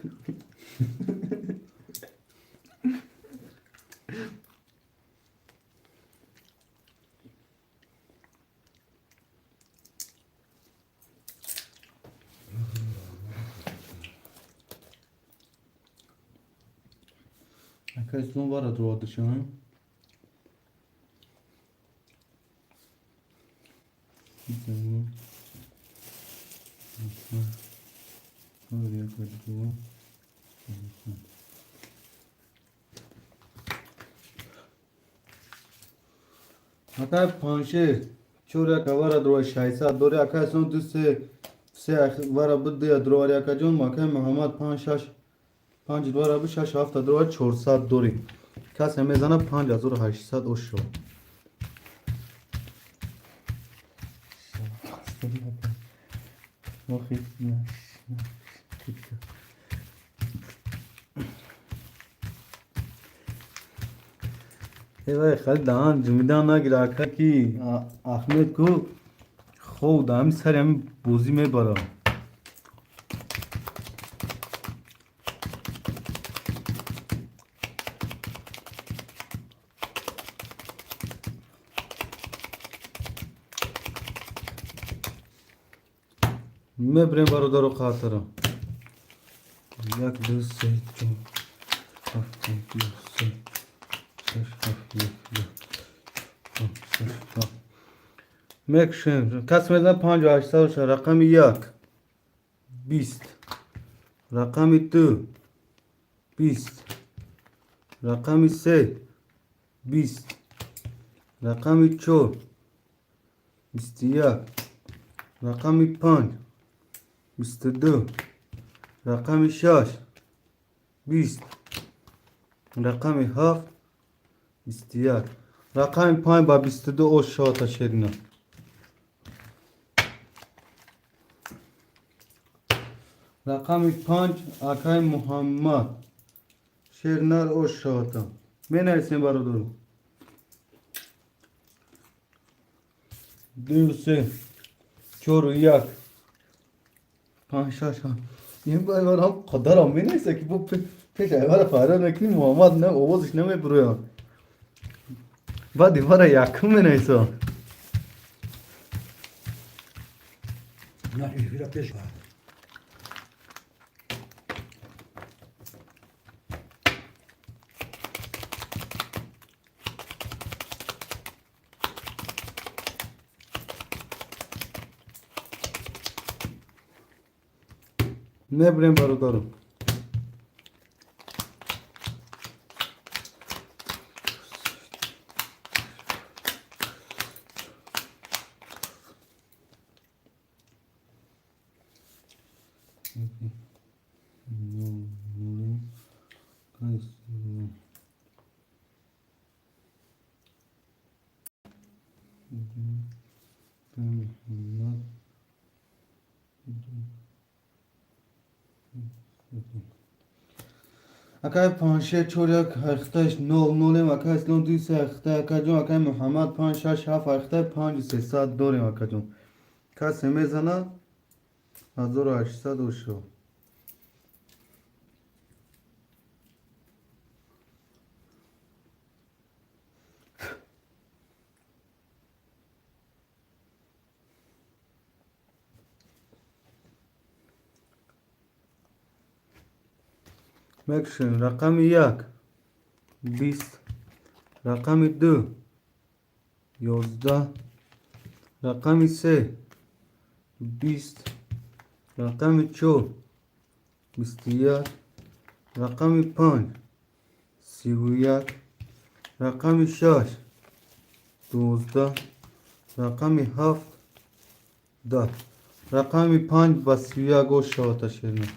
Ака Ислом вара дурадиша. Як, ду. Акай Паншер чор як вара дура шайсад дори, акай Ислом ду се се вара буд ду дурари, акаҷон, акай Муҳаммад панҷ шаш. Панҷ два раби шаш ҳафта дора, 400 дорӣ. Касе мезана, 5800 ошо. Эвай, хали даҳан ҷумидан нагира, ака, ки Ахмед ку хов да ҳами сари ҳами бозӣ мебара. Мебирем, бародару хоҳарам. Як, ду, се, чор, ҳафт, як, ду, се, шаш, ҳафт, як, ду, панҷ, шаш, ҳафт. Мекушем. Кас мезана, 5800 боша. Рақами як, 20, рақами ду, 20, рақами се, 20, рақами чор, 21, рақами панҷ, 22, рақами шаш, 20, рақами ҳафт, 21. Рақами панҷ ба 22 ош шавата, шерина. Рақами панҷ, акай Муҳаммад, шернар, ош шавата. Менависем, бародару: ду, се, чору, як, панҷ, шаш, ҳафт. Ин барам қадарам менависа, ки бо пеш айвара фарёд мекунӣ, Муҳаммад не, овозиш намебурояд. Баъд ивара якум менависа. На эфира пеш. Мебирем, бародару. Акай панҷше, чор, як, ҳахташ, нол, нолем. Акай Ислом, ду, се, ҳахта. Акаҷон, акай Муҳаммад, панҷ, шаш, ҳафт, ҳахта, 5300 дорем, акаҷон. Касе мезана, 1800 ошо. Мекушем. Рақами як, 20, рақами ду, 11, рақами се, 20, рақами чор, 21, рақами панҷ, 31, рақами шаш, 12, рақами ҳафт, 10. Рақами панҷ ба 31 ош шавата, шерна.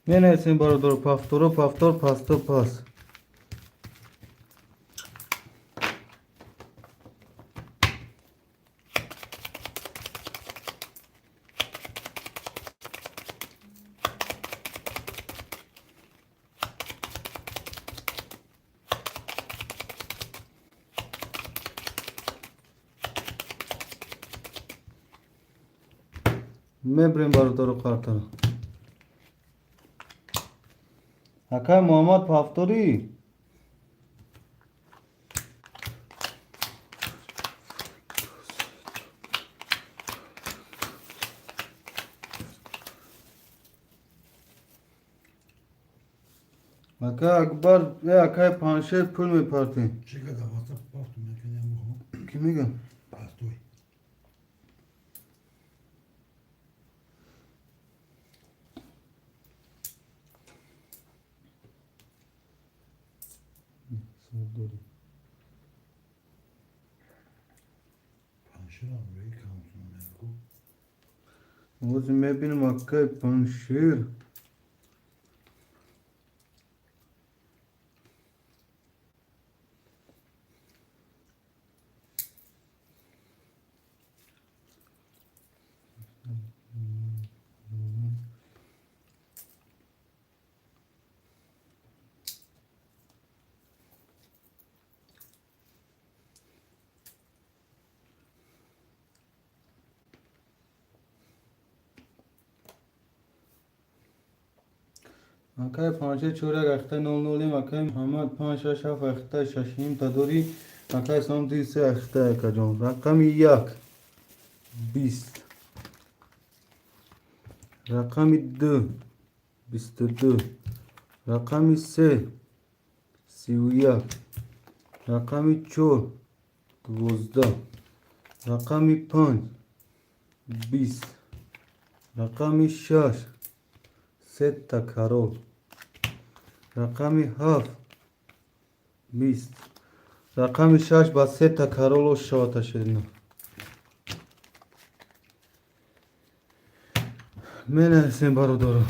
Менависем, бародаро: повторо, повтор, пасто, пас. Мебирем, бародаро, қартара. Акай Муҳаммад, повторӣ. Акай Акбар, э, акай Паншер, пул мепартем. Чӣ када ватсап пафту мекунем? Кӣ мега? Постой. Дорӣ. Паншерам рӯи камсонеку. Ҳозир мебинам, акай Паншер. Акай Паншер чоряк ахта нол нолим, акай Муҳаммад панҷ шаш ҳафт ахта шашним тадори, акай Ислом ду се ахта, акаҷон. Рақами як 20, рақами ду 22, рақами се 31, рақами чор 12, рақами панҷ 20, рақами шаш сета король, рақами ҳафт 20, рақами шаш ба сета король ош шавад, ашерина. Менависем, бародаро.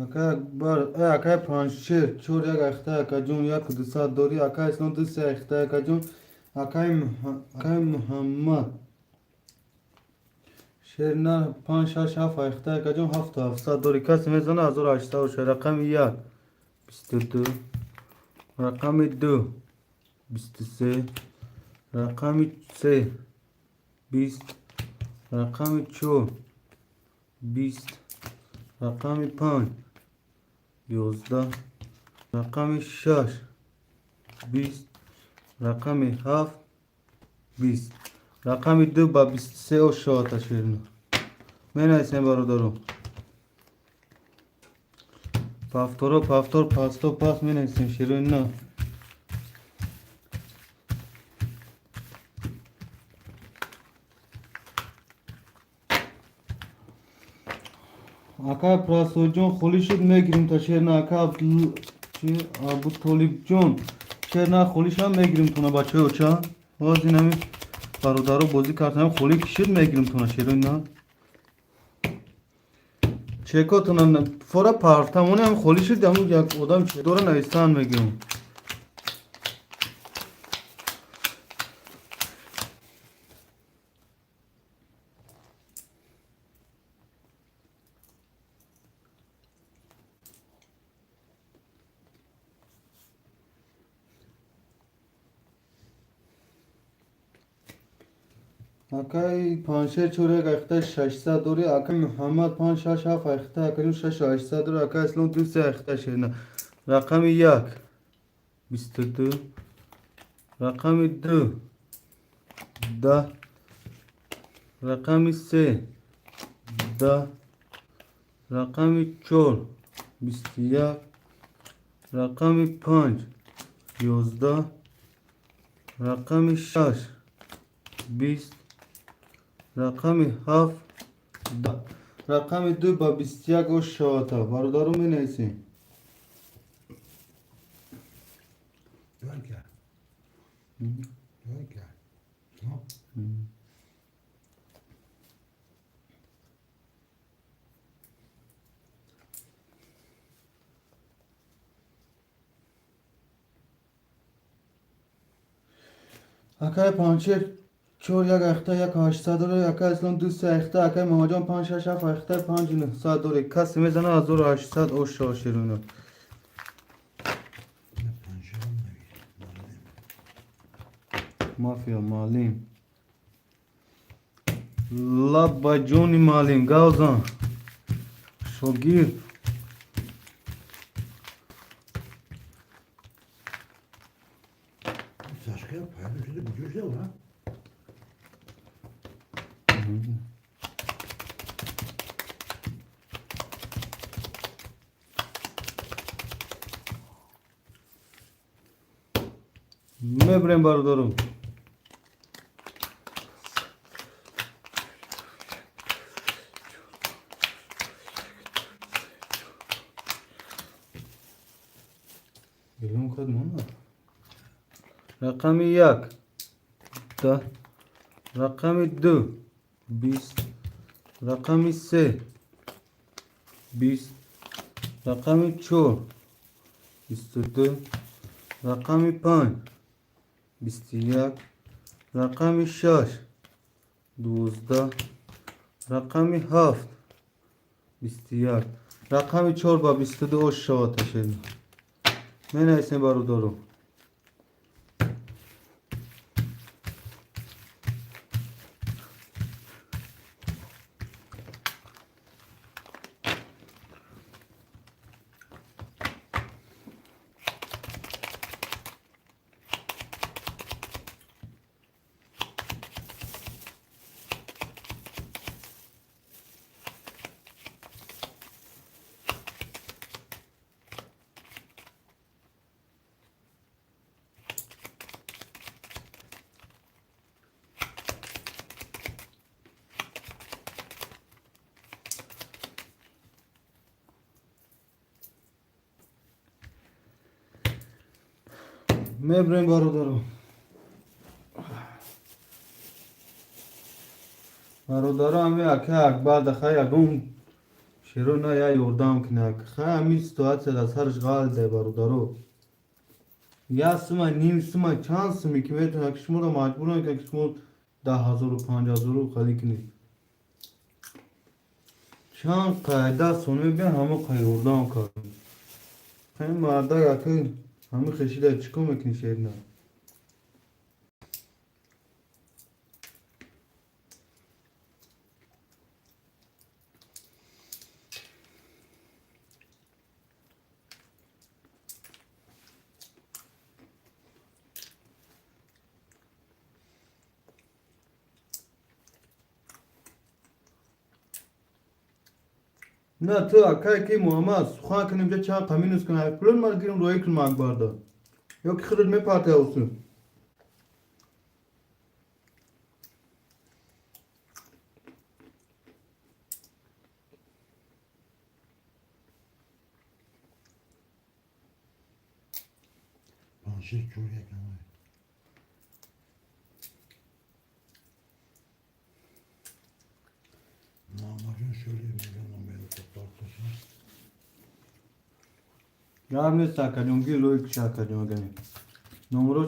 Акай Акбар, акай Панҷшер чор як ахта, акаҷон, яку дусад дорӣ, акай Ислом ду се ахта, акаҷон, акай Муҳаммад шер на панҷ шаш ҳафт ахта, акаҷон, ҳафту ҳафтсад дорӣ. Касе мезана 1800 шад. Рақами як 22, рақами ду 23, рақами се 20, рақами чор 20, рақами панҷ 11, рақами шаш 20, рақами ҳафт 20, рақами ду ба 23 ош шавад, ашерина. Менависем, бародаро. Повторо, повтор, пасто, пас менависем, шерои на. Акай Прасоҷон, холӣ шуд, мегирим та шерна. Ака Абутолибҷон, шерна холӣ шуд, мегирим туна, бачаҳои оча. Ҳозир инами бародаро бозӣ кардам, холӣ ки шуд, мегирим туна, шерои на. Чекотона фора партамони ҳам холӣ шуд, ҳамун як одам дора навистан мегирам. Акай Паншер чоряк ахта 600 дорӣ, акай Муҳаммад панҷ шаш ҳафт ахта, акаҷон, шашу ҳаштсад дорӣ, акай Ислом ду се ахта, шерина. Рақами як 22, рақами ду 10, рақами се 10, рақами чор 21, рақами панҷ 11, рақами шаш 20, рақами ҳафт 10. Рақами 2 ба 21 ош шавата. Бародаро, менависем. Двойка. Двойка. Ну, Акай Панчер чор як ахта як ҳаштсад дорӣ, акай Ислом ду се ахта, акай Муҳаммадҷон панҷ шаш ҳафт ахта панҷ нуҳсад дорӣ. Касе мезана, 1800 ош шава, шеруно. На панҷшерам навис. Маълим. Мафия маълим. Лабба ҷони маълим, гавзан. Шогирд. Сашка пайдо шуда, буҷо шуда, а? Мебирем, бародаро. Эълон кард мона. Рақами як 10, рақами ду 20, рақами се 20, рақами чор 22, рақами панҷ 21, рақами шаш 12, рақами ҳафт 21, рақами чор ба 22 ош шавад, ташед. Менависем, бародаро. Мебирем, бародаро. Бародаро, ҳами ака Акбар даха ягон шеро на я ёрдам кунак. Ха, ҳами ситуация дар сараш ғалде, бародаро. Я сума, ним сума, чанд суми ки метавонад, ки шуморо маҷбур накунад, ки шумо 10 0-у 5000-у қалӣ кунед. Чанд қайда сони мебиён, ҳамо қа ёрдам кард. Ҳами мардак ака ҳами хешида чӣ кор мекунӣ, шерина? На, ту акай ки Муҳаммад сухан кунем, ҷа чанд қа минус кунам, пулон мара гирам, роӣ кунам Акбарда. Ё ки худат мепартая усу. Панҷшер чор як намоед. Муҳаммадҷон шӯли мегӯяд, номеро партоша. Гап нест, акаҷон, гир, роӣ куша, акаҷон, агани. Номро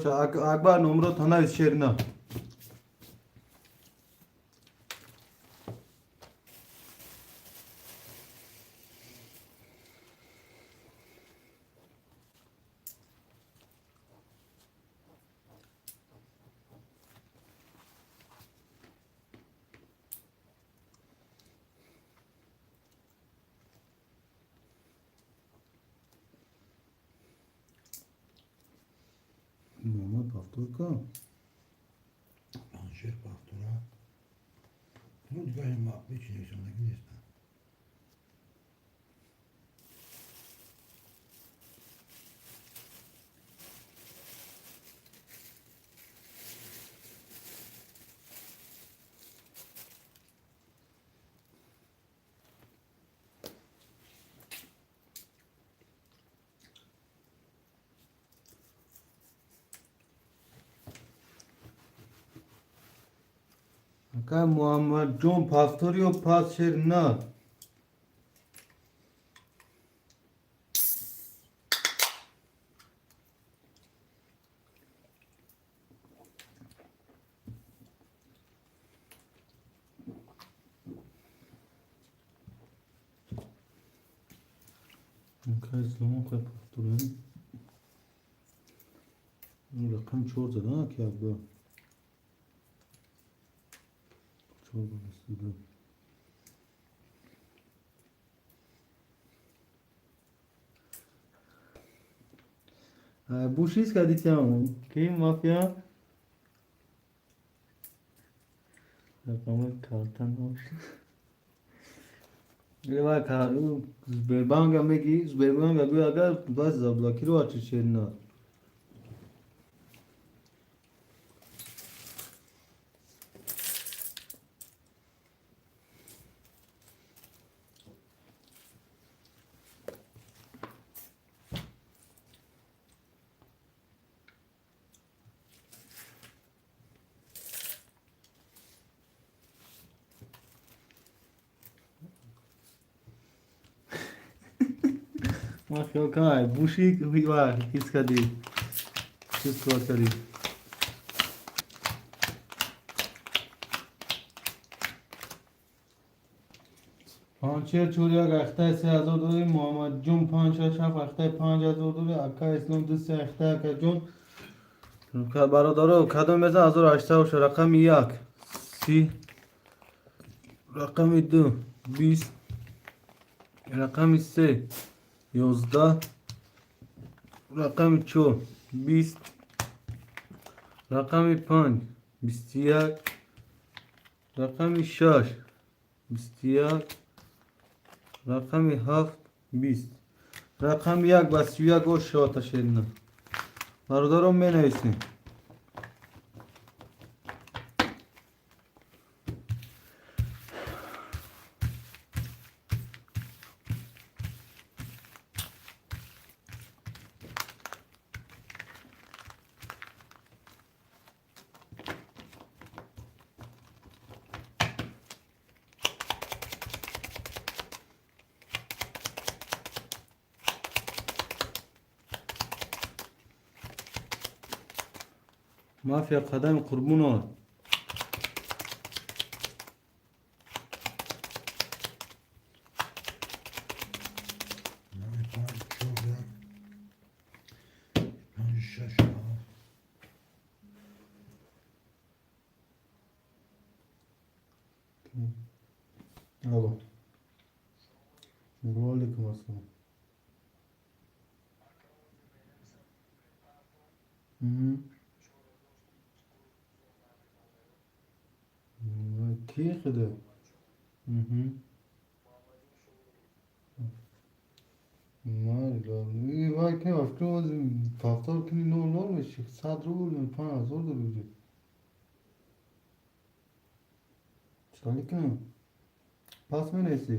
Акбар, номро танавис, шерина. Муҳаммад, повторка. Панҷшер повтора. Ну, дигар ма ҳеч нависондагӣ нестам. Акай Муҳаммадҷон, повтор ё пас, шер на. Акай Исломон, хай повтор. Рақам чор зада, ки акбар. Чор зада. Бушис кадитям. Ки мафия? Рақами карта нош. Лева ка Сбербанка меги, Сбербанка гӯй, агар бас заблокировать шер на. Ман хиёл кардам, буши ва ҳис кардӣ. Чувствовать кардӣ. Панҷшер чор як ахтаи 3000 дорӣ, Муҳаммадҷон панҷ шаш ҳафт ахтаи 5000 дорӣ, ака Ислом ду се ахтаи акаҷон. Бародаро, кадом мезан 1800 боша? Рақами як 30, рақами ду 20, рақами се 11, рақами чор 20, рақами панҷ 21, рақами шаш 21, рақами ҳафт 20, рақами як ба 31 ош шавата шерина. Бародарон, менависем. Мафия, қадами қурбунов. Нами панҷ чор як панҷ шаш ҳафт. Алло. Ва алейкум ассалом. Мгм. Ки хида? Мгм. Майла. Вай ки вақти повтор кунӣ, нол нол меши. 100 рубл 5000 дорӣ уже. Чикор кунем? Пас менависӣ?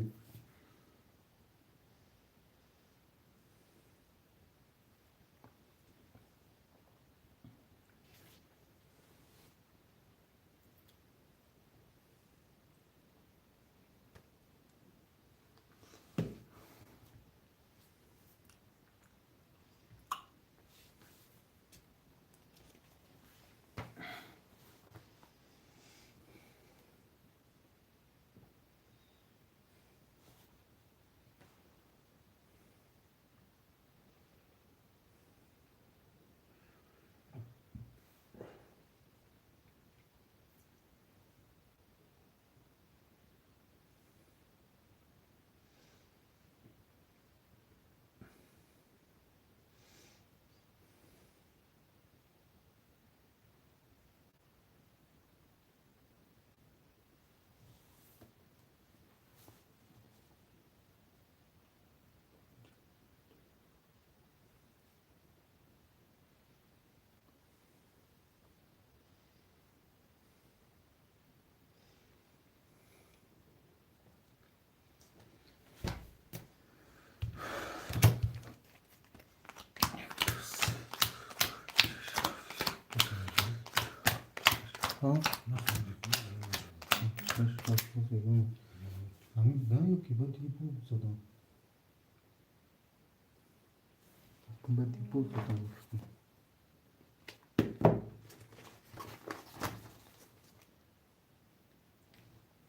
Бу задам. Бади бу задам.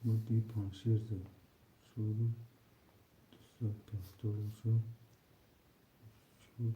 Бади паншер зад. Чору 254. Чору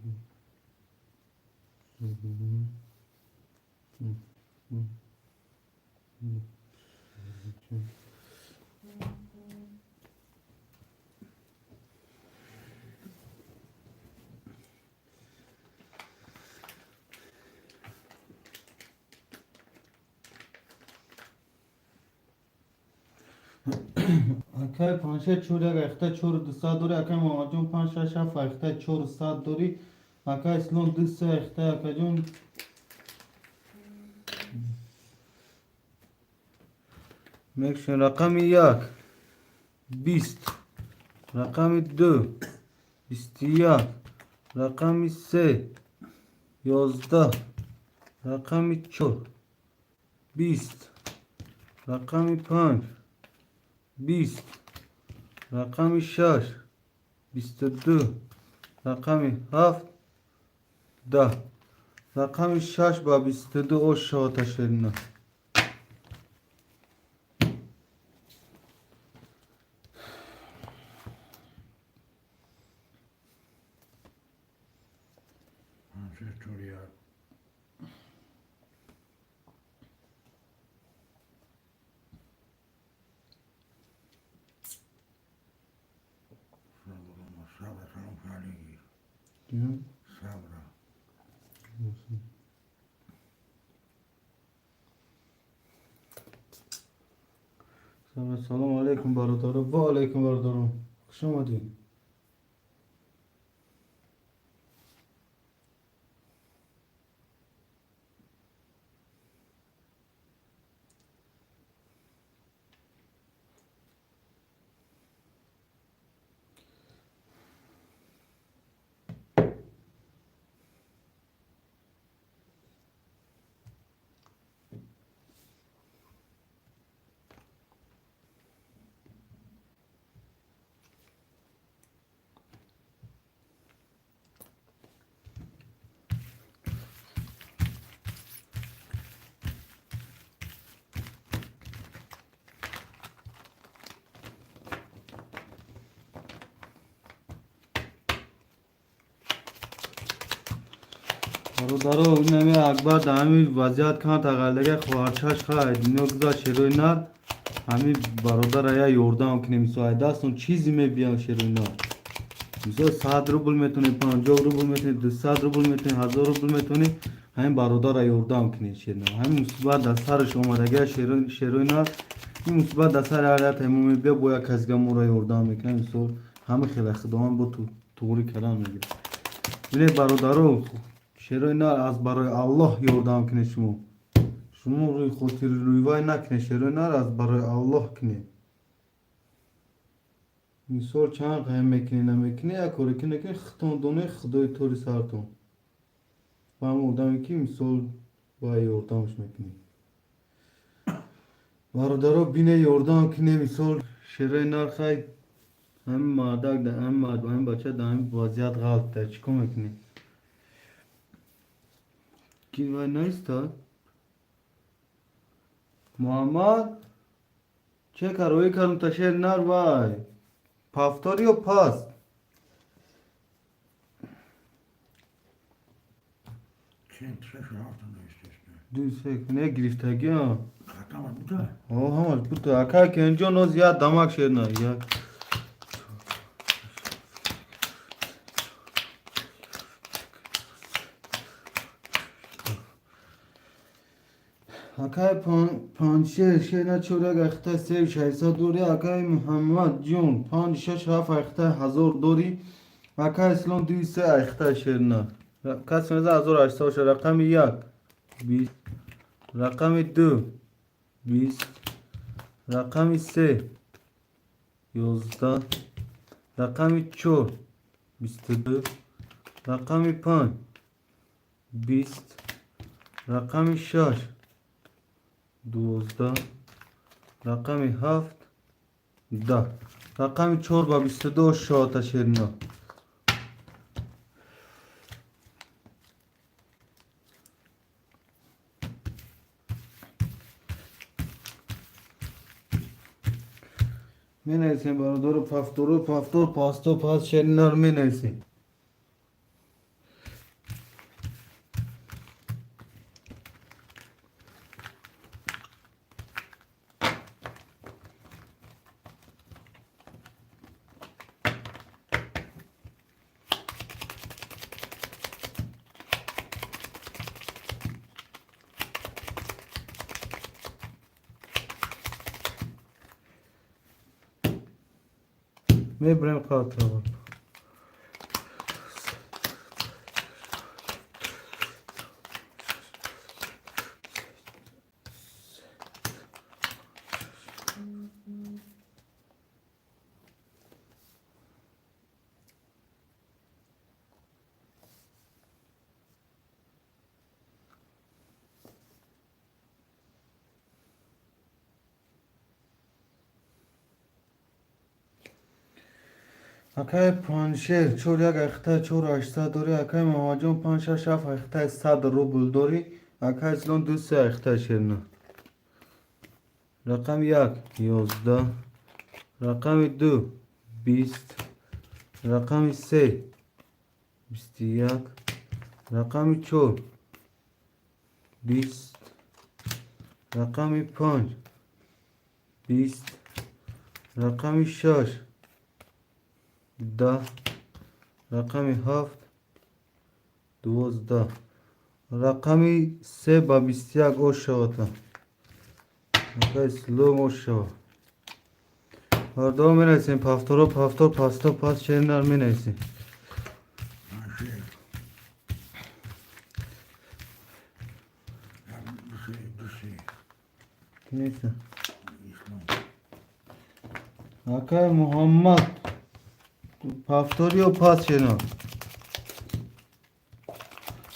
Акай паншер чор як айхта чору дусад дорӣ, акай Муҳаммадҷон панҷ шаш ҳафт айхта чору сад дорӣ, акай Ислом ду се айхта, акаҷон мекшем. Рақами як 20, рақами ду 21, рақами се 11, рақами чор 20, рақами панҷ 20, рақами шаш 22, рақами ҳафт 10, рақами шаш ба 22 ош шавата шерина. Паншер чор як. Сабра, салом коллеги. Сабра. Салому алайкум, бародаро. Ва алайкум, бародаро. Хуш омадед. Бародаро, инами Акбар дар ҳамин вазъият кан тағаллага хоҳарчаш хай дунё гузашт, шерои нар ҳамин бародара я ёрдам кунем. Мисол, ай дастон чизе мебиям, шерои нар. Мисол, 100 рубл метавонед, 50 рубл метавонед, 200 рубл метавонед, 1000 рубл метавонед, ҳамин бародара ёрдам кунед, шерина. Ҳамин мусибат дар сараш омадага, шерои нар, ин мусибат дар сари ҳар як мо мебия, бо як касга моро ёрдам мекунад. Мисол, ҳама хела Худованд бо туғрӣ кардан мегирад. Бинед, бародаро, шерои нар, аз барои Аллоҳ ёрдам кунед шумо. Шумо рӯи хотири рӯйвай накунед, шерои нар, аз барои Аллоҳ кунед. Мисол, чанд ғайм мекунед, намекунед, як коре ки накунед, худтон донед, Худои тори сартон. Ба ҳамон одаме ки мисол бояд ёрдамаш мекунед. Бародаро, бине, ёрдам кунед, мисол, шерои нар хай ҳамин мардак, ҳамин мард, ҳамин бача дар ҳамин вазъият ғалт, чӣ кор мекунед? Ки вай наистад? Муҳаммад, че кароӣ кардум та шер нар вай? Повтор ё паст? Чен шаш ҳафт навиштест. Ду се не гирифтагӣ. Хатамаш буда? О, ҳамаш буда. Акай кенҷон оз як дамак шер на. Як. Акай панҷшер шер на чор як айхта се шашсад дорӣ, акай Муҳаммад ҷон панҷ шаш ҳафт айхта ҳазор дорӣ, акай Ислом дуи се айхта шер на. Кас меза 1800 ша. Рақами як 20, рақами ду 20, рақами се 11, рақами чор 22, рақами панҷ 20, рақами шаш 12, рақами ҳафт 10. Рақами 4 ба 22 шоата шерино. Менависем бародару пафтору пафтор пасто пас шеринар менависем. Мебарем қалтаро. Акай Паншер 4 1 ахта 4 800 дорӣ. Акай Муҳаммадҷон 5 6 7 ахта 100 рубл дорӣ. Акай Ислом 2 3 ахта шерна. Рақами 1 11, рақами 2 20, рақами 3 21, рақами 4 20, рақами 5 20, рақами 6 10, рақами 7 12, рақами 3 ба 21 ош шавата. Акай Ислом ош шава. Ҳардо менависем пафторо пафтор пасто пас шеринар менависем. Паншер. Як, ду, се, ду, се. Ки неста? Ислом. Акай Муҳаммад пафтор ё пас шеринар?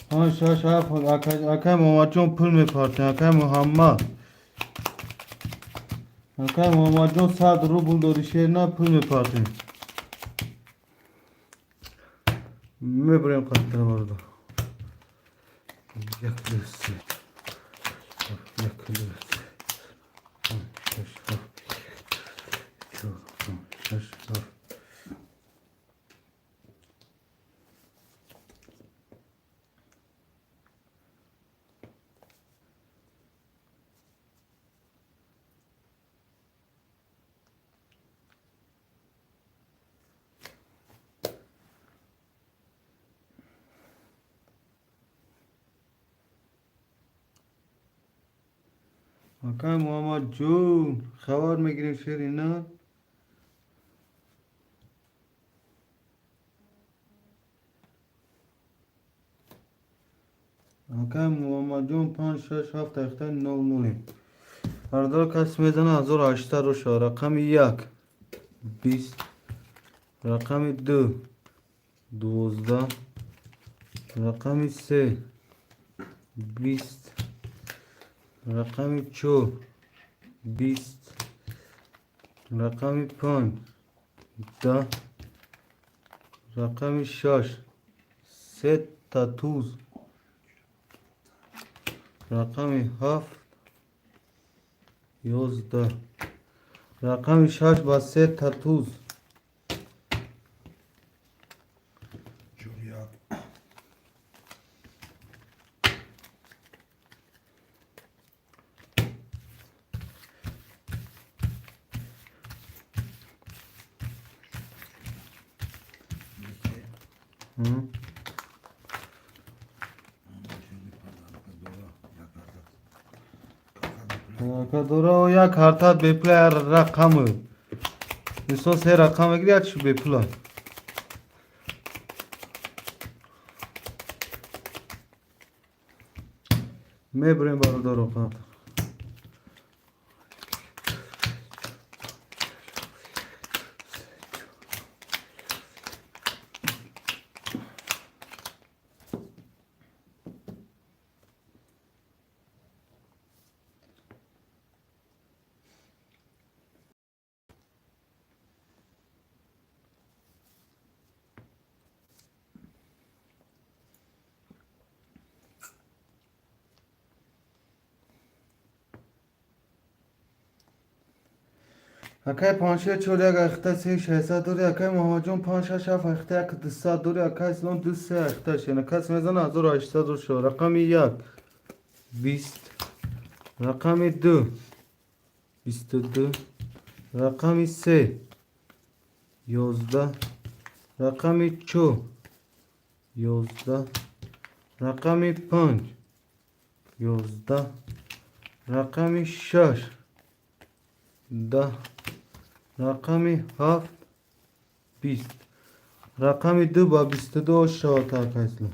5 6 7 акай Муҳаммадҷон пул мепартем. Акай Муҳаммад. Акай Муҳаммадҷон 100 рубл дори шеринар пул мепартем. Мебарем қаттара бародар. 1 2 3 1 2 3 5 6 7 4 5 6 7. Акай Муҳаммадҷон хабар мегирем шерина. Акай Муҳаммадҷон 5 6 7 ахта 0 0. Бародар кас мезана 1800 роша. Рақами 1 20, рақами 2 12, рақами 3 20, рақами 4 20, рақами 5 10, рақами 6 се та туз, рақами 7 11, рақами 6 ба се та туз. 4 1. Ду се. Дора як картат бепула рақамы. Мисол се рақам мегири, якш бепула. Мебурем бародаро қат. Акай паншер чор як ахта се шашсад дори, акай Муҳаммадҷон панҷ шаш ҳафт ахта як дусад дори, акай Ислом ду се ахта шена. Кас мезана 1800 шо. Рақами як 20, рақами ду 22, рақами се 11, рақами чор 11, рақами панҷ 11, рақами шаш 10, рақами ҳафт 20, рақами ду ба 22 ош шавад, акай Ислом.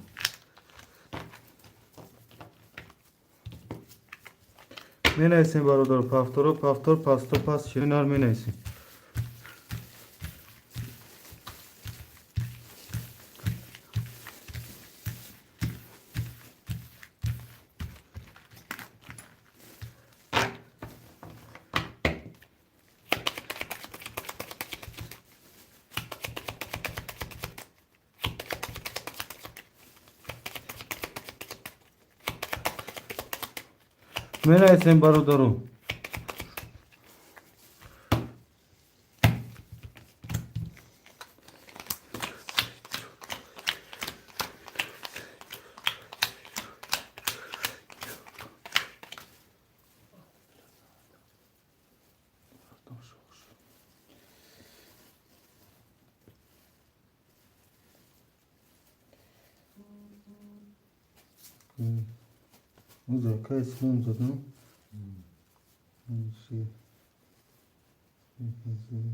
Менависем, бародар, повторо, повтор, пасто, пас, шинар менависем. Менависем, бародаро. Акай Ислом задам. Шер. Ҳазор.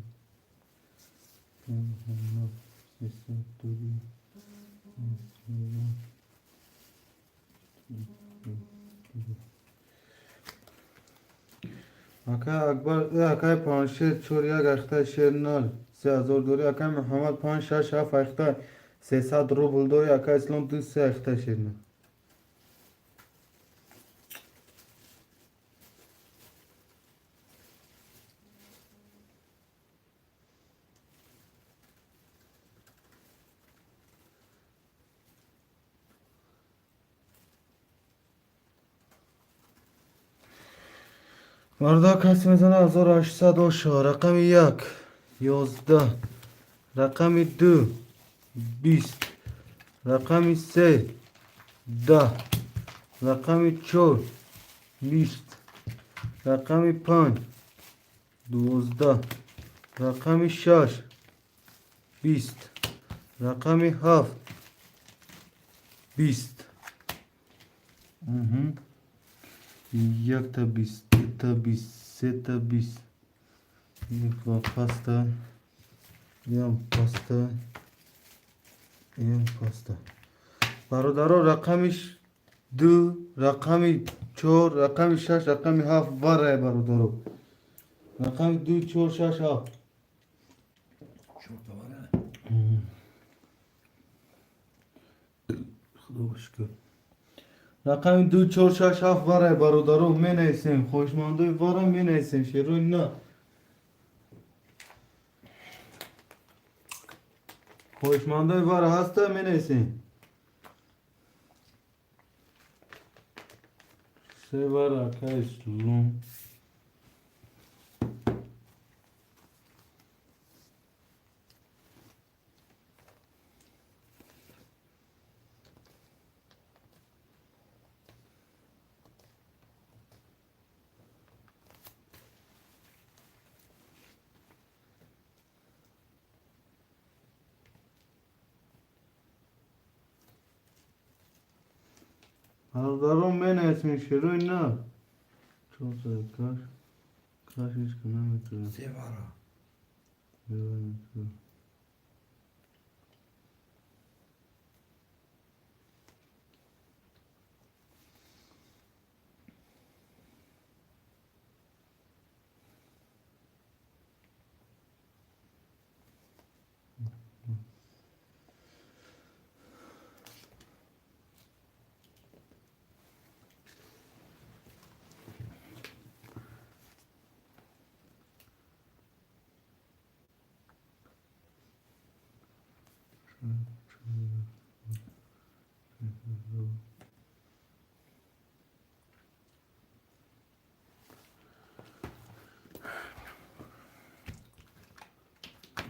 300 дори. Ислом. Акай Акбар, акай Паншер чор як ахта шер нал 3000 дори, акай Муҳаммад панҷ шаш ҳафт ахта 300 рубл дори, акай Ислом ду се ахта шер нал. Марда, касе мезана 1800 оша. Рақами як 11, рақами ду 20, рақами се 10, рақами чор 20, рақами панҷ 12, рақами шаш 20, рақами ҳафт 20. Якта 20, дута 20, сета 20. Паста, ям паста, ям паста. Бародаро, рақами ду, рақами чор, рақами шаш, рақами ҳафт варае, бародаро. Рақами ду, чор, шаш, ҳафт. Чорта вара. Худо шукр. Рақами ду, чор, шаш, ҳафт варае, бародаро, менависем. Хоҳишмандои вара менависем, шерои на. Хоҳишмандои вара ҳаста, менависем. Се вара, акай Ислом. Бародарон, менависем, шерои на. Чорта каш. Каш ҳеч ка наметавонад. Се вара. Наметавонад.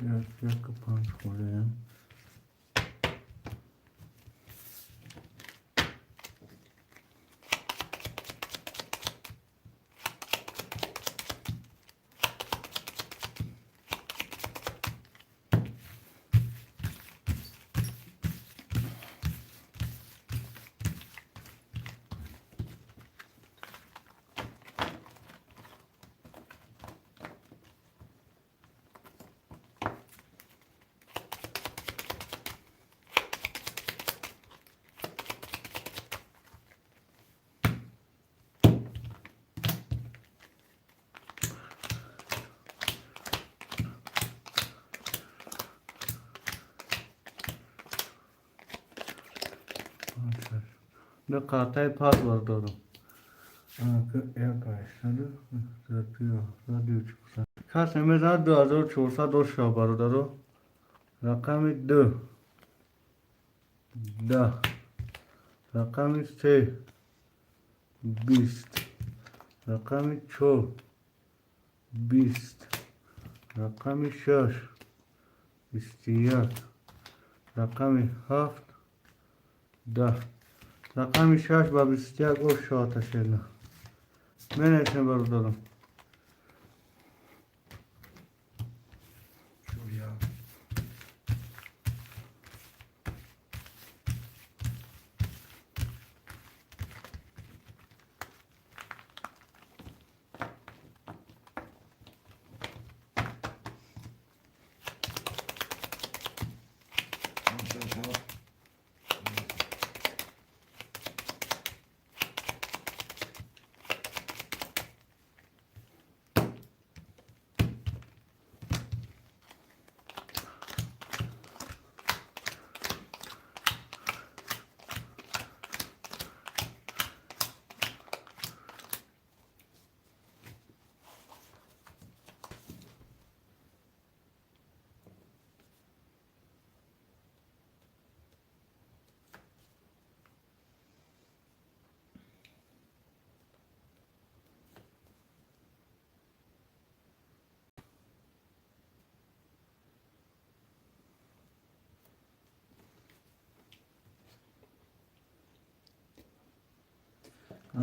Як, яку панҷ хӯрдаям. Ду қартаи пас бардорам. Як ҳаштаду 400. Касе мезанад, 2400 дошт, бародаро. Рақами ду 10, рақами се 20, рақами чор 20, рақами шаш 21, рақами ҳафт 10. Рақами шаш ба 21 ош шавад, шена менависем, бародарам. 4 1. Панҷ, шаш, ҳафт.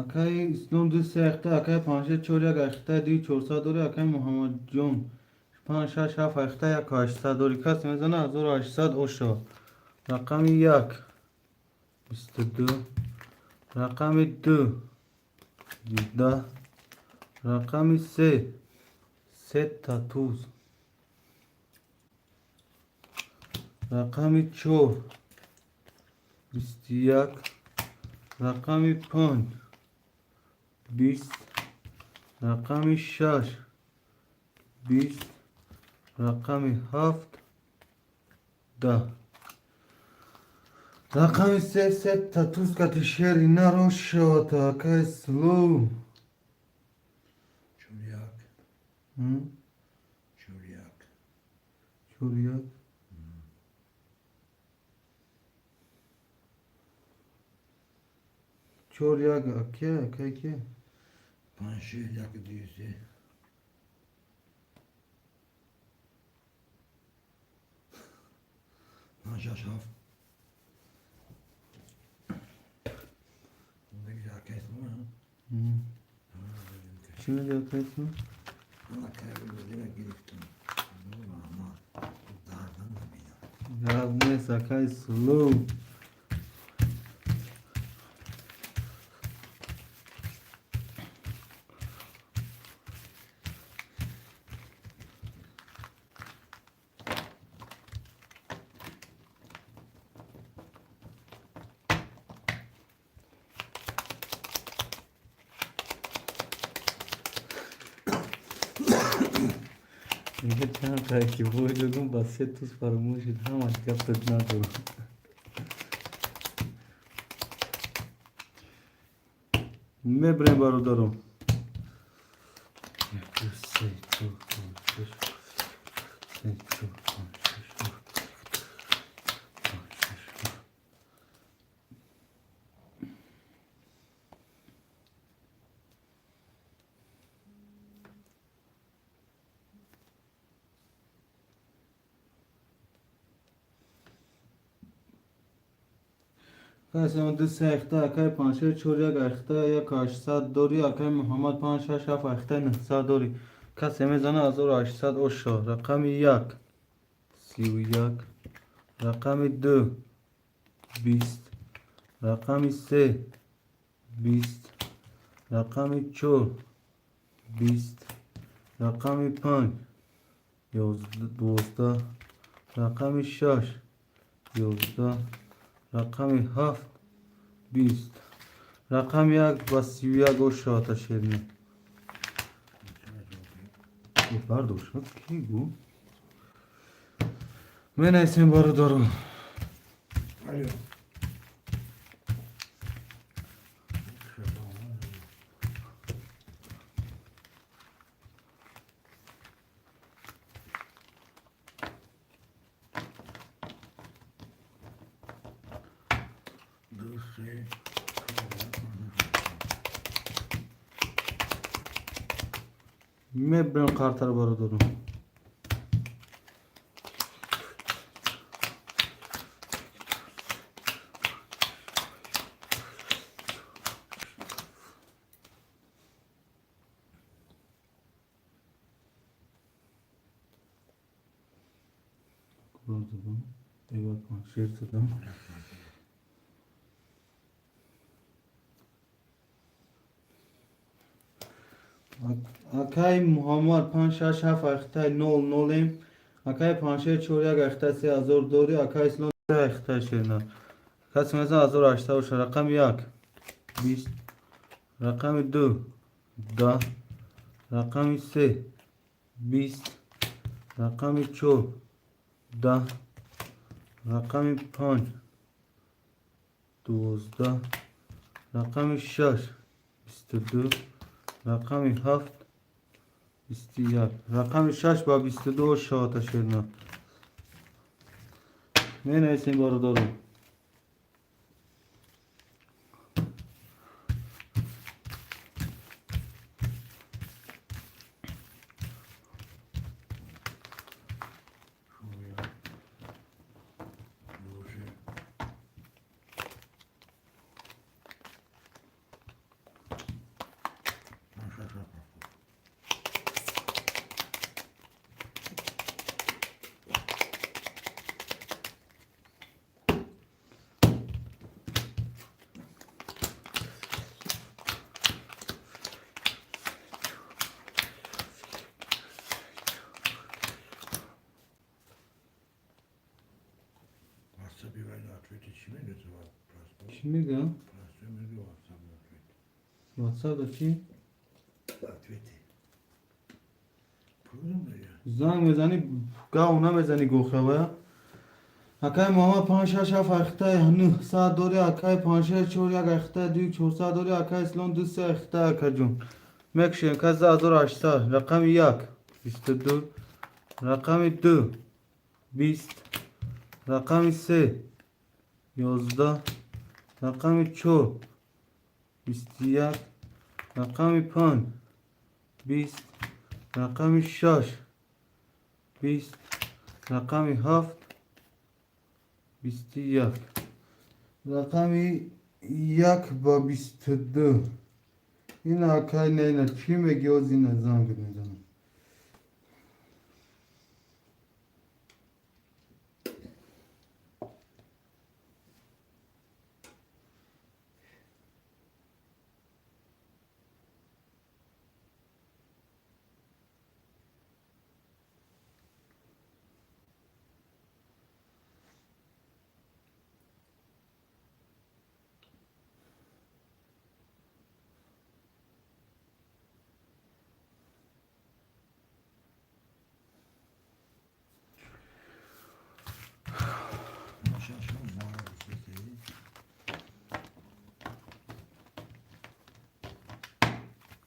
Акаи Ислом ду се ахта, акаи Панҷшер чор як ахта, ду чорсад дори, акаи Муҳаммадҷон панҷ шаш ҳафт ахта, як ҳаштсад дори. Касе мезана, 1800 ош шавад. Рақами як 22, рақами ду 17, рақами се сета туз, рақами чор 21, рақами панҷ 20, рақами шаш 20, рақами ҳафт 10. Рақами се сета туз кати шери наро шавад, акаи Слоу. 4 1. 4 1. 4 1. 4 1 ке, акаи ке? Панҷшер як ду се. Панҷ, шаш, ҳафт. Акаи Ислом. Чӣ меги, акаи Ислом? Гирифтам. Дардан набинам. Гап нест, акаи Слоу. Мега чанд ки бой додум, ба се туз фаромӯш шуд, ҳамаш гапат надорам. Мебирем, бародаром. Як, ду, се, чор, панҷ, шаш, се, чор, панҷ, шаш, ҳафт, панҷ, шаш, ҳафт. Касе ду се ахта, акай панҷшер чор як ахта як ҳаштсад дорӣ, акай Муҳаммад панҷ шаш ҳафт ахта нӯҳсад дорӣ. Касе мезана 1800 оша. Рақами як 31, рақами ду 20, рақами се 20, рақами чор 20, рақами панҷ 12, рақами шаш 11, рақами ҳафт 20, рақами як ба 31 ошоата шерне. Бардоша ки гу менависем, бародаро. Алло. Ду, се, чор. Мебирем қартаро, бародаро. Задам, эва панҷшер задам. Акай Муҳаммад панҷ шаш ҳафт ахтай нол нолем. Акай панҷшер чор як ахтай 3000 дорӣ. Акай Ислом ахтай шерна. Касе мезан 1800 боша. Рақами як 20, рақами ду 10, рақами се 20, рақами чор 10, рақами панҷ 12, рақами шаш 22, рақами ҳафт 21, рақами шаш ба 22 ошоата шерна. Менависем, бародаро. Чор як. Ду, се. Панҷ, шаш, ҳафт, ҳафт. WhatsApp вайна ответи чӣ мегӯяд? Чӣ мегӯям? Простой мегӯяд, WhatsApp ответи. WhatsApp да чӣ? Ответи. Пулам мегӯяд. Занг мезанӣ, гав намезанӣ, гӯхавая. Акай Муҳаммад панҷ шаш ҳафт ахтай нӯҳсад дорӣ. Акай панҷшер чор як ахтай ду чорсад дорӣ. Акай Ислом ду се ахтай, акаҷон. Мекушем каса 1800. Рақами як 22, рақами ду 20, рақами се 11, рақами чор 21, рақами панҷ 20, рақами шаш 20, рақами ҳафт 21, рақами як ба 22. Ина акай не, ина чӣ мегӣ? Оз ина занг мезанам. Панҷ, шаш, ҳафт, вара гуфтаи.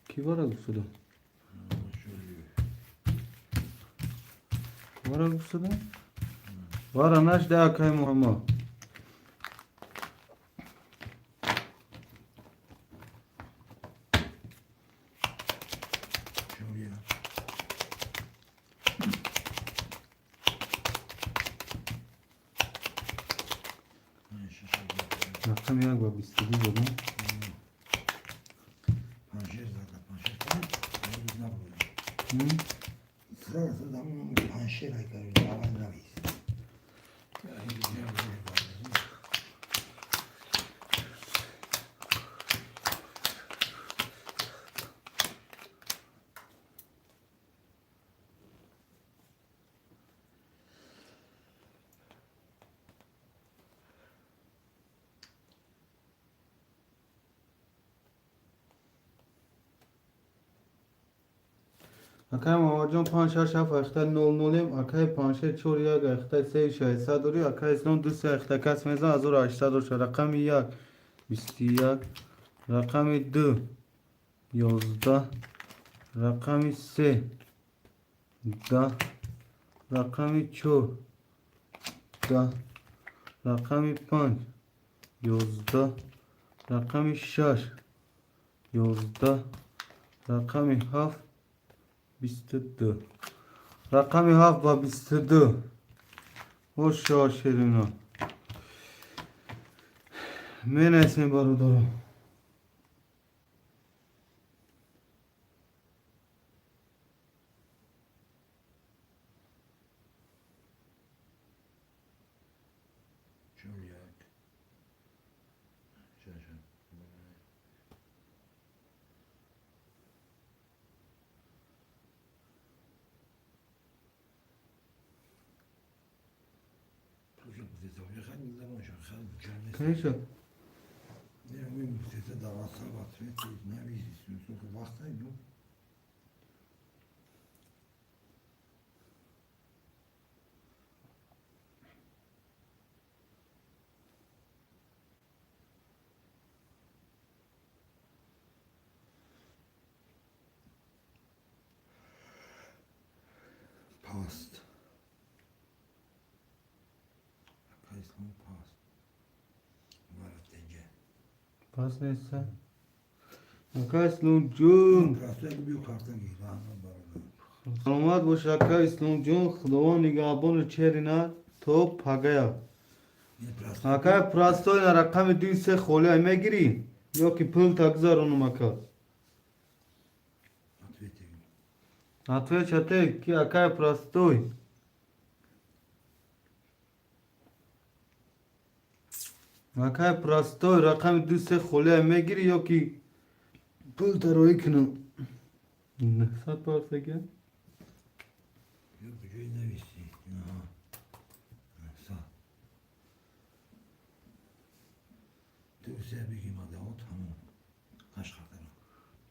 Ки вара гуфтуда? Вара гуфтуда? Вара нашда, акай Муҳаммад. Чор як. Панҷ, шаш, ҳафт. Рақами як ба 22 задам. Паншер зада, паншер кунад, набуд. М? Сразу задам, паншер айкар, аввал навис. Акай Муҳаммадҷон, панҷ шаш ҳафт ахта нол нолем. Акай паншер чор як ахта се шашсад дорӣ. Акай Ислом ду се ахта кас мезан 1800 доша. Рақами як 21, рақами ду 11, рақами се 10, рақами чор 10, рақами панҷ 11, рақами шаш 11, рақами ҳафт 22. Рақами ҳафт ба 22. Ошо ширина. Менависем, бародаро. Чор як. Шаш. Конечно. Не, мы это даваться в ответ, навесить, сколько вахта, ну. Паст. Акай Ислом паст. Маратенге. Пас неста. Акай Исломҷон. Просто я люблю карта гирам, бародар. Саломат бош, акай Исломҷон. Худованд нигаҳбону черина то пагая. Не просто. Акай простой, на рақами ду се холия мегирӣ ё ки пул тагзаронум, ака? Ответи. Отвечате ки, акай простой. Акай простой, рақами ду се холия мегирӣ ё ки пул тароӣ кунам? 900 парсага. Ё куҷои нависӣ? Аҳа. Са. Ду се бигим адао тамом. Ҳашт хатара.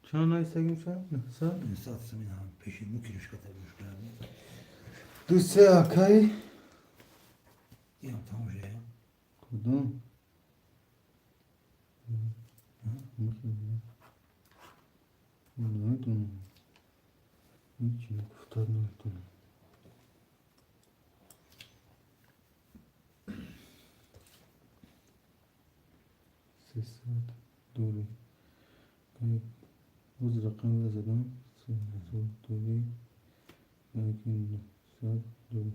Чанд нависагим ша? 900? 900 сумин ҳам пеши ну киришка табуш кардем. Ду се, акай. Инам тамом шуда. Кудом? Наметонам. Ҳичи гуфтад наметонам. 300 дорӣ. Боз рақамро задам. 300 дорӣ. Яки 900 дорӣ.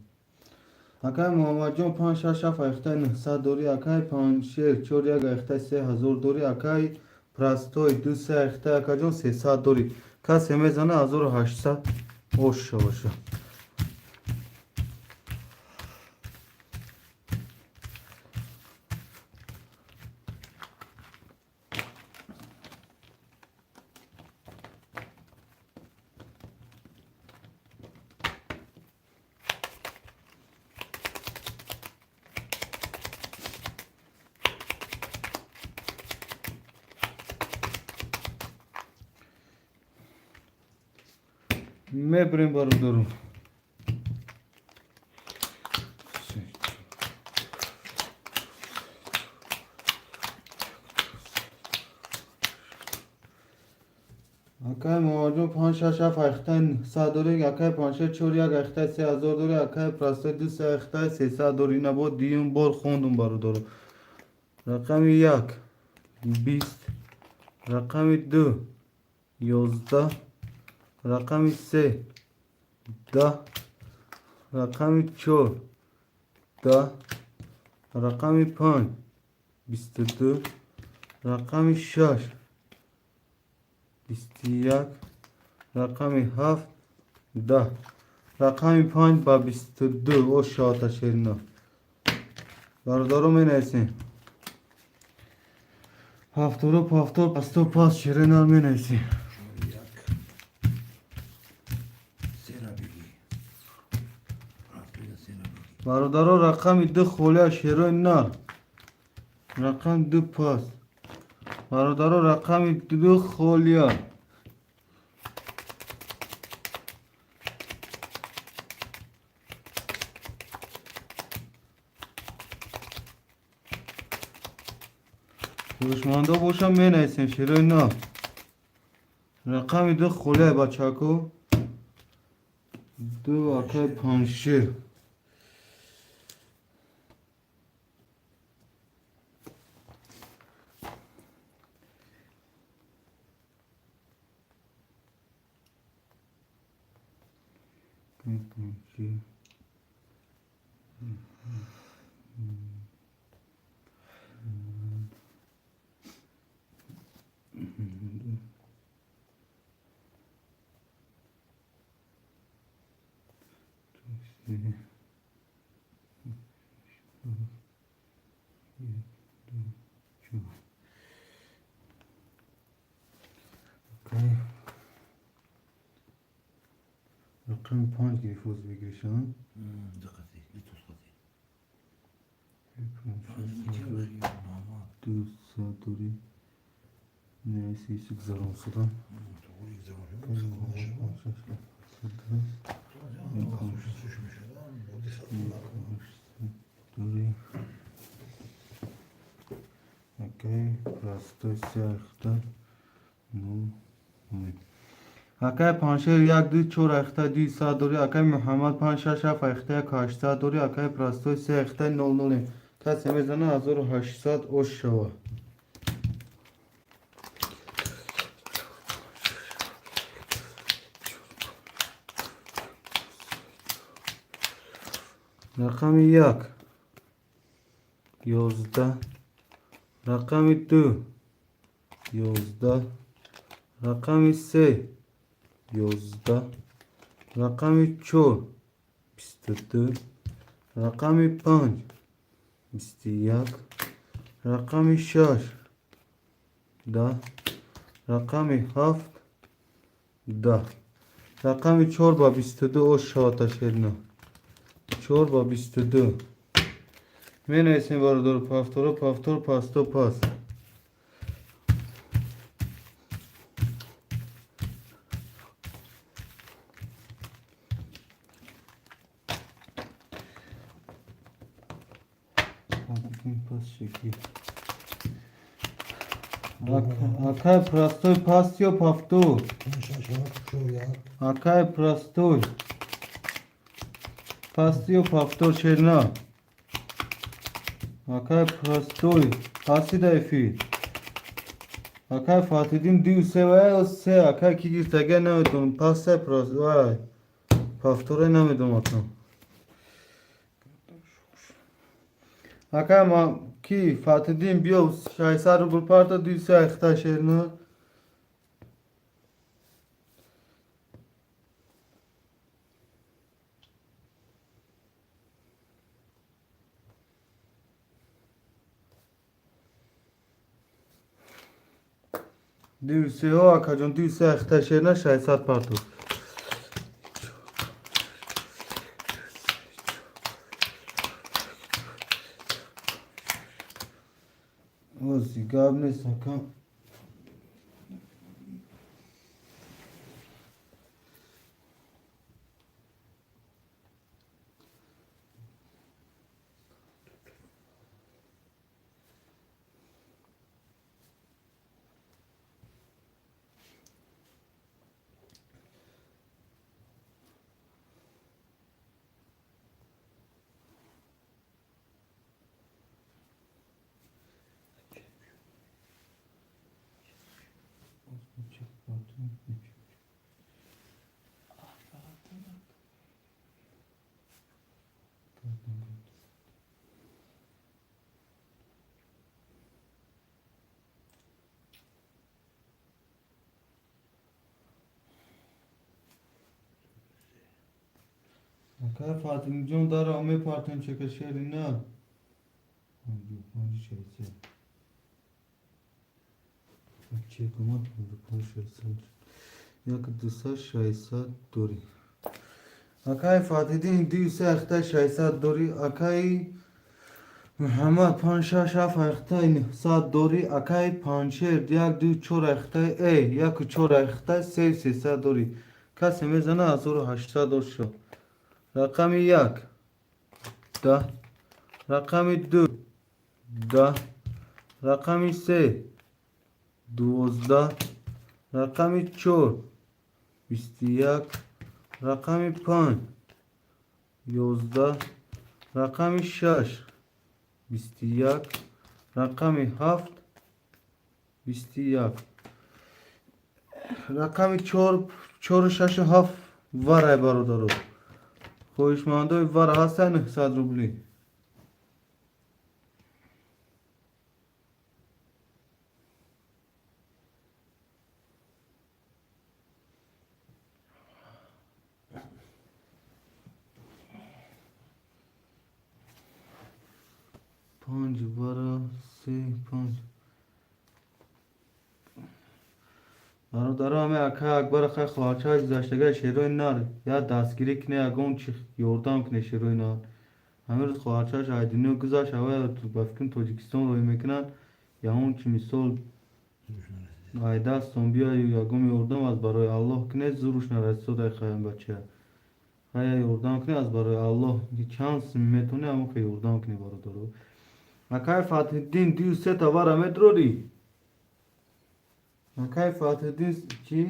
Акай Муҳаммадҷон, панҷ шаш ҳафт ахтаи 900 дорӣ. Акай паншер чор як ахтаи 3000 дорӣ. Акай простой, ду се ахтаи, акаҷон, 300 дорӣ. Касе мезана 1800 оша боша. Мебарем, бародаро. Акай Муҳаммадҷон, панҷ шаш ҳафт ахтаи 900 дорӣ. Акай паншер чор як ахтаи 3000 дорӣ. Акай простой, ду се ахтаи 300 дорӣ. Ина бо дуюм бор хондум, бародаро. Рақами як 20, рақами ду 11, рақами се 10, рақами чор 10, рақами панҷ 22, рақами 6 21, рақами 7 10, рақами 5 ба 22. О шота шерина. Бародаро, менависем. Ҳафтору пафтор пасту пас ширинар менависем. Чор як. Сера бигӣ. Рафтида сера бигӣ. Бародаро, рақами 2 холия, шерои нар. Рақами 2 пас. Бародаро, рақами 2 холия. Хушмандо бошам, менависем, шерои нар. Рақами 2 холия, бачако. 2 акай Паншер. Паншер. Се, ду, чор. Окей. Рақами 5 гирифт, оз бигиришам. Диққати, литус қати. Ду сад дорӣ. Не, си гузарон судам. Туғри гузарон. Панҷ, дорӣ. Окей, простой се ахта. Ну, акай Паншер як ду чор ахта ду сад дорӣ. Акай Муҳаммад панҷ шаш ҳафт ахта як ҳаштсад дорӣ. Акай простой се ахта нол нол. Касе мезана, 1800 ош шава. Рақами 1 11, рақами 2 11, рақами 3 11, рақами 4 22, рақами 5 21, рақами 6 10, рақами 7 10, рақами 4 ба 22. Ош шавата шерина. 4 ба 22 менависем, бародару, пафтору пафтор пасто пас. Пас шики. Акай простой, пас ё пафтор? Панҷ шаш ҳафт чор як. Акай простой, пас ё пафтор, шерна? Акай простой, пасида эфир. Акай Фатидин ду се ва се. Акай ки гиртага, намедонам, пасай вай пафторе, намедонам акам. Акай ма ки Фатидин, биё, 600 рубл парта, ду се ахта, шерна. Ду сеҳо, акаҷон, ду се ахта, шерна, 600 парту. Ози гап нест, ака. Акай Фатимҷон, дара мепартем чека шери на. 55 60. Чек омад 55 60. Як 200 600 дорӣ. Акай Фатиддин 2 3 ахта 600 дорӣ. Акай Муҳаммад 5 6 7 ахта 900 дорӣ. Акай Панҷшер 1 2 4 ахта 1 4 ахта 3 300 дорӣ. Касе мезана 1800 дор шо. Рақами 1 10, рақами 2 10, рақами 3 12, рақами 4 21, рақами 5 11, рақами 6 21, рақами 7 21, рақами 4 4 6 7 варай бародаро. Хоҳишмандои вара ҳастанд 900 рубли. Панҷ вара се панҷ. Бародаро, ҳаме акай Акбар хай хоҳарчаи гузаштагаи шерои нар я дастгирӣ кне, ягон чи ёрдам кне шерои нар. Ҳамин рӯз хоҳарчааш айдино гузашт, ҳавай ба фикрам Тоҷикистон роҳӣ мекунанд, ягон чи мисол айдастон биёю ягон ёрдам аз барои Аллоҳ кне, зуруш нарасида хаям бача. Хая ёрдам кне аз барои Аллоҳ, чанд сум метавонӣ ҳамон хе ёрдам кне бародаро. Акай Фатҳиддин 2 се тавара медрорӣ? Акай Фатҳиддин чӣ?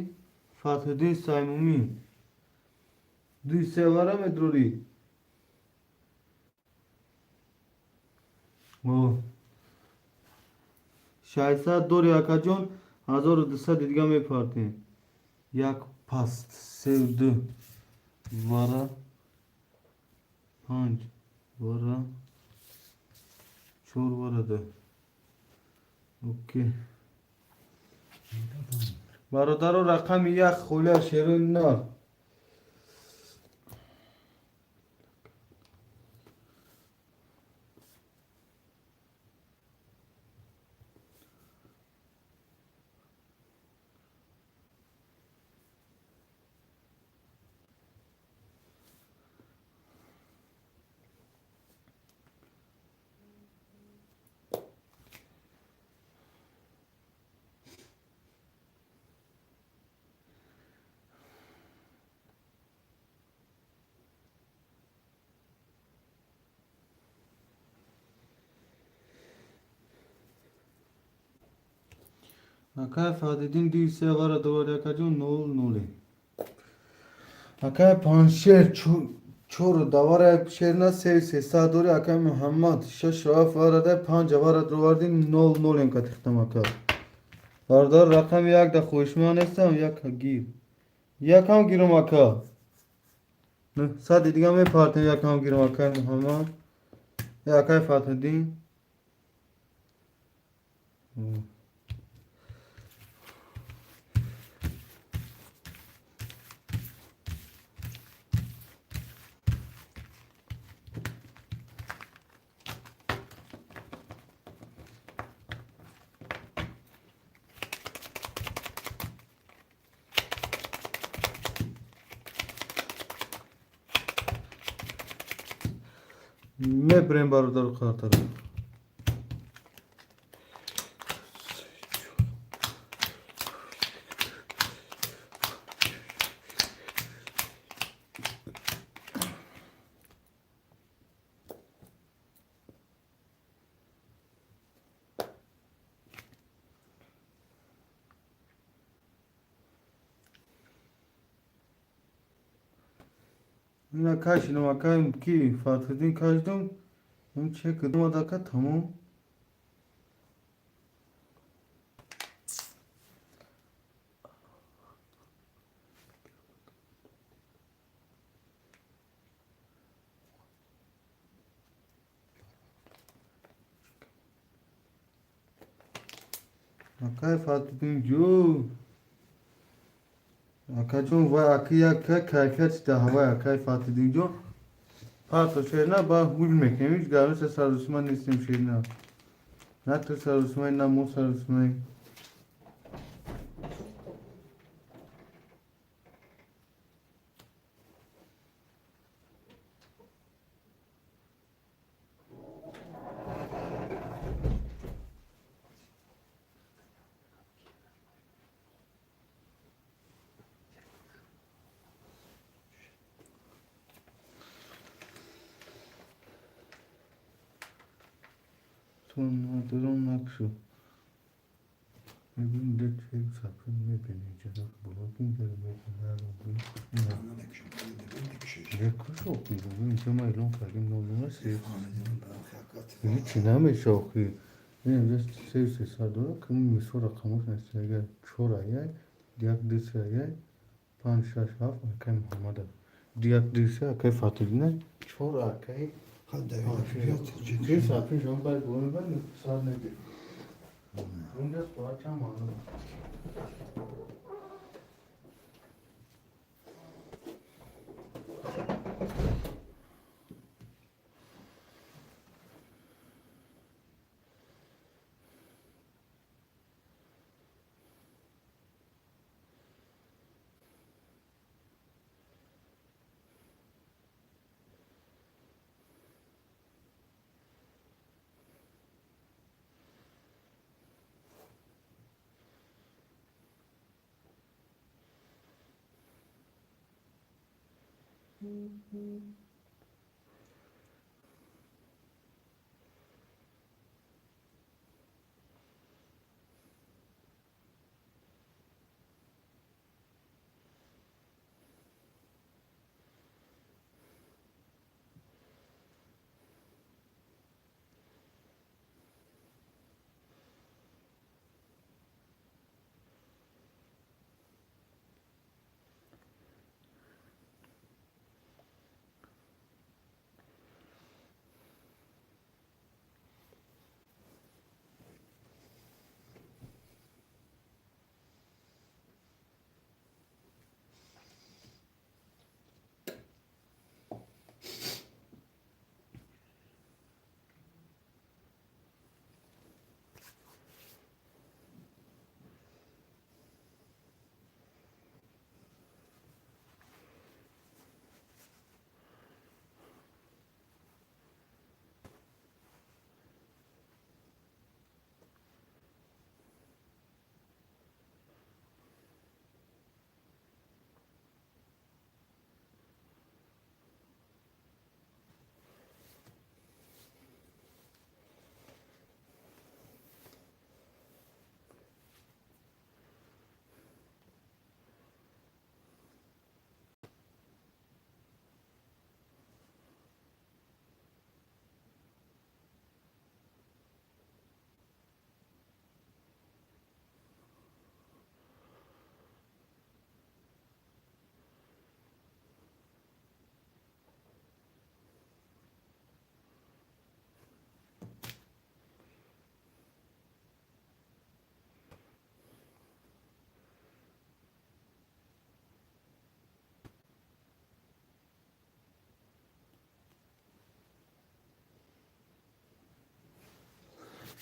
Фатҳиддин Саймумин 2 се вара медрорӣ? О. 600 дори акаҷон, 1200 дига мепартем. Як паст се ду вара панҷ вара чор вара ду. Окей. Бародаро, рақами як холия шерои нар. Акай Фатҳиддин 2 се вара дорад акаҷон 0 0. Акай Панҷшер чор давара шерна се 300 дори. Акай Муҳаммад 6 ҳафт вара да панҷ вара доварди 0 0 ем катихтам ака. Бародар, рақами як да хоҳишманд нестам, як гир. Якам гирам ака. 900 дига мепартем, якам гирам акай Муҳаммад. Акай Фатҳиддин. Мебирем бародару хоҳартаро. Ина кашидам акай ки Фатҳиддин кашидам, он чек омад ака тамом. Акай Фатҳиддин ҷон. Акаҷон, вай аки як кайфият даҳавай акай Фатҳиддин ҷон. Парто шерна ба гуш мекунем. Ҳеҷ гап нест, сарусма нестем шерна. На ту сарусмаи, на мо сарусмаи. Дурон накшу. Мебинем ду чек сафед мебинем. Ҷада боло инҷа ма эълон кардем 003. Ҳичи намеша охи. Инҷа 3 300 дора ки мисол рақамош нест. Агар чор аяй, як ду се аяй, панҷ шаш ҳафт акай Муҳаммада. Як ду се акай Фатҳиддина, чор акай чил сафин шумо баъд боло мебаред, сар неди. Унҷа соат чанд маълум.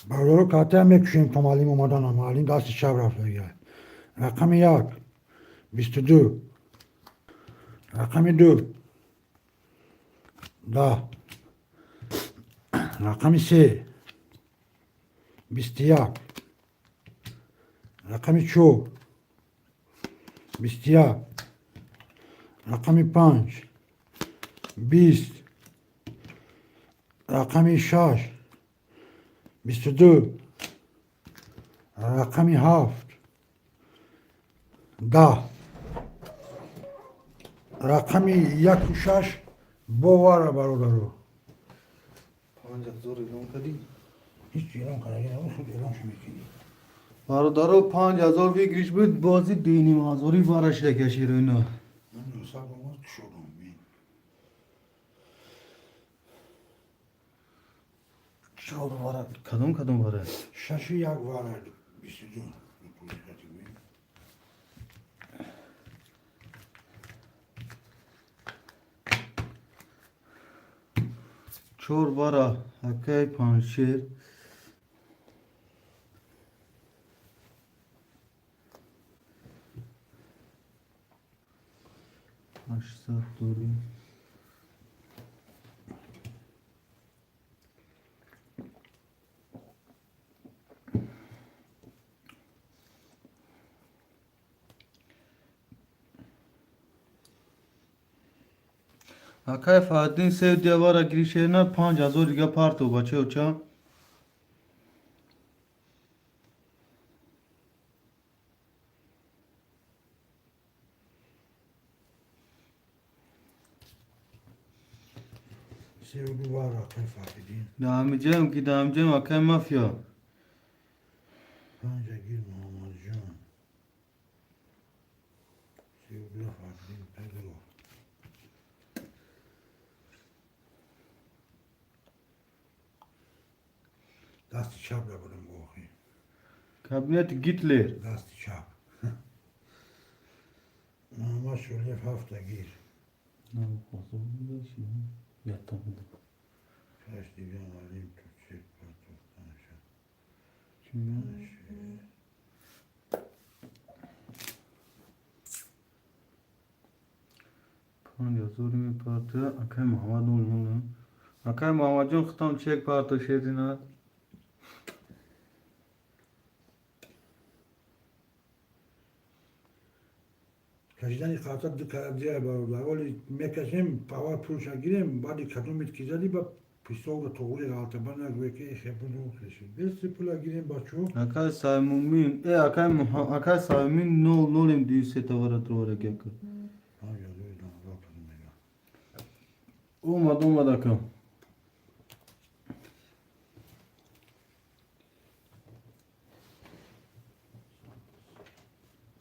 Бародаро, катая мекушем то маълим омадана. Маълим дасти чап рафтагия. Рақами як 22, рақами ду 10, рақами се 21, рақами чор 21, рақами панҷ 20, рақами шаш 22, рақами ҳафт 10, рақами яку шаш бовара, бародаро. 5000 эълон кардӣ? Ҳеҷ эълон кардаги набуд, худ эълоншо мекунӣ. Бародаро, 5000 выигрыш буд, бози дуним ҳазори варашда каширо ина. Ман 900 омад, кушодам. Чор вара, кадом кадом вара? Шашу як вара 22. Чор бара акай Паншер. 800 дорӣ. Акай Фаҳриддин севдиявара гиришена 5000 дига партов, бачаёча. 32 вара акай Фаҳриддин. Даҳамиҷаем ки даҳамиҷаем, акай Мафия. Панҷа гир, Муҳаммадҷон. 32 Фаҳриддин Педро. Дасти чап набудам охи. Кабинети Гитлер. Дасти чап. Муҳаммад Шулиев ҳафта гир. Шаш дига малим ту чек партофтанаша. Панҷ. 5000 мепарта акай Муҳаммад нол нол. Акай Муҳаммадҷон, хитом чек парто, шердинат. Кашидани қарта ду карабдия, бародар. Оли мекашем, аввал пулша гирем, баъди кадомит ки зади, ба пистолро тоғури ғалта ба нагӯе ки хебуну хешид. Беси пула гирем, бачо. Акай Саймумин, акай акай Саймумин нол нолем дию сета вара дровара гяка. 5000 донга пул мега. Омад, омад, ака.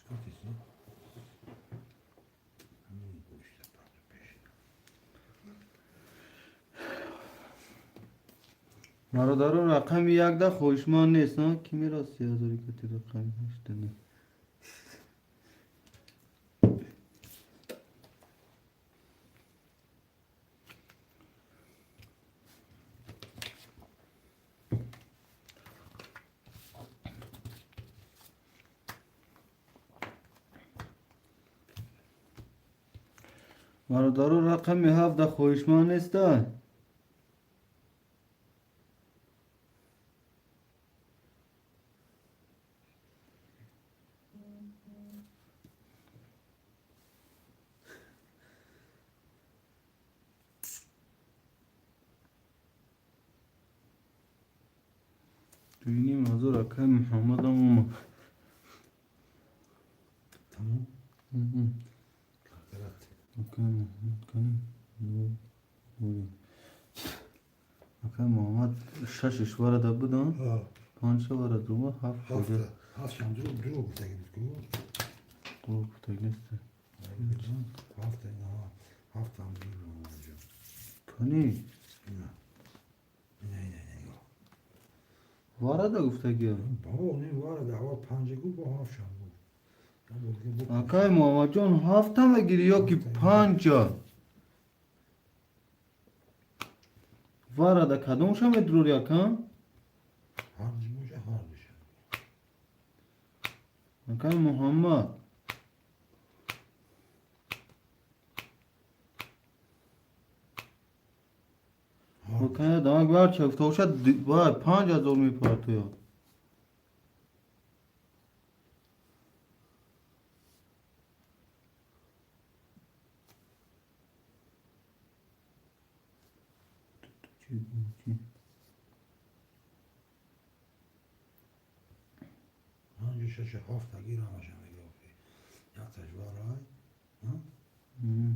Катиси? Ҳамин гӯшта парто пеш. Бародарон, рақами якда хоҳишманд нест, на? Ки мера 3000 кати рақами ҳашта не. Бародарон, рақами ҳафта хоҳишманд неста. 2500 акай Муҳаммадам омад. Тамом? Карат. Акай Муҳаммад кани нол нол. Акай Муҳаммад шашиш варада будан, панҷа вара дума, ҳафт Ҳафта. хоҷа. Ҳафт шам дурӯғ дурӯғ гуфтаги буд ку. Дурӯғ гуфтаги нест. Ҳафта ина ҳафтам гир, Муҳаммадҷон. Кани Ина. Ина, ина, ина. варада гуфтагия. Бабо, не варада, аввал панҷа гуфт, бо ҳафт шам гуфт. Акай Муҳаммадҷон, ҳафта мегирӣ ё ки панҷа? Варада кадомша медурори, ака? Ҳарду боша, ҳардуша. Акай Муҳаммад. Окай, дамак барча гуфта бошад, вай 5000 мепартояд. Панҷу шашу ҳафта гир, ҳамаша мегӯфти. Якташ варай. М.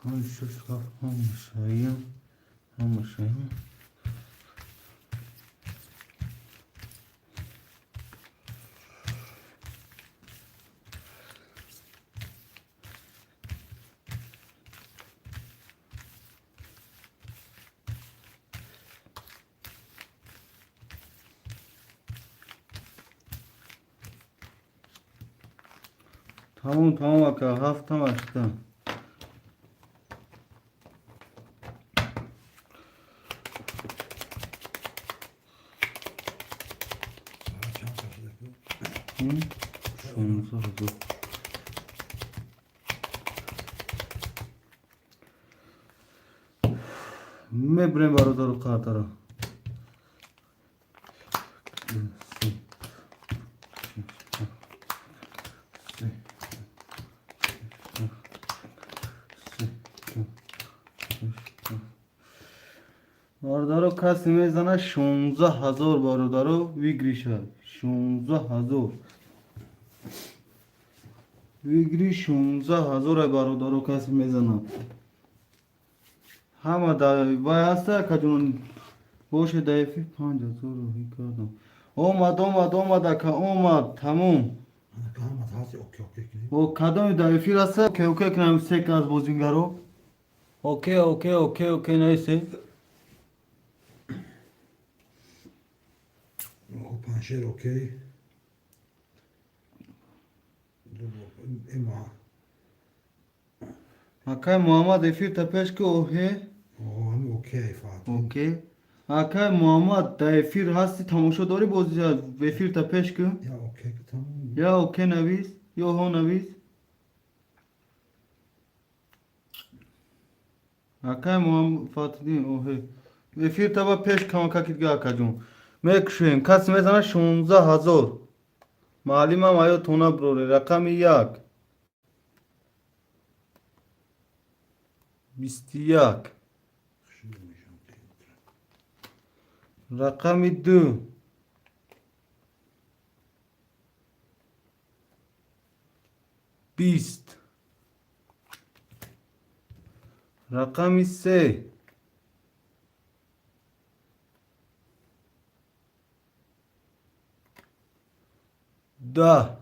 Панҷ, шаш, ҳафт, ҳамашая, ҳамашая. Тамом, тамом, ака, ҳафтам ҳашта. Чанд кашида ку? 16 000. Мебирем, бародару, қартаро. Ду, се, шаш, ҳафт, се, се, ҳашт, ҳафт. Бародаро, касе мезана, 16 000, бародаро, выигрыш а 16 000, выигрыш 16 000-а, бародаро, касе мезана. Ҳама вай ҳаста, акаҷон, боше да эфир 5000 роҳӣ кардам. Омад, омад, омад, ака, омад, тамом. Ака, ҳамат ҳасти, окей, окей кунем. О, кадоми дар эфир ҳаста, окей, окей кунам, се кас бозингаро. Окей, окей, окей, окей, наисе. Паншер окей. Има. Акай Муҳаммад, эфир та пеш ки, оҳе. Ҳами окей, фаҳм. Окей. Акай Муҳаммад, дар эфир ҳасти, тамошо дорӣ бозия, эфир та пеш ки. Я окей ки, тамом. Я окей навис, ё ҳо навис. Акай Муҳаммад Фатиддин, оҳе. Эфир таба пеш камакаки дига, акаҷон. Мекушоем, касе мезана, 16 000. Маълимам аётона бироре, рақами як. 21. Хушнуд мешавам. Рақами ду. 20. Рақами се. 10.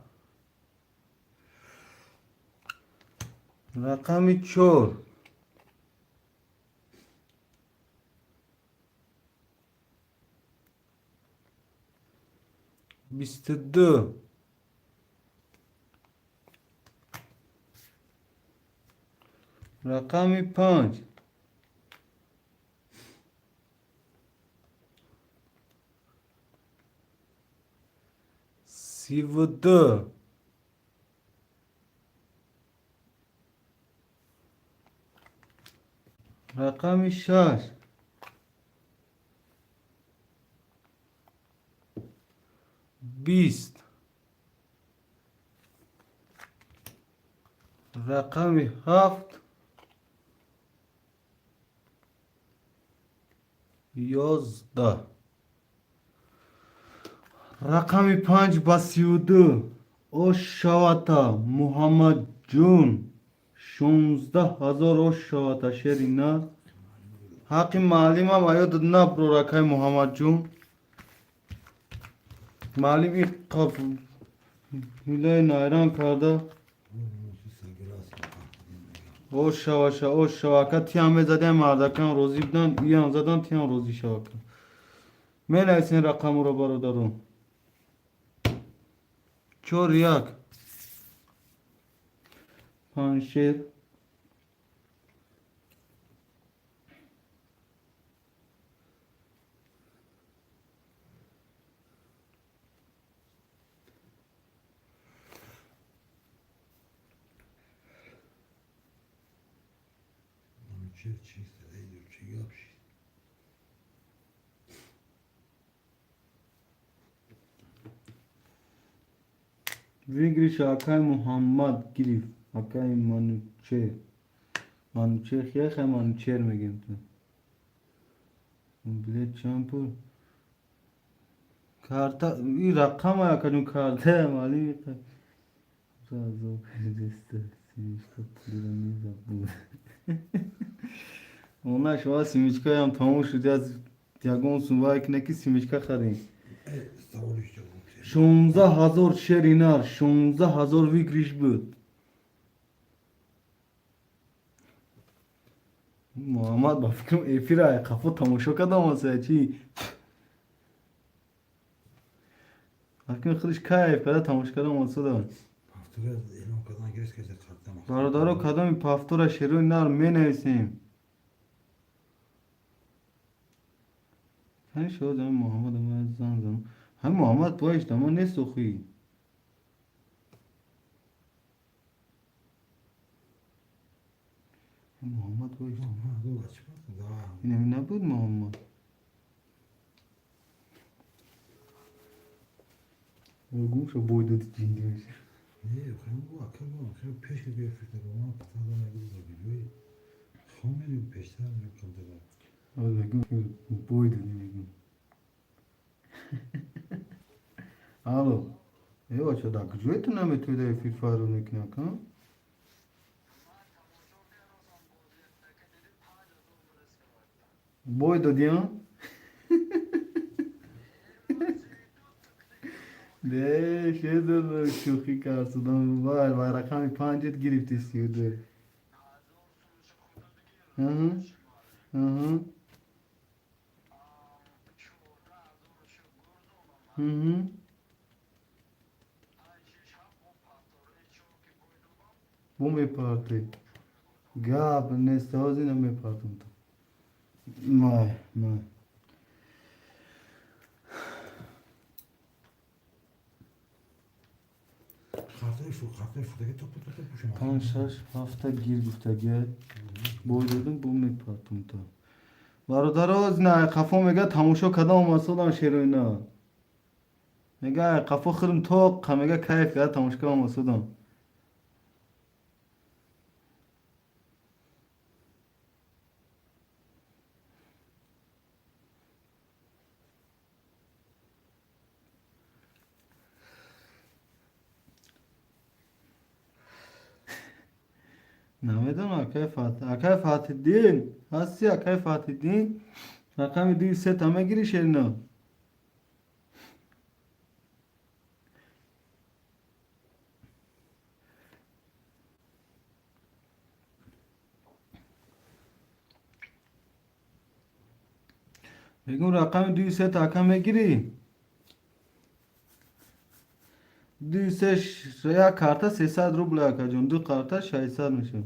Рақами чор. 22. Рақами панҷ. 32. Рақами шаш. 20. Рақами ҳафт. 11. Рақами панҷ ба 32. Ош шавата, Муҳаммадҷон. 16 000 ош шавата, шери нар. Ҳаққи маълимам аёдат наброр, акай Муҳаммадҷон. Маълим иққа ҳилаи найран карда. Ош шаваша, ош шава, ака, тиам мезадем, мардакам розӣ будан, иам задан, тиам розӣ шава, ака. Менависен рақамро, бародарон. Чор як. Панҷшер. Манучер чист, эй, чӣ гап шид? Выигрыш акай Муҳаммад гирифт. Акай Манучер. Манучер хеха, Манучер мегем ту. Билет чанд пул? Карта, и рақам акаҷон, карта мали. Разок семечка пулира мезабуд. Она шова семечкаям тамом шуд, аз ягон сум вай кине ки семечка харем. Саволиш ҷавоб. 16 000, шери нар, 16 000 выигрыш буд. Муҳаммад, ба фикрам, эфира қафо тамошо кардам, оса чи? Ба фикрам, худаш кайф карда тамошо кардам, осуда. Повтора эълон кардан гирифт, ки карта. Бародаро, кадоми повтора шерои нар менависем. Ҳамин шоз ҳамин Муҳаммад омад, зан занам. Ҳамин Муҳаммад боиш дамо нест охи. Муҳаммад боиш. Ин ҳамин набуд Муҳаммад. Гум шо, бой доди, ҷинди меша. Не, хеле ака, хеле пеш ки фикр кардам, пата дорам, хом мерим пештар мекам. Бой доди, мегум. Алло. Э, бача, дар куҷое ту наметавида эфир фарро мекунӣ, ака? Бой додӣ, а? Не, шедо, шӯхӣ кард. Вай, вай, рақами панҷет гирифти, 32. Аҳа. Аҳа. Угу. Бо мепартӣ. Гап нест, ҳозир намепартам ту. Май, май. Панҷ, шаш, ҳафта гир гуфтагия. Бой додум, бо мепартам ту. Бародаро, на қафо мега тамошо кардам, омадсодам шероина. Мега қафо хӯрм тоқ, мега кайф карда тамошо кардам, омадсодам. Намедонам, акай Фатҳ, акай Фатҳиддин ҳасти, акай Фатҳиддин, рақами дуи сета мегирӣ, шерино? Мегум, рақами дуи сета, ака, мегирӣ? Дуи се, як карта 300 рубл, акаҷон, ду карта 600 мешавад.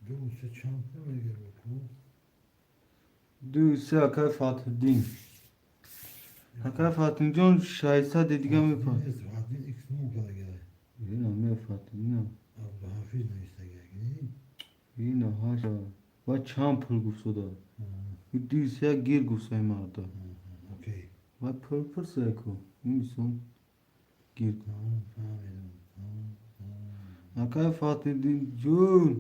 Ду се чанд намегирад? Дуи се, акай Фатҳиддин. Акай Фатҳиддинҷон, 600 дига мепар. Фатҳиддин икс ном карда. Ина ме Фатҳиддин. Абдуҳафиз навистага. Ина ҳаша. Ва чанд пул гуфтода? Дуи се гир гуфтаи марда. Окей. Ва пул пурсай ку. Ин гир. Акай Фатҳиддин ҷун.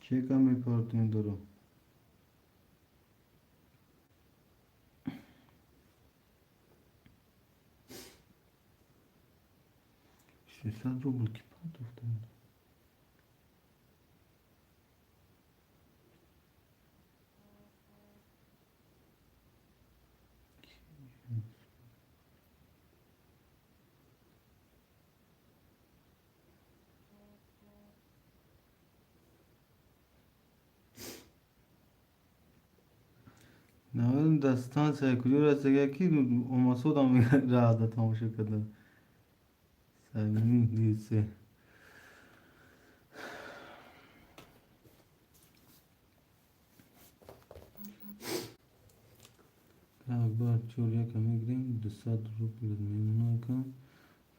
Чека мепартем даро. 600 рубл ки партофтам. Наведум, дар станция куҷо расига, ки омасодам раҳда тамошо карда. Саймин дисе. Акбар чор яка мегирем, 200 рубл мемона, ака.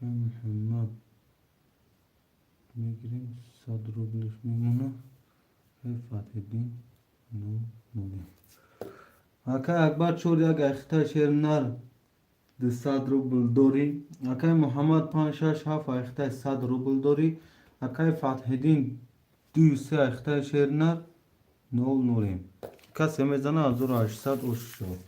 Муҳаммад мегирем, 100 рублш мемона. Фатҳиддин нол ноли. Акай Акбар чор як айхта шер нар 200 рубл дорӣ. Акай Муҳаммад панҷ, шаш, ҳафт айхтаи 100 рубл дорӣ. Акай Фатҳиддин дуи се айхтаи шер нар нол нолем. Касе мезана, 1800 ош шуд.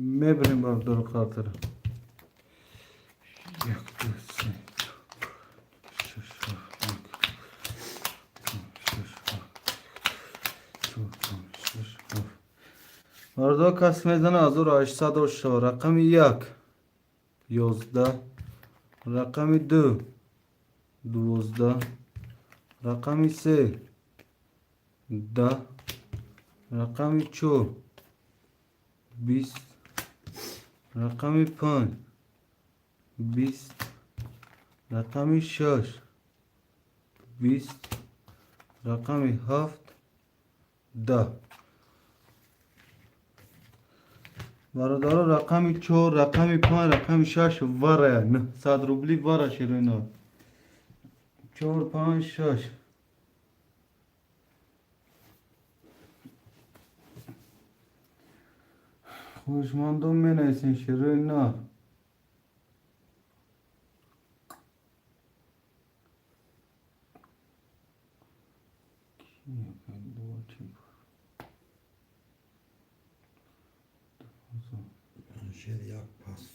Мебарем, бародаро, қалтара. Як, ду, се, шаш, ҳафт, як, шаш, ҳафт, чор, панҷ, шаш, ҳафт. Бародаро, кас мезана 1800 шава. Рақами як 11, рақами ду 12, рақами се 10, рақами чор 20, рақами панҷ 20, рақами шаш 20, рақами ҳафт 10. Бародаро, рақами чор, рақами панҷ, рақами шаш варая 900 рубли вара, шероина. Чор, панҷ, шаш. Хоҳишмандон, менависем шерои нар. Панҷшер як паст.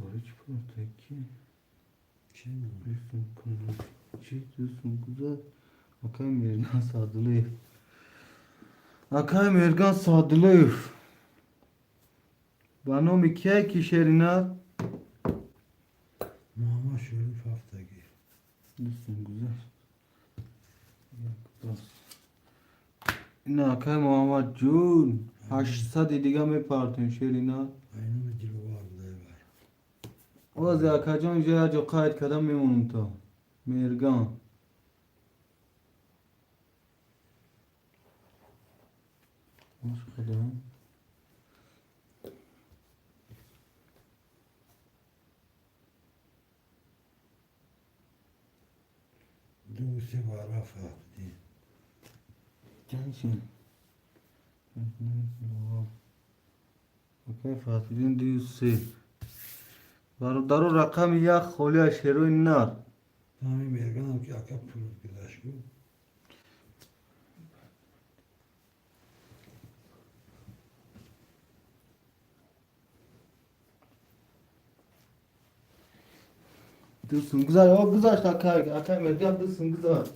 Барои чӣ портаки? Чӣ мемонад? Чӣ дӯстум гузар? Акай Мерган Саъдуллоев, акай Мерган Саъдуллоев, ба номи кияй ки шери нар? Муҳаммад Шориф ҳафтагӣ. Дӯстум гузар як пас. Ина, акай Муҳаммадҷун, 800-и дига мепартем, шери нар. Айноми Диловар будай вай. Озе, акаҷон, инҷо як ҷо қайд карда мемонам то Мерган. Бош, худо. Ду се вара Фатҳиддин. Чанд? Акай Фатҳиддин дую се. Бародаро, рақами як холия, шерои нар. Ҳамин Мерганам ки ака пул гузашт гу. Дӯстум гузашт, о, гузашт, акай, акай Мерган, дӯстум гузашт.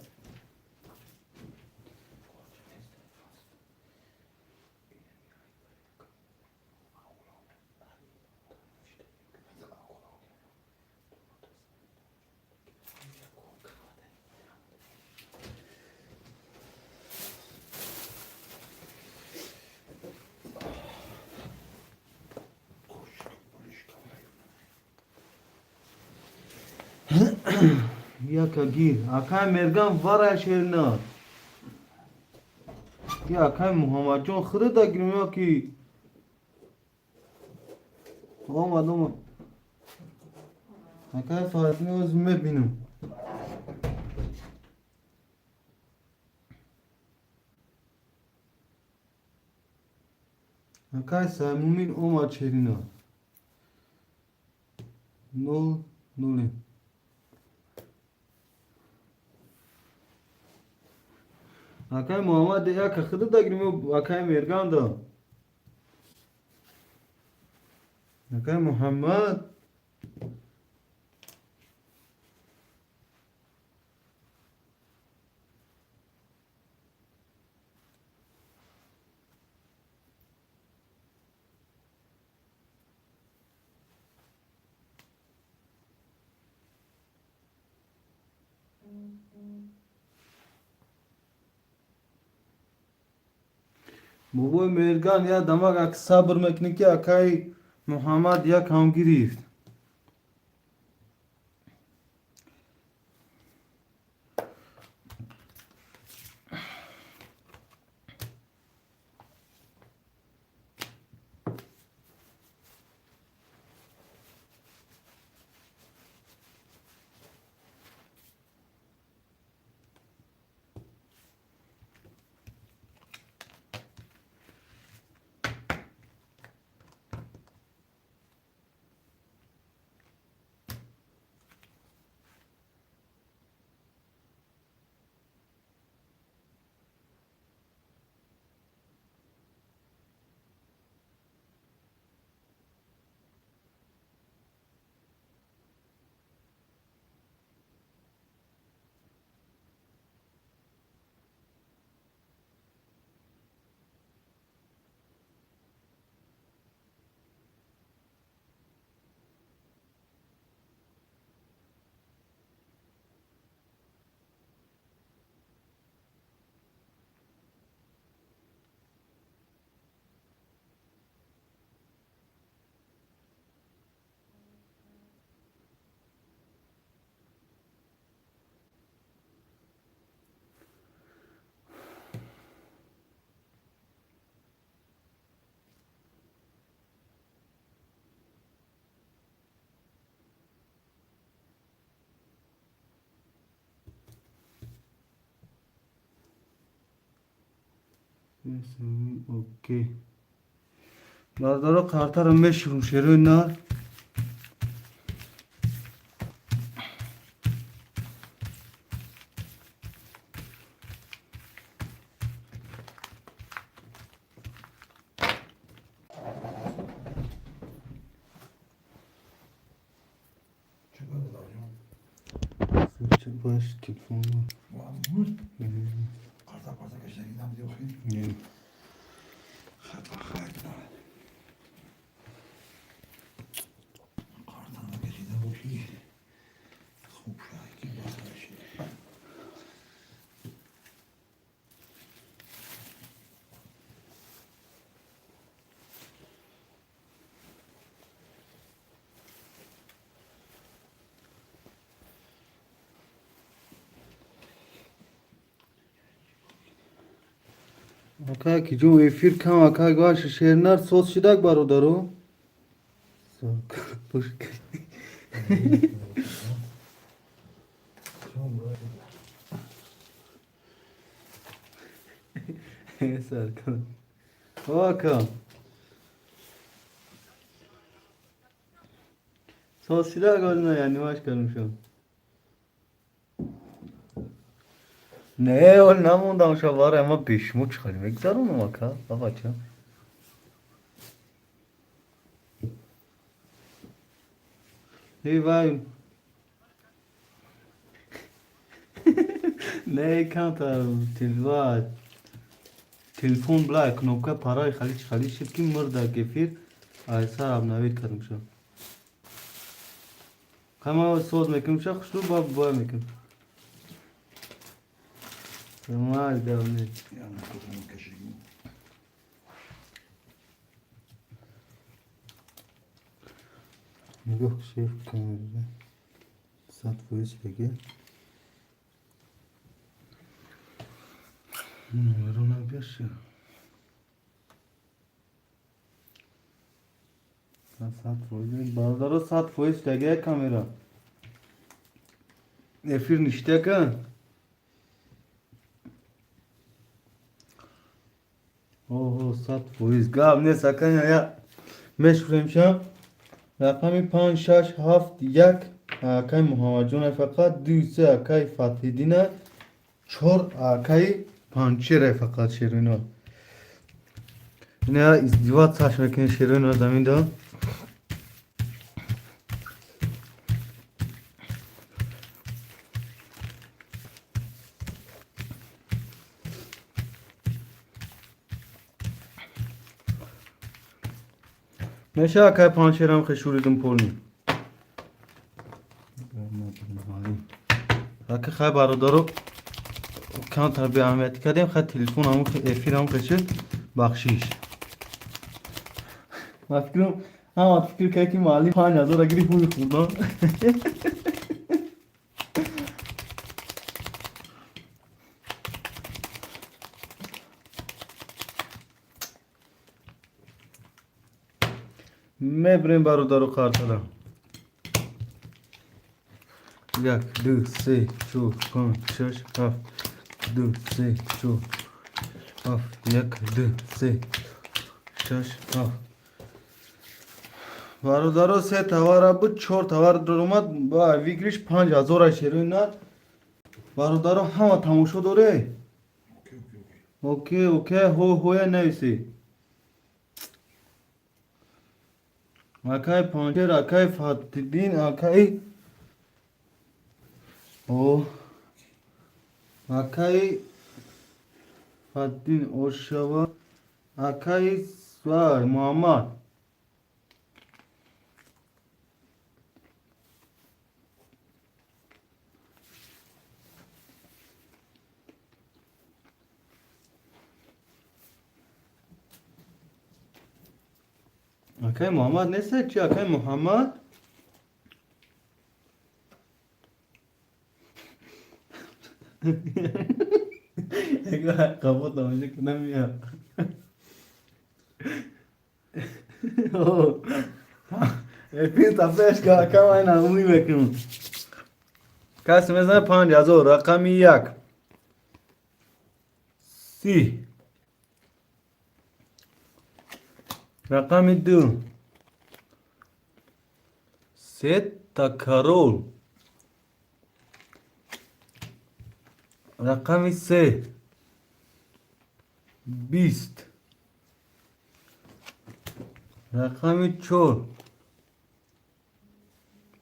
Яка гир, акай Мерган, варая, шери нар. Ки, акай Муҳаммадҷон, худата гирем ё ки? Омад, омад. Акай Фатима, оз мебинам. Акай Саймумин омад, шери нар. Нол ноле. Акай Муҳаммад, яка худата гирем ё акай Мерганда? Акай Муҳаммад. Бобои Мерган, я дамак ак сабр мекунӣ, ки акай Муҳаммад як ҳам гирифт. Окей. Бародаро, қартаро мешурум, шерои нар. Чӣ бародарҷон? Баш телефон. Қарта парта кашидагӣ набуди охир? Не. Хата хайр дорад. Қарта накашида бошӣ, хуб шуд, ки бардошӣ. Ака ки ҷон, эфир кам, ака ваш шернар соз шидак, бародаро. Бош. Саркан. О, ака. Соз шидак олна, яъни ваш кардам шо. Не, ол намондам шо барои ма бешмо чӣ хеле мегзаронам, ака, бабача. Эй вай. Не, камтар телва телефон бла кнопка параи хали хали шид, ки мурда эфир айсар обновить кардам шо. Кама соз мекунем ша, хушру ба бой мекунем. Нормал гавне. Я накутам кашигу. Нигоҳ, шеф, камера 100% деги. Номеро набиша. 100%, бародаро, 100% деги камера. Эфир ништяка. Оҳо, 100%, гап нест, аканя, я мешурем ша. Рақами панҷ, шаш, ҳафт, як акаи Муҳаммадҷон, фақат ду, се акаи Фатҳиддина, чор акаи Панчера, фақат шерино. Ина издеваться мекунем, шерино, заминда. Меша, акаи Панчерам хешуридум полни. Ака, хай, бародаро, камтар беаҳамиятӣ кардем, хай, телефон ҳамун эфир ҳамун хешид, бахшиш. Ма фикрам ҳама фикр кард, ки муаллим 5000 гирифт, ҳуи хурдан. Мебирем, бародару, қартара. Як, ду, се, чор, панҷ, шаш, ҳафт, ду, се, чор, ҳафт, як, ду, се, шаш, ҳафт. Бародаро, се товара буд, чор товар даромад ба выигрыш 5000 шерои нар. Бародаро, ҳама тамошо доре? Окей, окей, окей. Окей, окей, ҳо ҳоя нависӣ. Акай Панчер, акай Фатиддин, акай о акай Фатиддин Ошава, акай вай Муҳаммад. Акай Муҳаммад нест чи, акай Муҳаммад? Қабо тамошо кунам миям. Эфир тафеш ка, ака, ман намуни мекунам. Касе мезанад 5000, рақами як. Си. Рақами ду, сета король. Рақами се, 20. Рақами чор,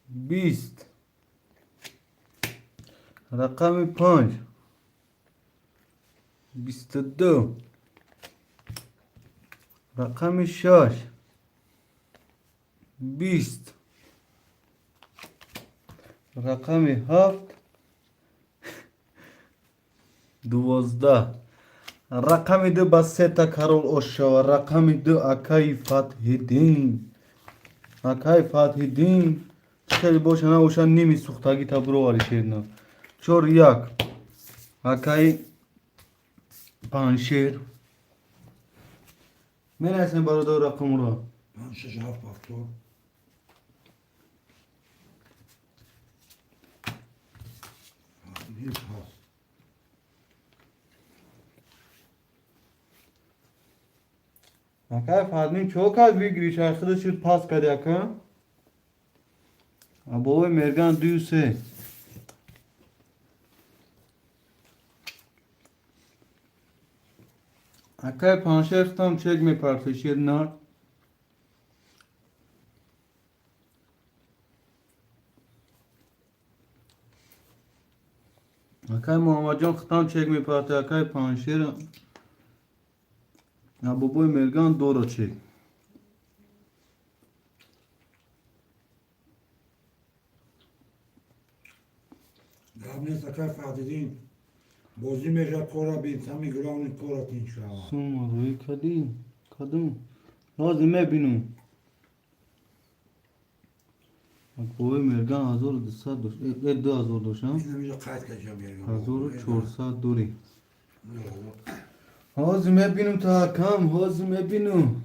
20. Рақами панҷ, 22. Рақами шаш, 20. Рақами ҳафт, 12. Рақами ду ба сета король ошава. Рақами ду, акаи Фатҳиддин, акаи Фатҳиддин, чӣ хеле боша набоша, ними сӯхтагӣ та бировари шерна. Чор як, акаи Паншер. Менависем, бародар, рақамро. Панҷ, шаш, ҳафт, 70. 7 ҳаст. Акаи Фатҳиддин чо кард, выигрыш худаш шуд, пас карди, ака. Бобои Мерган, дую се. Акаи Паншер, худам чек мепарфи, шер нар. Акаи Муҳаммадҷон, худам чек мепарти. Акаи Паншер, бобои Мерган доро чек. Гап нест, акай Фаҳдиддин, бозӣ мешавад, кора бин, самый главный кора тинч шава. Сума рӯи кадӣ кадум лозим мебинум. Бобои Мерган 1200 дошт, 2000 дошт. Инамиҷа қайд кашам мерган. 1400 дорӣ. Ҳозир мебинум та, акам, ҳозир мебинум.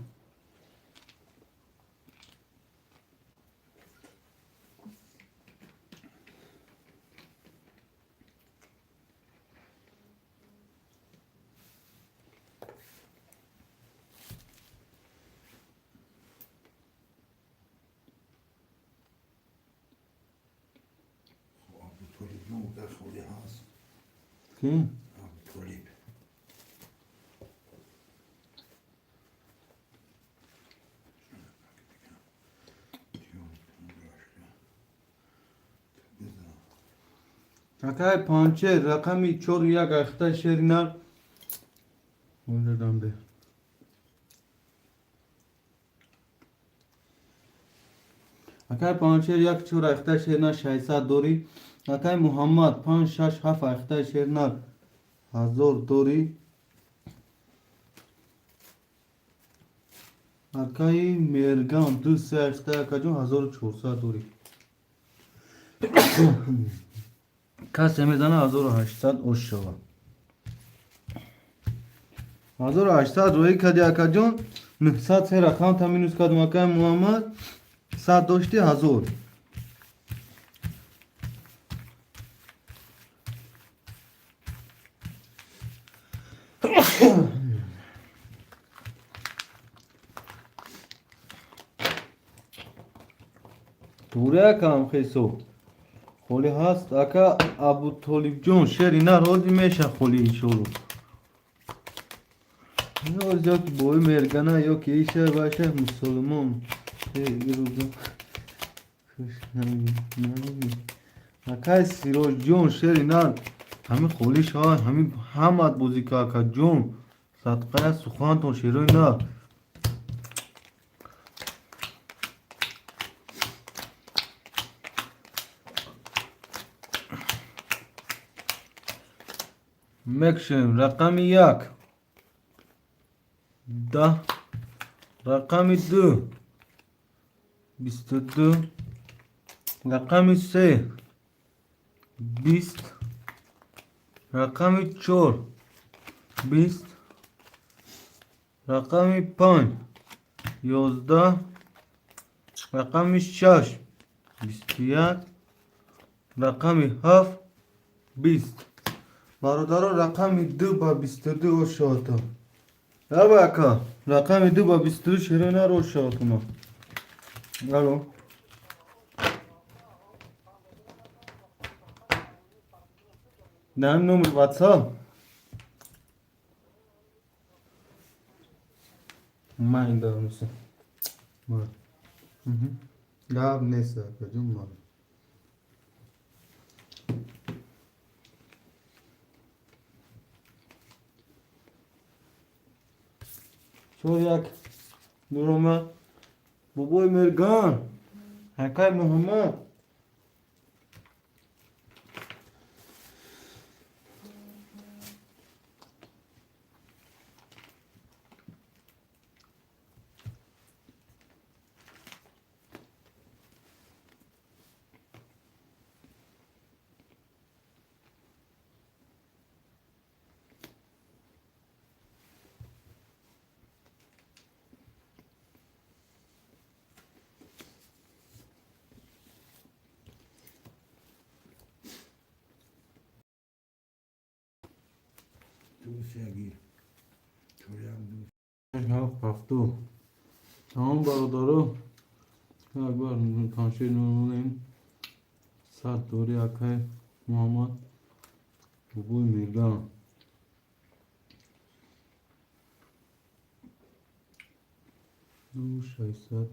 Абутолиб дар холи ҳаст. Ки? Абутолиб. Акай Панчер, рақами чору як, ахта шери нар дам бе. Акай Панчер, як чор, ахта шери нар, 600 дорӣ. Акай Муҳаммад, панҷ, шаш, ҳафт, ахта шери нар, 1000 дорӣ. Акаи Мерган, ду се, ахта, акаҷон, 1400 дорӣ. Касе мезана, 1800 ош шава. 1800 роӣ кади, акаҷон, 900 се рақамта минус кардум. Акаи Муҳаммад, 100 дошти, 1000. Туре, акам, хесо холӣ ҳаст. Ака Абутолибҷон, шери нар ҳозир меша холӣ, иншолло. Ёки бои Мергана, ёки иша баша мусулмон. Ирӯза акай Сироҷҷон, шери нар ҳами холӣ шавад, ҳами ҳамат бозӣ ка, акаҷон, садқая сухантон, шерои нар. Мекшем. Рақами як, 10. Рақами ду, 22. Рақами се, 20. Рақами чор, 20. Рақами панҷ, 11. Рақами шаш, 21. Рақами ҳафт, 20. Бародаро, рақами ду ба 22 ошоата. Давай, ака. Рақами ду ба 22 шерои нар ошаватуна. Алло. На номер WhatsApp. Ман дармиса. Ман. Гап нест, ака ҷон, ман. Чор як дурома бобои Мерган. Акай Муҳаммад. Ду се гир. Чор як ду. Ҳафт ҳафту. Тамом, бародаро. Як бар паншер нолем. 100 дори акай Муҳаммад. Бобои Мерган. Ду 600.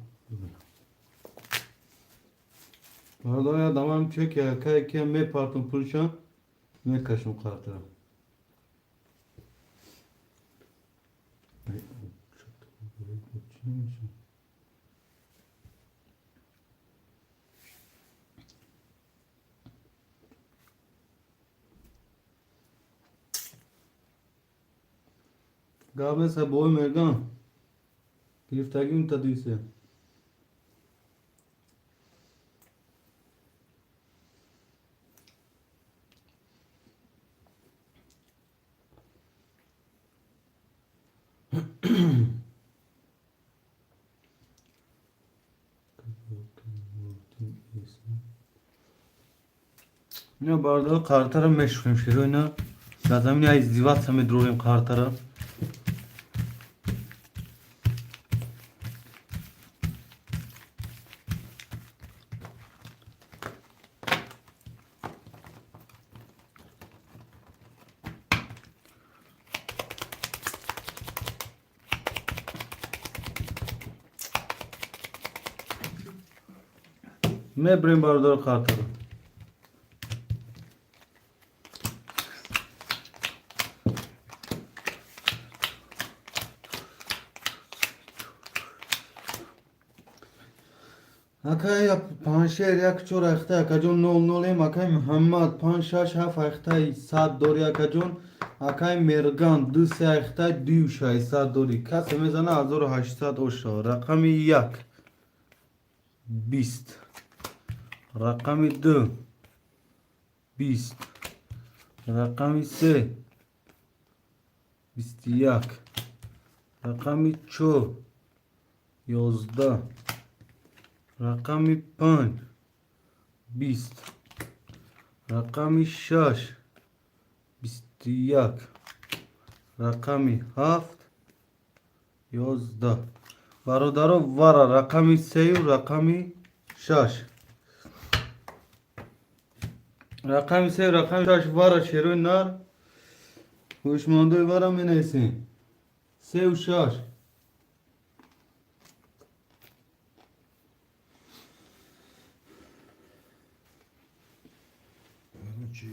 Бародаро, я дамам чеки акай ки мепартум пулшан мекашум қартара. Гап нест, бобои Мерган. Гирифтагим та дусе. Ина бародаро, қартара мешӯем, широ ина дар замини ай издиватса медурорем қартара. Мебирем, бародаро, қартара. Акай паншер як чор айхта, акаҷон, нол нолем. Акай Муҳаммад панҷ шаш ҳафт айхтаи 100 дори, акаҷон. Акай Мерган ду се айхтаи дую 600 дори. Касе мезана, 1800 оша. Рақами як 20, рақами ду 20, рақами се 21, рақами чор 11, рақами панҷ 20, рақами шаш 21, рақами ҳафт 11. Бародаро, вара рақами сею рақами шаш, рақами сею рақами шаш вара шерои нар. Ҳушмандои вара менависем сею шаш. Короче,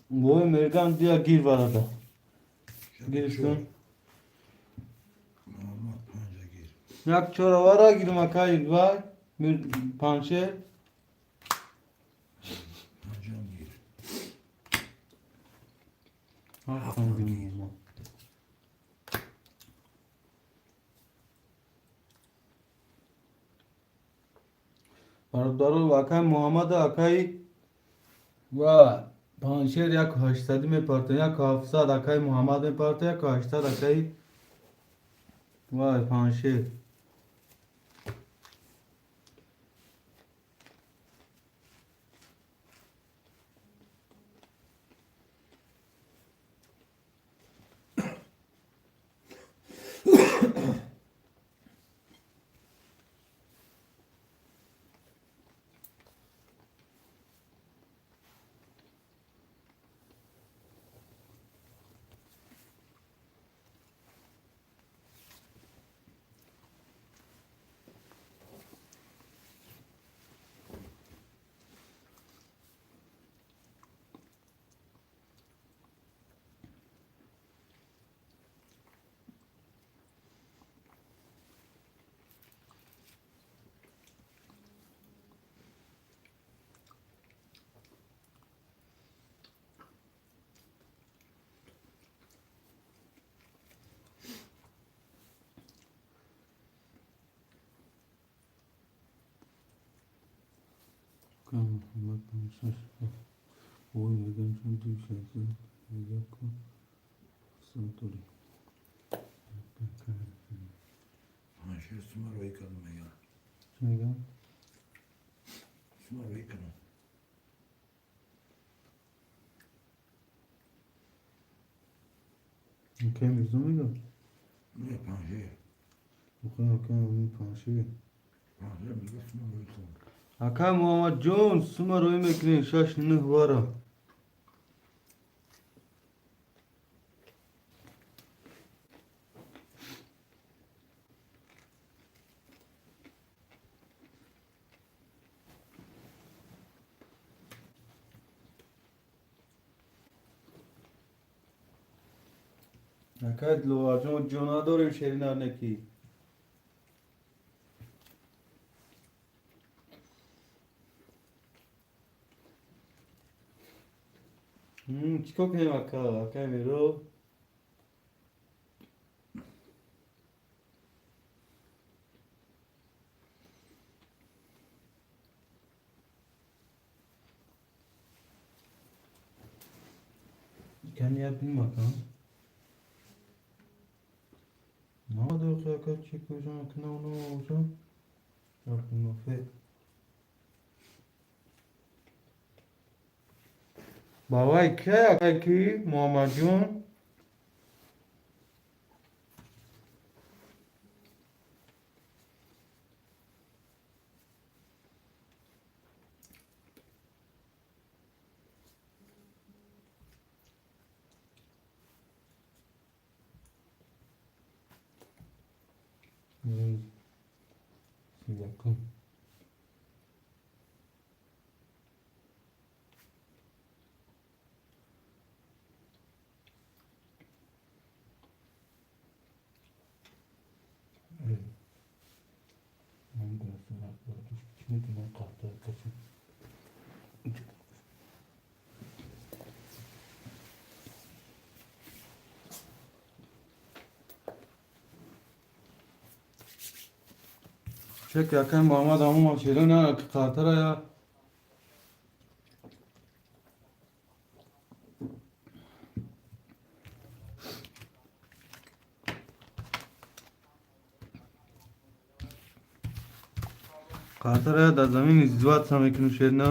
Бобои Мерган дия гир варада. Гирифтон. Муҳаммад панҷа гир. Як чора вара гирм, акай вай паншер. Панҷам гир. Ҳафтам гирм. Бародаро, акай Муҳаммада акай ва паншер яку ҳаштсадӣ мепарта, яку ҳафтсад акай Муҳаммад мепарта, яку ҳаштсад акай вай паншер. Муҳаммад панҷ шаш ҳафт. Ой, мегӯям, чун ду шашсад яку ҳафтсад дорӣ. Паншер сума рӯй кардам, мегӯям. Чӣ мегӯям? Сума рӯй кардам. Акай Мирзо мегӯям? Не, Паншер. Охир, акай Паншер. Паншер мега, сума рӯй кардам. Акай Муҳаммадҷон, сума рӯй мекунем, шаш нӯҳ вара. Акай Диловарҷон, ҷо надорем шеринарнекӣ. Чӣ кор кунем, ака? Акай Миро? Кани як бинем, ака. Надо, ака, чӣ кӯшам кунам, набошам. Як Бавай кай, акай ки Муҳаммадҷон? Якум. Чӣ метавонам қаҳта кашам? Чек, акай Муҳаммад, ҳамон шерина қаҳтара я. Қаҳтара дар замин издеваться мекунем, шерина.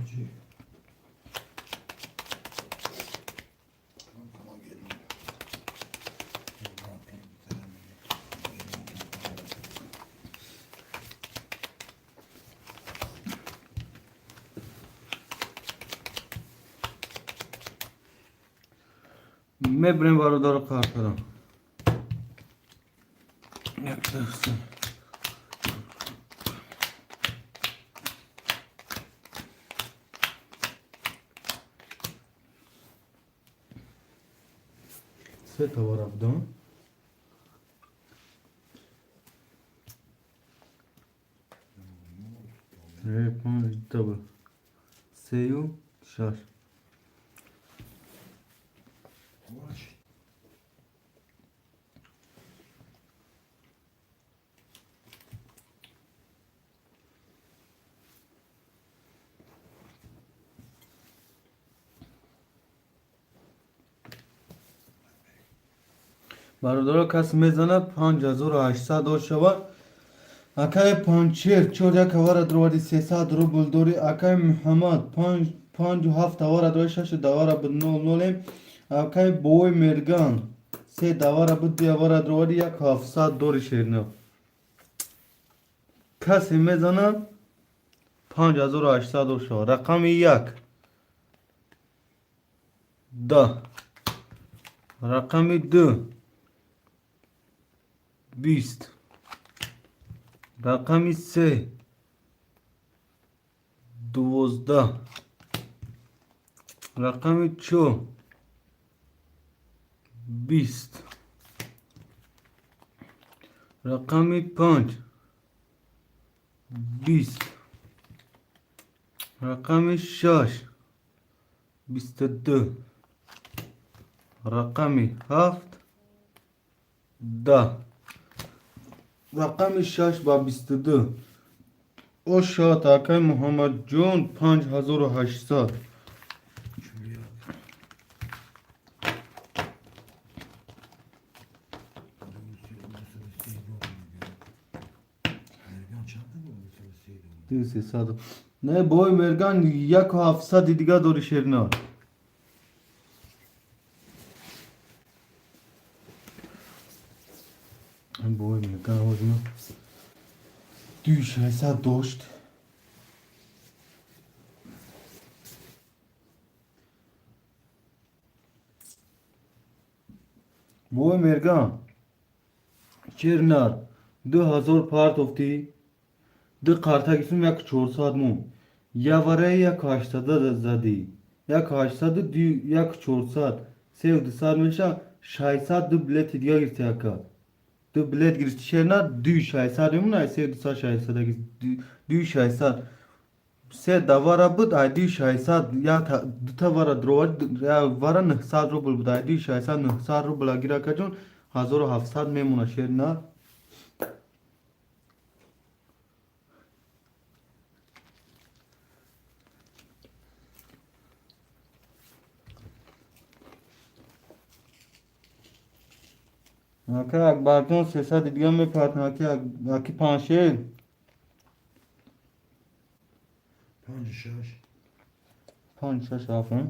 Чӣ? Мебирем, бародаро, қаҳтара. Як, ду, се. Се товара будам. Панҷ дабл. Сею шаш. Вош. Бародаро, кас мезанад, 5800 дор шавад. Акай Панчер, чор як авара дровади, 300 рубл дори. Акай Муҳаммад, панҷ панҷу ҳафт авара дори, шашу давара буд, нол нолем. Акай Бовои Мерган, се давара буд, ду авара дровади, як ҳафтсад дори, шерина. Касе мезанад, 5800 дор шавад. Рақами як да, рақами ду 20, рақами се 12, рақами чор. 20, рақами 5, 20, рақами 6, 22, рақами 7, 10. Рақами 6 ба 22 ошад, акай Муҳаммадҷон, 5800. 41. 232. Мерган чанда буд? 232. Ду сесад. Не, бой мерган яку ҳафтсади дига дори, шернар. Бой мерган ҳозир дуи шашсад дошт. Бой мерган, шернар, 2000 партофтӣ, ду қарта гирифтем, яку чорсад мон. Явараи яку ҳаштсада задӣ, яку ҳаштсаду яку чорсад, севу дусад меша, 600. Ду билети дига гирифти, ака, ду билет гирифти, шернар. Дуи шашсад мемона, ай севу дусад шашсад, дуи шашсад. Се давара буд, ай дуи шашсад дута вара дровар, вара 900 рубл буд, ай дуи шашсад 900 рубл агир, акаҷон, 1700 мемона, шернар. Ака Акбарҷон, 300 дига мепартам, аки Паншер. Панҷ шаш. Панҷ шаш ҳафт. М?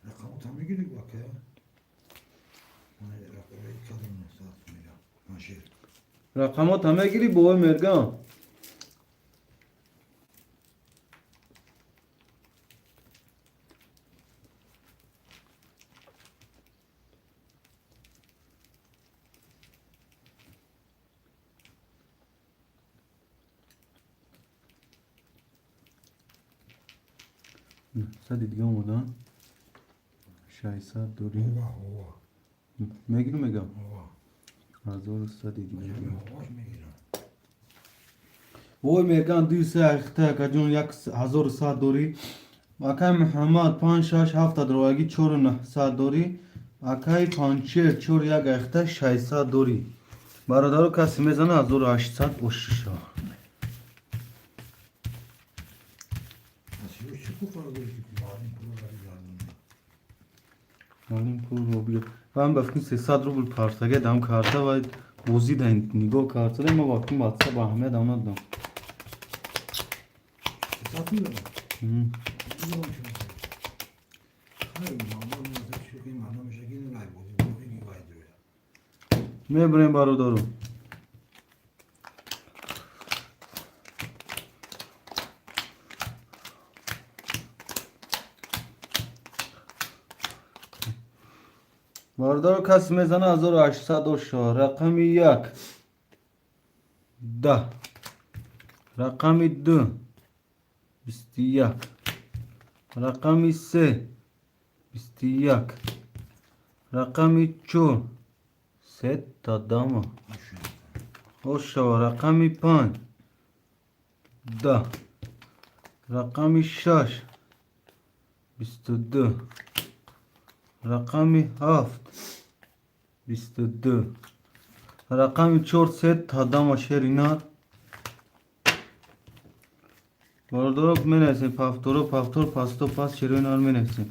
Рақаму та мегирӣ, ака? Кадом саат мегам? Паншер. Рақамота мегирӣ, бовой мерган? Сади дига омодан, 600 дорӣ. Ова, ова. Мегирӣ, мегам? Ова. Ҳазору сади дига. Оваш мегирам. Вой мерган, дуи се ахта, акаҷон, 1100 дорӣ. Акай Муҳаммад, панҷ шаш ҳафта дровагӣ, чору наҳсад дорӣ. Акай Панчер, чор як ахта, 600 дорӣ. Бародаро, касе мезана, 1800 ошиша. Аз ё чӣ пул қарор дорӣ, ки маълим пулро баригардонӣ? Маълим пулро биё. Ван ба фикр 300 рубл партага дам карта ва бозӣ да нигоҳ карта ма вақти ватсап аҳамият дам надодам. 300 пул дорам? М. Хайр, маълум нест, чӣ ки маълум меша, ки лай бозӣ бозӣ вай дорад. Мебурем, бародаро. Бародаро, касе мезана, 1800 оша. Рақами 1, 10, рақами 2, 21, рақами 3, 21, рақами 4, сета дама ошава, рақами 5, 10, рақами 6, 22, рақами 7, 22, рақами 4, сета дама, шеринар. Бародаро, менависем повторо, повтор, пасто, пас, шеринар менависем.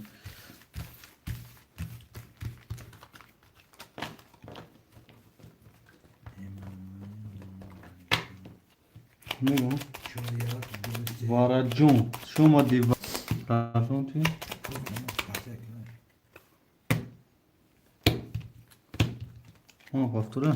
Мегӯм. 4 1 2 3. Вараҷон, шумо ди рафтон ти? Карта. Ҳа, повтора.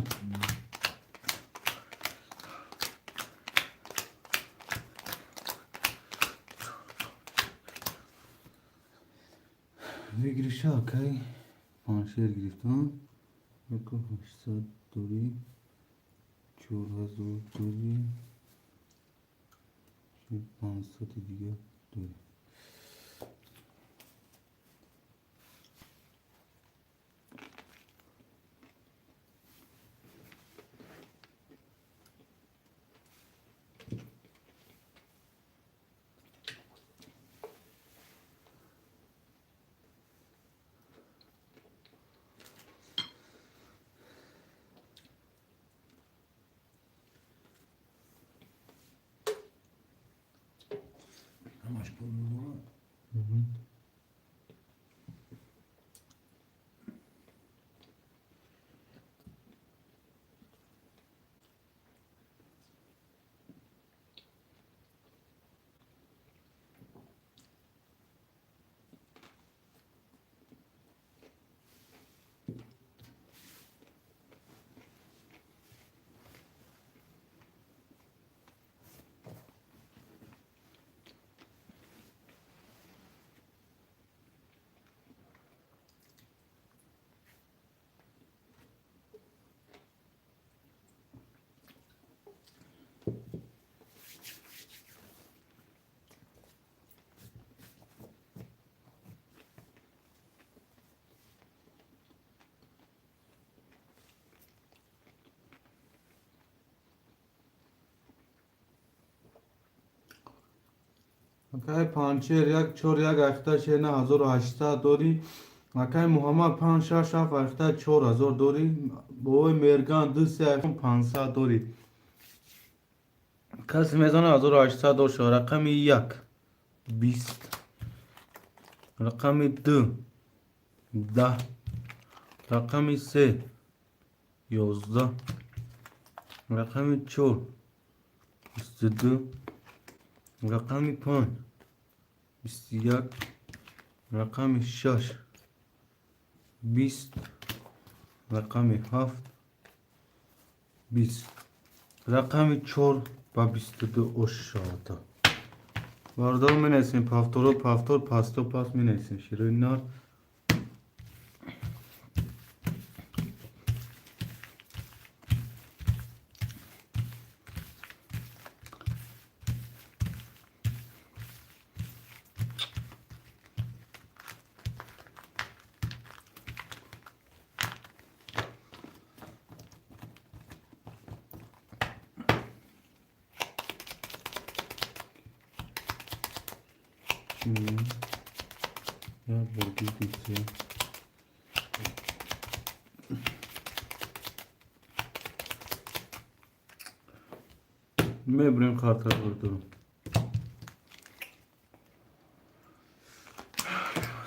Выигрыша акай Паншер гирифтам. 1800 дорӣ, 4000 дорӣ. 500 дига дорем. Ҳамаш пул мемонад. Акай Панчер як чор як ахта шена 1800 дорӣ. Акай Муҳаммад панҷ шаш ҳафт ахта 4000 дорӣ. Бобои Мерган ду се 500 дорӣ. Касе мезана 1800 доша. Рақами як 20, рақами ду 10, рақами се 11, рақами чор 22, рақами панҷ 21, рақами шаш 20, рақами ҳафт 20, рақами чор ба 22 ошавада. Бародаро, менависем повторо, повтор, пасто пас менависем широи нар. Чӣ мегӯем? Як бор, ду, се. Мебурем карта, бародаро.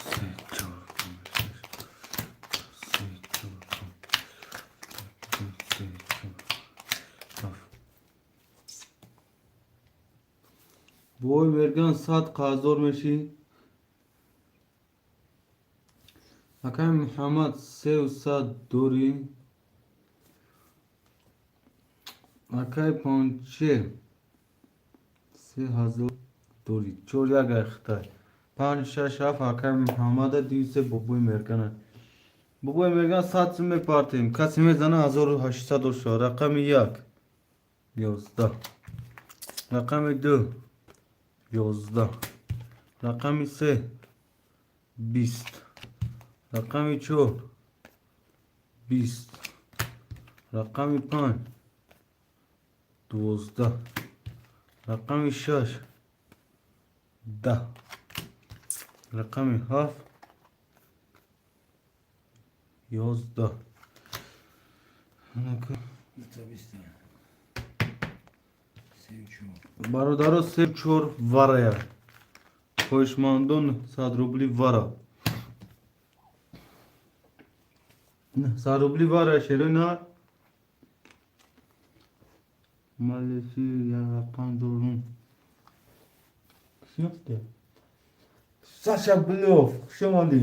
Се, чор, панҷ, шаш, се, чор, панҷ, ду, се, чор, ҳафт. Бобои Мерган 100 қарздор мешӣ. Акай Муҳаммад 300 дорӣ. Акай Пончер 3000 дорӣ. Чор як ахтай. Панҷ шаш ҳафт акай Муҳаммада, ду се бобои Мергана. Бобои Мерган 100 сум мепартем. Касе мезана 1800 доша. Рақами як 11, рақами ду 11, рақами се 20, рақами чор 20, рақами панҷ 12, рақами шаш 10, рақами ҳафт 11. Дута биста. Сею чор. Бародаро, се чор варая. Хоҳишмандон, 100 рубли вара. 100 рубли вара шерои нар. Малеси я рақам дорум. Шиносте? Саша Блёв, хуш омадӣ.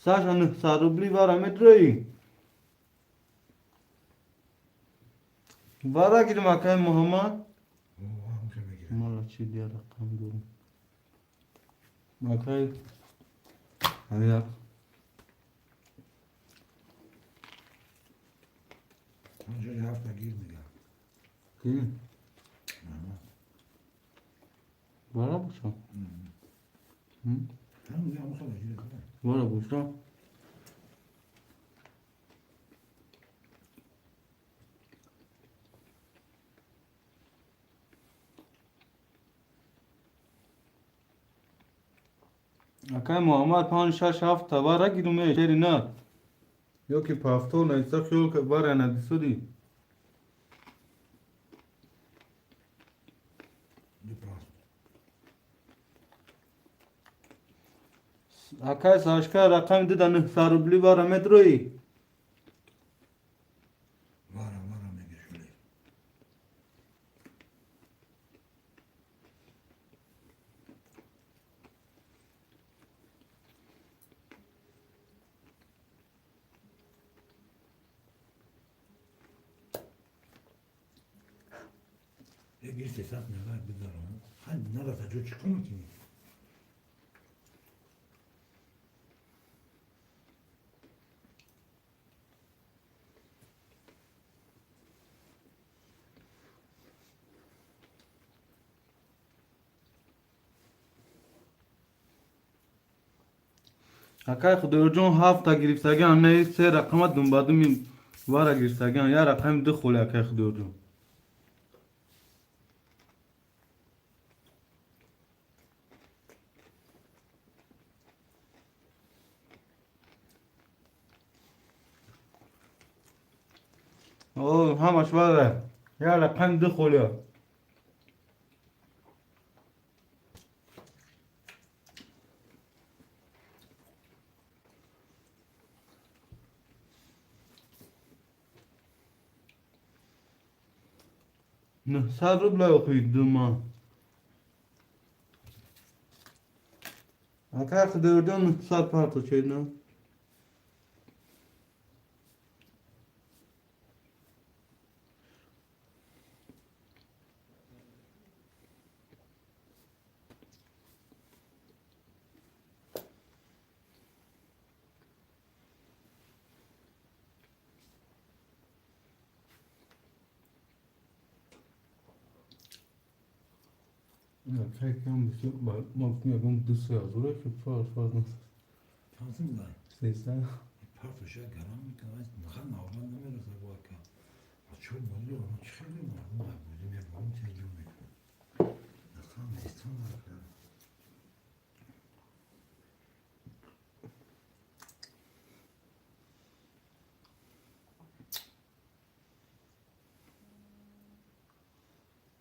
Саша, 900 рубли вара метроӣ? Вара гирим, акай Муҳаммад? Ҳамша мегирам. Мала чи дия рақам дорум. Акай, ҳамин. Панҷоҳи ҳафта гир мега. Ки? Мама. Вара боша. Ҳам ҳам хеле гир. Вара боша. Акай Муҳаммад, панҷ, шаш, ҳафт вара гирум, шери на. Ё ки повтор наиста, хиёл вара надисуди. Ду праст. Акай Сашка, рақами дуда 900 рубли вара медроӣ? Вара, вара мега шули. Е гир 300 мега бидарам. Хан нараса ҷо чӣ кор мекунӣ? Акай Худоёрҷон, ҳафта гирифтагиам, не, се рақама думбадуми вара гирифтагиам, як рақами ду холи, акай Худоёрҷон. О, ҳамаш вара, як рақами ду холия. 900 рубла охи дума. Акай Худоёрҷон, 900 парто чена. Акай кам бисёр ма гуфтем, ягон ду се ҳазоре ки чор Чанд сум дай? 300. Партоша гарам мекунад, хан навбат намераса бо ака. А чор бозӣ оно чӣ хеле мардум дар бозӣ мебарам, телевизион мекунад. Аслан нестан ака.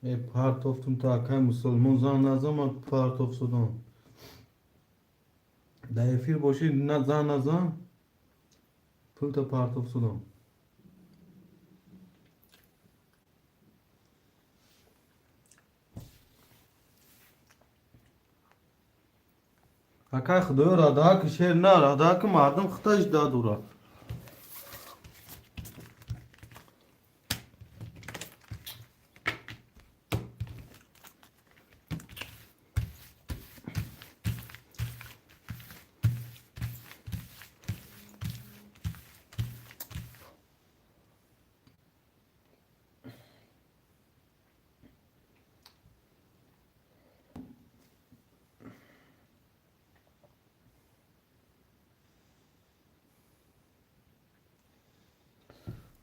Э, партофтум то, акай мусулмон, зан назан, ман партоф судам. Дар эфир бошӣ, на зан назан, пулта партоф судам. Акай Худоё, радаки шер на, радаки мардум хиташ дадура.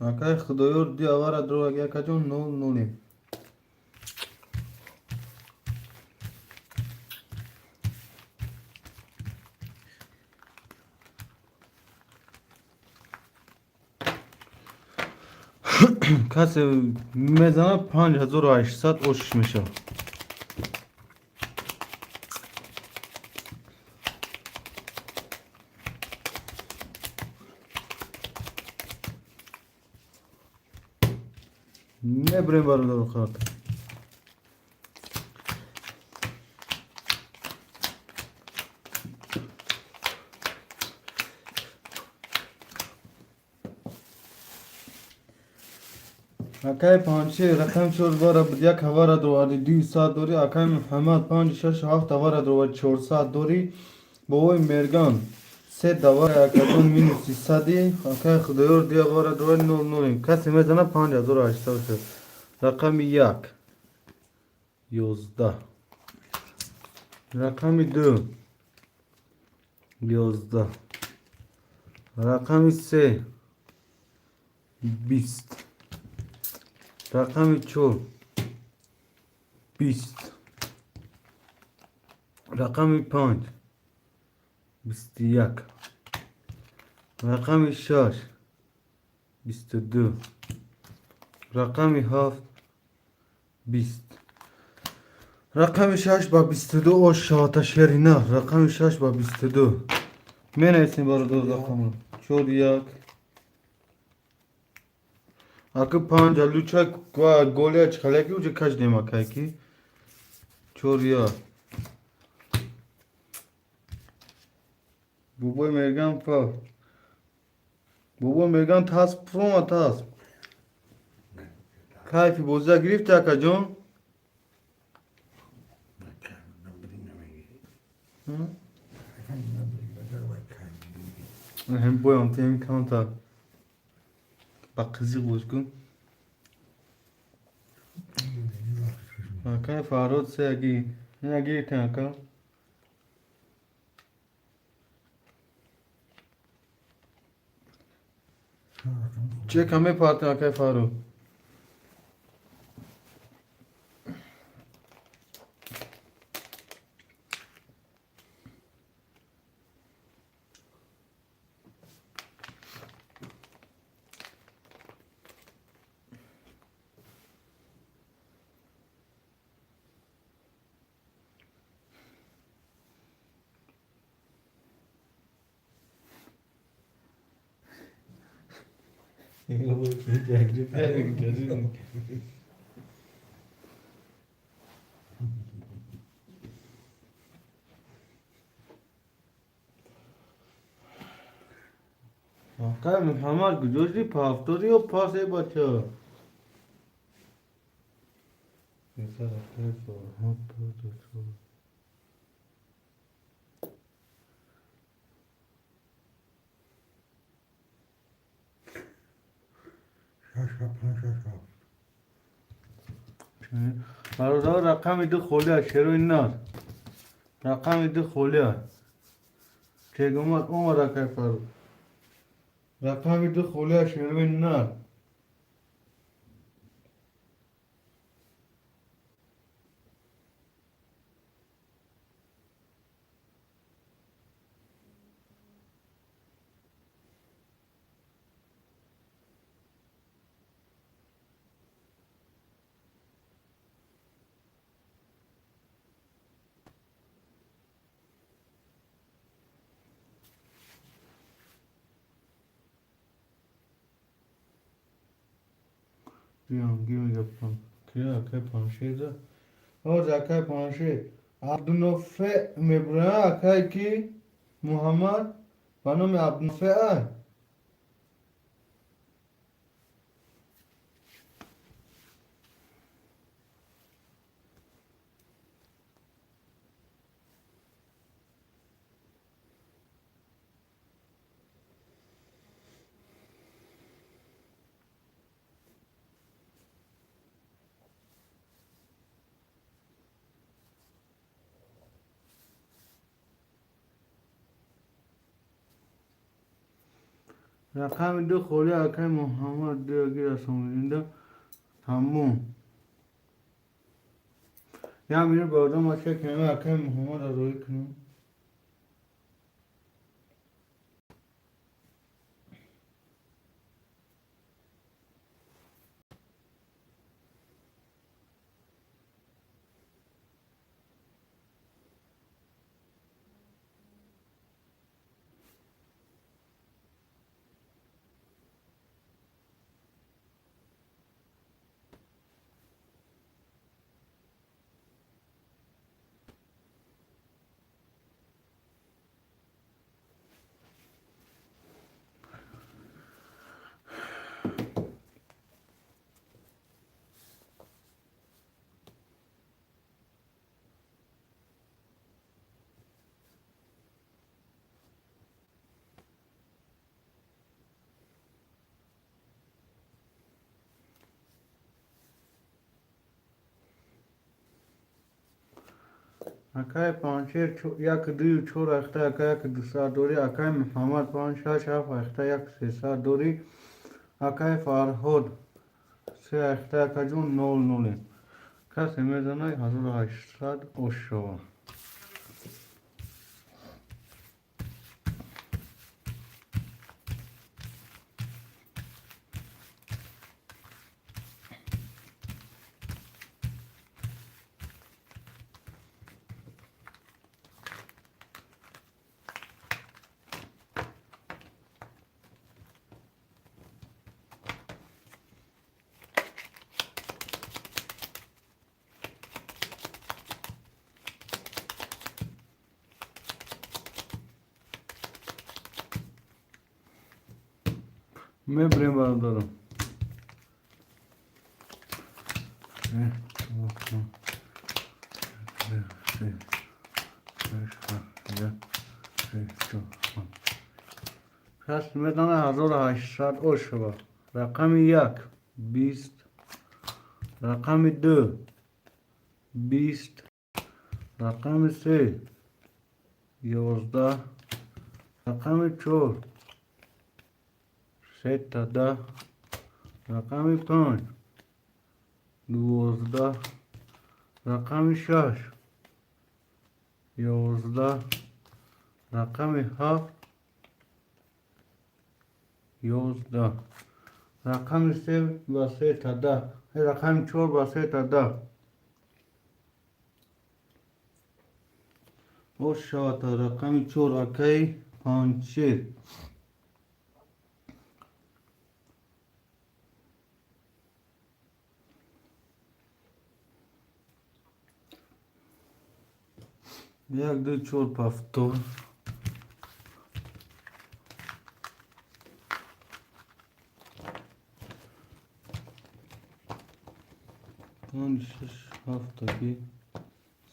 Акай Худоёр, ди авара дроваги, акаҷон, нол нолем. Касе мезанад, 5800 ошиш мешавад. Мебурем, бародару хоҳар. Акай Панҷшер, рақами чор вара буд, як ҳавара дроварди, 200 дорӣ. Акай Муҳаммад, панҷ, шаш, ҳафт авара дроварди, 400 дорӣ. Бобои Мерган, Се давай, акаҷон, минуси сади. Акай Худоёр, дия вара давай нол нолем. Касе мезана, 5800 шуд. Рақами як 11, рақами ду 11, рақами се 20, рақами чор 20, рақами панҷ 21, рақами шаш 22, рақами ҳафт 20, рақами шаш ба 22. Ош шавата, шерина. Рақами шаш ба 22 менависем, бародар. Рақамро чор як аки панҷа луча ва голия чихаляки уҷа кашдем, акайки чор як. Бобой меган па, бобой меган, тасп фурома, тасп. Кайфи бозия гирифти, акаҷон? Намегирӣ. Ҳм? Набри, кайф. Боям тем камта ба қизиқ боз кун. Акай Фарҳод, се яги ина гирифтем, ака. Чека мепартем, акай Фарҳод. Акай Муҳаммад, куҷо шуди? Пафтодӣ ё пас, э бача? Писар, акай Фарҳод, ду, чор. Шаш ҳафт, панҷ, шаш, ҳафт. Бародар, рақами ду холӣ аст, шерои нар. Рақами ду холӣ аст. Чегумат омад, акай Фаррух. Рақами ду холӣ аст, шерои нар. Биём, гирм. Кия, акай Паншеда? Ҳоз, акай Паншед. Абдунофе мебура, акай ки Муҳаммад ба номи Абдунофе ай. Рақами ду холӣ, акай Муҳаммад, ду гирасонда тамом. Як минут, бародар, ма чек кунам, акай Муҳаммад роӣ кунам. Акай Паншер як дую чор ахта, ака як дусад дорӣ. Акай Муҳаммад панҷ шаш ҳафт ахта, як сесад дорӣ. Акай Фарҳод се ахта, акаҷон, нол нолем. Касе мезана, 1800 ош шава. Мебирем, бародарам. Се, чор, панҷ, се, шаш, ҳафт, як, се, чор, панҷ. Кас медана, 1800 ош шава. Рақами як 20, рақами ду 20, рақами се 11, рақами чор сета 10, рақами панҷ 12, рақами шаш 11, рақами ҳафт 11, рақами се ба сета 10, рақами чор ба сета 10 ош шавад. Рақами чор, акаи Панҷшер. Як, ду, чор, повтор. Панҷ, шаш, ҳафтаги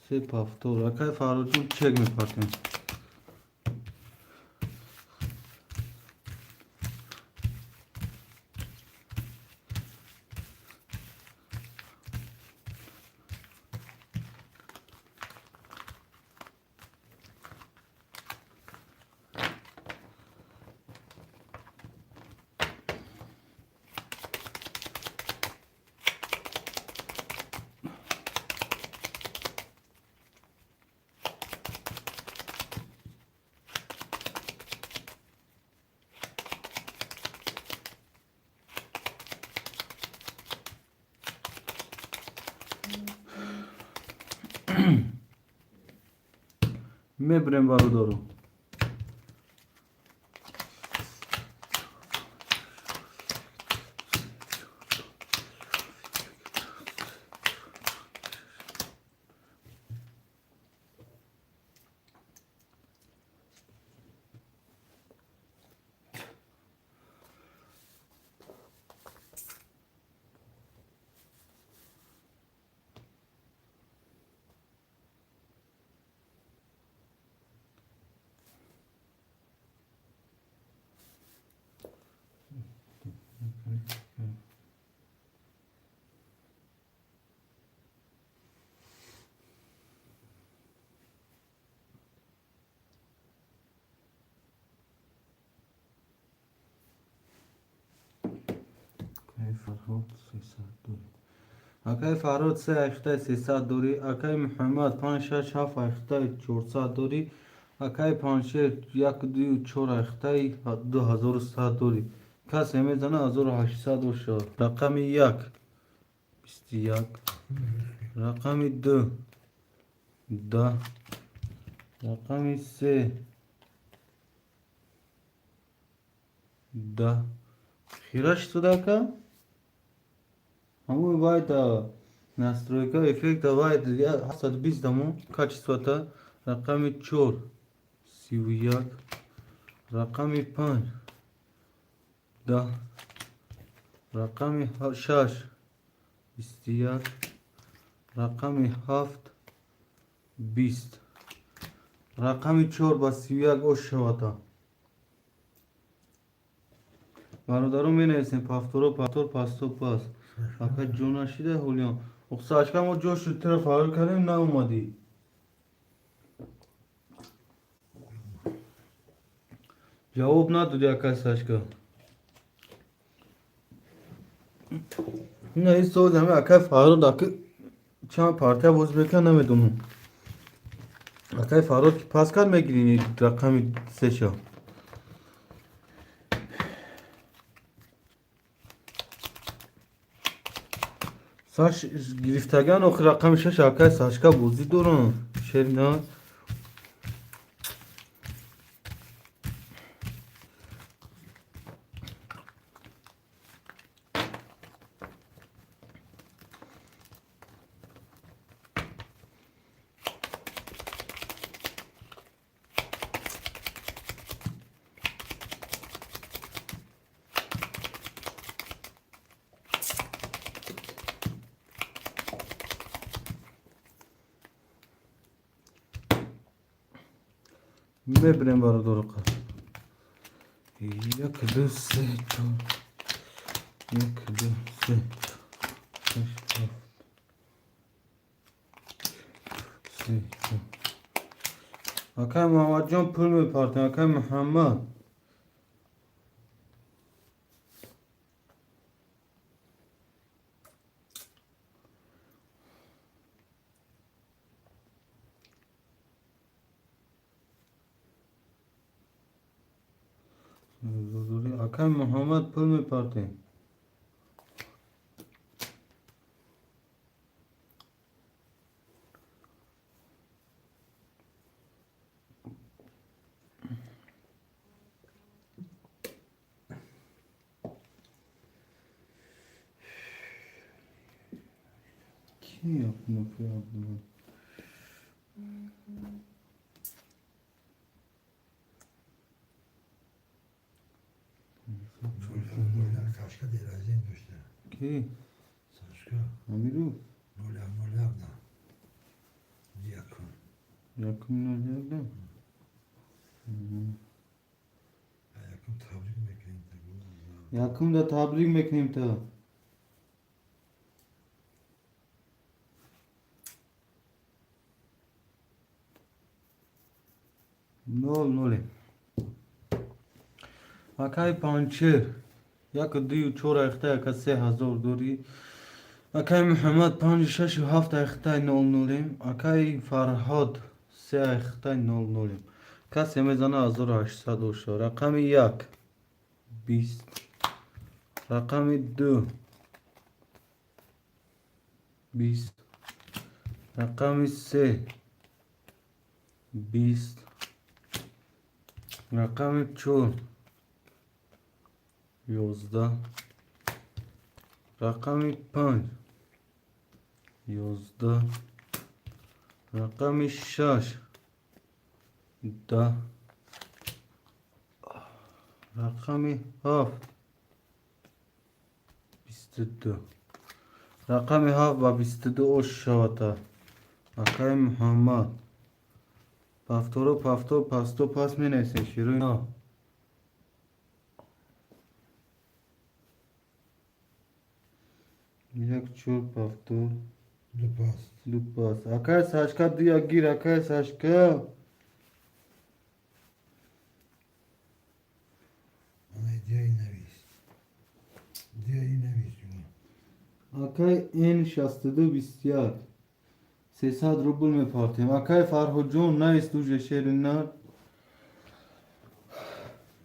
се повтор. Акай Фарруҷон, чек мепартем. Мебирем, бародаро. Акай Фарҳод, 300 дорӣ. Акай Фарҳод, се ҳаштаи 300 дорӣ. Акай Муҳаммад, панҷ, шаш, ҳафт ҳаштаи 400 дорӣ. Акай Панҷшер, як, ду, чор ҳаштаи 2100 дорӣ. Касе мезана, 1800 бошад. Рақами як 21, рақами ду 10, рақами се 10. Хира шуда, ака? Ҳамои байта настройка эффекта вайт 720 дамо качествота. Рақами чор 31, рақами панҷ 10, рақами шаш 21, рақами ҳафт 20. Рақами чор ба 31 ош шавата. Бародарон, менависем повторо, повтор, пасто, пас. Ака, ҷо нашида ҳолиям. Сашка, мо ҷо шуд, туро фарор кардем, наомадӣ. Ҷавоб надоди, акай Сашка. Ина ин соз ҳами акай Фарҳод аки чанд партия боз мекунад, намедонам. Акай Фарҳод ки пас кард, мегирӣ рақами сеша. Саш гирифтаган охир рақами шаш акай Сашка бозӣ дорам. Шерина. Мебирем, бародароқа. Як, ду, се, чор. Як, ду, се, шаш, ҳафт. Се, чор. Акай Муҳаммадҷон, пул мепартем, акай Муҳаммад. Акай Муҳаммад, пул мепартем. Ки Абдулло? Сашка день рождения дошта. Ки? Сашка. Амиру? 01.01 да. Якум. Якум 01 да? Якум табрик мекунем. Якум да табрик мекунем та. 0-0. Акай Панчер як дую чор айхта яка 3000 дорӣ. Акай Муҳаммад панҷу шашу ҳафт айхтай 0-0-ем. Акай Фарҳод се айхтай 0-0-ем. Касе мезана, 1800 оша. Рақами як 20, рақами ду 20, рақами се 20, рақами чор 11, рақами панҷ 11, рақами шаш 10, рақами ҳафт 22. Рақами ҳафт ба 22 ош шавата. Акай Муҳаммад, пафторо пафтор пасто пас менависем, широи нав. Як, чор пафтор. Ду пас. Ду пас. Акай Сашка, дуя гир, акай Сашка. Ана идеяи навист. Идеяи навист. Акай Н 62 21, 300 рубл мепартем. Акай Фарҳодҷон, навист уже, шери нар.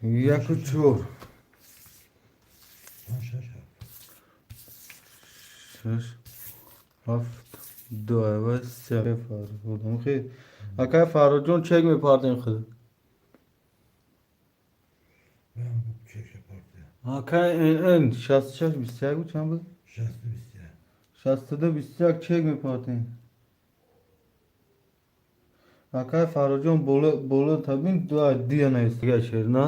Яку чор. Панҷ, шаш, ҳафт. Шаш, ҳафт, ду, айва се. Фарҳод. Хе. Акай Фарҳодҷон, чек мепартем худ. Ман чекша парте. Акай НН 66 21 буд, чанд буд? 62 21. 62 21, чек мепартем. Акай Фарҳодҷон, боло боло табин ду дия навистага, шер на.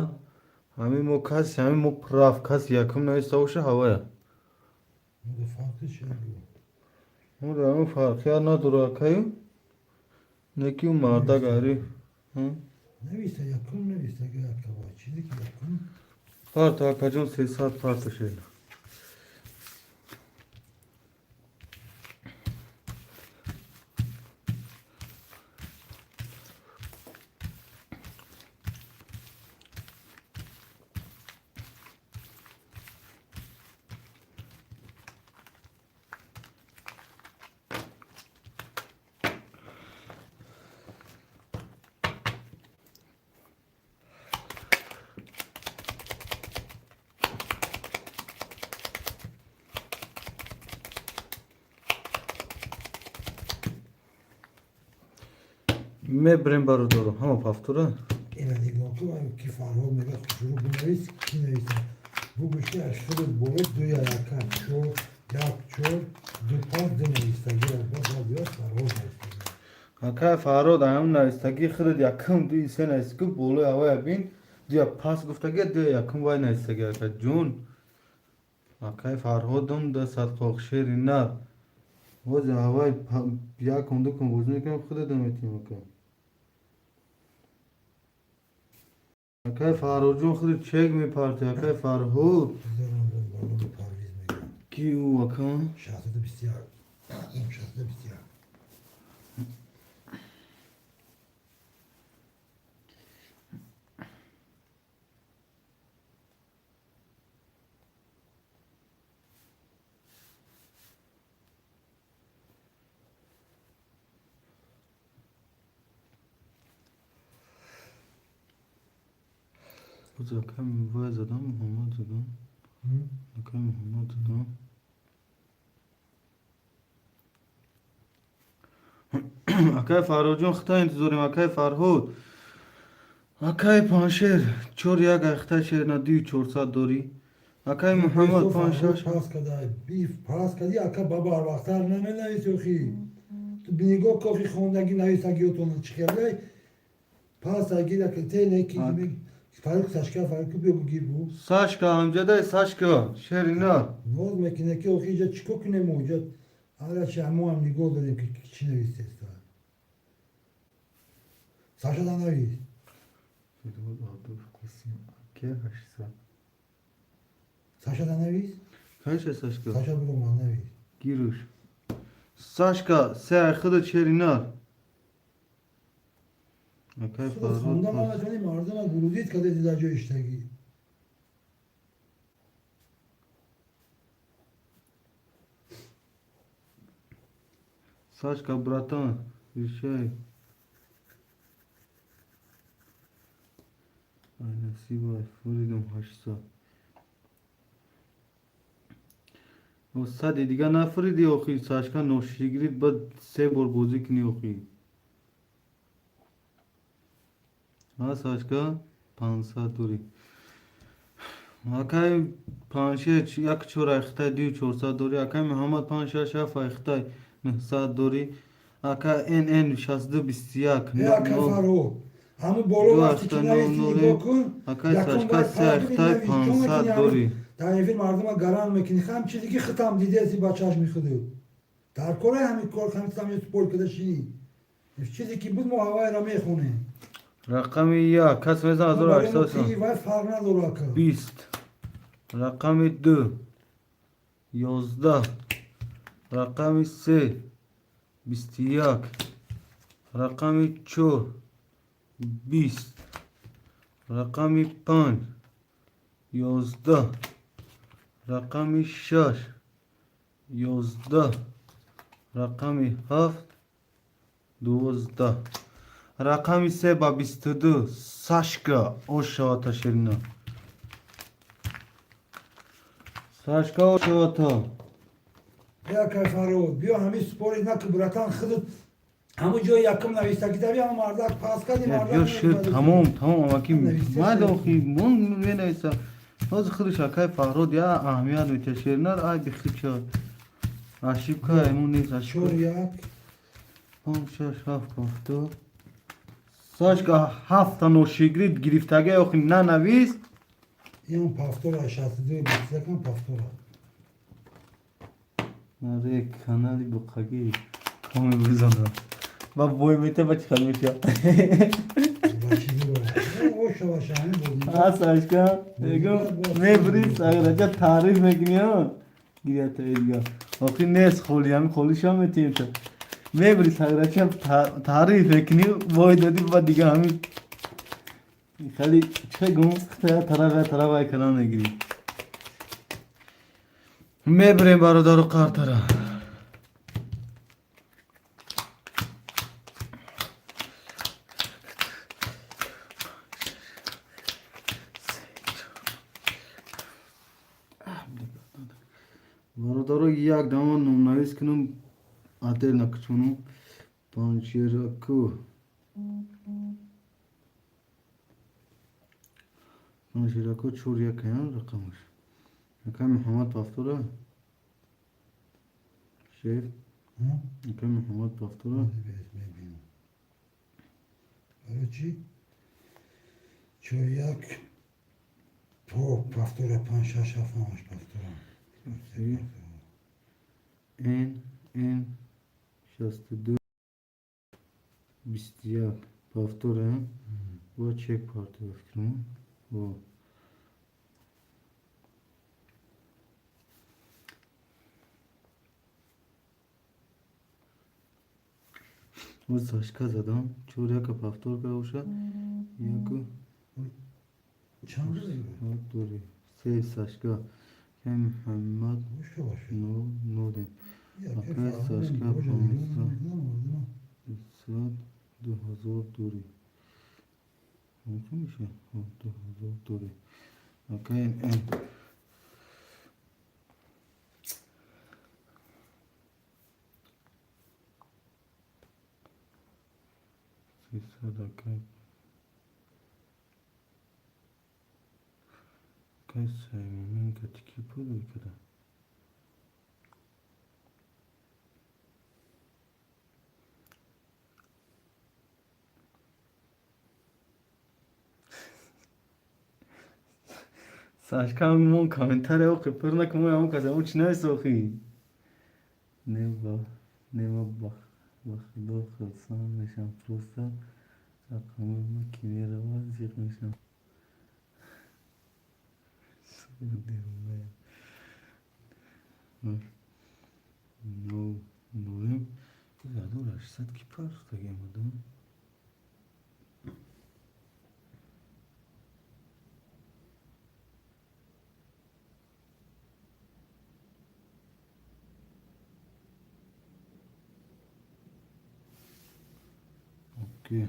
Ҳамин мо каси, ҳамин мо прав, каси якум нависта боша, ҳавая. Муда фарқи чӣ буд? Мо дар ҳамин фарқият надора, акаю. Неки ӯ мардак ари. Нависта, якум нависта, акава. Чизе ки якум. Парта, акаҷон, 300 парта, шер. Мебирем, бародаро, ҳама повтора. Ина нигоҳ кун, ки Фарҳод мега, хушрӯ бинавис, ки нависа. Бугӯш ки аз худат боло ду яка чор як чор ду панҷ ду навистагӣ, баъд Фарҳод навистагӣ. Акай Фарҳод, аям навистагӣ худат якум дуи се навистагӣ, болои ҳавая бин, дуя пас гуфтагӣ, дуя якум вай навистагӣ, ака ҷун. Акай Фарҳодам да садқоқ шери нар. Боз ҳавай якум дукум бозӣ мекунем, худата метиҳем, ака. Акай Фарҳодҷон, худат чек мепарти, акай Фарҳод. Боло Парвиз мегӯям. Ки ӯ, ака? 621, 621. Боз акай вай задам, Муҳаммад задам. Акай Муҳаммад задам. Акай Фарҳодҷон, хита интизорем, акай Фарҳод. Акай Паншер, чор як айхта шерна дуи чорсад дорӣ. Акай Муҳаммад, панҷ шаш. Пас кадай, биф пас кади, ака, баба, ҳар вақтар наменависи, охи. Ту нигоҳ кохи, хондагӣ нависагиётон чӣ хелай. Пас агир, ака, те ки Фарук, Сашка, Фарук, биё бугир бу. Сашка ҳамҷадай, Сашка, шерина. Ноз мекунад ки охи иҷа чӣ кор кунем мо иҷа? Ҳарачи мо ҳам нигоҳ дорем, ки чӣ навистеста. Саша да навис. Фирӯз Абдуф Қосим, аке ҳаштсад. Саша да навис. Канша, Сашка? Саша буро ман навис. Гирӯш. Сашка, се айхида шерина. Акай Худат Фарҳод хонда пас. наметавонӣ, мардума грузить кардед дар ҷои иштагӣ. Сашка, братан, решай. Ай насибай, фуридум 800. О, сади дига нафуриди охи, Сашка, ношигирид, баъд се бор бозӣ кунӣ охи. А, Сашка, 500 дорӣ. Акай Паншер, як чор айхтай дуи чорсад дорӣ. Акай Муҳаммад, панҷ шаш ҳафт айхтай нӯҳсад дорӣ. Ака НН 6221. Э, ака Фарҳод, ҳамун боло Ду вақте ки ҳафта нависӣ, нол нигоҳ кун. Акай Якум Сашка, бай се пас айхтай навис, чон 500 мекунӣ? дорӣ. Дар эфир мардума гаранг мекунӣ, ҳам чизе ки хитам дидеси ба чашми худут. Дар кораи ҳамин кор ҳамин там спор када шинӣ. Чизе ки буд, мо ҳавайра мехонем. Рақами як кас мезан 1800. Вай фарқ надора, ака. 20. Рақами ду 11. Рақами се 21. Рақами чор 20. Рақами панҷ 11. Рақами шаш 11. Рақами ҳафт 12. Рақами се ба 22. Сашка, ошавата, ширина. Сашка, ошавата. Э, акай Фарҳод, биё ҳамин спорить наку, братан, худут ҳамун ҷои якум навистагӣ дари, ҳамун мардак пас кади, мардак Биё шуд, навистагӣ. тамом, тамом, амаки. Нависта Майли, шуд. охи мон менависа. Ҳозир худаш акай Фарҳод я аҳамият метиҳад, шеринар ай бихича. Ошибка эмон нест, Чор ошибка. як. Панҷ шаш ҳафт ҳафто. Сашка, ҳафта ношигрид гирифтагӣ, охи нанавис. Ин повтора 62 21 повтора. Наре канали буқагӣ коми бизанам. Ба бой мета, ба чӣ хел меша? Ба чизи бора. Ошаваша ҳамин бозӣ. А, Сашка, мегум, мебри саграҷа таъриф мекунӣ, а? Гирята дига. Охи нест холи, ҳами холишам метиҳем та. Мебри саграча таъриф мекунӣ, бой додӣ, ба дига ҳами хеле чӣ гум, тараф тараф ай калон мегирӣ. Мебирем, бародару, қартара. Бародаро, як дама номнавис кунам, отдельно кучонам. Панҷшераку. Паншерако чор якаян рақамаш. Акай Муҳаммад повтора. Шеф. Акай Муҳаммад повтора. Мебинам. Короче, чор як по повтора, панҷ, шаш, ҳафт, ҳамаш повтора. Н Н 62 21 повтора. Бо чек партия фикрам. Во. Вот Сашка задам. Чор яка повтор карда яку. Чанд рӯз? Дори. Се Сашка. Кай Муҳаммад нол нолем. Акай Сашка 500 2000 дори. Мумкин меша? 2000 дори. Акай Н. 300 акай. Акай Саймумин катики пул када. Сашка мон комментария охи пур накун, мо ҳамон каса он чӣ нависохи? Не ба не ма ба худо хурсанд мешам, просто рақамои ма ки меравад, зиқ мешам. Нол нолем. 1800 ки партофтаги омадам? Окей.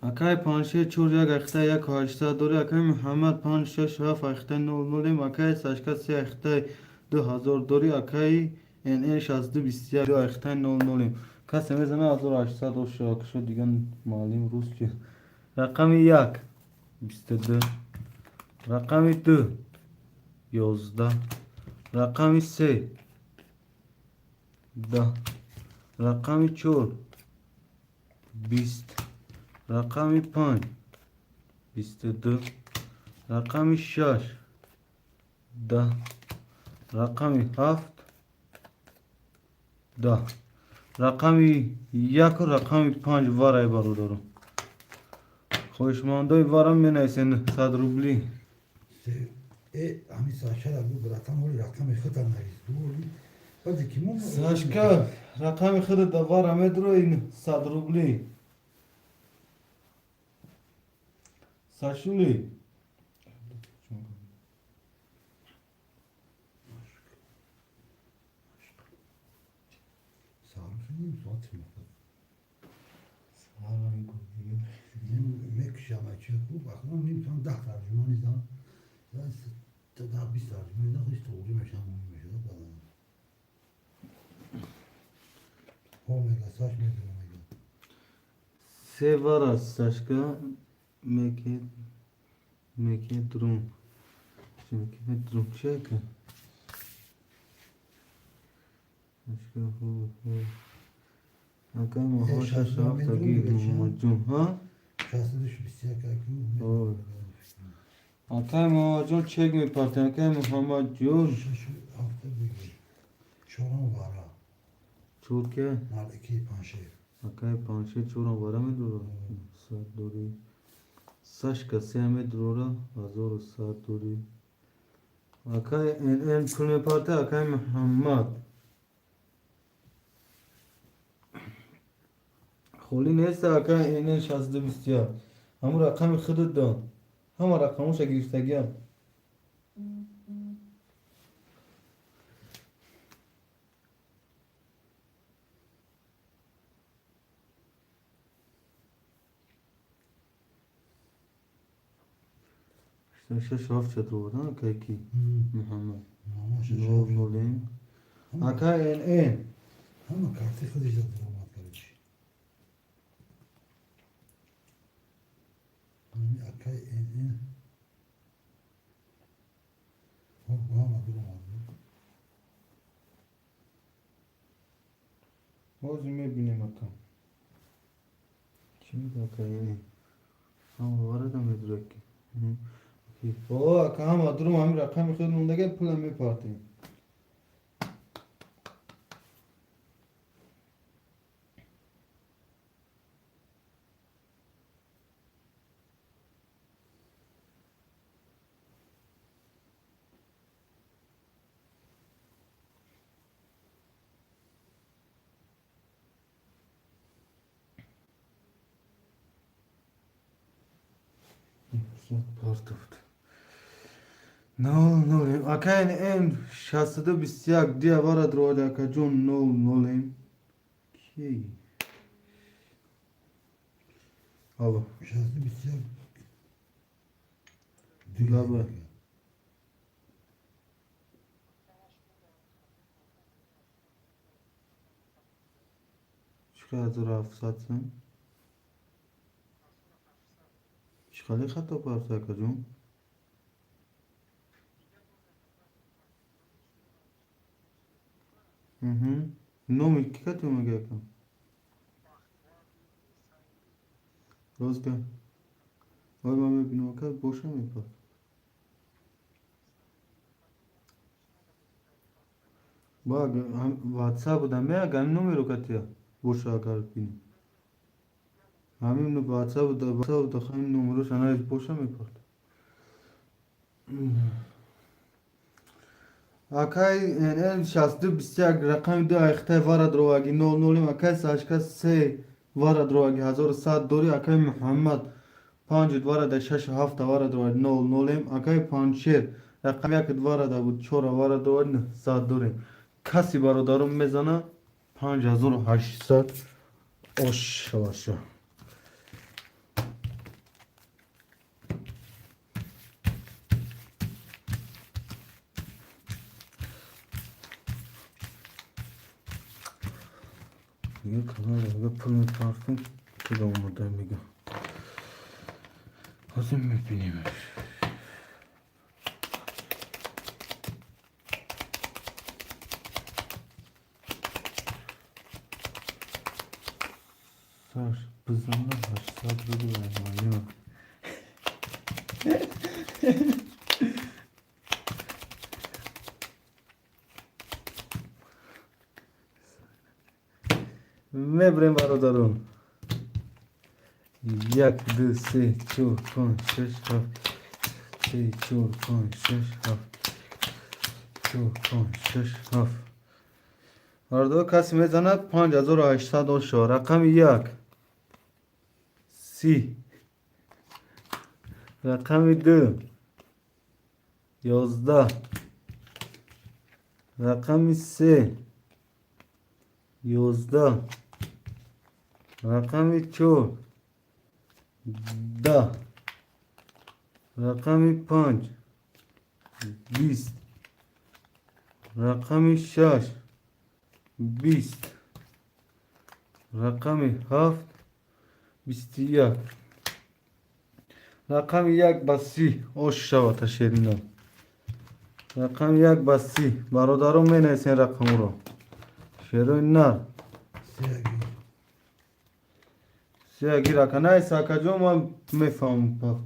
Акай Паншер чор як ахта як ҳаштсад дори. Акай Муҳаммад панҷ шаш ҳафт ахта нол нолем. Акай Сашка се ахта 2000 дори. Акай НН 62 21 ду ахта нол нолем. Касе мезана, 1800 оша акшо диган маълим рус чи. Рақами як 22, рақами ду 11, рақами се 10, рақами чор 20, рақами панҷ 22, рақами шаш 10, рақами ҳафт 10, рақами яку рақами панҷ варай. Бародаро, хоҳишмандои варам менависен 100 рубли. Ҳамин Сашара гу, братан, оли рақами худта навис. Баъзе ки мо Сашка, рақами худат да вара медрои 100 рубли. Сашули. Саҳар ним соат мехӯрд. Мекушам ачи ку бахмон ним соат 10 тарҷума низам. 10, 20 тарҷума низам, худиш тоғри мешам, мешуда бадан. Ҳо мега, Саш медурам мега. Се вара Сашка меке меке друм. Меке друм чека. Сашка хо хо. Акай мо шаш ҳафт таги Муҳаммадҷон, ҳа? 62 21 аку. Ой. Акай Муҳаммадҷон чек мепартем, акай Муҳаммадҷон. Шаш ҳафта бигир. Чорон вара. Чор ке? Малики Паншер. Акай Паншер чорам вара медурад. 100 дори. Сашка се медурора 1100 дори. Акай НН пул мепарте, акай Муҳаммад. Холӣ нест, акай НН 62 21. Ҳамун рақами худат дон. Ҳама рақамоша гирифтагиам. Шаш ҳафт ча дровард, акай ки? Муҳаммад. Муҳаммад. Нол нолем. Акай НН. Ҳама карти худиш да даромад, короче. Ҳама дуромад. Ҳозир мебинем, ака. Чӣ мега, ака? Ҳама варадам медураки. О, ака, ҳама дурум, ҳамин рақами худ мондага, пула мепартем. Партофт. Нол нол. Ака, НМ 6221 дия вара дровади, акаҷон, нол нолем. Ки? Алло. 621. Лаба. Чӣ 1700 сум? Чӣ хеле хато парта, акаҷон? Номи ки кати омага, ака? Рост га. Ой, ман мебинам, ака, боша мепарт. Ба ватсап буда меага, ҳамин номеро катия боша, агар бинӣ. Ҳамин ватсап буда, ватсап буда, ҳамин номерош анализ боша мепарт. Акай НН 6221 рақами ду айхтай вара дроваги, нол нолим. Акай Сашка се вара дроваги, 1100 дори. Акай Муҳаммад панҷ варада, шашу ҳафта вара дроваги, нол нолем. Акай Панҷшер рақами як варада буд, чора вара дроваги, 900 дорем. Каси, бародарон, мезана, 5800 ош шаваша. Дига канал ага пул мепартем, куда омода мега. Ҳозир мебинемаш. Саш, бизана 800 рубл аймаё. Мебрем, бародарон. Як, ду, се, чор, панҷ, шаш, ҳафт, се, чор, панҷ, шаш, ҳафт, чор, панҷ, шаш, ҳафт. Бародарон, касе мезанад, 5800 оша. Рақами як 30, рақами ду 11, рақами се 11, рақами чор 10, рақами панҷ 20, рақами шаш 20, рақами ҳафт 21. Рақами як ба 30 ош шавад, шерина. Рақами як ба 30, бародарон, менависен рақамро. Шерои нар. Сеги. Сеги рака найс, акаҷон, ман мефаҳмам.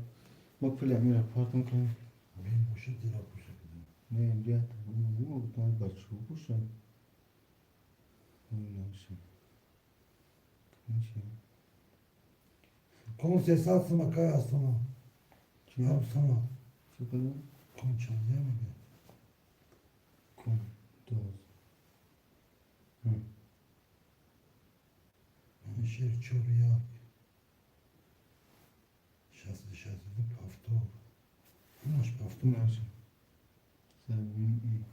Мо пули амира партм кунем. Мен боша дира боша. Не, инҷа бачаҳо бошад. Наша. Наша. Кон 300 сума кай астона. Ҳафт сума. Чӣ қадар? Кон чанде мега. Кон доз. Шер чор як. 62 ҳафтод. Ҳамаш ҳафтод. Наша. Сабин.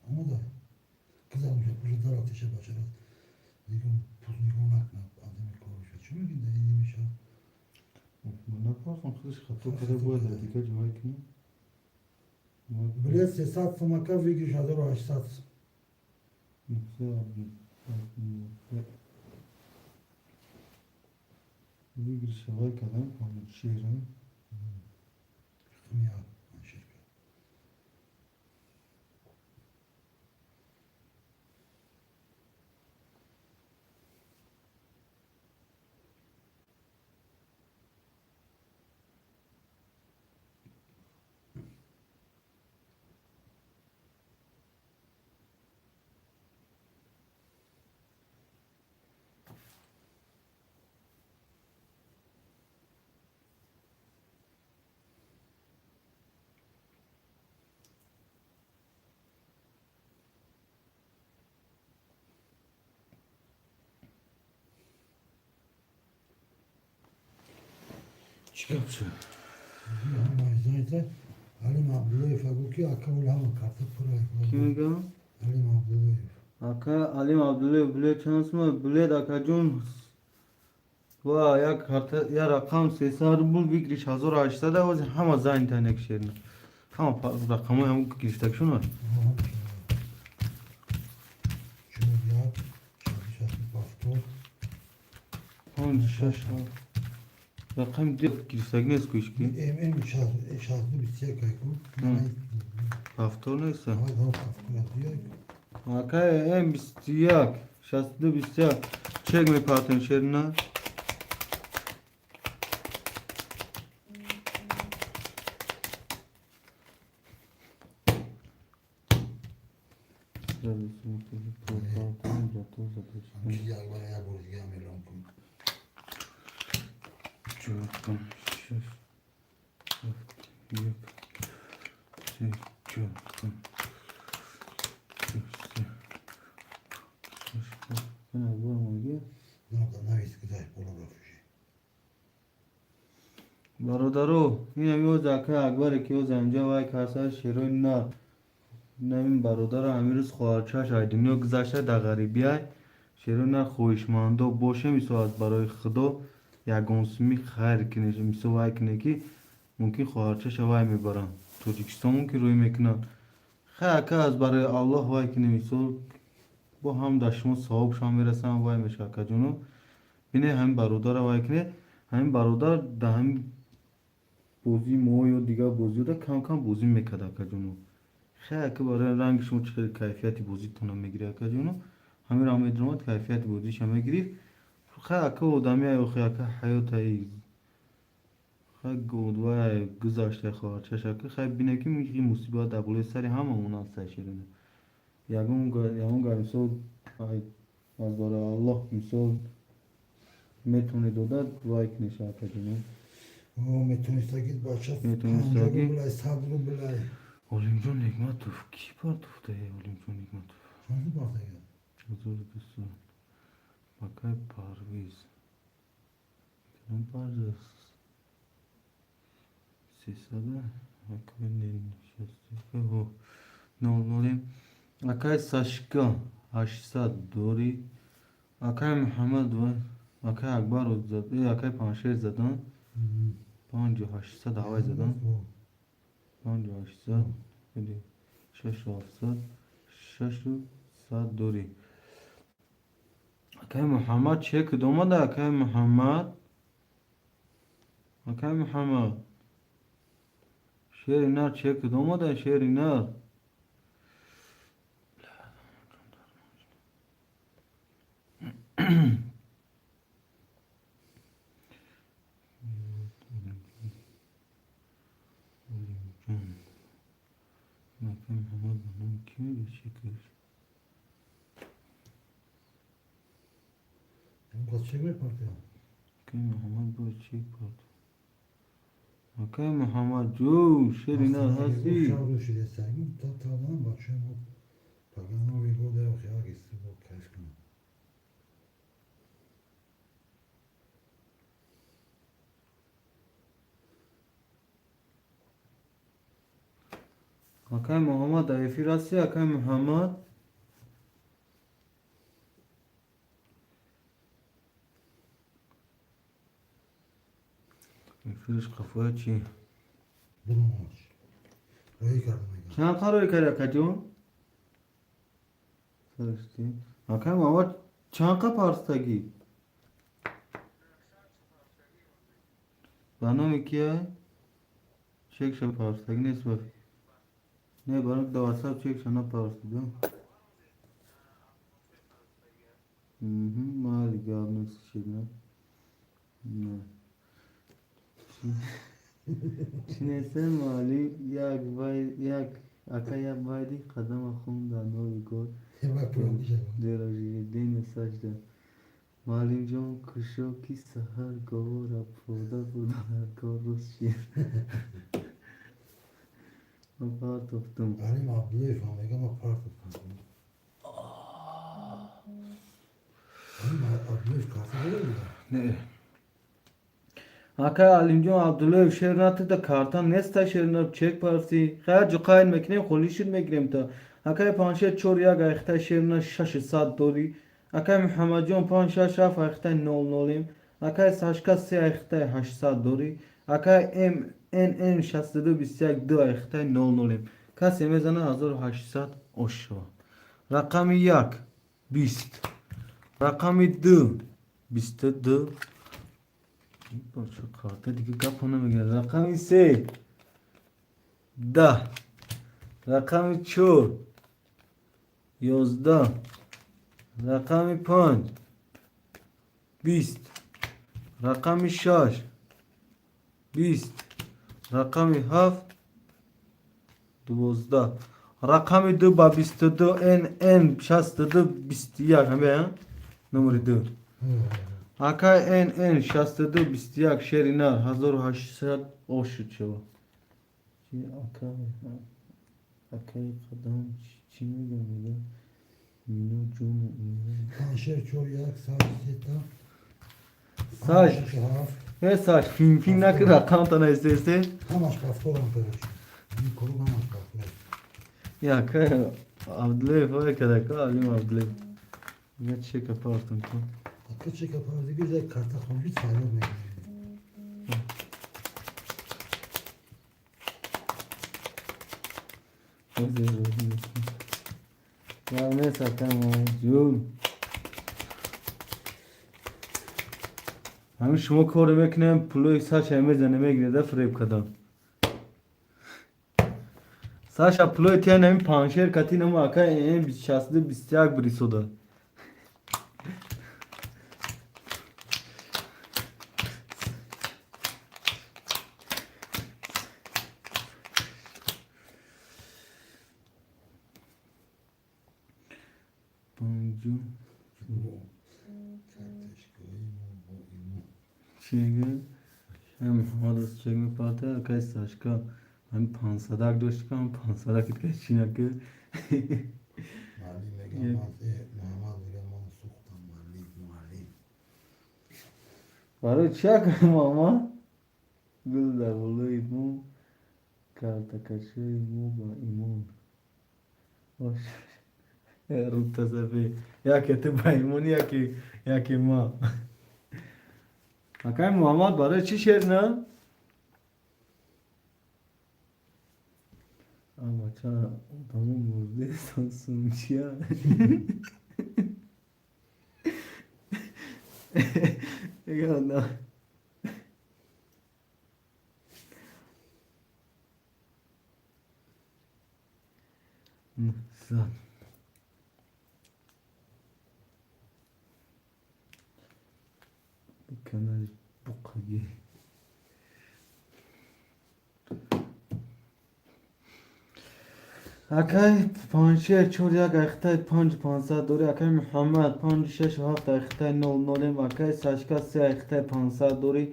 Омада. Киза муша пуша дар атеша бачара. Дигам пус нигоҳ накунад. Адами корша. Чӣ мегӣ дар ин миша? Ман напартам, худаш хато карда, бояд дар дигар ҷой кунам. Билет 300 сума ка выигрыш 1800. Нуқса выигрыш аввал кардам панҷшера. Рақами як. Шерка. Чӣ гап шуд? Алим Абдуллоев агу ки ака оли ҳама карта пура. Кӣ мегӯям? Алим Абдуллоев. Ака Алим Абдуллоев, билет чанд сума? Билет, акаҷон, ва як карта, як рақам 300 рубл, выигрыш 1800. Ҳозир ҳама занята некшерна, ҳама рақамҳои ҳам гирифтагишона. 4 1 6 6 70. Панҷ, шаш, ҳафт рақами ди гирифтагӣ нест кӯшки. М 62 21 айку. Ҳафтор неста, акай М 21 62 21 чек мепартем, шерина. Як бори дига мелон кун. Чор, панҷ, шаш, ҳафт, як, се, чор, панҷ, ду, се, шаш, ҳафт. Кана бор моги? Навис, гузашт, боло рафтши. Бародаро, инами оз ака Акбаре ки оз анҷа вай каса, шерои нар, инамин бародара ҳамин рӯз хоҳарчаш ай дунё гузашта, дар ғарибиай. Шерои нар, хоҳишмандо бошем, мисол, аз барои Худо ягон суми хайр кине, мисол, вай кине, ки мумкин хоҳарчаша вай мебаранд Тоҷикистон, мумкин рӯй мекунанд. Хай, ака, аз барои Аллоҳ вай кине, мисол, бо ҳам дар шумо савобшам мерасам, вай меша. Акаҷоно, бине, ҳамин бародара вай кине. Ҳамин бародар дар ҳамин бозии мо ё дигар бозиёда кам кам бозӣ мекард, акаҷоно. Хай, ака, барои ранги шумо чӣ хеле кайфияти бозитона мегирӣ, акаҷоно, ҳаминро медаромад, кайфияти бозиша мегирифт. Хай, ака, одамия, охи, ака, ҳаётаи, хай, вай гузашта хоҳарчаш, ака. Хай, бине, ки ин мусибат дар болои сари ҳамамон аст. Ширина, ягон гап, мисол, аз барои Аллоҳ, мисол, метавонед дода, вай кинеша, акаҷоно. Метонистагӣ, бача. Метонистагӣ. 50 рублай, 100 рублай. Олимҷон Нигматов, кӣ партофтае? Олимҷон Нигматов. Чанд партага? 1200. Бакай Парвиз, кадом Парвиз? 300, акай нол нолем. Акай Сашка, 800 дори. Акай Муҳаммад ва акай Акбар, акай Паншер задан 5800, ҳавай задан 5800, 6700, 600 дори. Акай Муҳаммад чек омада. Акай Муҳаммад, акай Муҳаммад, шери нар, чек омада, шери нар. Олимҷон, акай Муҳаммад ба номи кӣ мегӯяд чекаш? Чек мепартоям. Акай Муҳаммад бояд чек парто. Акай Муҳаммадҷон, шери нар, ҳастӣ? Шуд, бачаам, пага Новый год, хиягисти кайф кунам. Акай Муҳаммад, дар эфир ҳастӣ, акай Муҳаммад? Эфираш қафоя чӣ? Буромаш, роҳӣ кардам, мегам. Чанд қарорӣ карди, акаҷон? Акай Муҳаммад, чанд қа парстагӣ? Ба номи кия чекша парстагӣ нест? Ба не, барои да ватсап чекша напарстида. Майли, гап нест, шидна. Не, чӣ нестем, муаллим, як вай, як ака, як байди қадама хун дар Новый год. День сажда. Муаллимҷон, кушо ки саҳар говора пода бурда дар кор рост шид. Ман партофтум. Алим Абдуллоев ҳам мегам, ман партофтум. Алим Абдуллоев карта дора буда? Не. Акай Алимҷон Абдуллоев, шер натида, карта неста, шер на, чек парфти. Хайр, ҷо қайд мекунем, холишид мегирем та. Акай Паншер, чор як айхтай шер на, 600 дорӣ. Акай Муҳаммадҷон, панҷ шаш ҳафт айхтай нол нолем. Акай Сашка, се айхтай 800 дорӣ. Акай М Н Н 62 21 ду айхтай нол нолем. Касе мезана, 1800 ош шавад. Рақами як 20, рақами ду 22. Карта дига гапо намегирад. Рақами се 10, рақами чор 11, рақами панҷ 20, рақами шаш 20, рақами ҳафт 12. Рақами ду ба 22, Н Н 62 21, ҳамя номери ду. Акай Н Н 62 21, шери нар, 1800 ошуд шава. Чи акай, акай қадам чӣ мегӯям, мегӯям мино ҷону. Паншер чор як сар сета. Саш. Шаш ҳафт. Э, Саш, фин фин накун, рақамта наистесе. Ҳамаш пафторам, короче. Ин кору ҳамаш пафтор. Акай Абдуллоев ой кадака Алим Абдуллоев. Я чека партам ку. Ака, чека парадиги зай, карта хонги фарёд мекунем. Нест, акай ҷун. Ҳамин шумо коре мекунем, пулои Саша мезане, мегиреда, фиреб кардам. Саша, пулои тиян ҳамин паншер кати намо акай м 62 21 бирисода. Панҷу. Карточкаи мо бо имо. Чӣ мегӯяд? Муҳаммад чек мепарта, акай Сашка ҳамин пансадак дошт, ка пансадак ка чӣ нака. Муаллим мегӯям, ман Муҳаммад мегӯям, ман сӯхтам, муаллим, муаллим. Барои чи, акай Муҳаммад? Гул дар болои бом, картакашои мо ба имон. Рута сафед. Яке ту ба имон, яке ма. Акай Муҳаммад, барои чӣ шер на? Бача, одамо мурдесан, сумчия. На. 900. Канали буқаги. Акай Паншер, чор як айхтай панҷ 500 дорӣ. Акай Муҳаммад, панҷ шаш ҳафт айхтай нол нолем. Акай Сашка, се айхтай 500 дорӣ.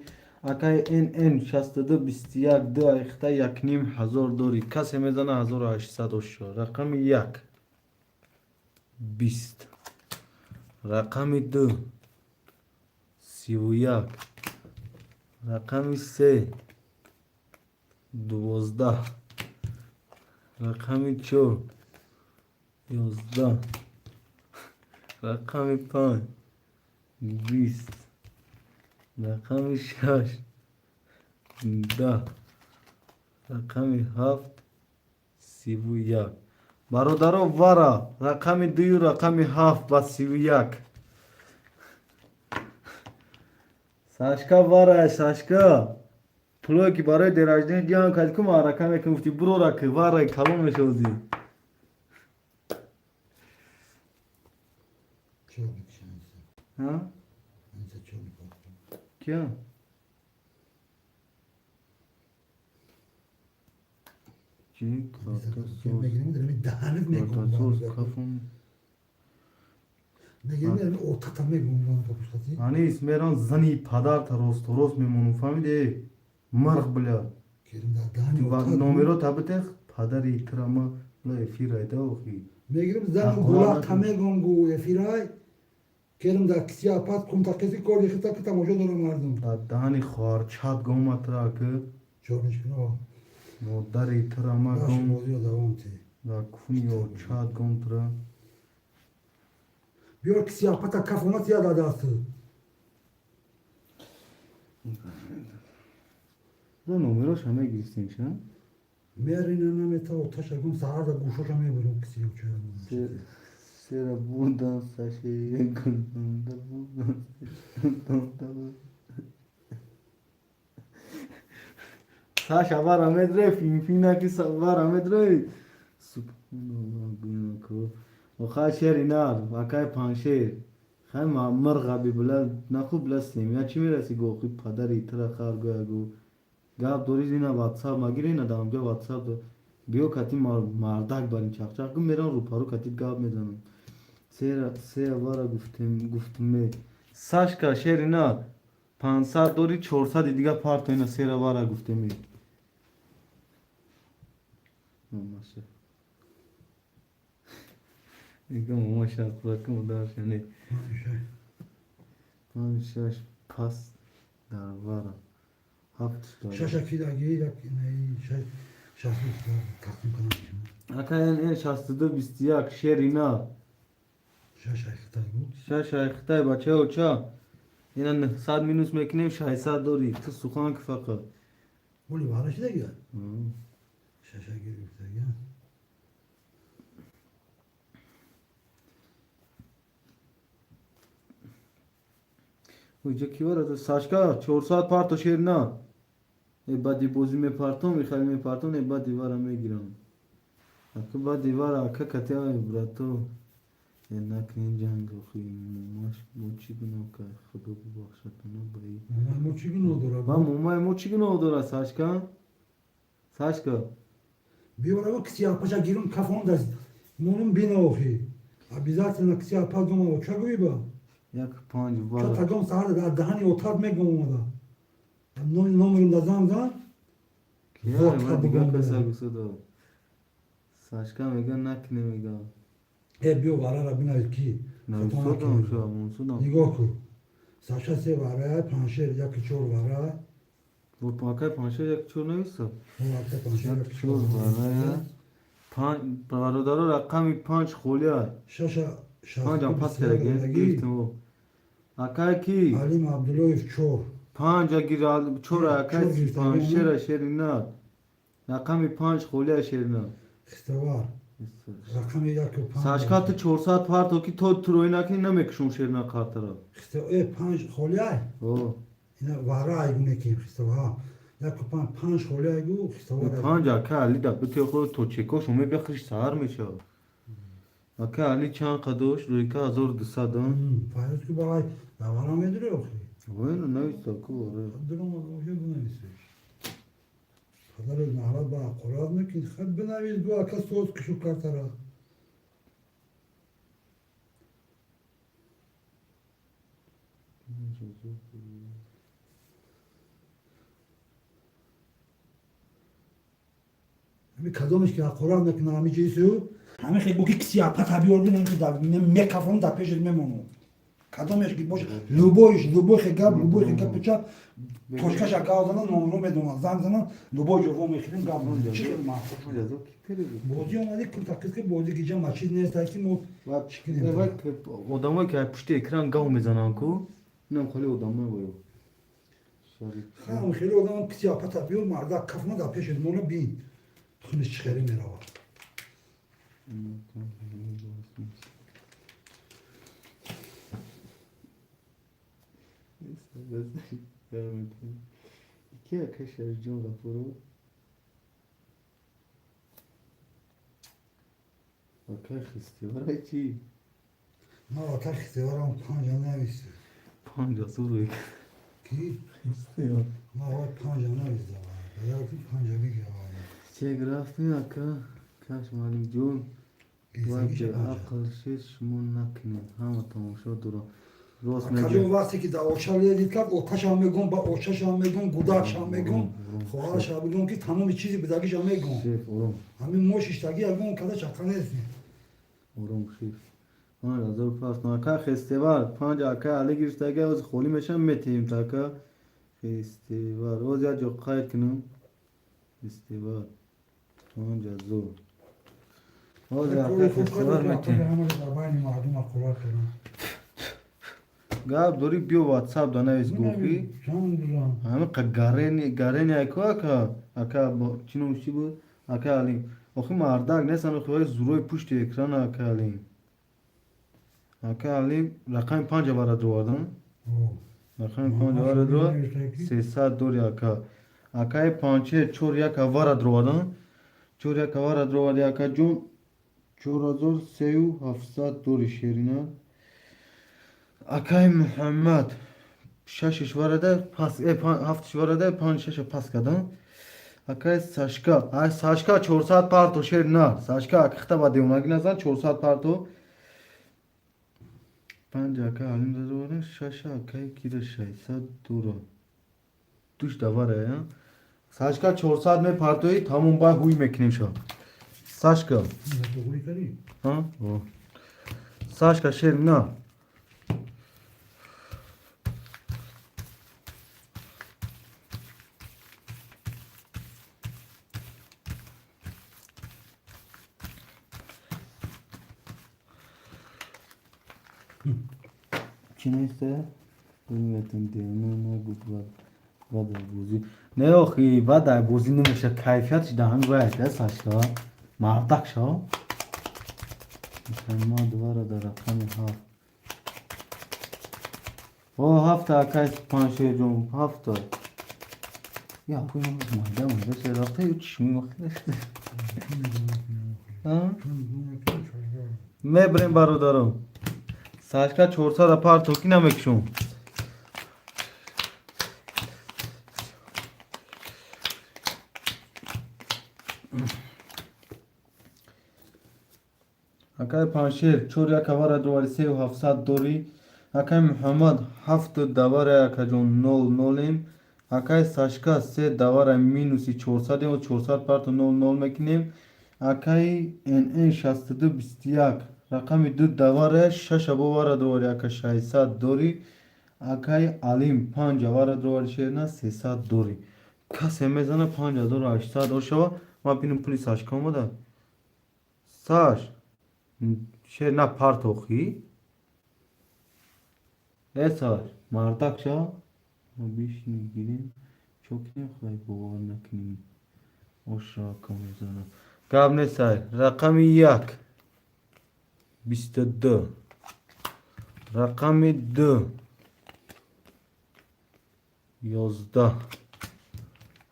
Акай Н Н 62 21 ду айхтай 1500 дорӣ. Касе мезана, 1800 ошо. Рақами як 20, рақами ду 31, рақами се 12, рақами чор 11, рақами панҷ 20, рақами шаш 10, рақами ҳафт 31. Бародаро, вара рақами дую рақами ҳафт ба 31. Сашка, вара, Сашка, пулое ки барои день рождения ҷамъ кардӣ ку, маърака мекунӣ, гуфтӣ, бурора ки вара калон мешавзӣ. Чор мекушам. Инса чор мепартам. Кия? Чи картасоз? Мегирем, дарами даҳанат мегум. Картасоз кафум. Мегирем, дарами отата мегум, капушкати. Анис, меран зани падарта росторост мемонум, фаҳмиди? Мирғ, бля. Керим дар даҳани отат. Номеро табитех падари тирама, бля, эфир айда охи. Мегирем, зану гулата мегум гу эфирай. Керм дар киси апат кумтақиси кори хита ки тамошо дорам мардум. Даҳани хоҳарчат гоматра ки. Чорниш куно. Модари тра ма гом. Бозиро давом ти. Да куни очат гом тра. Биёр киси апата кафонат я дадасту. Да номероша мегирифтем ша? Мерина намета оташа гум саҳарда гӯшоша мебурум киси оча. Сера будан саше гунда будан. Саша вара медре финфина ки вара медре. Субҳаналлоҳ гунако. Оха шери нар, акай паншер. Хай мирға би била наху била семья чӣ мераси гохи падари тра хар гоя гу. Гап дори ина WhatsApp магир ина дамҷа WhatsApp биё кати мардак барин чақчақ гу мерам рӯпарӯ кати гап мезанам. Сера се вара гуфтем гуфтме. Сашка шери нар 500 дори 400 дига парто ина сера вара гуфтеми. Маша. Мегам маша худак модар шане. Панҷ шаш пас дар вара. Ҳафт. Шаша ки даги як шаш шаш тақсим кунам. Ака эн 62 21 шери на. Шаш айхтай буд. Шаш айхтай бача оча. Ина 900 минус мекунем 600 дори. Ту сухан ки фақат. Оли вара шидаги? Шаша гирифтаги. Уҷа ки вара Сашка 400 парто шер на. Э баъди бозӣ мепартом, михали мепартом, э баъди вара мегирам. Ака баъди вара ака катя брато. Э накунем ҷанг охи момаш мо чӣ гуноҳ кард худо бубахшад ба и. Момаи мо чӣ гуноҳ дорад? Ва момаи мо чӣ гуноҳ дорад Сашка? Сашка. Биёра киси апаша гирум кафон даст. Монум бина охи. Обязательно киси апа гома оча гӯй ба. Як панҷ Ча вара. тагом саҳар дар даҳани отат мегом омада. Номерум да зам зан. Кия дига каса гусудо. Сашка мега накне мега. Э биё варара бинавис ки. Нависодам ша монсудам. Нигоҳ кун. Саша се вара, паншер яки чор вара. Бо акай паншер як чор нависад. Акай паншер як чор вара. Панҷ бародаро рақами панҷ холия. Шаша Панҷам пас карда гирифтем. Акай ки? Алим Абдуллоев чор. Панҷ агир чор акай паншера шерина. Рақами панҷ холия шерина. Хистовар. Рақами яку панҷ. Сашка ту 400 парто ки то турои накунӣ намекушум шерина қартара. Э панҷ холия? О. Ина вара айгу неким хистова. Яку панҷ панҷ холия айгу хистова. Панҷ ака Али да бите худ то чекош уме бихриш саҳар мешавад. Ака Али чанд қадош? Рӯйка 1200. Файроз ки балай давара медури охи. Вайна нависта ку вара. Дуром охи бинависиш. Падари наҳрат ба ҳақорат мекунӣ. Хай бинавис гу ака соз кишу картара. Ҳами кадомеш ки ҳақорат мекунад ҳами ҷису ҳами хе гу ки киси апата биёр бинам ки мекафонам дар пешат мемонам. Кадомеш ки боша любойш любой хе гап любой хе гап печа точкаша гап занан номро медонам занг занан любой ҷо во мехӯрем гап чӣ хел маъқул шуд. Бозӣ омади куртақиз ки бозӣ ки ҷа мачиз нест ки мо чӣ кунем. Одамое ки пушти экран гав мезананд ку инам хеле одамое воё. Хам хеле одам киси апата биёр мардак кафона дар пешат мона бин. Хуниш чӣ хеле меравад. Ки ака Шарифҷон Ғафуров? Акай Хистивара чӣ? Ма акай Хистиварам панҷа навист. Панҷа зуд Ки? Хистивар. Ма аввал панҷа навист. Падар панҷа бигир. Чек рафтем ака каш Маликҷон. Вай беақл шед шумо накунед. Ҳама тамошо дорам. Рост мегӯям. Вақте ки дар оча ледид кард, оташам мегӯм, ба очашам мегӯм, гудакшам мегӯм, хоҳарашам мегӯм, ки тамоми чизи будагишам мегӯм. Шеф, ором. Ҳамин мо шиштагӣ ягон када чақа нестем. Ором, шеф. 5000 партон. Ака Хестевар панҷ ака Али гирифтага, оз холӣ мешам, метиҳем та ака Хестевар. Оз як ҷо қайд кунам. Хестевар 5000. Оз ака Хестевар метиҳем. Гап дорӣ, биё ватсап да навис, гуфӣ. Ҳамин қа гарени гарени айко ака ака чӣ номш чӣ буд? Ака Алим. Охи мардак нестан, охи вай зурои пушти экрана ака Алим. Ака Алим рақами панҷа вара дровардан. Рақами панҷа вара дрова 300 дори ака. Акаи панче чор як авара дровардан. Чор як авара дроварди ака ҷон, 4700 дори шерина. Акаи Муҳаммад шашиш варада пас ҳафтиш варада, панҷ шаша пас кардам. Акаи Сашка, ай Сашка 400 парто, шер на. Сашка акихта ба девонагӣ назан, 400 парто. Панҷ ака Алим дадоварам, шаша акаи кира 600 дора. Душ давара я. Сашка 400 мепартои, тамом, бай ҳуй мекунем ша. Сашка. Ҳа? Сашка шер на. Чӣ неста? Биметон девона нагу бадай бозӣ. Не, охи бадай бозӣ намеша, кайфиятш да ҳами вай да Сашка. Мардак шо. Муҳаммад вара дар рақами ҳафт. О, ҳафта акай панҷшерҷон, ҳафта. Я пуй майда майда се рафта ю чишми махира шуда. Мебарем бародаро. Сашка 400 парто ки намекушум. Акай Паншер чор як авара дровари, 3700 дорӣ. Акай Муҳаммад ҳафт давара акаҷон, нол нолем. Акай Сашка се давара минуси 400-ем, 400 парто, нол нол мекунем. Акай НН 62 21 рақами ду давара, шаша бовара дровари ака, 600 дорӣ. Акай Алим панҷ авара дровари, шерна 300 дорӣ. Касе мезана, 5800 ошава. Ма бинам, пули Сашка омада. Саш шер на партохӣ. Э Саш, мардак ша. Ма бишинем, гирем. Чо кунем, хай бовар накунем. Оша ака мезана. Гап нестай. Рақами як 22. Рақами ду 11.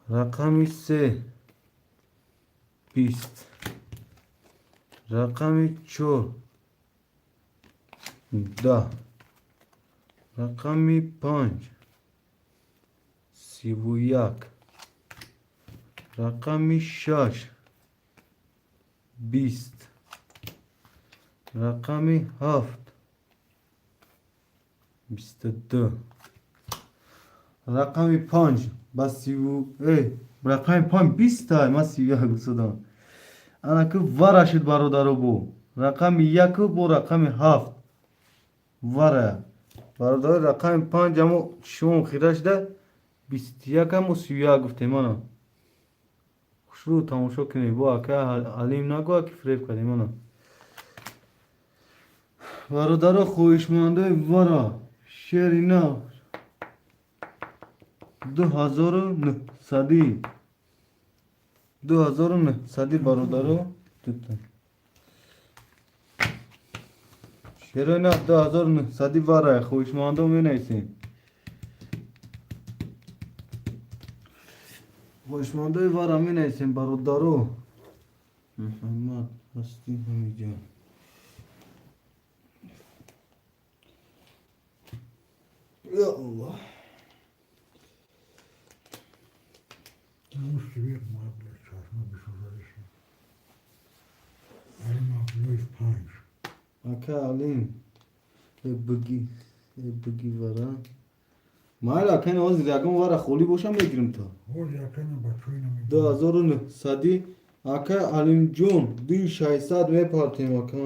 Рақами се 20. Рақами чор 10. Рақами панҷ 31. Рақами шаш 20. Рақами ҳафт 22. Рақами панҷ ба сиву рақами панҷ биста, ман 31 гуфтадам. Анаки вара шуд бародаро, бо рақами яку бо рақами ҳафт вара бародаро, рақами панҷ амо шумом хира шуда, 21 амо 31 гуфтем. Ана хушрӯ тамошо кунед, бо ака Алим нагӯ ки фиреб кардем. Ана бародаро, хоҳишмандои вара шери нав 2900-и, 2900-и бародаро, дута шерои нав 2900-и вара, хоҳишмандо менависем. Хоҳишмандои вара менависем бародаро. Муҳаммад ҳастӣ ҳамиҷа. Я Аллоҳ. Муш тебе ма чашма бишозадиши. Алим Абдуллоев панҷ. Ака Алим, буги буги вара. Майли ака, ин ҳозир ягон вара холӣ боша, мегирим то. Ҳози акана бачаҳои намедонам. 2900-и ака Алимҷон, 2600 мепартем ака.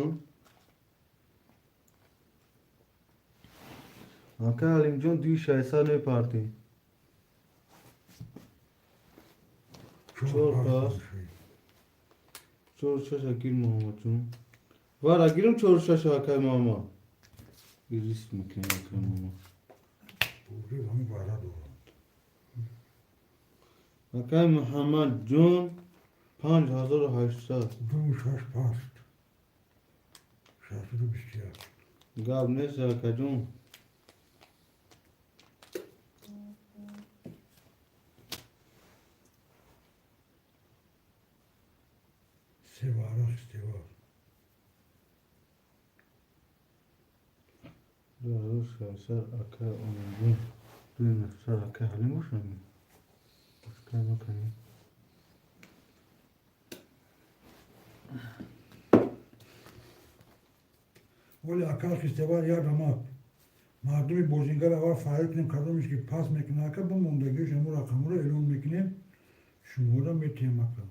Ака Алимҷон, дуи 600 мепартӣ. Чор пас. Чор шаша гир, Муҳаммадҷон. Вара гирам чор шаша, акай Муҳаммад. Риск мекунем, акай Муҳаммад. Ҳамин вара дорам. Акай Муҳаммадҷон, 5800. Ду шаш паст. 621. Гап нест, акаҷон. Се вара хистевар. 2600, акай Омидҷон. Дуи 900, акай Ҳалим бошад? Пускай накунем. Оли ака хистевар як рамак. Мардуми бозингар аввал фарёд кунем, кадомеш ки пас мекунад, ака, бо мондагиаш ҳамун рақамҳоро эълон мекунем, шуморо метиҳем, ака.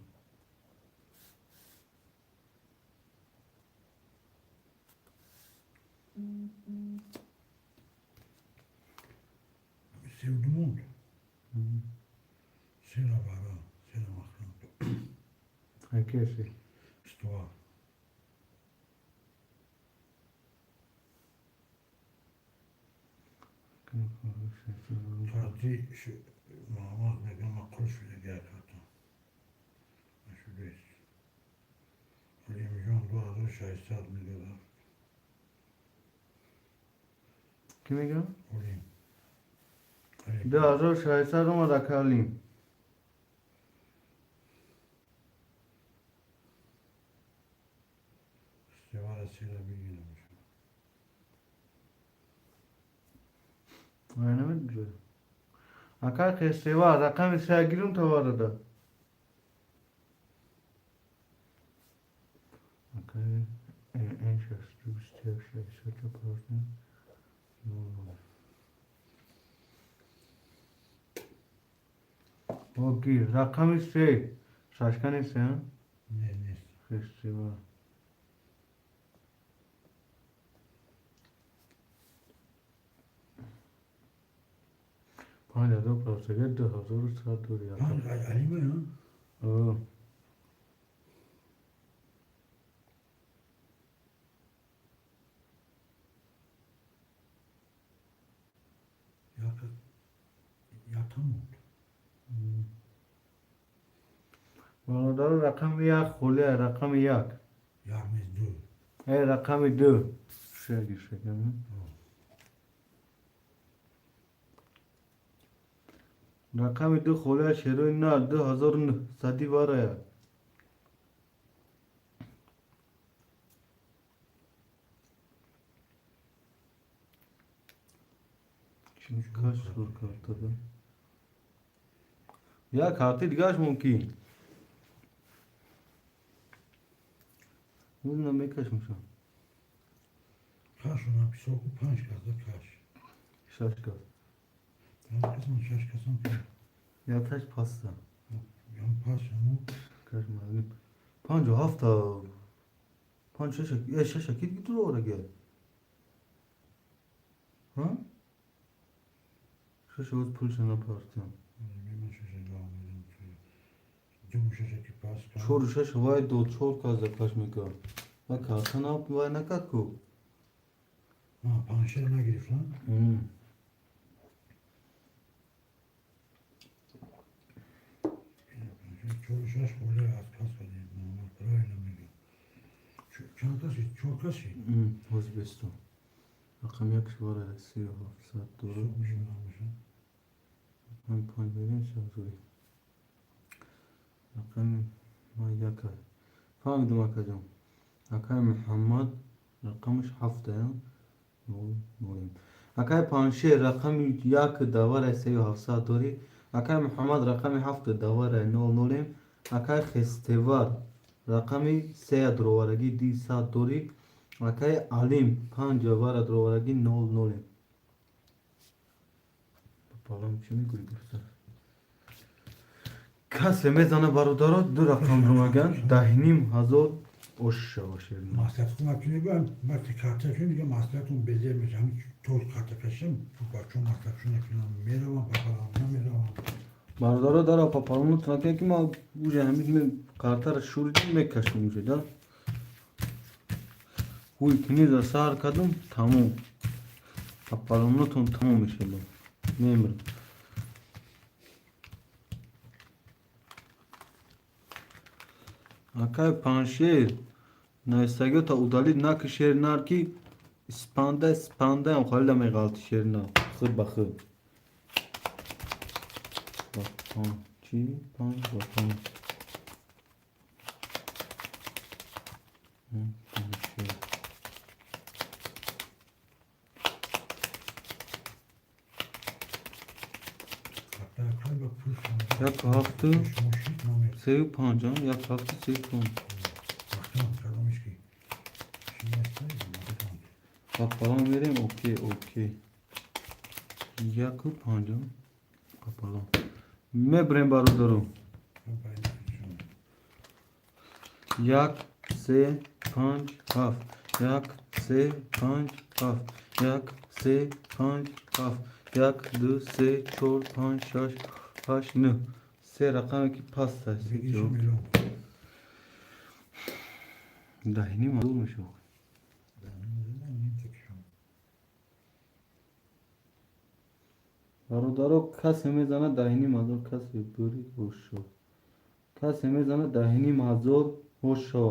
Севду монд. Сера вара, сера махрам. Акеси. Бисту. Қарти Муҳаммад мегӯям, ман қул шуда гакатам. Нашудест. Алимҷон 2600 мегӯяд. Кӣ мегӯям? Олим. 2600 омад, ака Алим. Истивара сера бигирам. Ай, намедонам. Ака Хестева, рақами се гирум товарада. Акай н 621 600 партем. Нол. О, гир, рақами се. Шашкани се, а? Не, нест. Хестева. 5000 партага, 2100 дори. Панҷ Алима, а? О. Яка ята монд. Бародаро, рақами як холия, рақами як. Як нест, ду. Э, рақами ду. Шаги, шаги. Рақами ду холия, шерои на, 2900 варая. Каш шур картада. Як карти дигаш мумкин. Ӯна мекашмша. Каш написоку панҷ каса каш. Шаш кас. Панҷ касан, шаш касан. Яташ паста. Ям пас ҳаму. Каш маълум. Панҷу ҳафта. Панҷ шаша, э, шаша ки дуровара гел? Ҳа? Шаша оз пулша напартиям. Ман шаша гаомедам. Ду шаша ки пас кам. Чору шаша вай дод, чор кас за каш мекард. Ва карта на вай накард ку. А, панҷшера нагирифт, а? Чору шаш холия аз пас кардем. Муҳаммад правильно мегӯяд. Чанд каси? Чор каси? Ҳози бесту. Рақами як шувара 3700 дорад. Ҳисоб мешавад ҳамаша. Ҳам панҷ берем, се ҳазори. Рақами ма як аст. Фаҳмидум, акаҷон. Акай Муҳаммад рақамаш ҳафта, нол нолем. Акай Паншер рақами як давара 3700 дорӣ. Акай Муҳаммад рақами ҳафта давара нол нолем. Акай Хестевар рақами сея дуроварагӣ 200 дорӣ. Акай Алим панҷ вара дуроварагӣ нол нолем. Балам чӣ мегӯӣ, гуфта? Касе мезана, бародаро, ду рақам румаган 10,5 ҳазор. Ош шава шерина. Маслиҳат накунем, вақти карта шудем, дига маслиҳатон безер мешавам. То карта кашам, бачаҳо маслиҳатшон накунам, меравам папалам, намеравам. Бародаро, дара папалону накунед, ки ма уже ҳамин картара шуридим, мекашем уже да. Ҳуй куниза сар кардум, тамом. Папалонотон тамом мешавад. Мемирам. Акай Паншер, навистагиёта удалить наки, шер нар, ки испанда испандаям холида меғалти, шер нар худ ба худ. Ба панҷ чи, панҷ ба панҷ. Паншер. Карта кунем, ба пул. Як ҳафту сею панҷ, як ҳафту сею панҷ. Вақтам кадомиш ки шинастаи. Папалон мерем, окей, окей. Яку панҷ, папалон. Мебарем, бародаро. Як, се, панҷ, ҳафт. Як, се, панҷ, ҳафт. Як, се, панҷ, ҳафт. Як, ду, се, чор, панҷ, шаш, ҳашт, нӯҳ. Се рақаме ки паст аст. Бигишу мелон. Даҳним ҳазор мешавад. Ним. Бародаро, касе мезанад даҳним ҳазор, касе бурид бошо. Касе мезанад даҳним ҳазор бошо.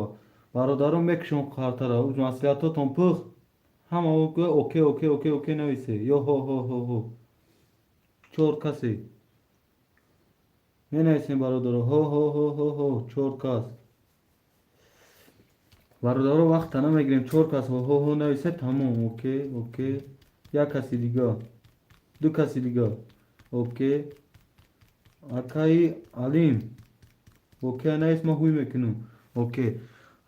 Бародаро, мекушон картара. Маслиҳатотон пухт. Ҳама гӯя окей, окей, окей, окей нависе. Ё ҳо ҳо ҳо ҳо. Чор касе. Менависем, бародаро. Ҳо ҳо ҳо ҳо ҳо. Чор кас. Бародаро, вақта намегирем. Чор кас ҳо ҳо ҳо нависе, тамом. Окей, окей. Як каси дига. Ду каси дига. Окей. Акаи Алим. Окей навис, ма ҳуй мекунам. Окей.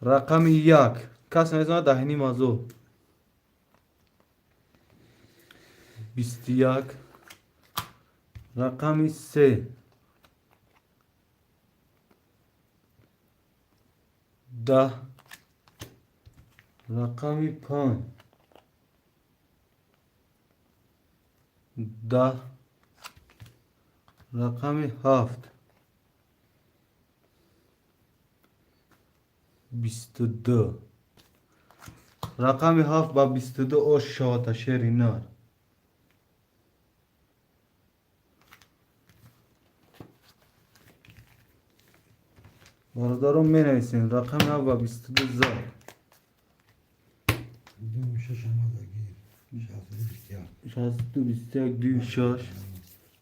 Рақами як. Кас мезанад даҳним ҳазор. 21. Рақами се. 10. Рақами панҷ. 10. Рақами ҳафт. 22. Рақами ҳафт ба 22 ош шавада, шери нар. Бародарон, менависем, рақами ҳафт ба 22 зад. Ду шаш омада гир. 62 21. 62 21, дуи шаш.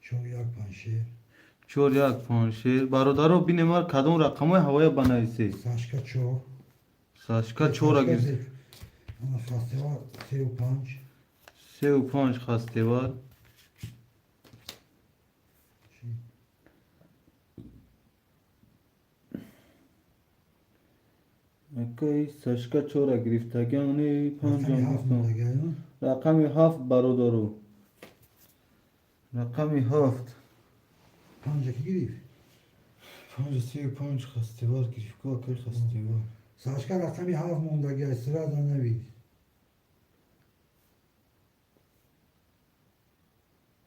Чор як Паншер. Чор як Паншер. Бародаро, бинем, ар кадом рақамҳои ҳавоя банависед. Сашка чор. Сашка чора гир. Ана хастевар сеу панҷ. Сеу панҷ хастевар. Чи? Акай Сашка чора гирифтагиани. Рақами ҳафт мондагиа. Рақами ҳафт, бародаро. Рақами ҳафт. Панҷа ки гирифт? Панҷ, сею панҷ хастевар гирифт ку, акай хастевар. Сашка рақами ҳафт мондагиа, сразу навис.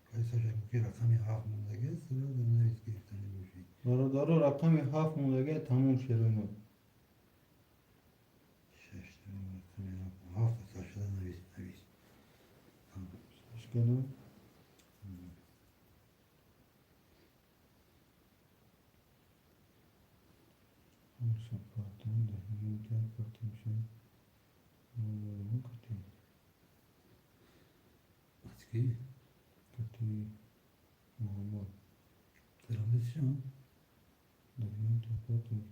Кай Саша ки рақами ҳафт мондагиа, сразу навис, гирифтани бошӣ. Бародаро, рақами ҳафт мондагиа, тамом, шероно. Шаш рақами ҳафт. Ҳафт Сашада навис, навис. Сашкада. Сапатон даҳним як катимша. Кати. Ацки? Кати Муҳаммад. Дарамдесиам? Даҳним тапатон.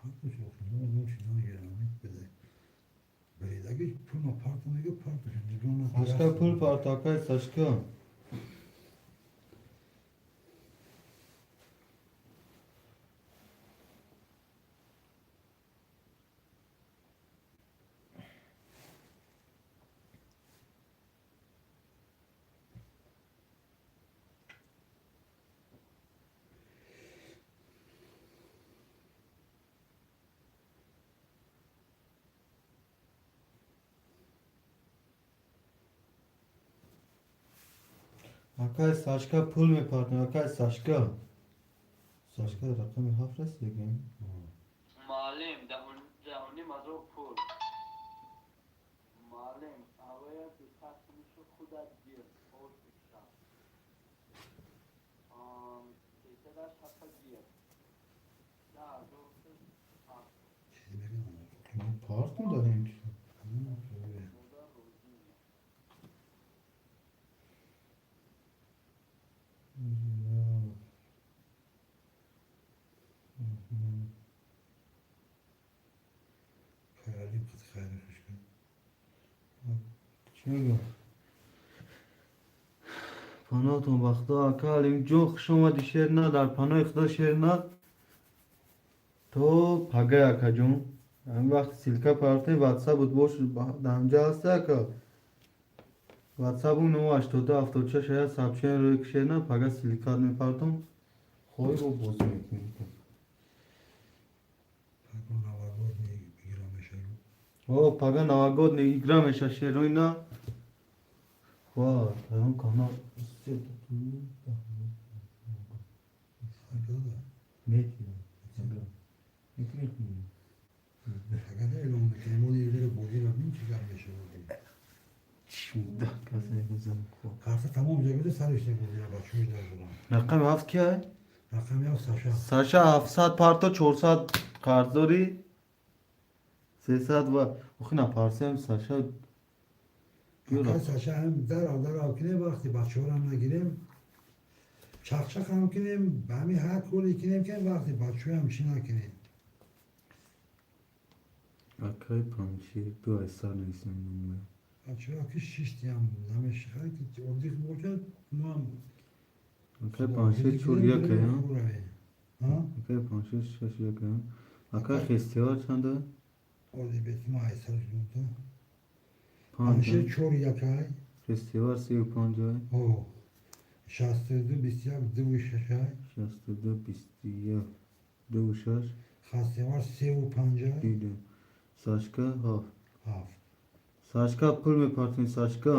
Ҳаққаш охирон чизон гирам беде. Беридаги пул ма парта мега парташа нигоҳ накун. Сашка пул парта, акай Сашка. Акай Сашка, пул мепартем, акай Сашка. Сашка рақами ҳафт расидагем. Маълим, даҳуним ҳазор пул. Маълим, авая дусад сумишу худат гир, ош бикша. Сесадаш ҳафта гир. 10 000 сум. Чизи мегӯям. Партм дорем. Модар розӣ. Хайралим қати хайри хуш кун. Чӣ мегӯям? Паноҳтон ба Худо, ака Алимҷон, хуш омадӣ, Шерна, дар паноҳи Худо, Шерна. То пагай, акаҷон. Ҳамин вақти ссылка партем, ватсапут бош, дар ҳамҷа ҳаста, ака. Ватсапу 982 76 як сообщение рӯи ки, Шерна, пага ссылка мепартом. Хоҳӣ, бо бозӣ мекунем. Пага новогодний игра мешавем. О, пага новогодний игра меша, шероина. Ва, он канал. Агада. Мети. Мети. Агада эълон мекунем, он игра бозиро бин, чӣ гап мешавад. Чуда, касе гузам. Карта тамом ҷагида сариште бозиро бачаҳои дар бурам. Рақами ҳафт кия? Рақами ҳафт Саша. Саша, 700 парто, 400 қарздорӣ. 300 ва охи напарсем, Саша. Акай Саша, ҳам дарав дарав кунем, вақти бачаҳоро нагирем, чақчақ ҳам кунем, ба ҳамин ҳар коре кунем, ки вақти бачаҳоям чӣ накунем. Акай Панҷшер, ду айсар нависем номоя. Бачаҳо ки шиштиам намешихад, ки отдых бошад, мо ҳам Акай Панҷшер чор як ая. Ҳа? Акай Панҷшер шаш як ая. Акай Хестивар чанда? Оли бетима айсар шудта. Панҷ. Панҷшер чор якай. Хестивар 35 ай. О, 62 21 дуву шашай. 62 21 дуву шаш. Хастевар севу панҷай. Дидем. Сашка ҳафт. Ҳафт. Сашка, пул мепартем, Сашка.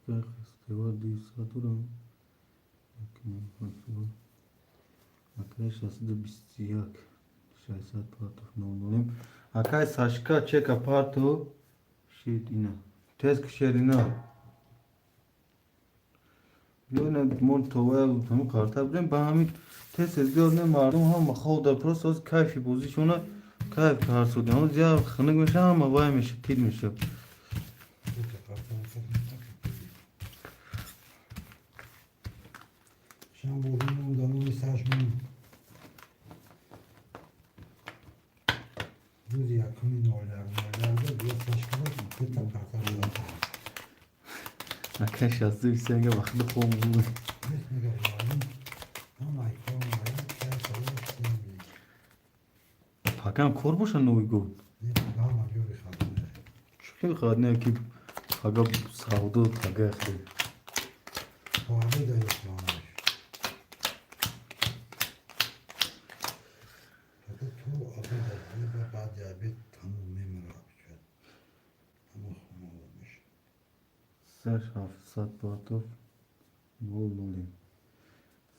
Хестивар 200 дорам. Акай 62 21 600 партов нол нолем. Акай Сашка, чека парто шид ина. Тез ки, шерина. Биёна, мо товая ҳамин карта будем, ба ҳамин тез тез биёд, мардум ҳама хоб дар, просто ҳоз кайфи бозишона кайф карсуд. Ҳоз я хунук меша, ҳама вай меша, тир меша. Дута карта. Шам бозимон дар номи Сашмон. Рӯзи якуми 01.01 бия Сашкара дута карта додам. Акай 62 21 вақти хоб буд. Нест мега муаллим. Ҳамаи кор муайян кай савол сем. Пагам кор боша, Новый год. Не, ҳама ҷои хатме. Чӣ хадне ки пага савдо пага хел. То обеда ёфтамаш. Пага то обеда, ба баъди обед тамом мемирад. Ҳама хона мешавад. Саш 700 партов нол нолем.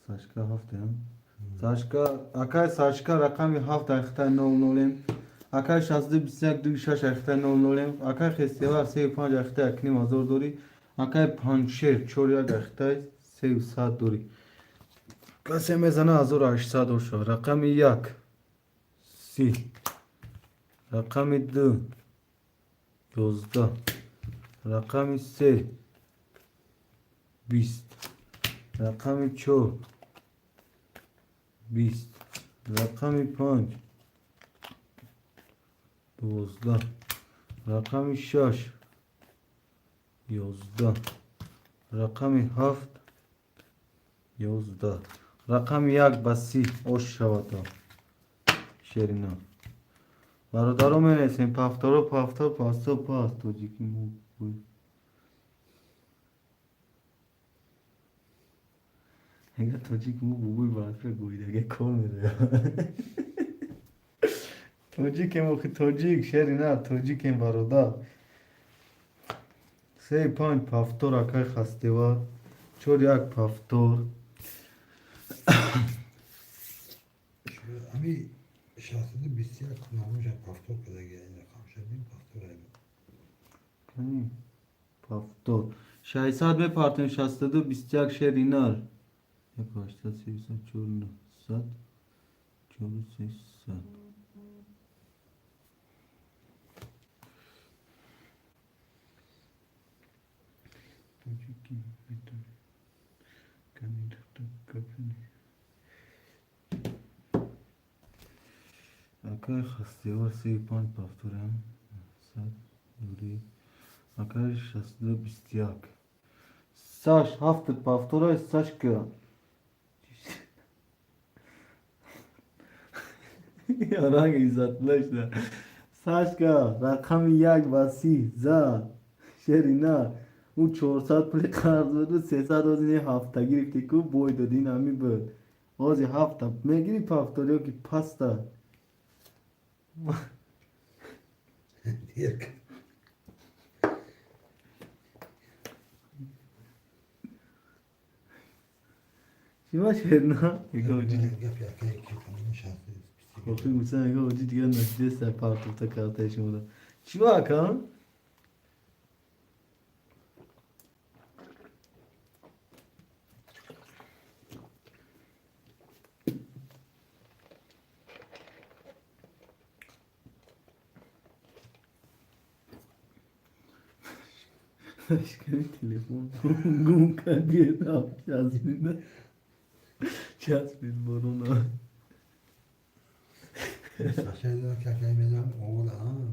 Сашка ҳафт ям. Сашка, акай Сашка, рақами ҳафт айхтай нол нолем. Акай 62 21 ду шаш айхтай нол нолем. Акай Хестивар сею панҷ айхтай 1,5 ҳазор дорӣ. Акай Панҷшер чор як айхтай сею сад дорӣ. Касе мезана, 1800 оша. Рақами як 30. Рақами ду 11. Рақами се 20. Рақами чор 20. Рақами панҷ 12. Рақами шаш 11. Рақами ҳафт 11. Рақами як ба 30 ош шавад, шерина. Бародаро, менесем пафторо, пафтор, пасто, пас тоҷики мо. Мега тоҷик мо бобои барфра гоидаге кор медоя. Тоҷикем охи, тоҷик, шери на, тоҷикем, бародар. 3 5 повтор, акай хастева. 4 1 повтор. Ами 62 21 номуша повтор кадаги, рақамша бин, повтор ай. Кани? Повтор. 600 мепартем, 62 21, шери нар. Як 834 900 4 300. Тоҷики метавонӣ. Кани духтар капани. Акай хастева, 3 5 повторам. Сад дури. Акай 62 21. Саш ҳафт повторай, Сашка. Ранг иззатлашда. Сашка рақами як ба си за шери на. Ӯ 400 пули қарз буду 300 ози ҳафта гирифтӣ ку, бой додӣ, ин ҳами буд. Ози ҳафта мегирӣ повтор ё ки паста? Як. Чима, шер на? Гап якай ки канини 62 21. Охи гуфтан, яго оҷи дигар нашидеста партофта картаи шуморо. Чима, ака? Шикани телефон гум карди, часпида. Часпид борона. Саша ки акай медам овола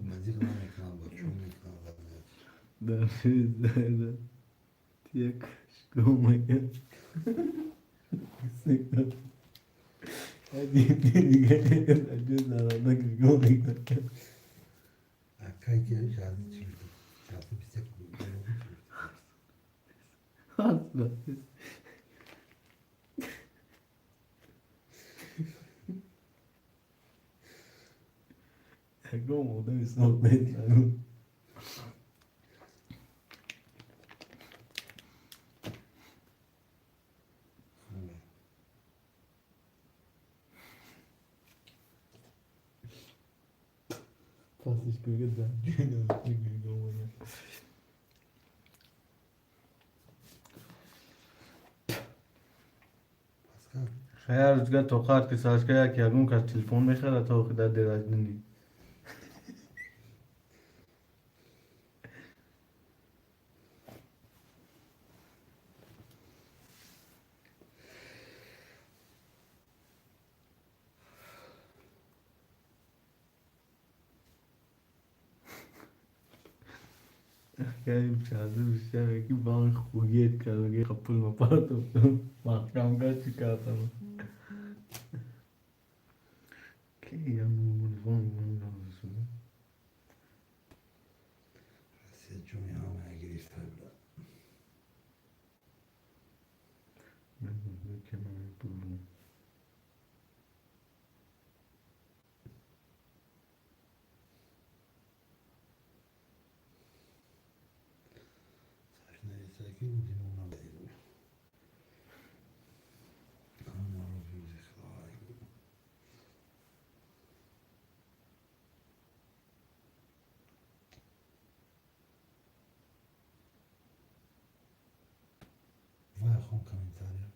мазиқ намекунам, бо чун мекунам вазъият. Да, Тек, что моя? Один один. Акай ки шаст чӣ 62 21. Асла. Ягон одами соқ нест. Пасиш гуга да. Гуга. Паскал. Хаяр рӯзга тоқат ки, Сашка, як ягон кас телефон мехарад, то охи дар дераҷдини. Каим чазы бишар яки банк хугет кард, пул ма партофтам. Маҳкам кард, чӣ кардам? Ки ям телефон? Россия ҷони ҳамая гирифта буда. Саш нависа ки димон набаид. Ҳамаро рӯзи худовай. Вай, хон комментария.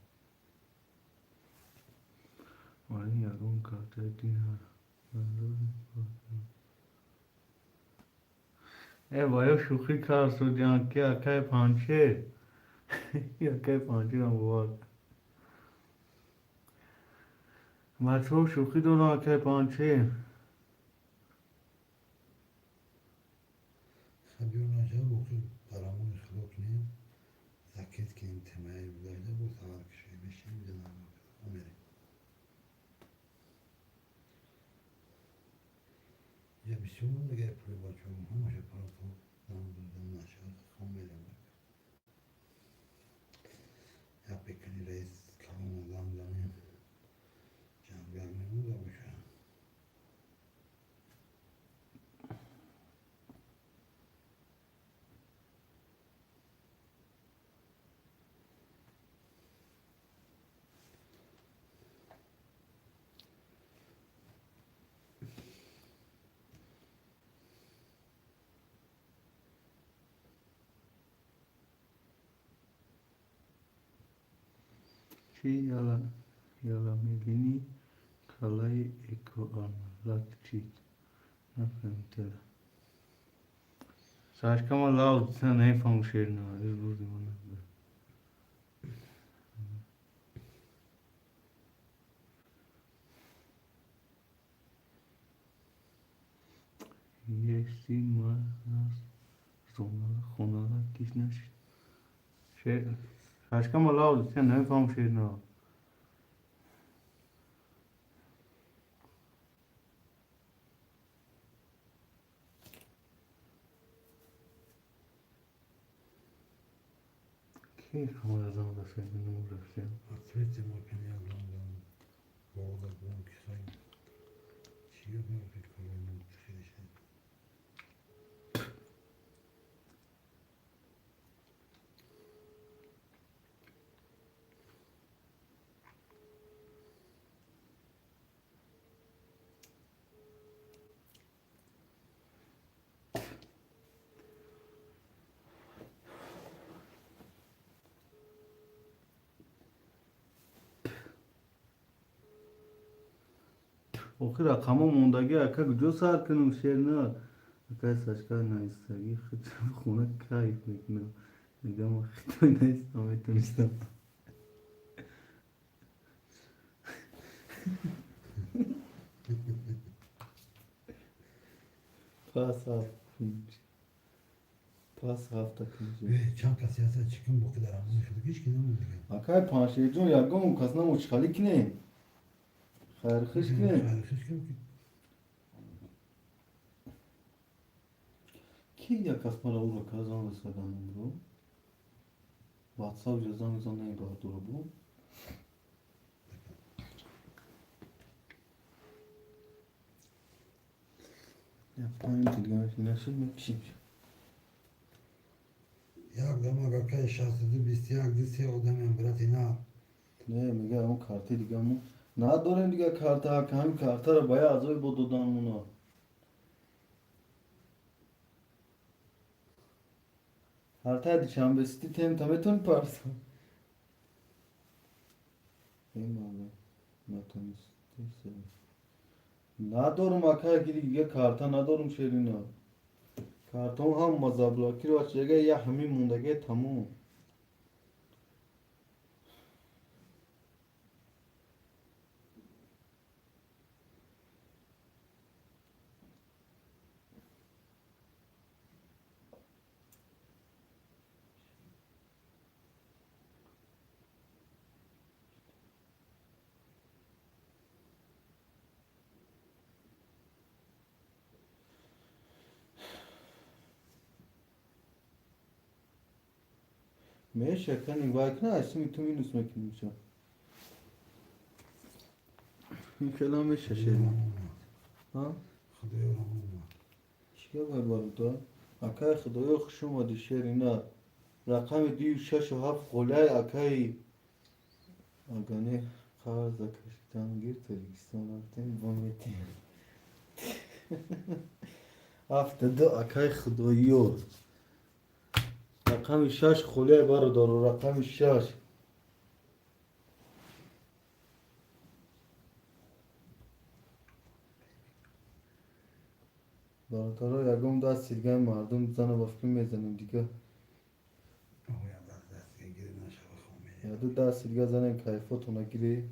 Вали ягон картаи динар. Э, баё шӯхӣ кард судян ки акай Панҷшер. Акай Панҷшерам бовар. Бачаҳо шӯхӣ дорам, акай Панҷшер. Хабиёр нашава, боқӣ барамони худо кунем. Закрыть кунем темаи гузашта, бо савар кишои мешинем, мерем. Я бисёр мондагай пули бачаҳо, ҳамаша парато дам додам нашава, хом мерем. Як бекани раис калон. Чи яламелини калаи экоаналатчит нафаҳмидела. Сашкама лав нафаҳм шерна бурди мана. Если нас зонала хонала киснаш шер Сашкама лав нафаҳм шерна. Ки хамара зан расида рафтем. Ответьте мой коня борода гонки сай. Чия гонки колону хелеше. Охир рақамҳо мондагӣ ака куҷо сар кунам шерна? Акай Сашка наистагӣ худ хона кайф мекунам. Мегам хитой наистам метонистам. Пас ҳафт кунҷ. Пас ҳафта кунҷ. Чанд каси ҳаста чикин боқӣ дар амони худ ҳеч ки намуд дига. Акай Паншерҷон ягон кас намуд чиқалӣ кинем? Хайрхуш кинем? Хайрхуш кинем ки Ки як кас мара уро ка занг заданам бро? WhatsApp ҷо занг занем бардора бо. Я панҷ дигар нашуд мекишим. Як дама акай 62 21 ду се одамем брат ина. Не, мега он карти дигамо надорем дига карта, ҳамин картаро ба як аъзои бо доданмона. Картаи душанбе сити темта метавонӣ парса? Э, натонисти. Надорум акай ки дига карта надорум шерина. Картон ҳама заблокировать шуда, я ҳамин мондаги тамом. Меша кани вайкна айсими ту минус мекунем ша. Ин хела меша шери. Ҳа? Худоё раҳмон. Чӣ гап бародар? Акай Худоё хуш омадӣ шерина. Рақами дую шашу ҳафт ғулай акай агане қарза кашидан гир Тоҷикистон рафтем бо метем. Ҳафта ду акай Худоё. Рақами шаш хулай бародаро, рақами шаш. Бародаро ягон даст дигаи мардум бизана ба фикр мезанем дига. Яду даст дига занем кайфотона гирӣ.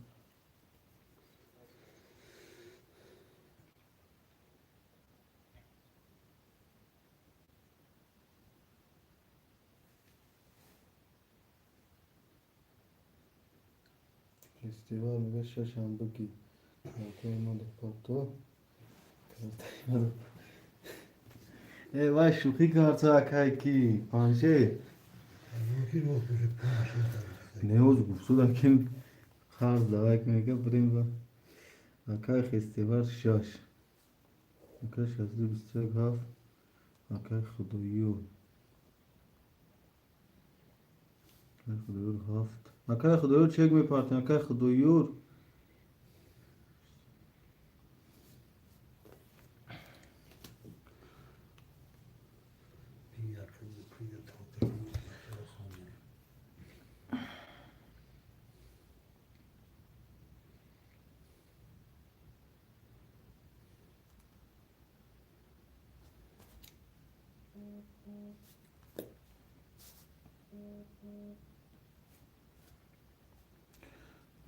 Фестивал мега шашам буги. Картаи ма депорто. Картаи ма Э, вай шӯхӣ кард акай ки Паншер. Неоз гуфтудам ки қарз давай мега бирем ба акай фестивал шаш. Акай 621 ҳафт. Акай Худоёр. Акай Худоёр ҳафт. Акай Худоёр чек мепартем, акай Худоёр.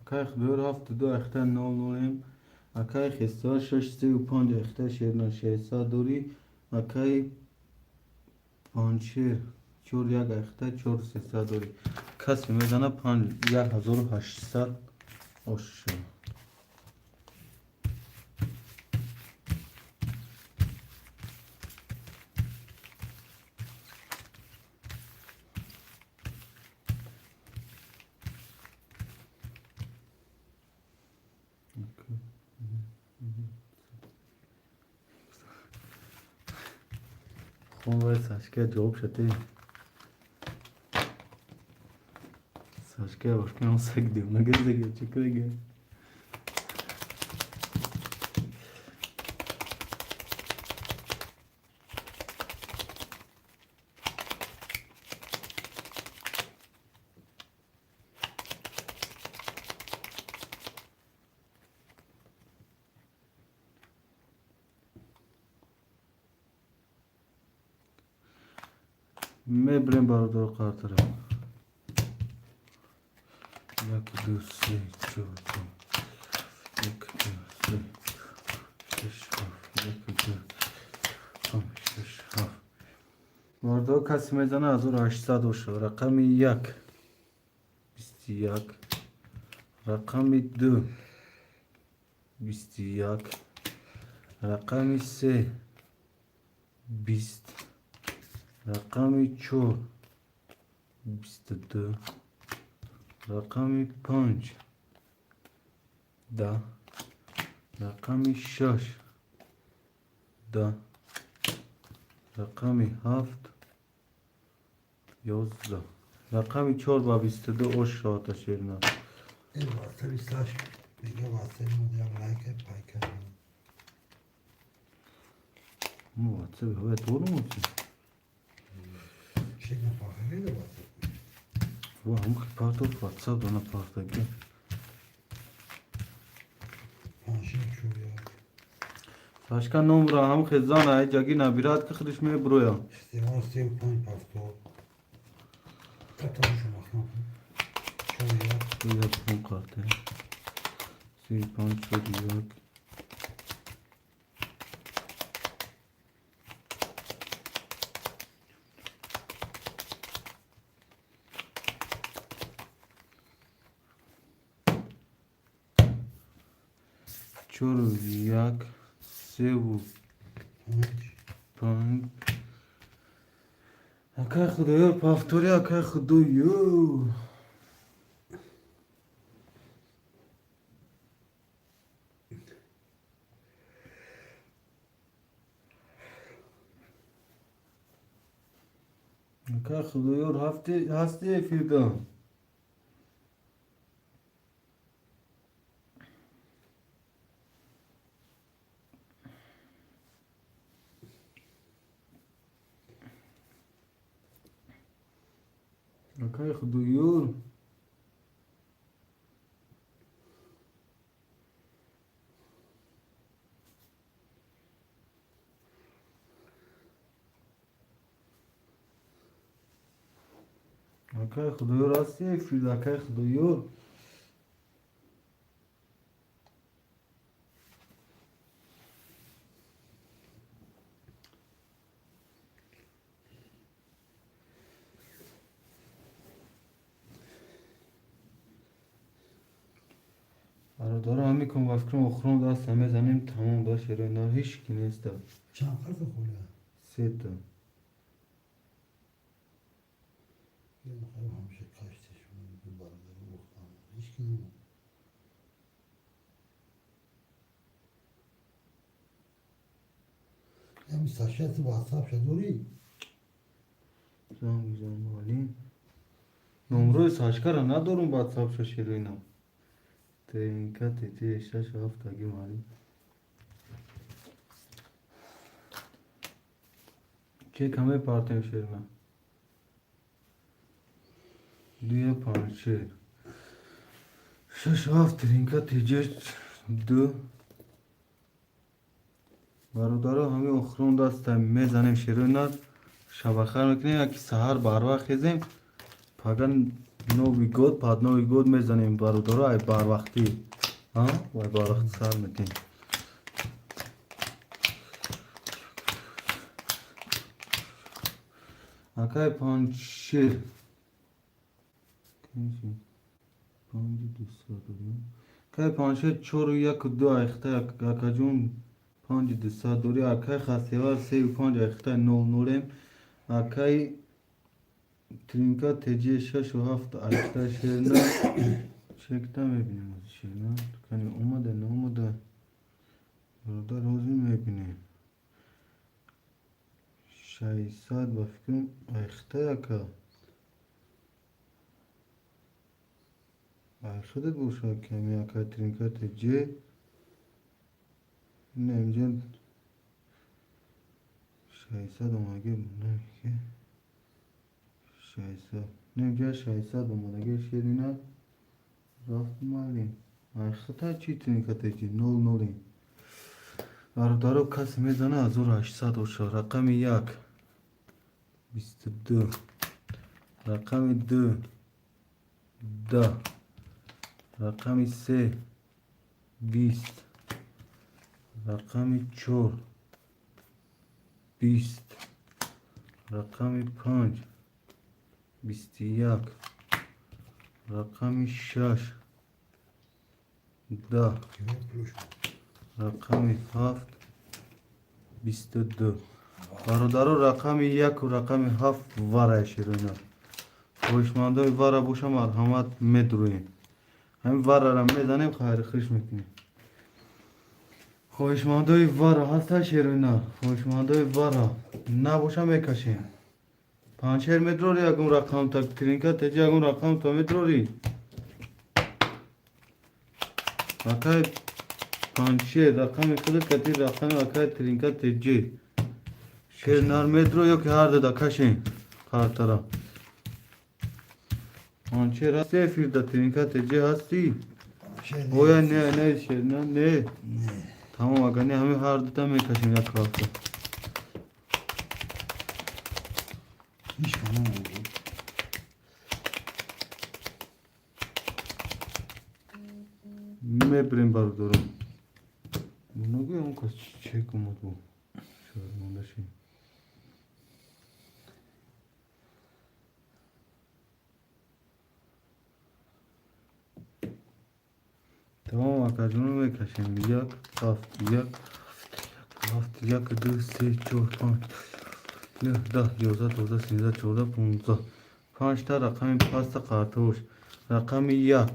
Акай Худоёр ҳафту ду ахта нол нолем. Акай Хисар шаш сею панҷ ахта шерна шестсад дорӣ. Акай Панҷшер чор як ахта чор сесад дорӣ. Касе мезана панҷ 1800 оша. Хун вай Сашка ҷавоб шате. Сашка бошка он саг дивна гиздаги чикрига. Мебирем бародаро қартара. Як, ду, се, чор, панҷ. Як, ду, се, шаш, ҳафт. Як, ду, панҷ, шаш, ҳафт. Бародаро касе мезана 1800 боша. Рақами як 21, рақами ду 21, рақами се 20, рақами чор 22, рақами панҷ 10, рақами шаш 10, рақами ҳафт 11, рақами чор ба 22 ош шавата шерна. Ин ватсаби Саш мега ватсаби мо дирам лайка пайка. Мо ватсаби ҳавай дорум оси. Чега фахрида ватсап. Ва ҳам партов ватсап дона партаги. Паншин чуя. Сашка номра ҳам хезана ай ҷаги набирад ки худиш меброя. Истемал сеу панҷ пафтор. Ката шумо чуя. Як пун карте. Се панҷ чор як. Чору як севу Панҷ. панҷ. Акай Худоёр повтори акай Худоёр. Акай Худоёр ҳафти ҳасти эфирда. Акай Худоёр. Акай Худоёр ҳасти эфирда акай Худоёр. Бародаро ҳамин кун ба фикрам охирон даста мезанем тамом да шерои ҳеч ки неста. Чанд қарта хӯрда? Сета. Ин қариб ҳамеша каште шумо бародаро гуфтам. Ҳеч ки намонд. Ҳами Сашати ватсап ша дорӣ? Занг бизан муаллим. Номрои Сашкара надорум ватсап ша шероинам. ТНК ТТ шаш ҳафт аги муаллим. Чек ҳаме партем шерна. Дуя панҷшер. Шаш ҳафт ТНК Тҷ ду. Бародаро ҳамин охирон даста мезанем шерои нар. Шабахайр мекунем, яки саҳар барвақт хезем. Пага Новый год, под Новый год мезанем, бародаро, ай барвақтӣ. А? Ай барвақти сар метем. Акай Панҷшер. Панҷу дусад. Акай Панҷшер чору яку ду айхта, акаҷон, панҷу дусад дорӣ. Акай Хастевар сею панҷ айхта нол нолем. Акай Тринка теҷи шашу ҳафт айхта шерна. Чекта мебинем аз шерна. Кани омада, наомада. Бародар, ҳозир мебинем. 600 ба фикрам айхта, ака. Ай худат бошад, ками акай Тринка теҷи. Не, инҷа 600 омадаги, намеки 600, не, инҷа 600 омадаги. Шерина рафт малим. Ай хита чи, Тринка теҷи нол нолем. Бародаро, касе мезана, 1800 боша. Рақами як 22, рақами ду 10, рақами се 20, рақами чор 20, рақами панҷ 21, рақами шаш 10, рақами ҳафт 22. Бародаро, рақами яку рақами ҳафт варай широина. Хоҳишмандои вара боша, марҳамат, медурӯем. Ҳамин варара мезанем, хайри хиш мекунем. Хоҳишмандои вара ҳаста, шероина? Хоҳишмандои вара набоша, мекашем. Панҷшер медрори ягон рақам та, Тринка теҷи ягон рақам та медрори? Акай Панҷшер, рақами худат кати рақами акай Тринка теҷи. Шер нар медро ё ки ҳар дуда кашем қартара? Панҷшер ҳасти эфирда, Тринка теҷи ҳастӣ? Оя, не, не, шер на, не. Тамом, агар не, ҳамин ҳар дута мекашем як ҳафта. Ҳеҷ канам. Мебирем, бародарон. Нагӯй, он кас чек омад бо. Шарманда шем. Тамом, акаҷоно, мекашем. Як, ҳафт, як, ҳафт, як, ду, се, чор, панҷ, нӯҳ, 10, 11, 12, 13, 14, 15. Панҷта рақами паста қартош. Рақами як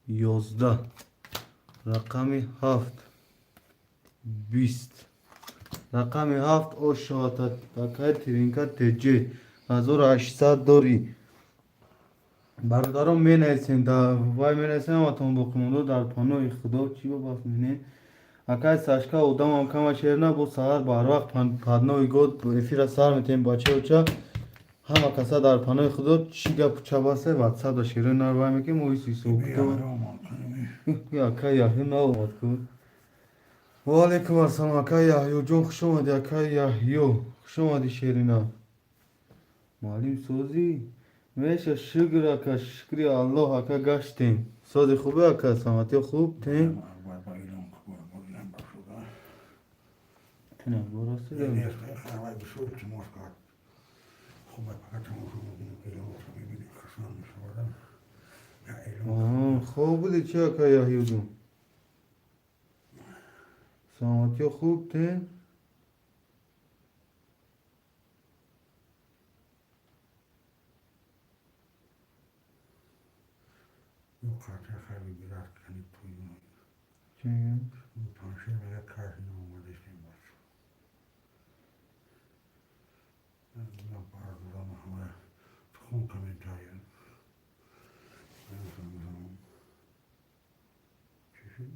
11, рақами ҳафт 20, рақами ҳафт ошоата. Акай Тринка теҷи 1800 дорӣ. Бародарон, менависем, вай менависем, ҳаматон боқимондо дар паноҳи Худо. Чӣ бабас менем? Акай Сашка, одамам кама шер на, бо саҳар барвақт под Новый год эфира сар метем. Бачаоча, ҳама каса дар паноҳи Худо. Чӣ гапу чабасе, ватсап да шерои нар вай мекунем. Мо ҳисобкитоб. Акай Яҳё наомад ку. Ва алайкум ассалом, акай Яҳёҷон, хуш омадӣ. Акай Яҳё, хуш омадӣ. Шерина муаллим, созӣ меша? Шукр, ака, шукри Аллоҳ, ака, гаштем. Сози хубе, ака, саломатиё хуб тен? Тен акбор ҳастӣ? Хоб буди чи, ака Яҳёҷон? Саломатиё хуб тен? Чӣ мегӯям? Панҷшер мега, каш наомадастем бач. Бародарам ҳама хун комментария. Чӣ шуд?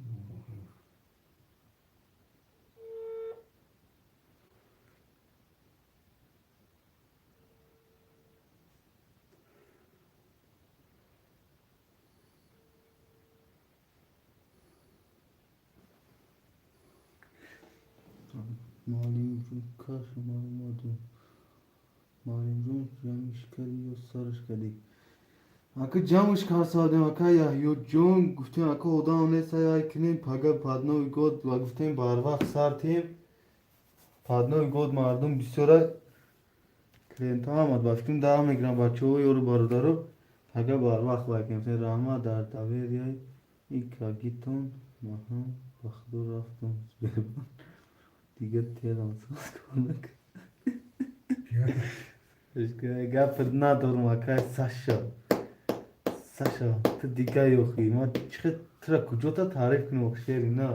Муаллимҷон, каш маомадем. Муаллимҷон, ҷамъиш кардӣ ё сараш кардӣ? Ака, ҷамъш карсадем, ака Яҳёҷон. Гуфтем, ака, одам нест, ай кунем пага под Новый год ва гуфтем барвақт сар тем. Под Новый год мардум бисёра, клиентҳо омад, ба фикрам даъва мегиранд бачаҳо, ёру бародаро. Пага барвақт вай кунем. Раҳмат дар доверияи и кагитон маҳам ба худо рафтам Сбербанк, дига телам соз кор накард. Гап надорам, акай Саша. Саша, ту дига ёхӣ, ман чихе тура куҷота таъриф кунам, шери на.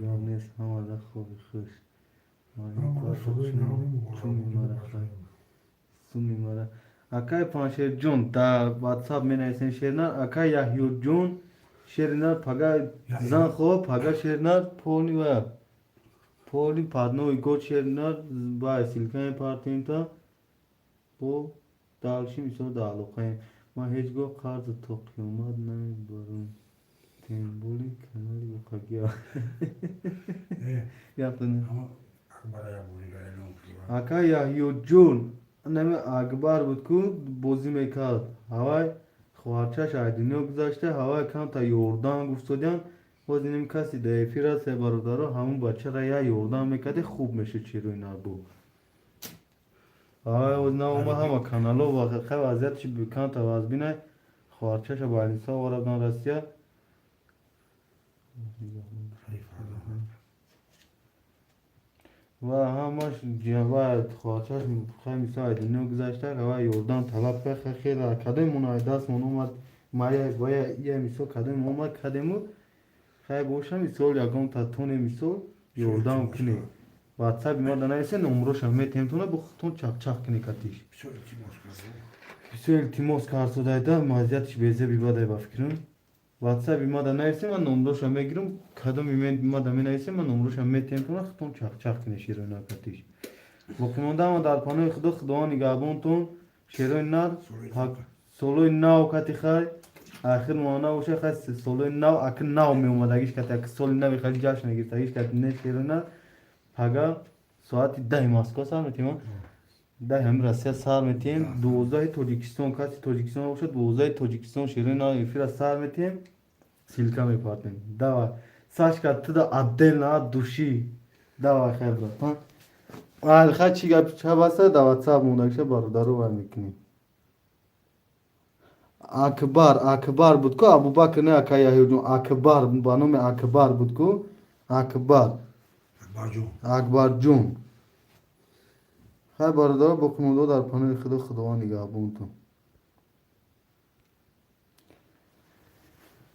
Гап нест, ҳамада хоби хуш. Суми мара. Акай Паншерҷон, дар ватсап менависем шернар. Акай Яҳёҷон, шернар пага зан хо, пага шернар полни ва поли под Новый год шернар ба ссылка мепартем, та бо дальше мисол дар алоқаем. Ман ҳеҷ гоҳ қарза то қиёмат намебарам. Тем более канали Буқагия. Ака Яҳёҷон, нами Акбар буд ку бозӣ мекард. Ҳавай хоҳарчаш аз дунё гузашта, ҳавай камта ёрдам гуфтодиям. Боз инем каси дар эфир аст, бародаро, ҳамун бачара як ёрдам мекарде, хуб мешуд, чирои набу. Ҳавай оз наома ҳама канало ва хай вазъиятши камта вазбинай. Хоҳарчаша больница овардан Россия. Ва ҳамаш ва хоҳарчаш хай мисол аз дунё гузашта, ва ёрдам талаб кард. Хеле кадомон аз дастмон омад, я мисол кадом омад кадему, хай боша, мисол ягон татоне мисол ёрдам кунед. Ватсапи ма да нависе, номроша метем тона, бо худтон чақчақ кунед катиш. Бисёр илтимос карсодайда, вазъиятиш безеби бадай ба фикрам. Ватсапи ма да нависе, ман номроша мегирам. Кадом имейл ма да менависе, ман номроша метем тона, худтон чақчақ кунед шерои нар катиш. Боқимонда ама дар паноҳи Худо, Худованд нигаҳбонтон. Шерои нар, солои нав кати хай ахир муона боша. Хай, солои нав аки нав меомадагиш кати, аки соли нави хали ҷашн мегирифтагиш кати не. Шерои нар пага соати 10-и Москва сар метиҳем, 10-и ҳами Россия сар метиҳем, 12-и Тоҷикистон. Каси Тоҷикистон бошад, 12-и Тоҷикистон шерои нав эфира сар метиҳем, ссылка мепартем. Давай, Сашка, туда отдельно от души. Давай, хай, братан. Хай, чӣ гап чабаса, да ватсап мондагиша бародаро вай мекунем. Акбар, Акбар буд ку, Абубакр не, ака Яҳёҷон, Акбар, ба номи Акбар буд ку, Акбар, Акбарҷон. Хай, бародаро, боқимондо дар паноҳи Худо, Худованд нигаҳбонтон.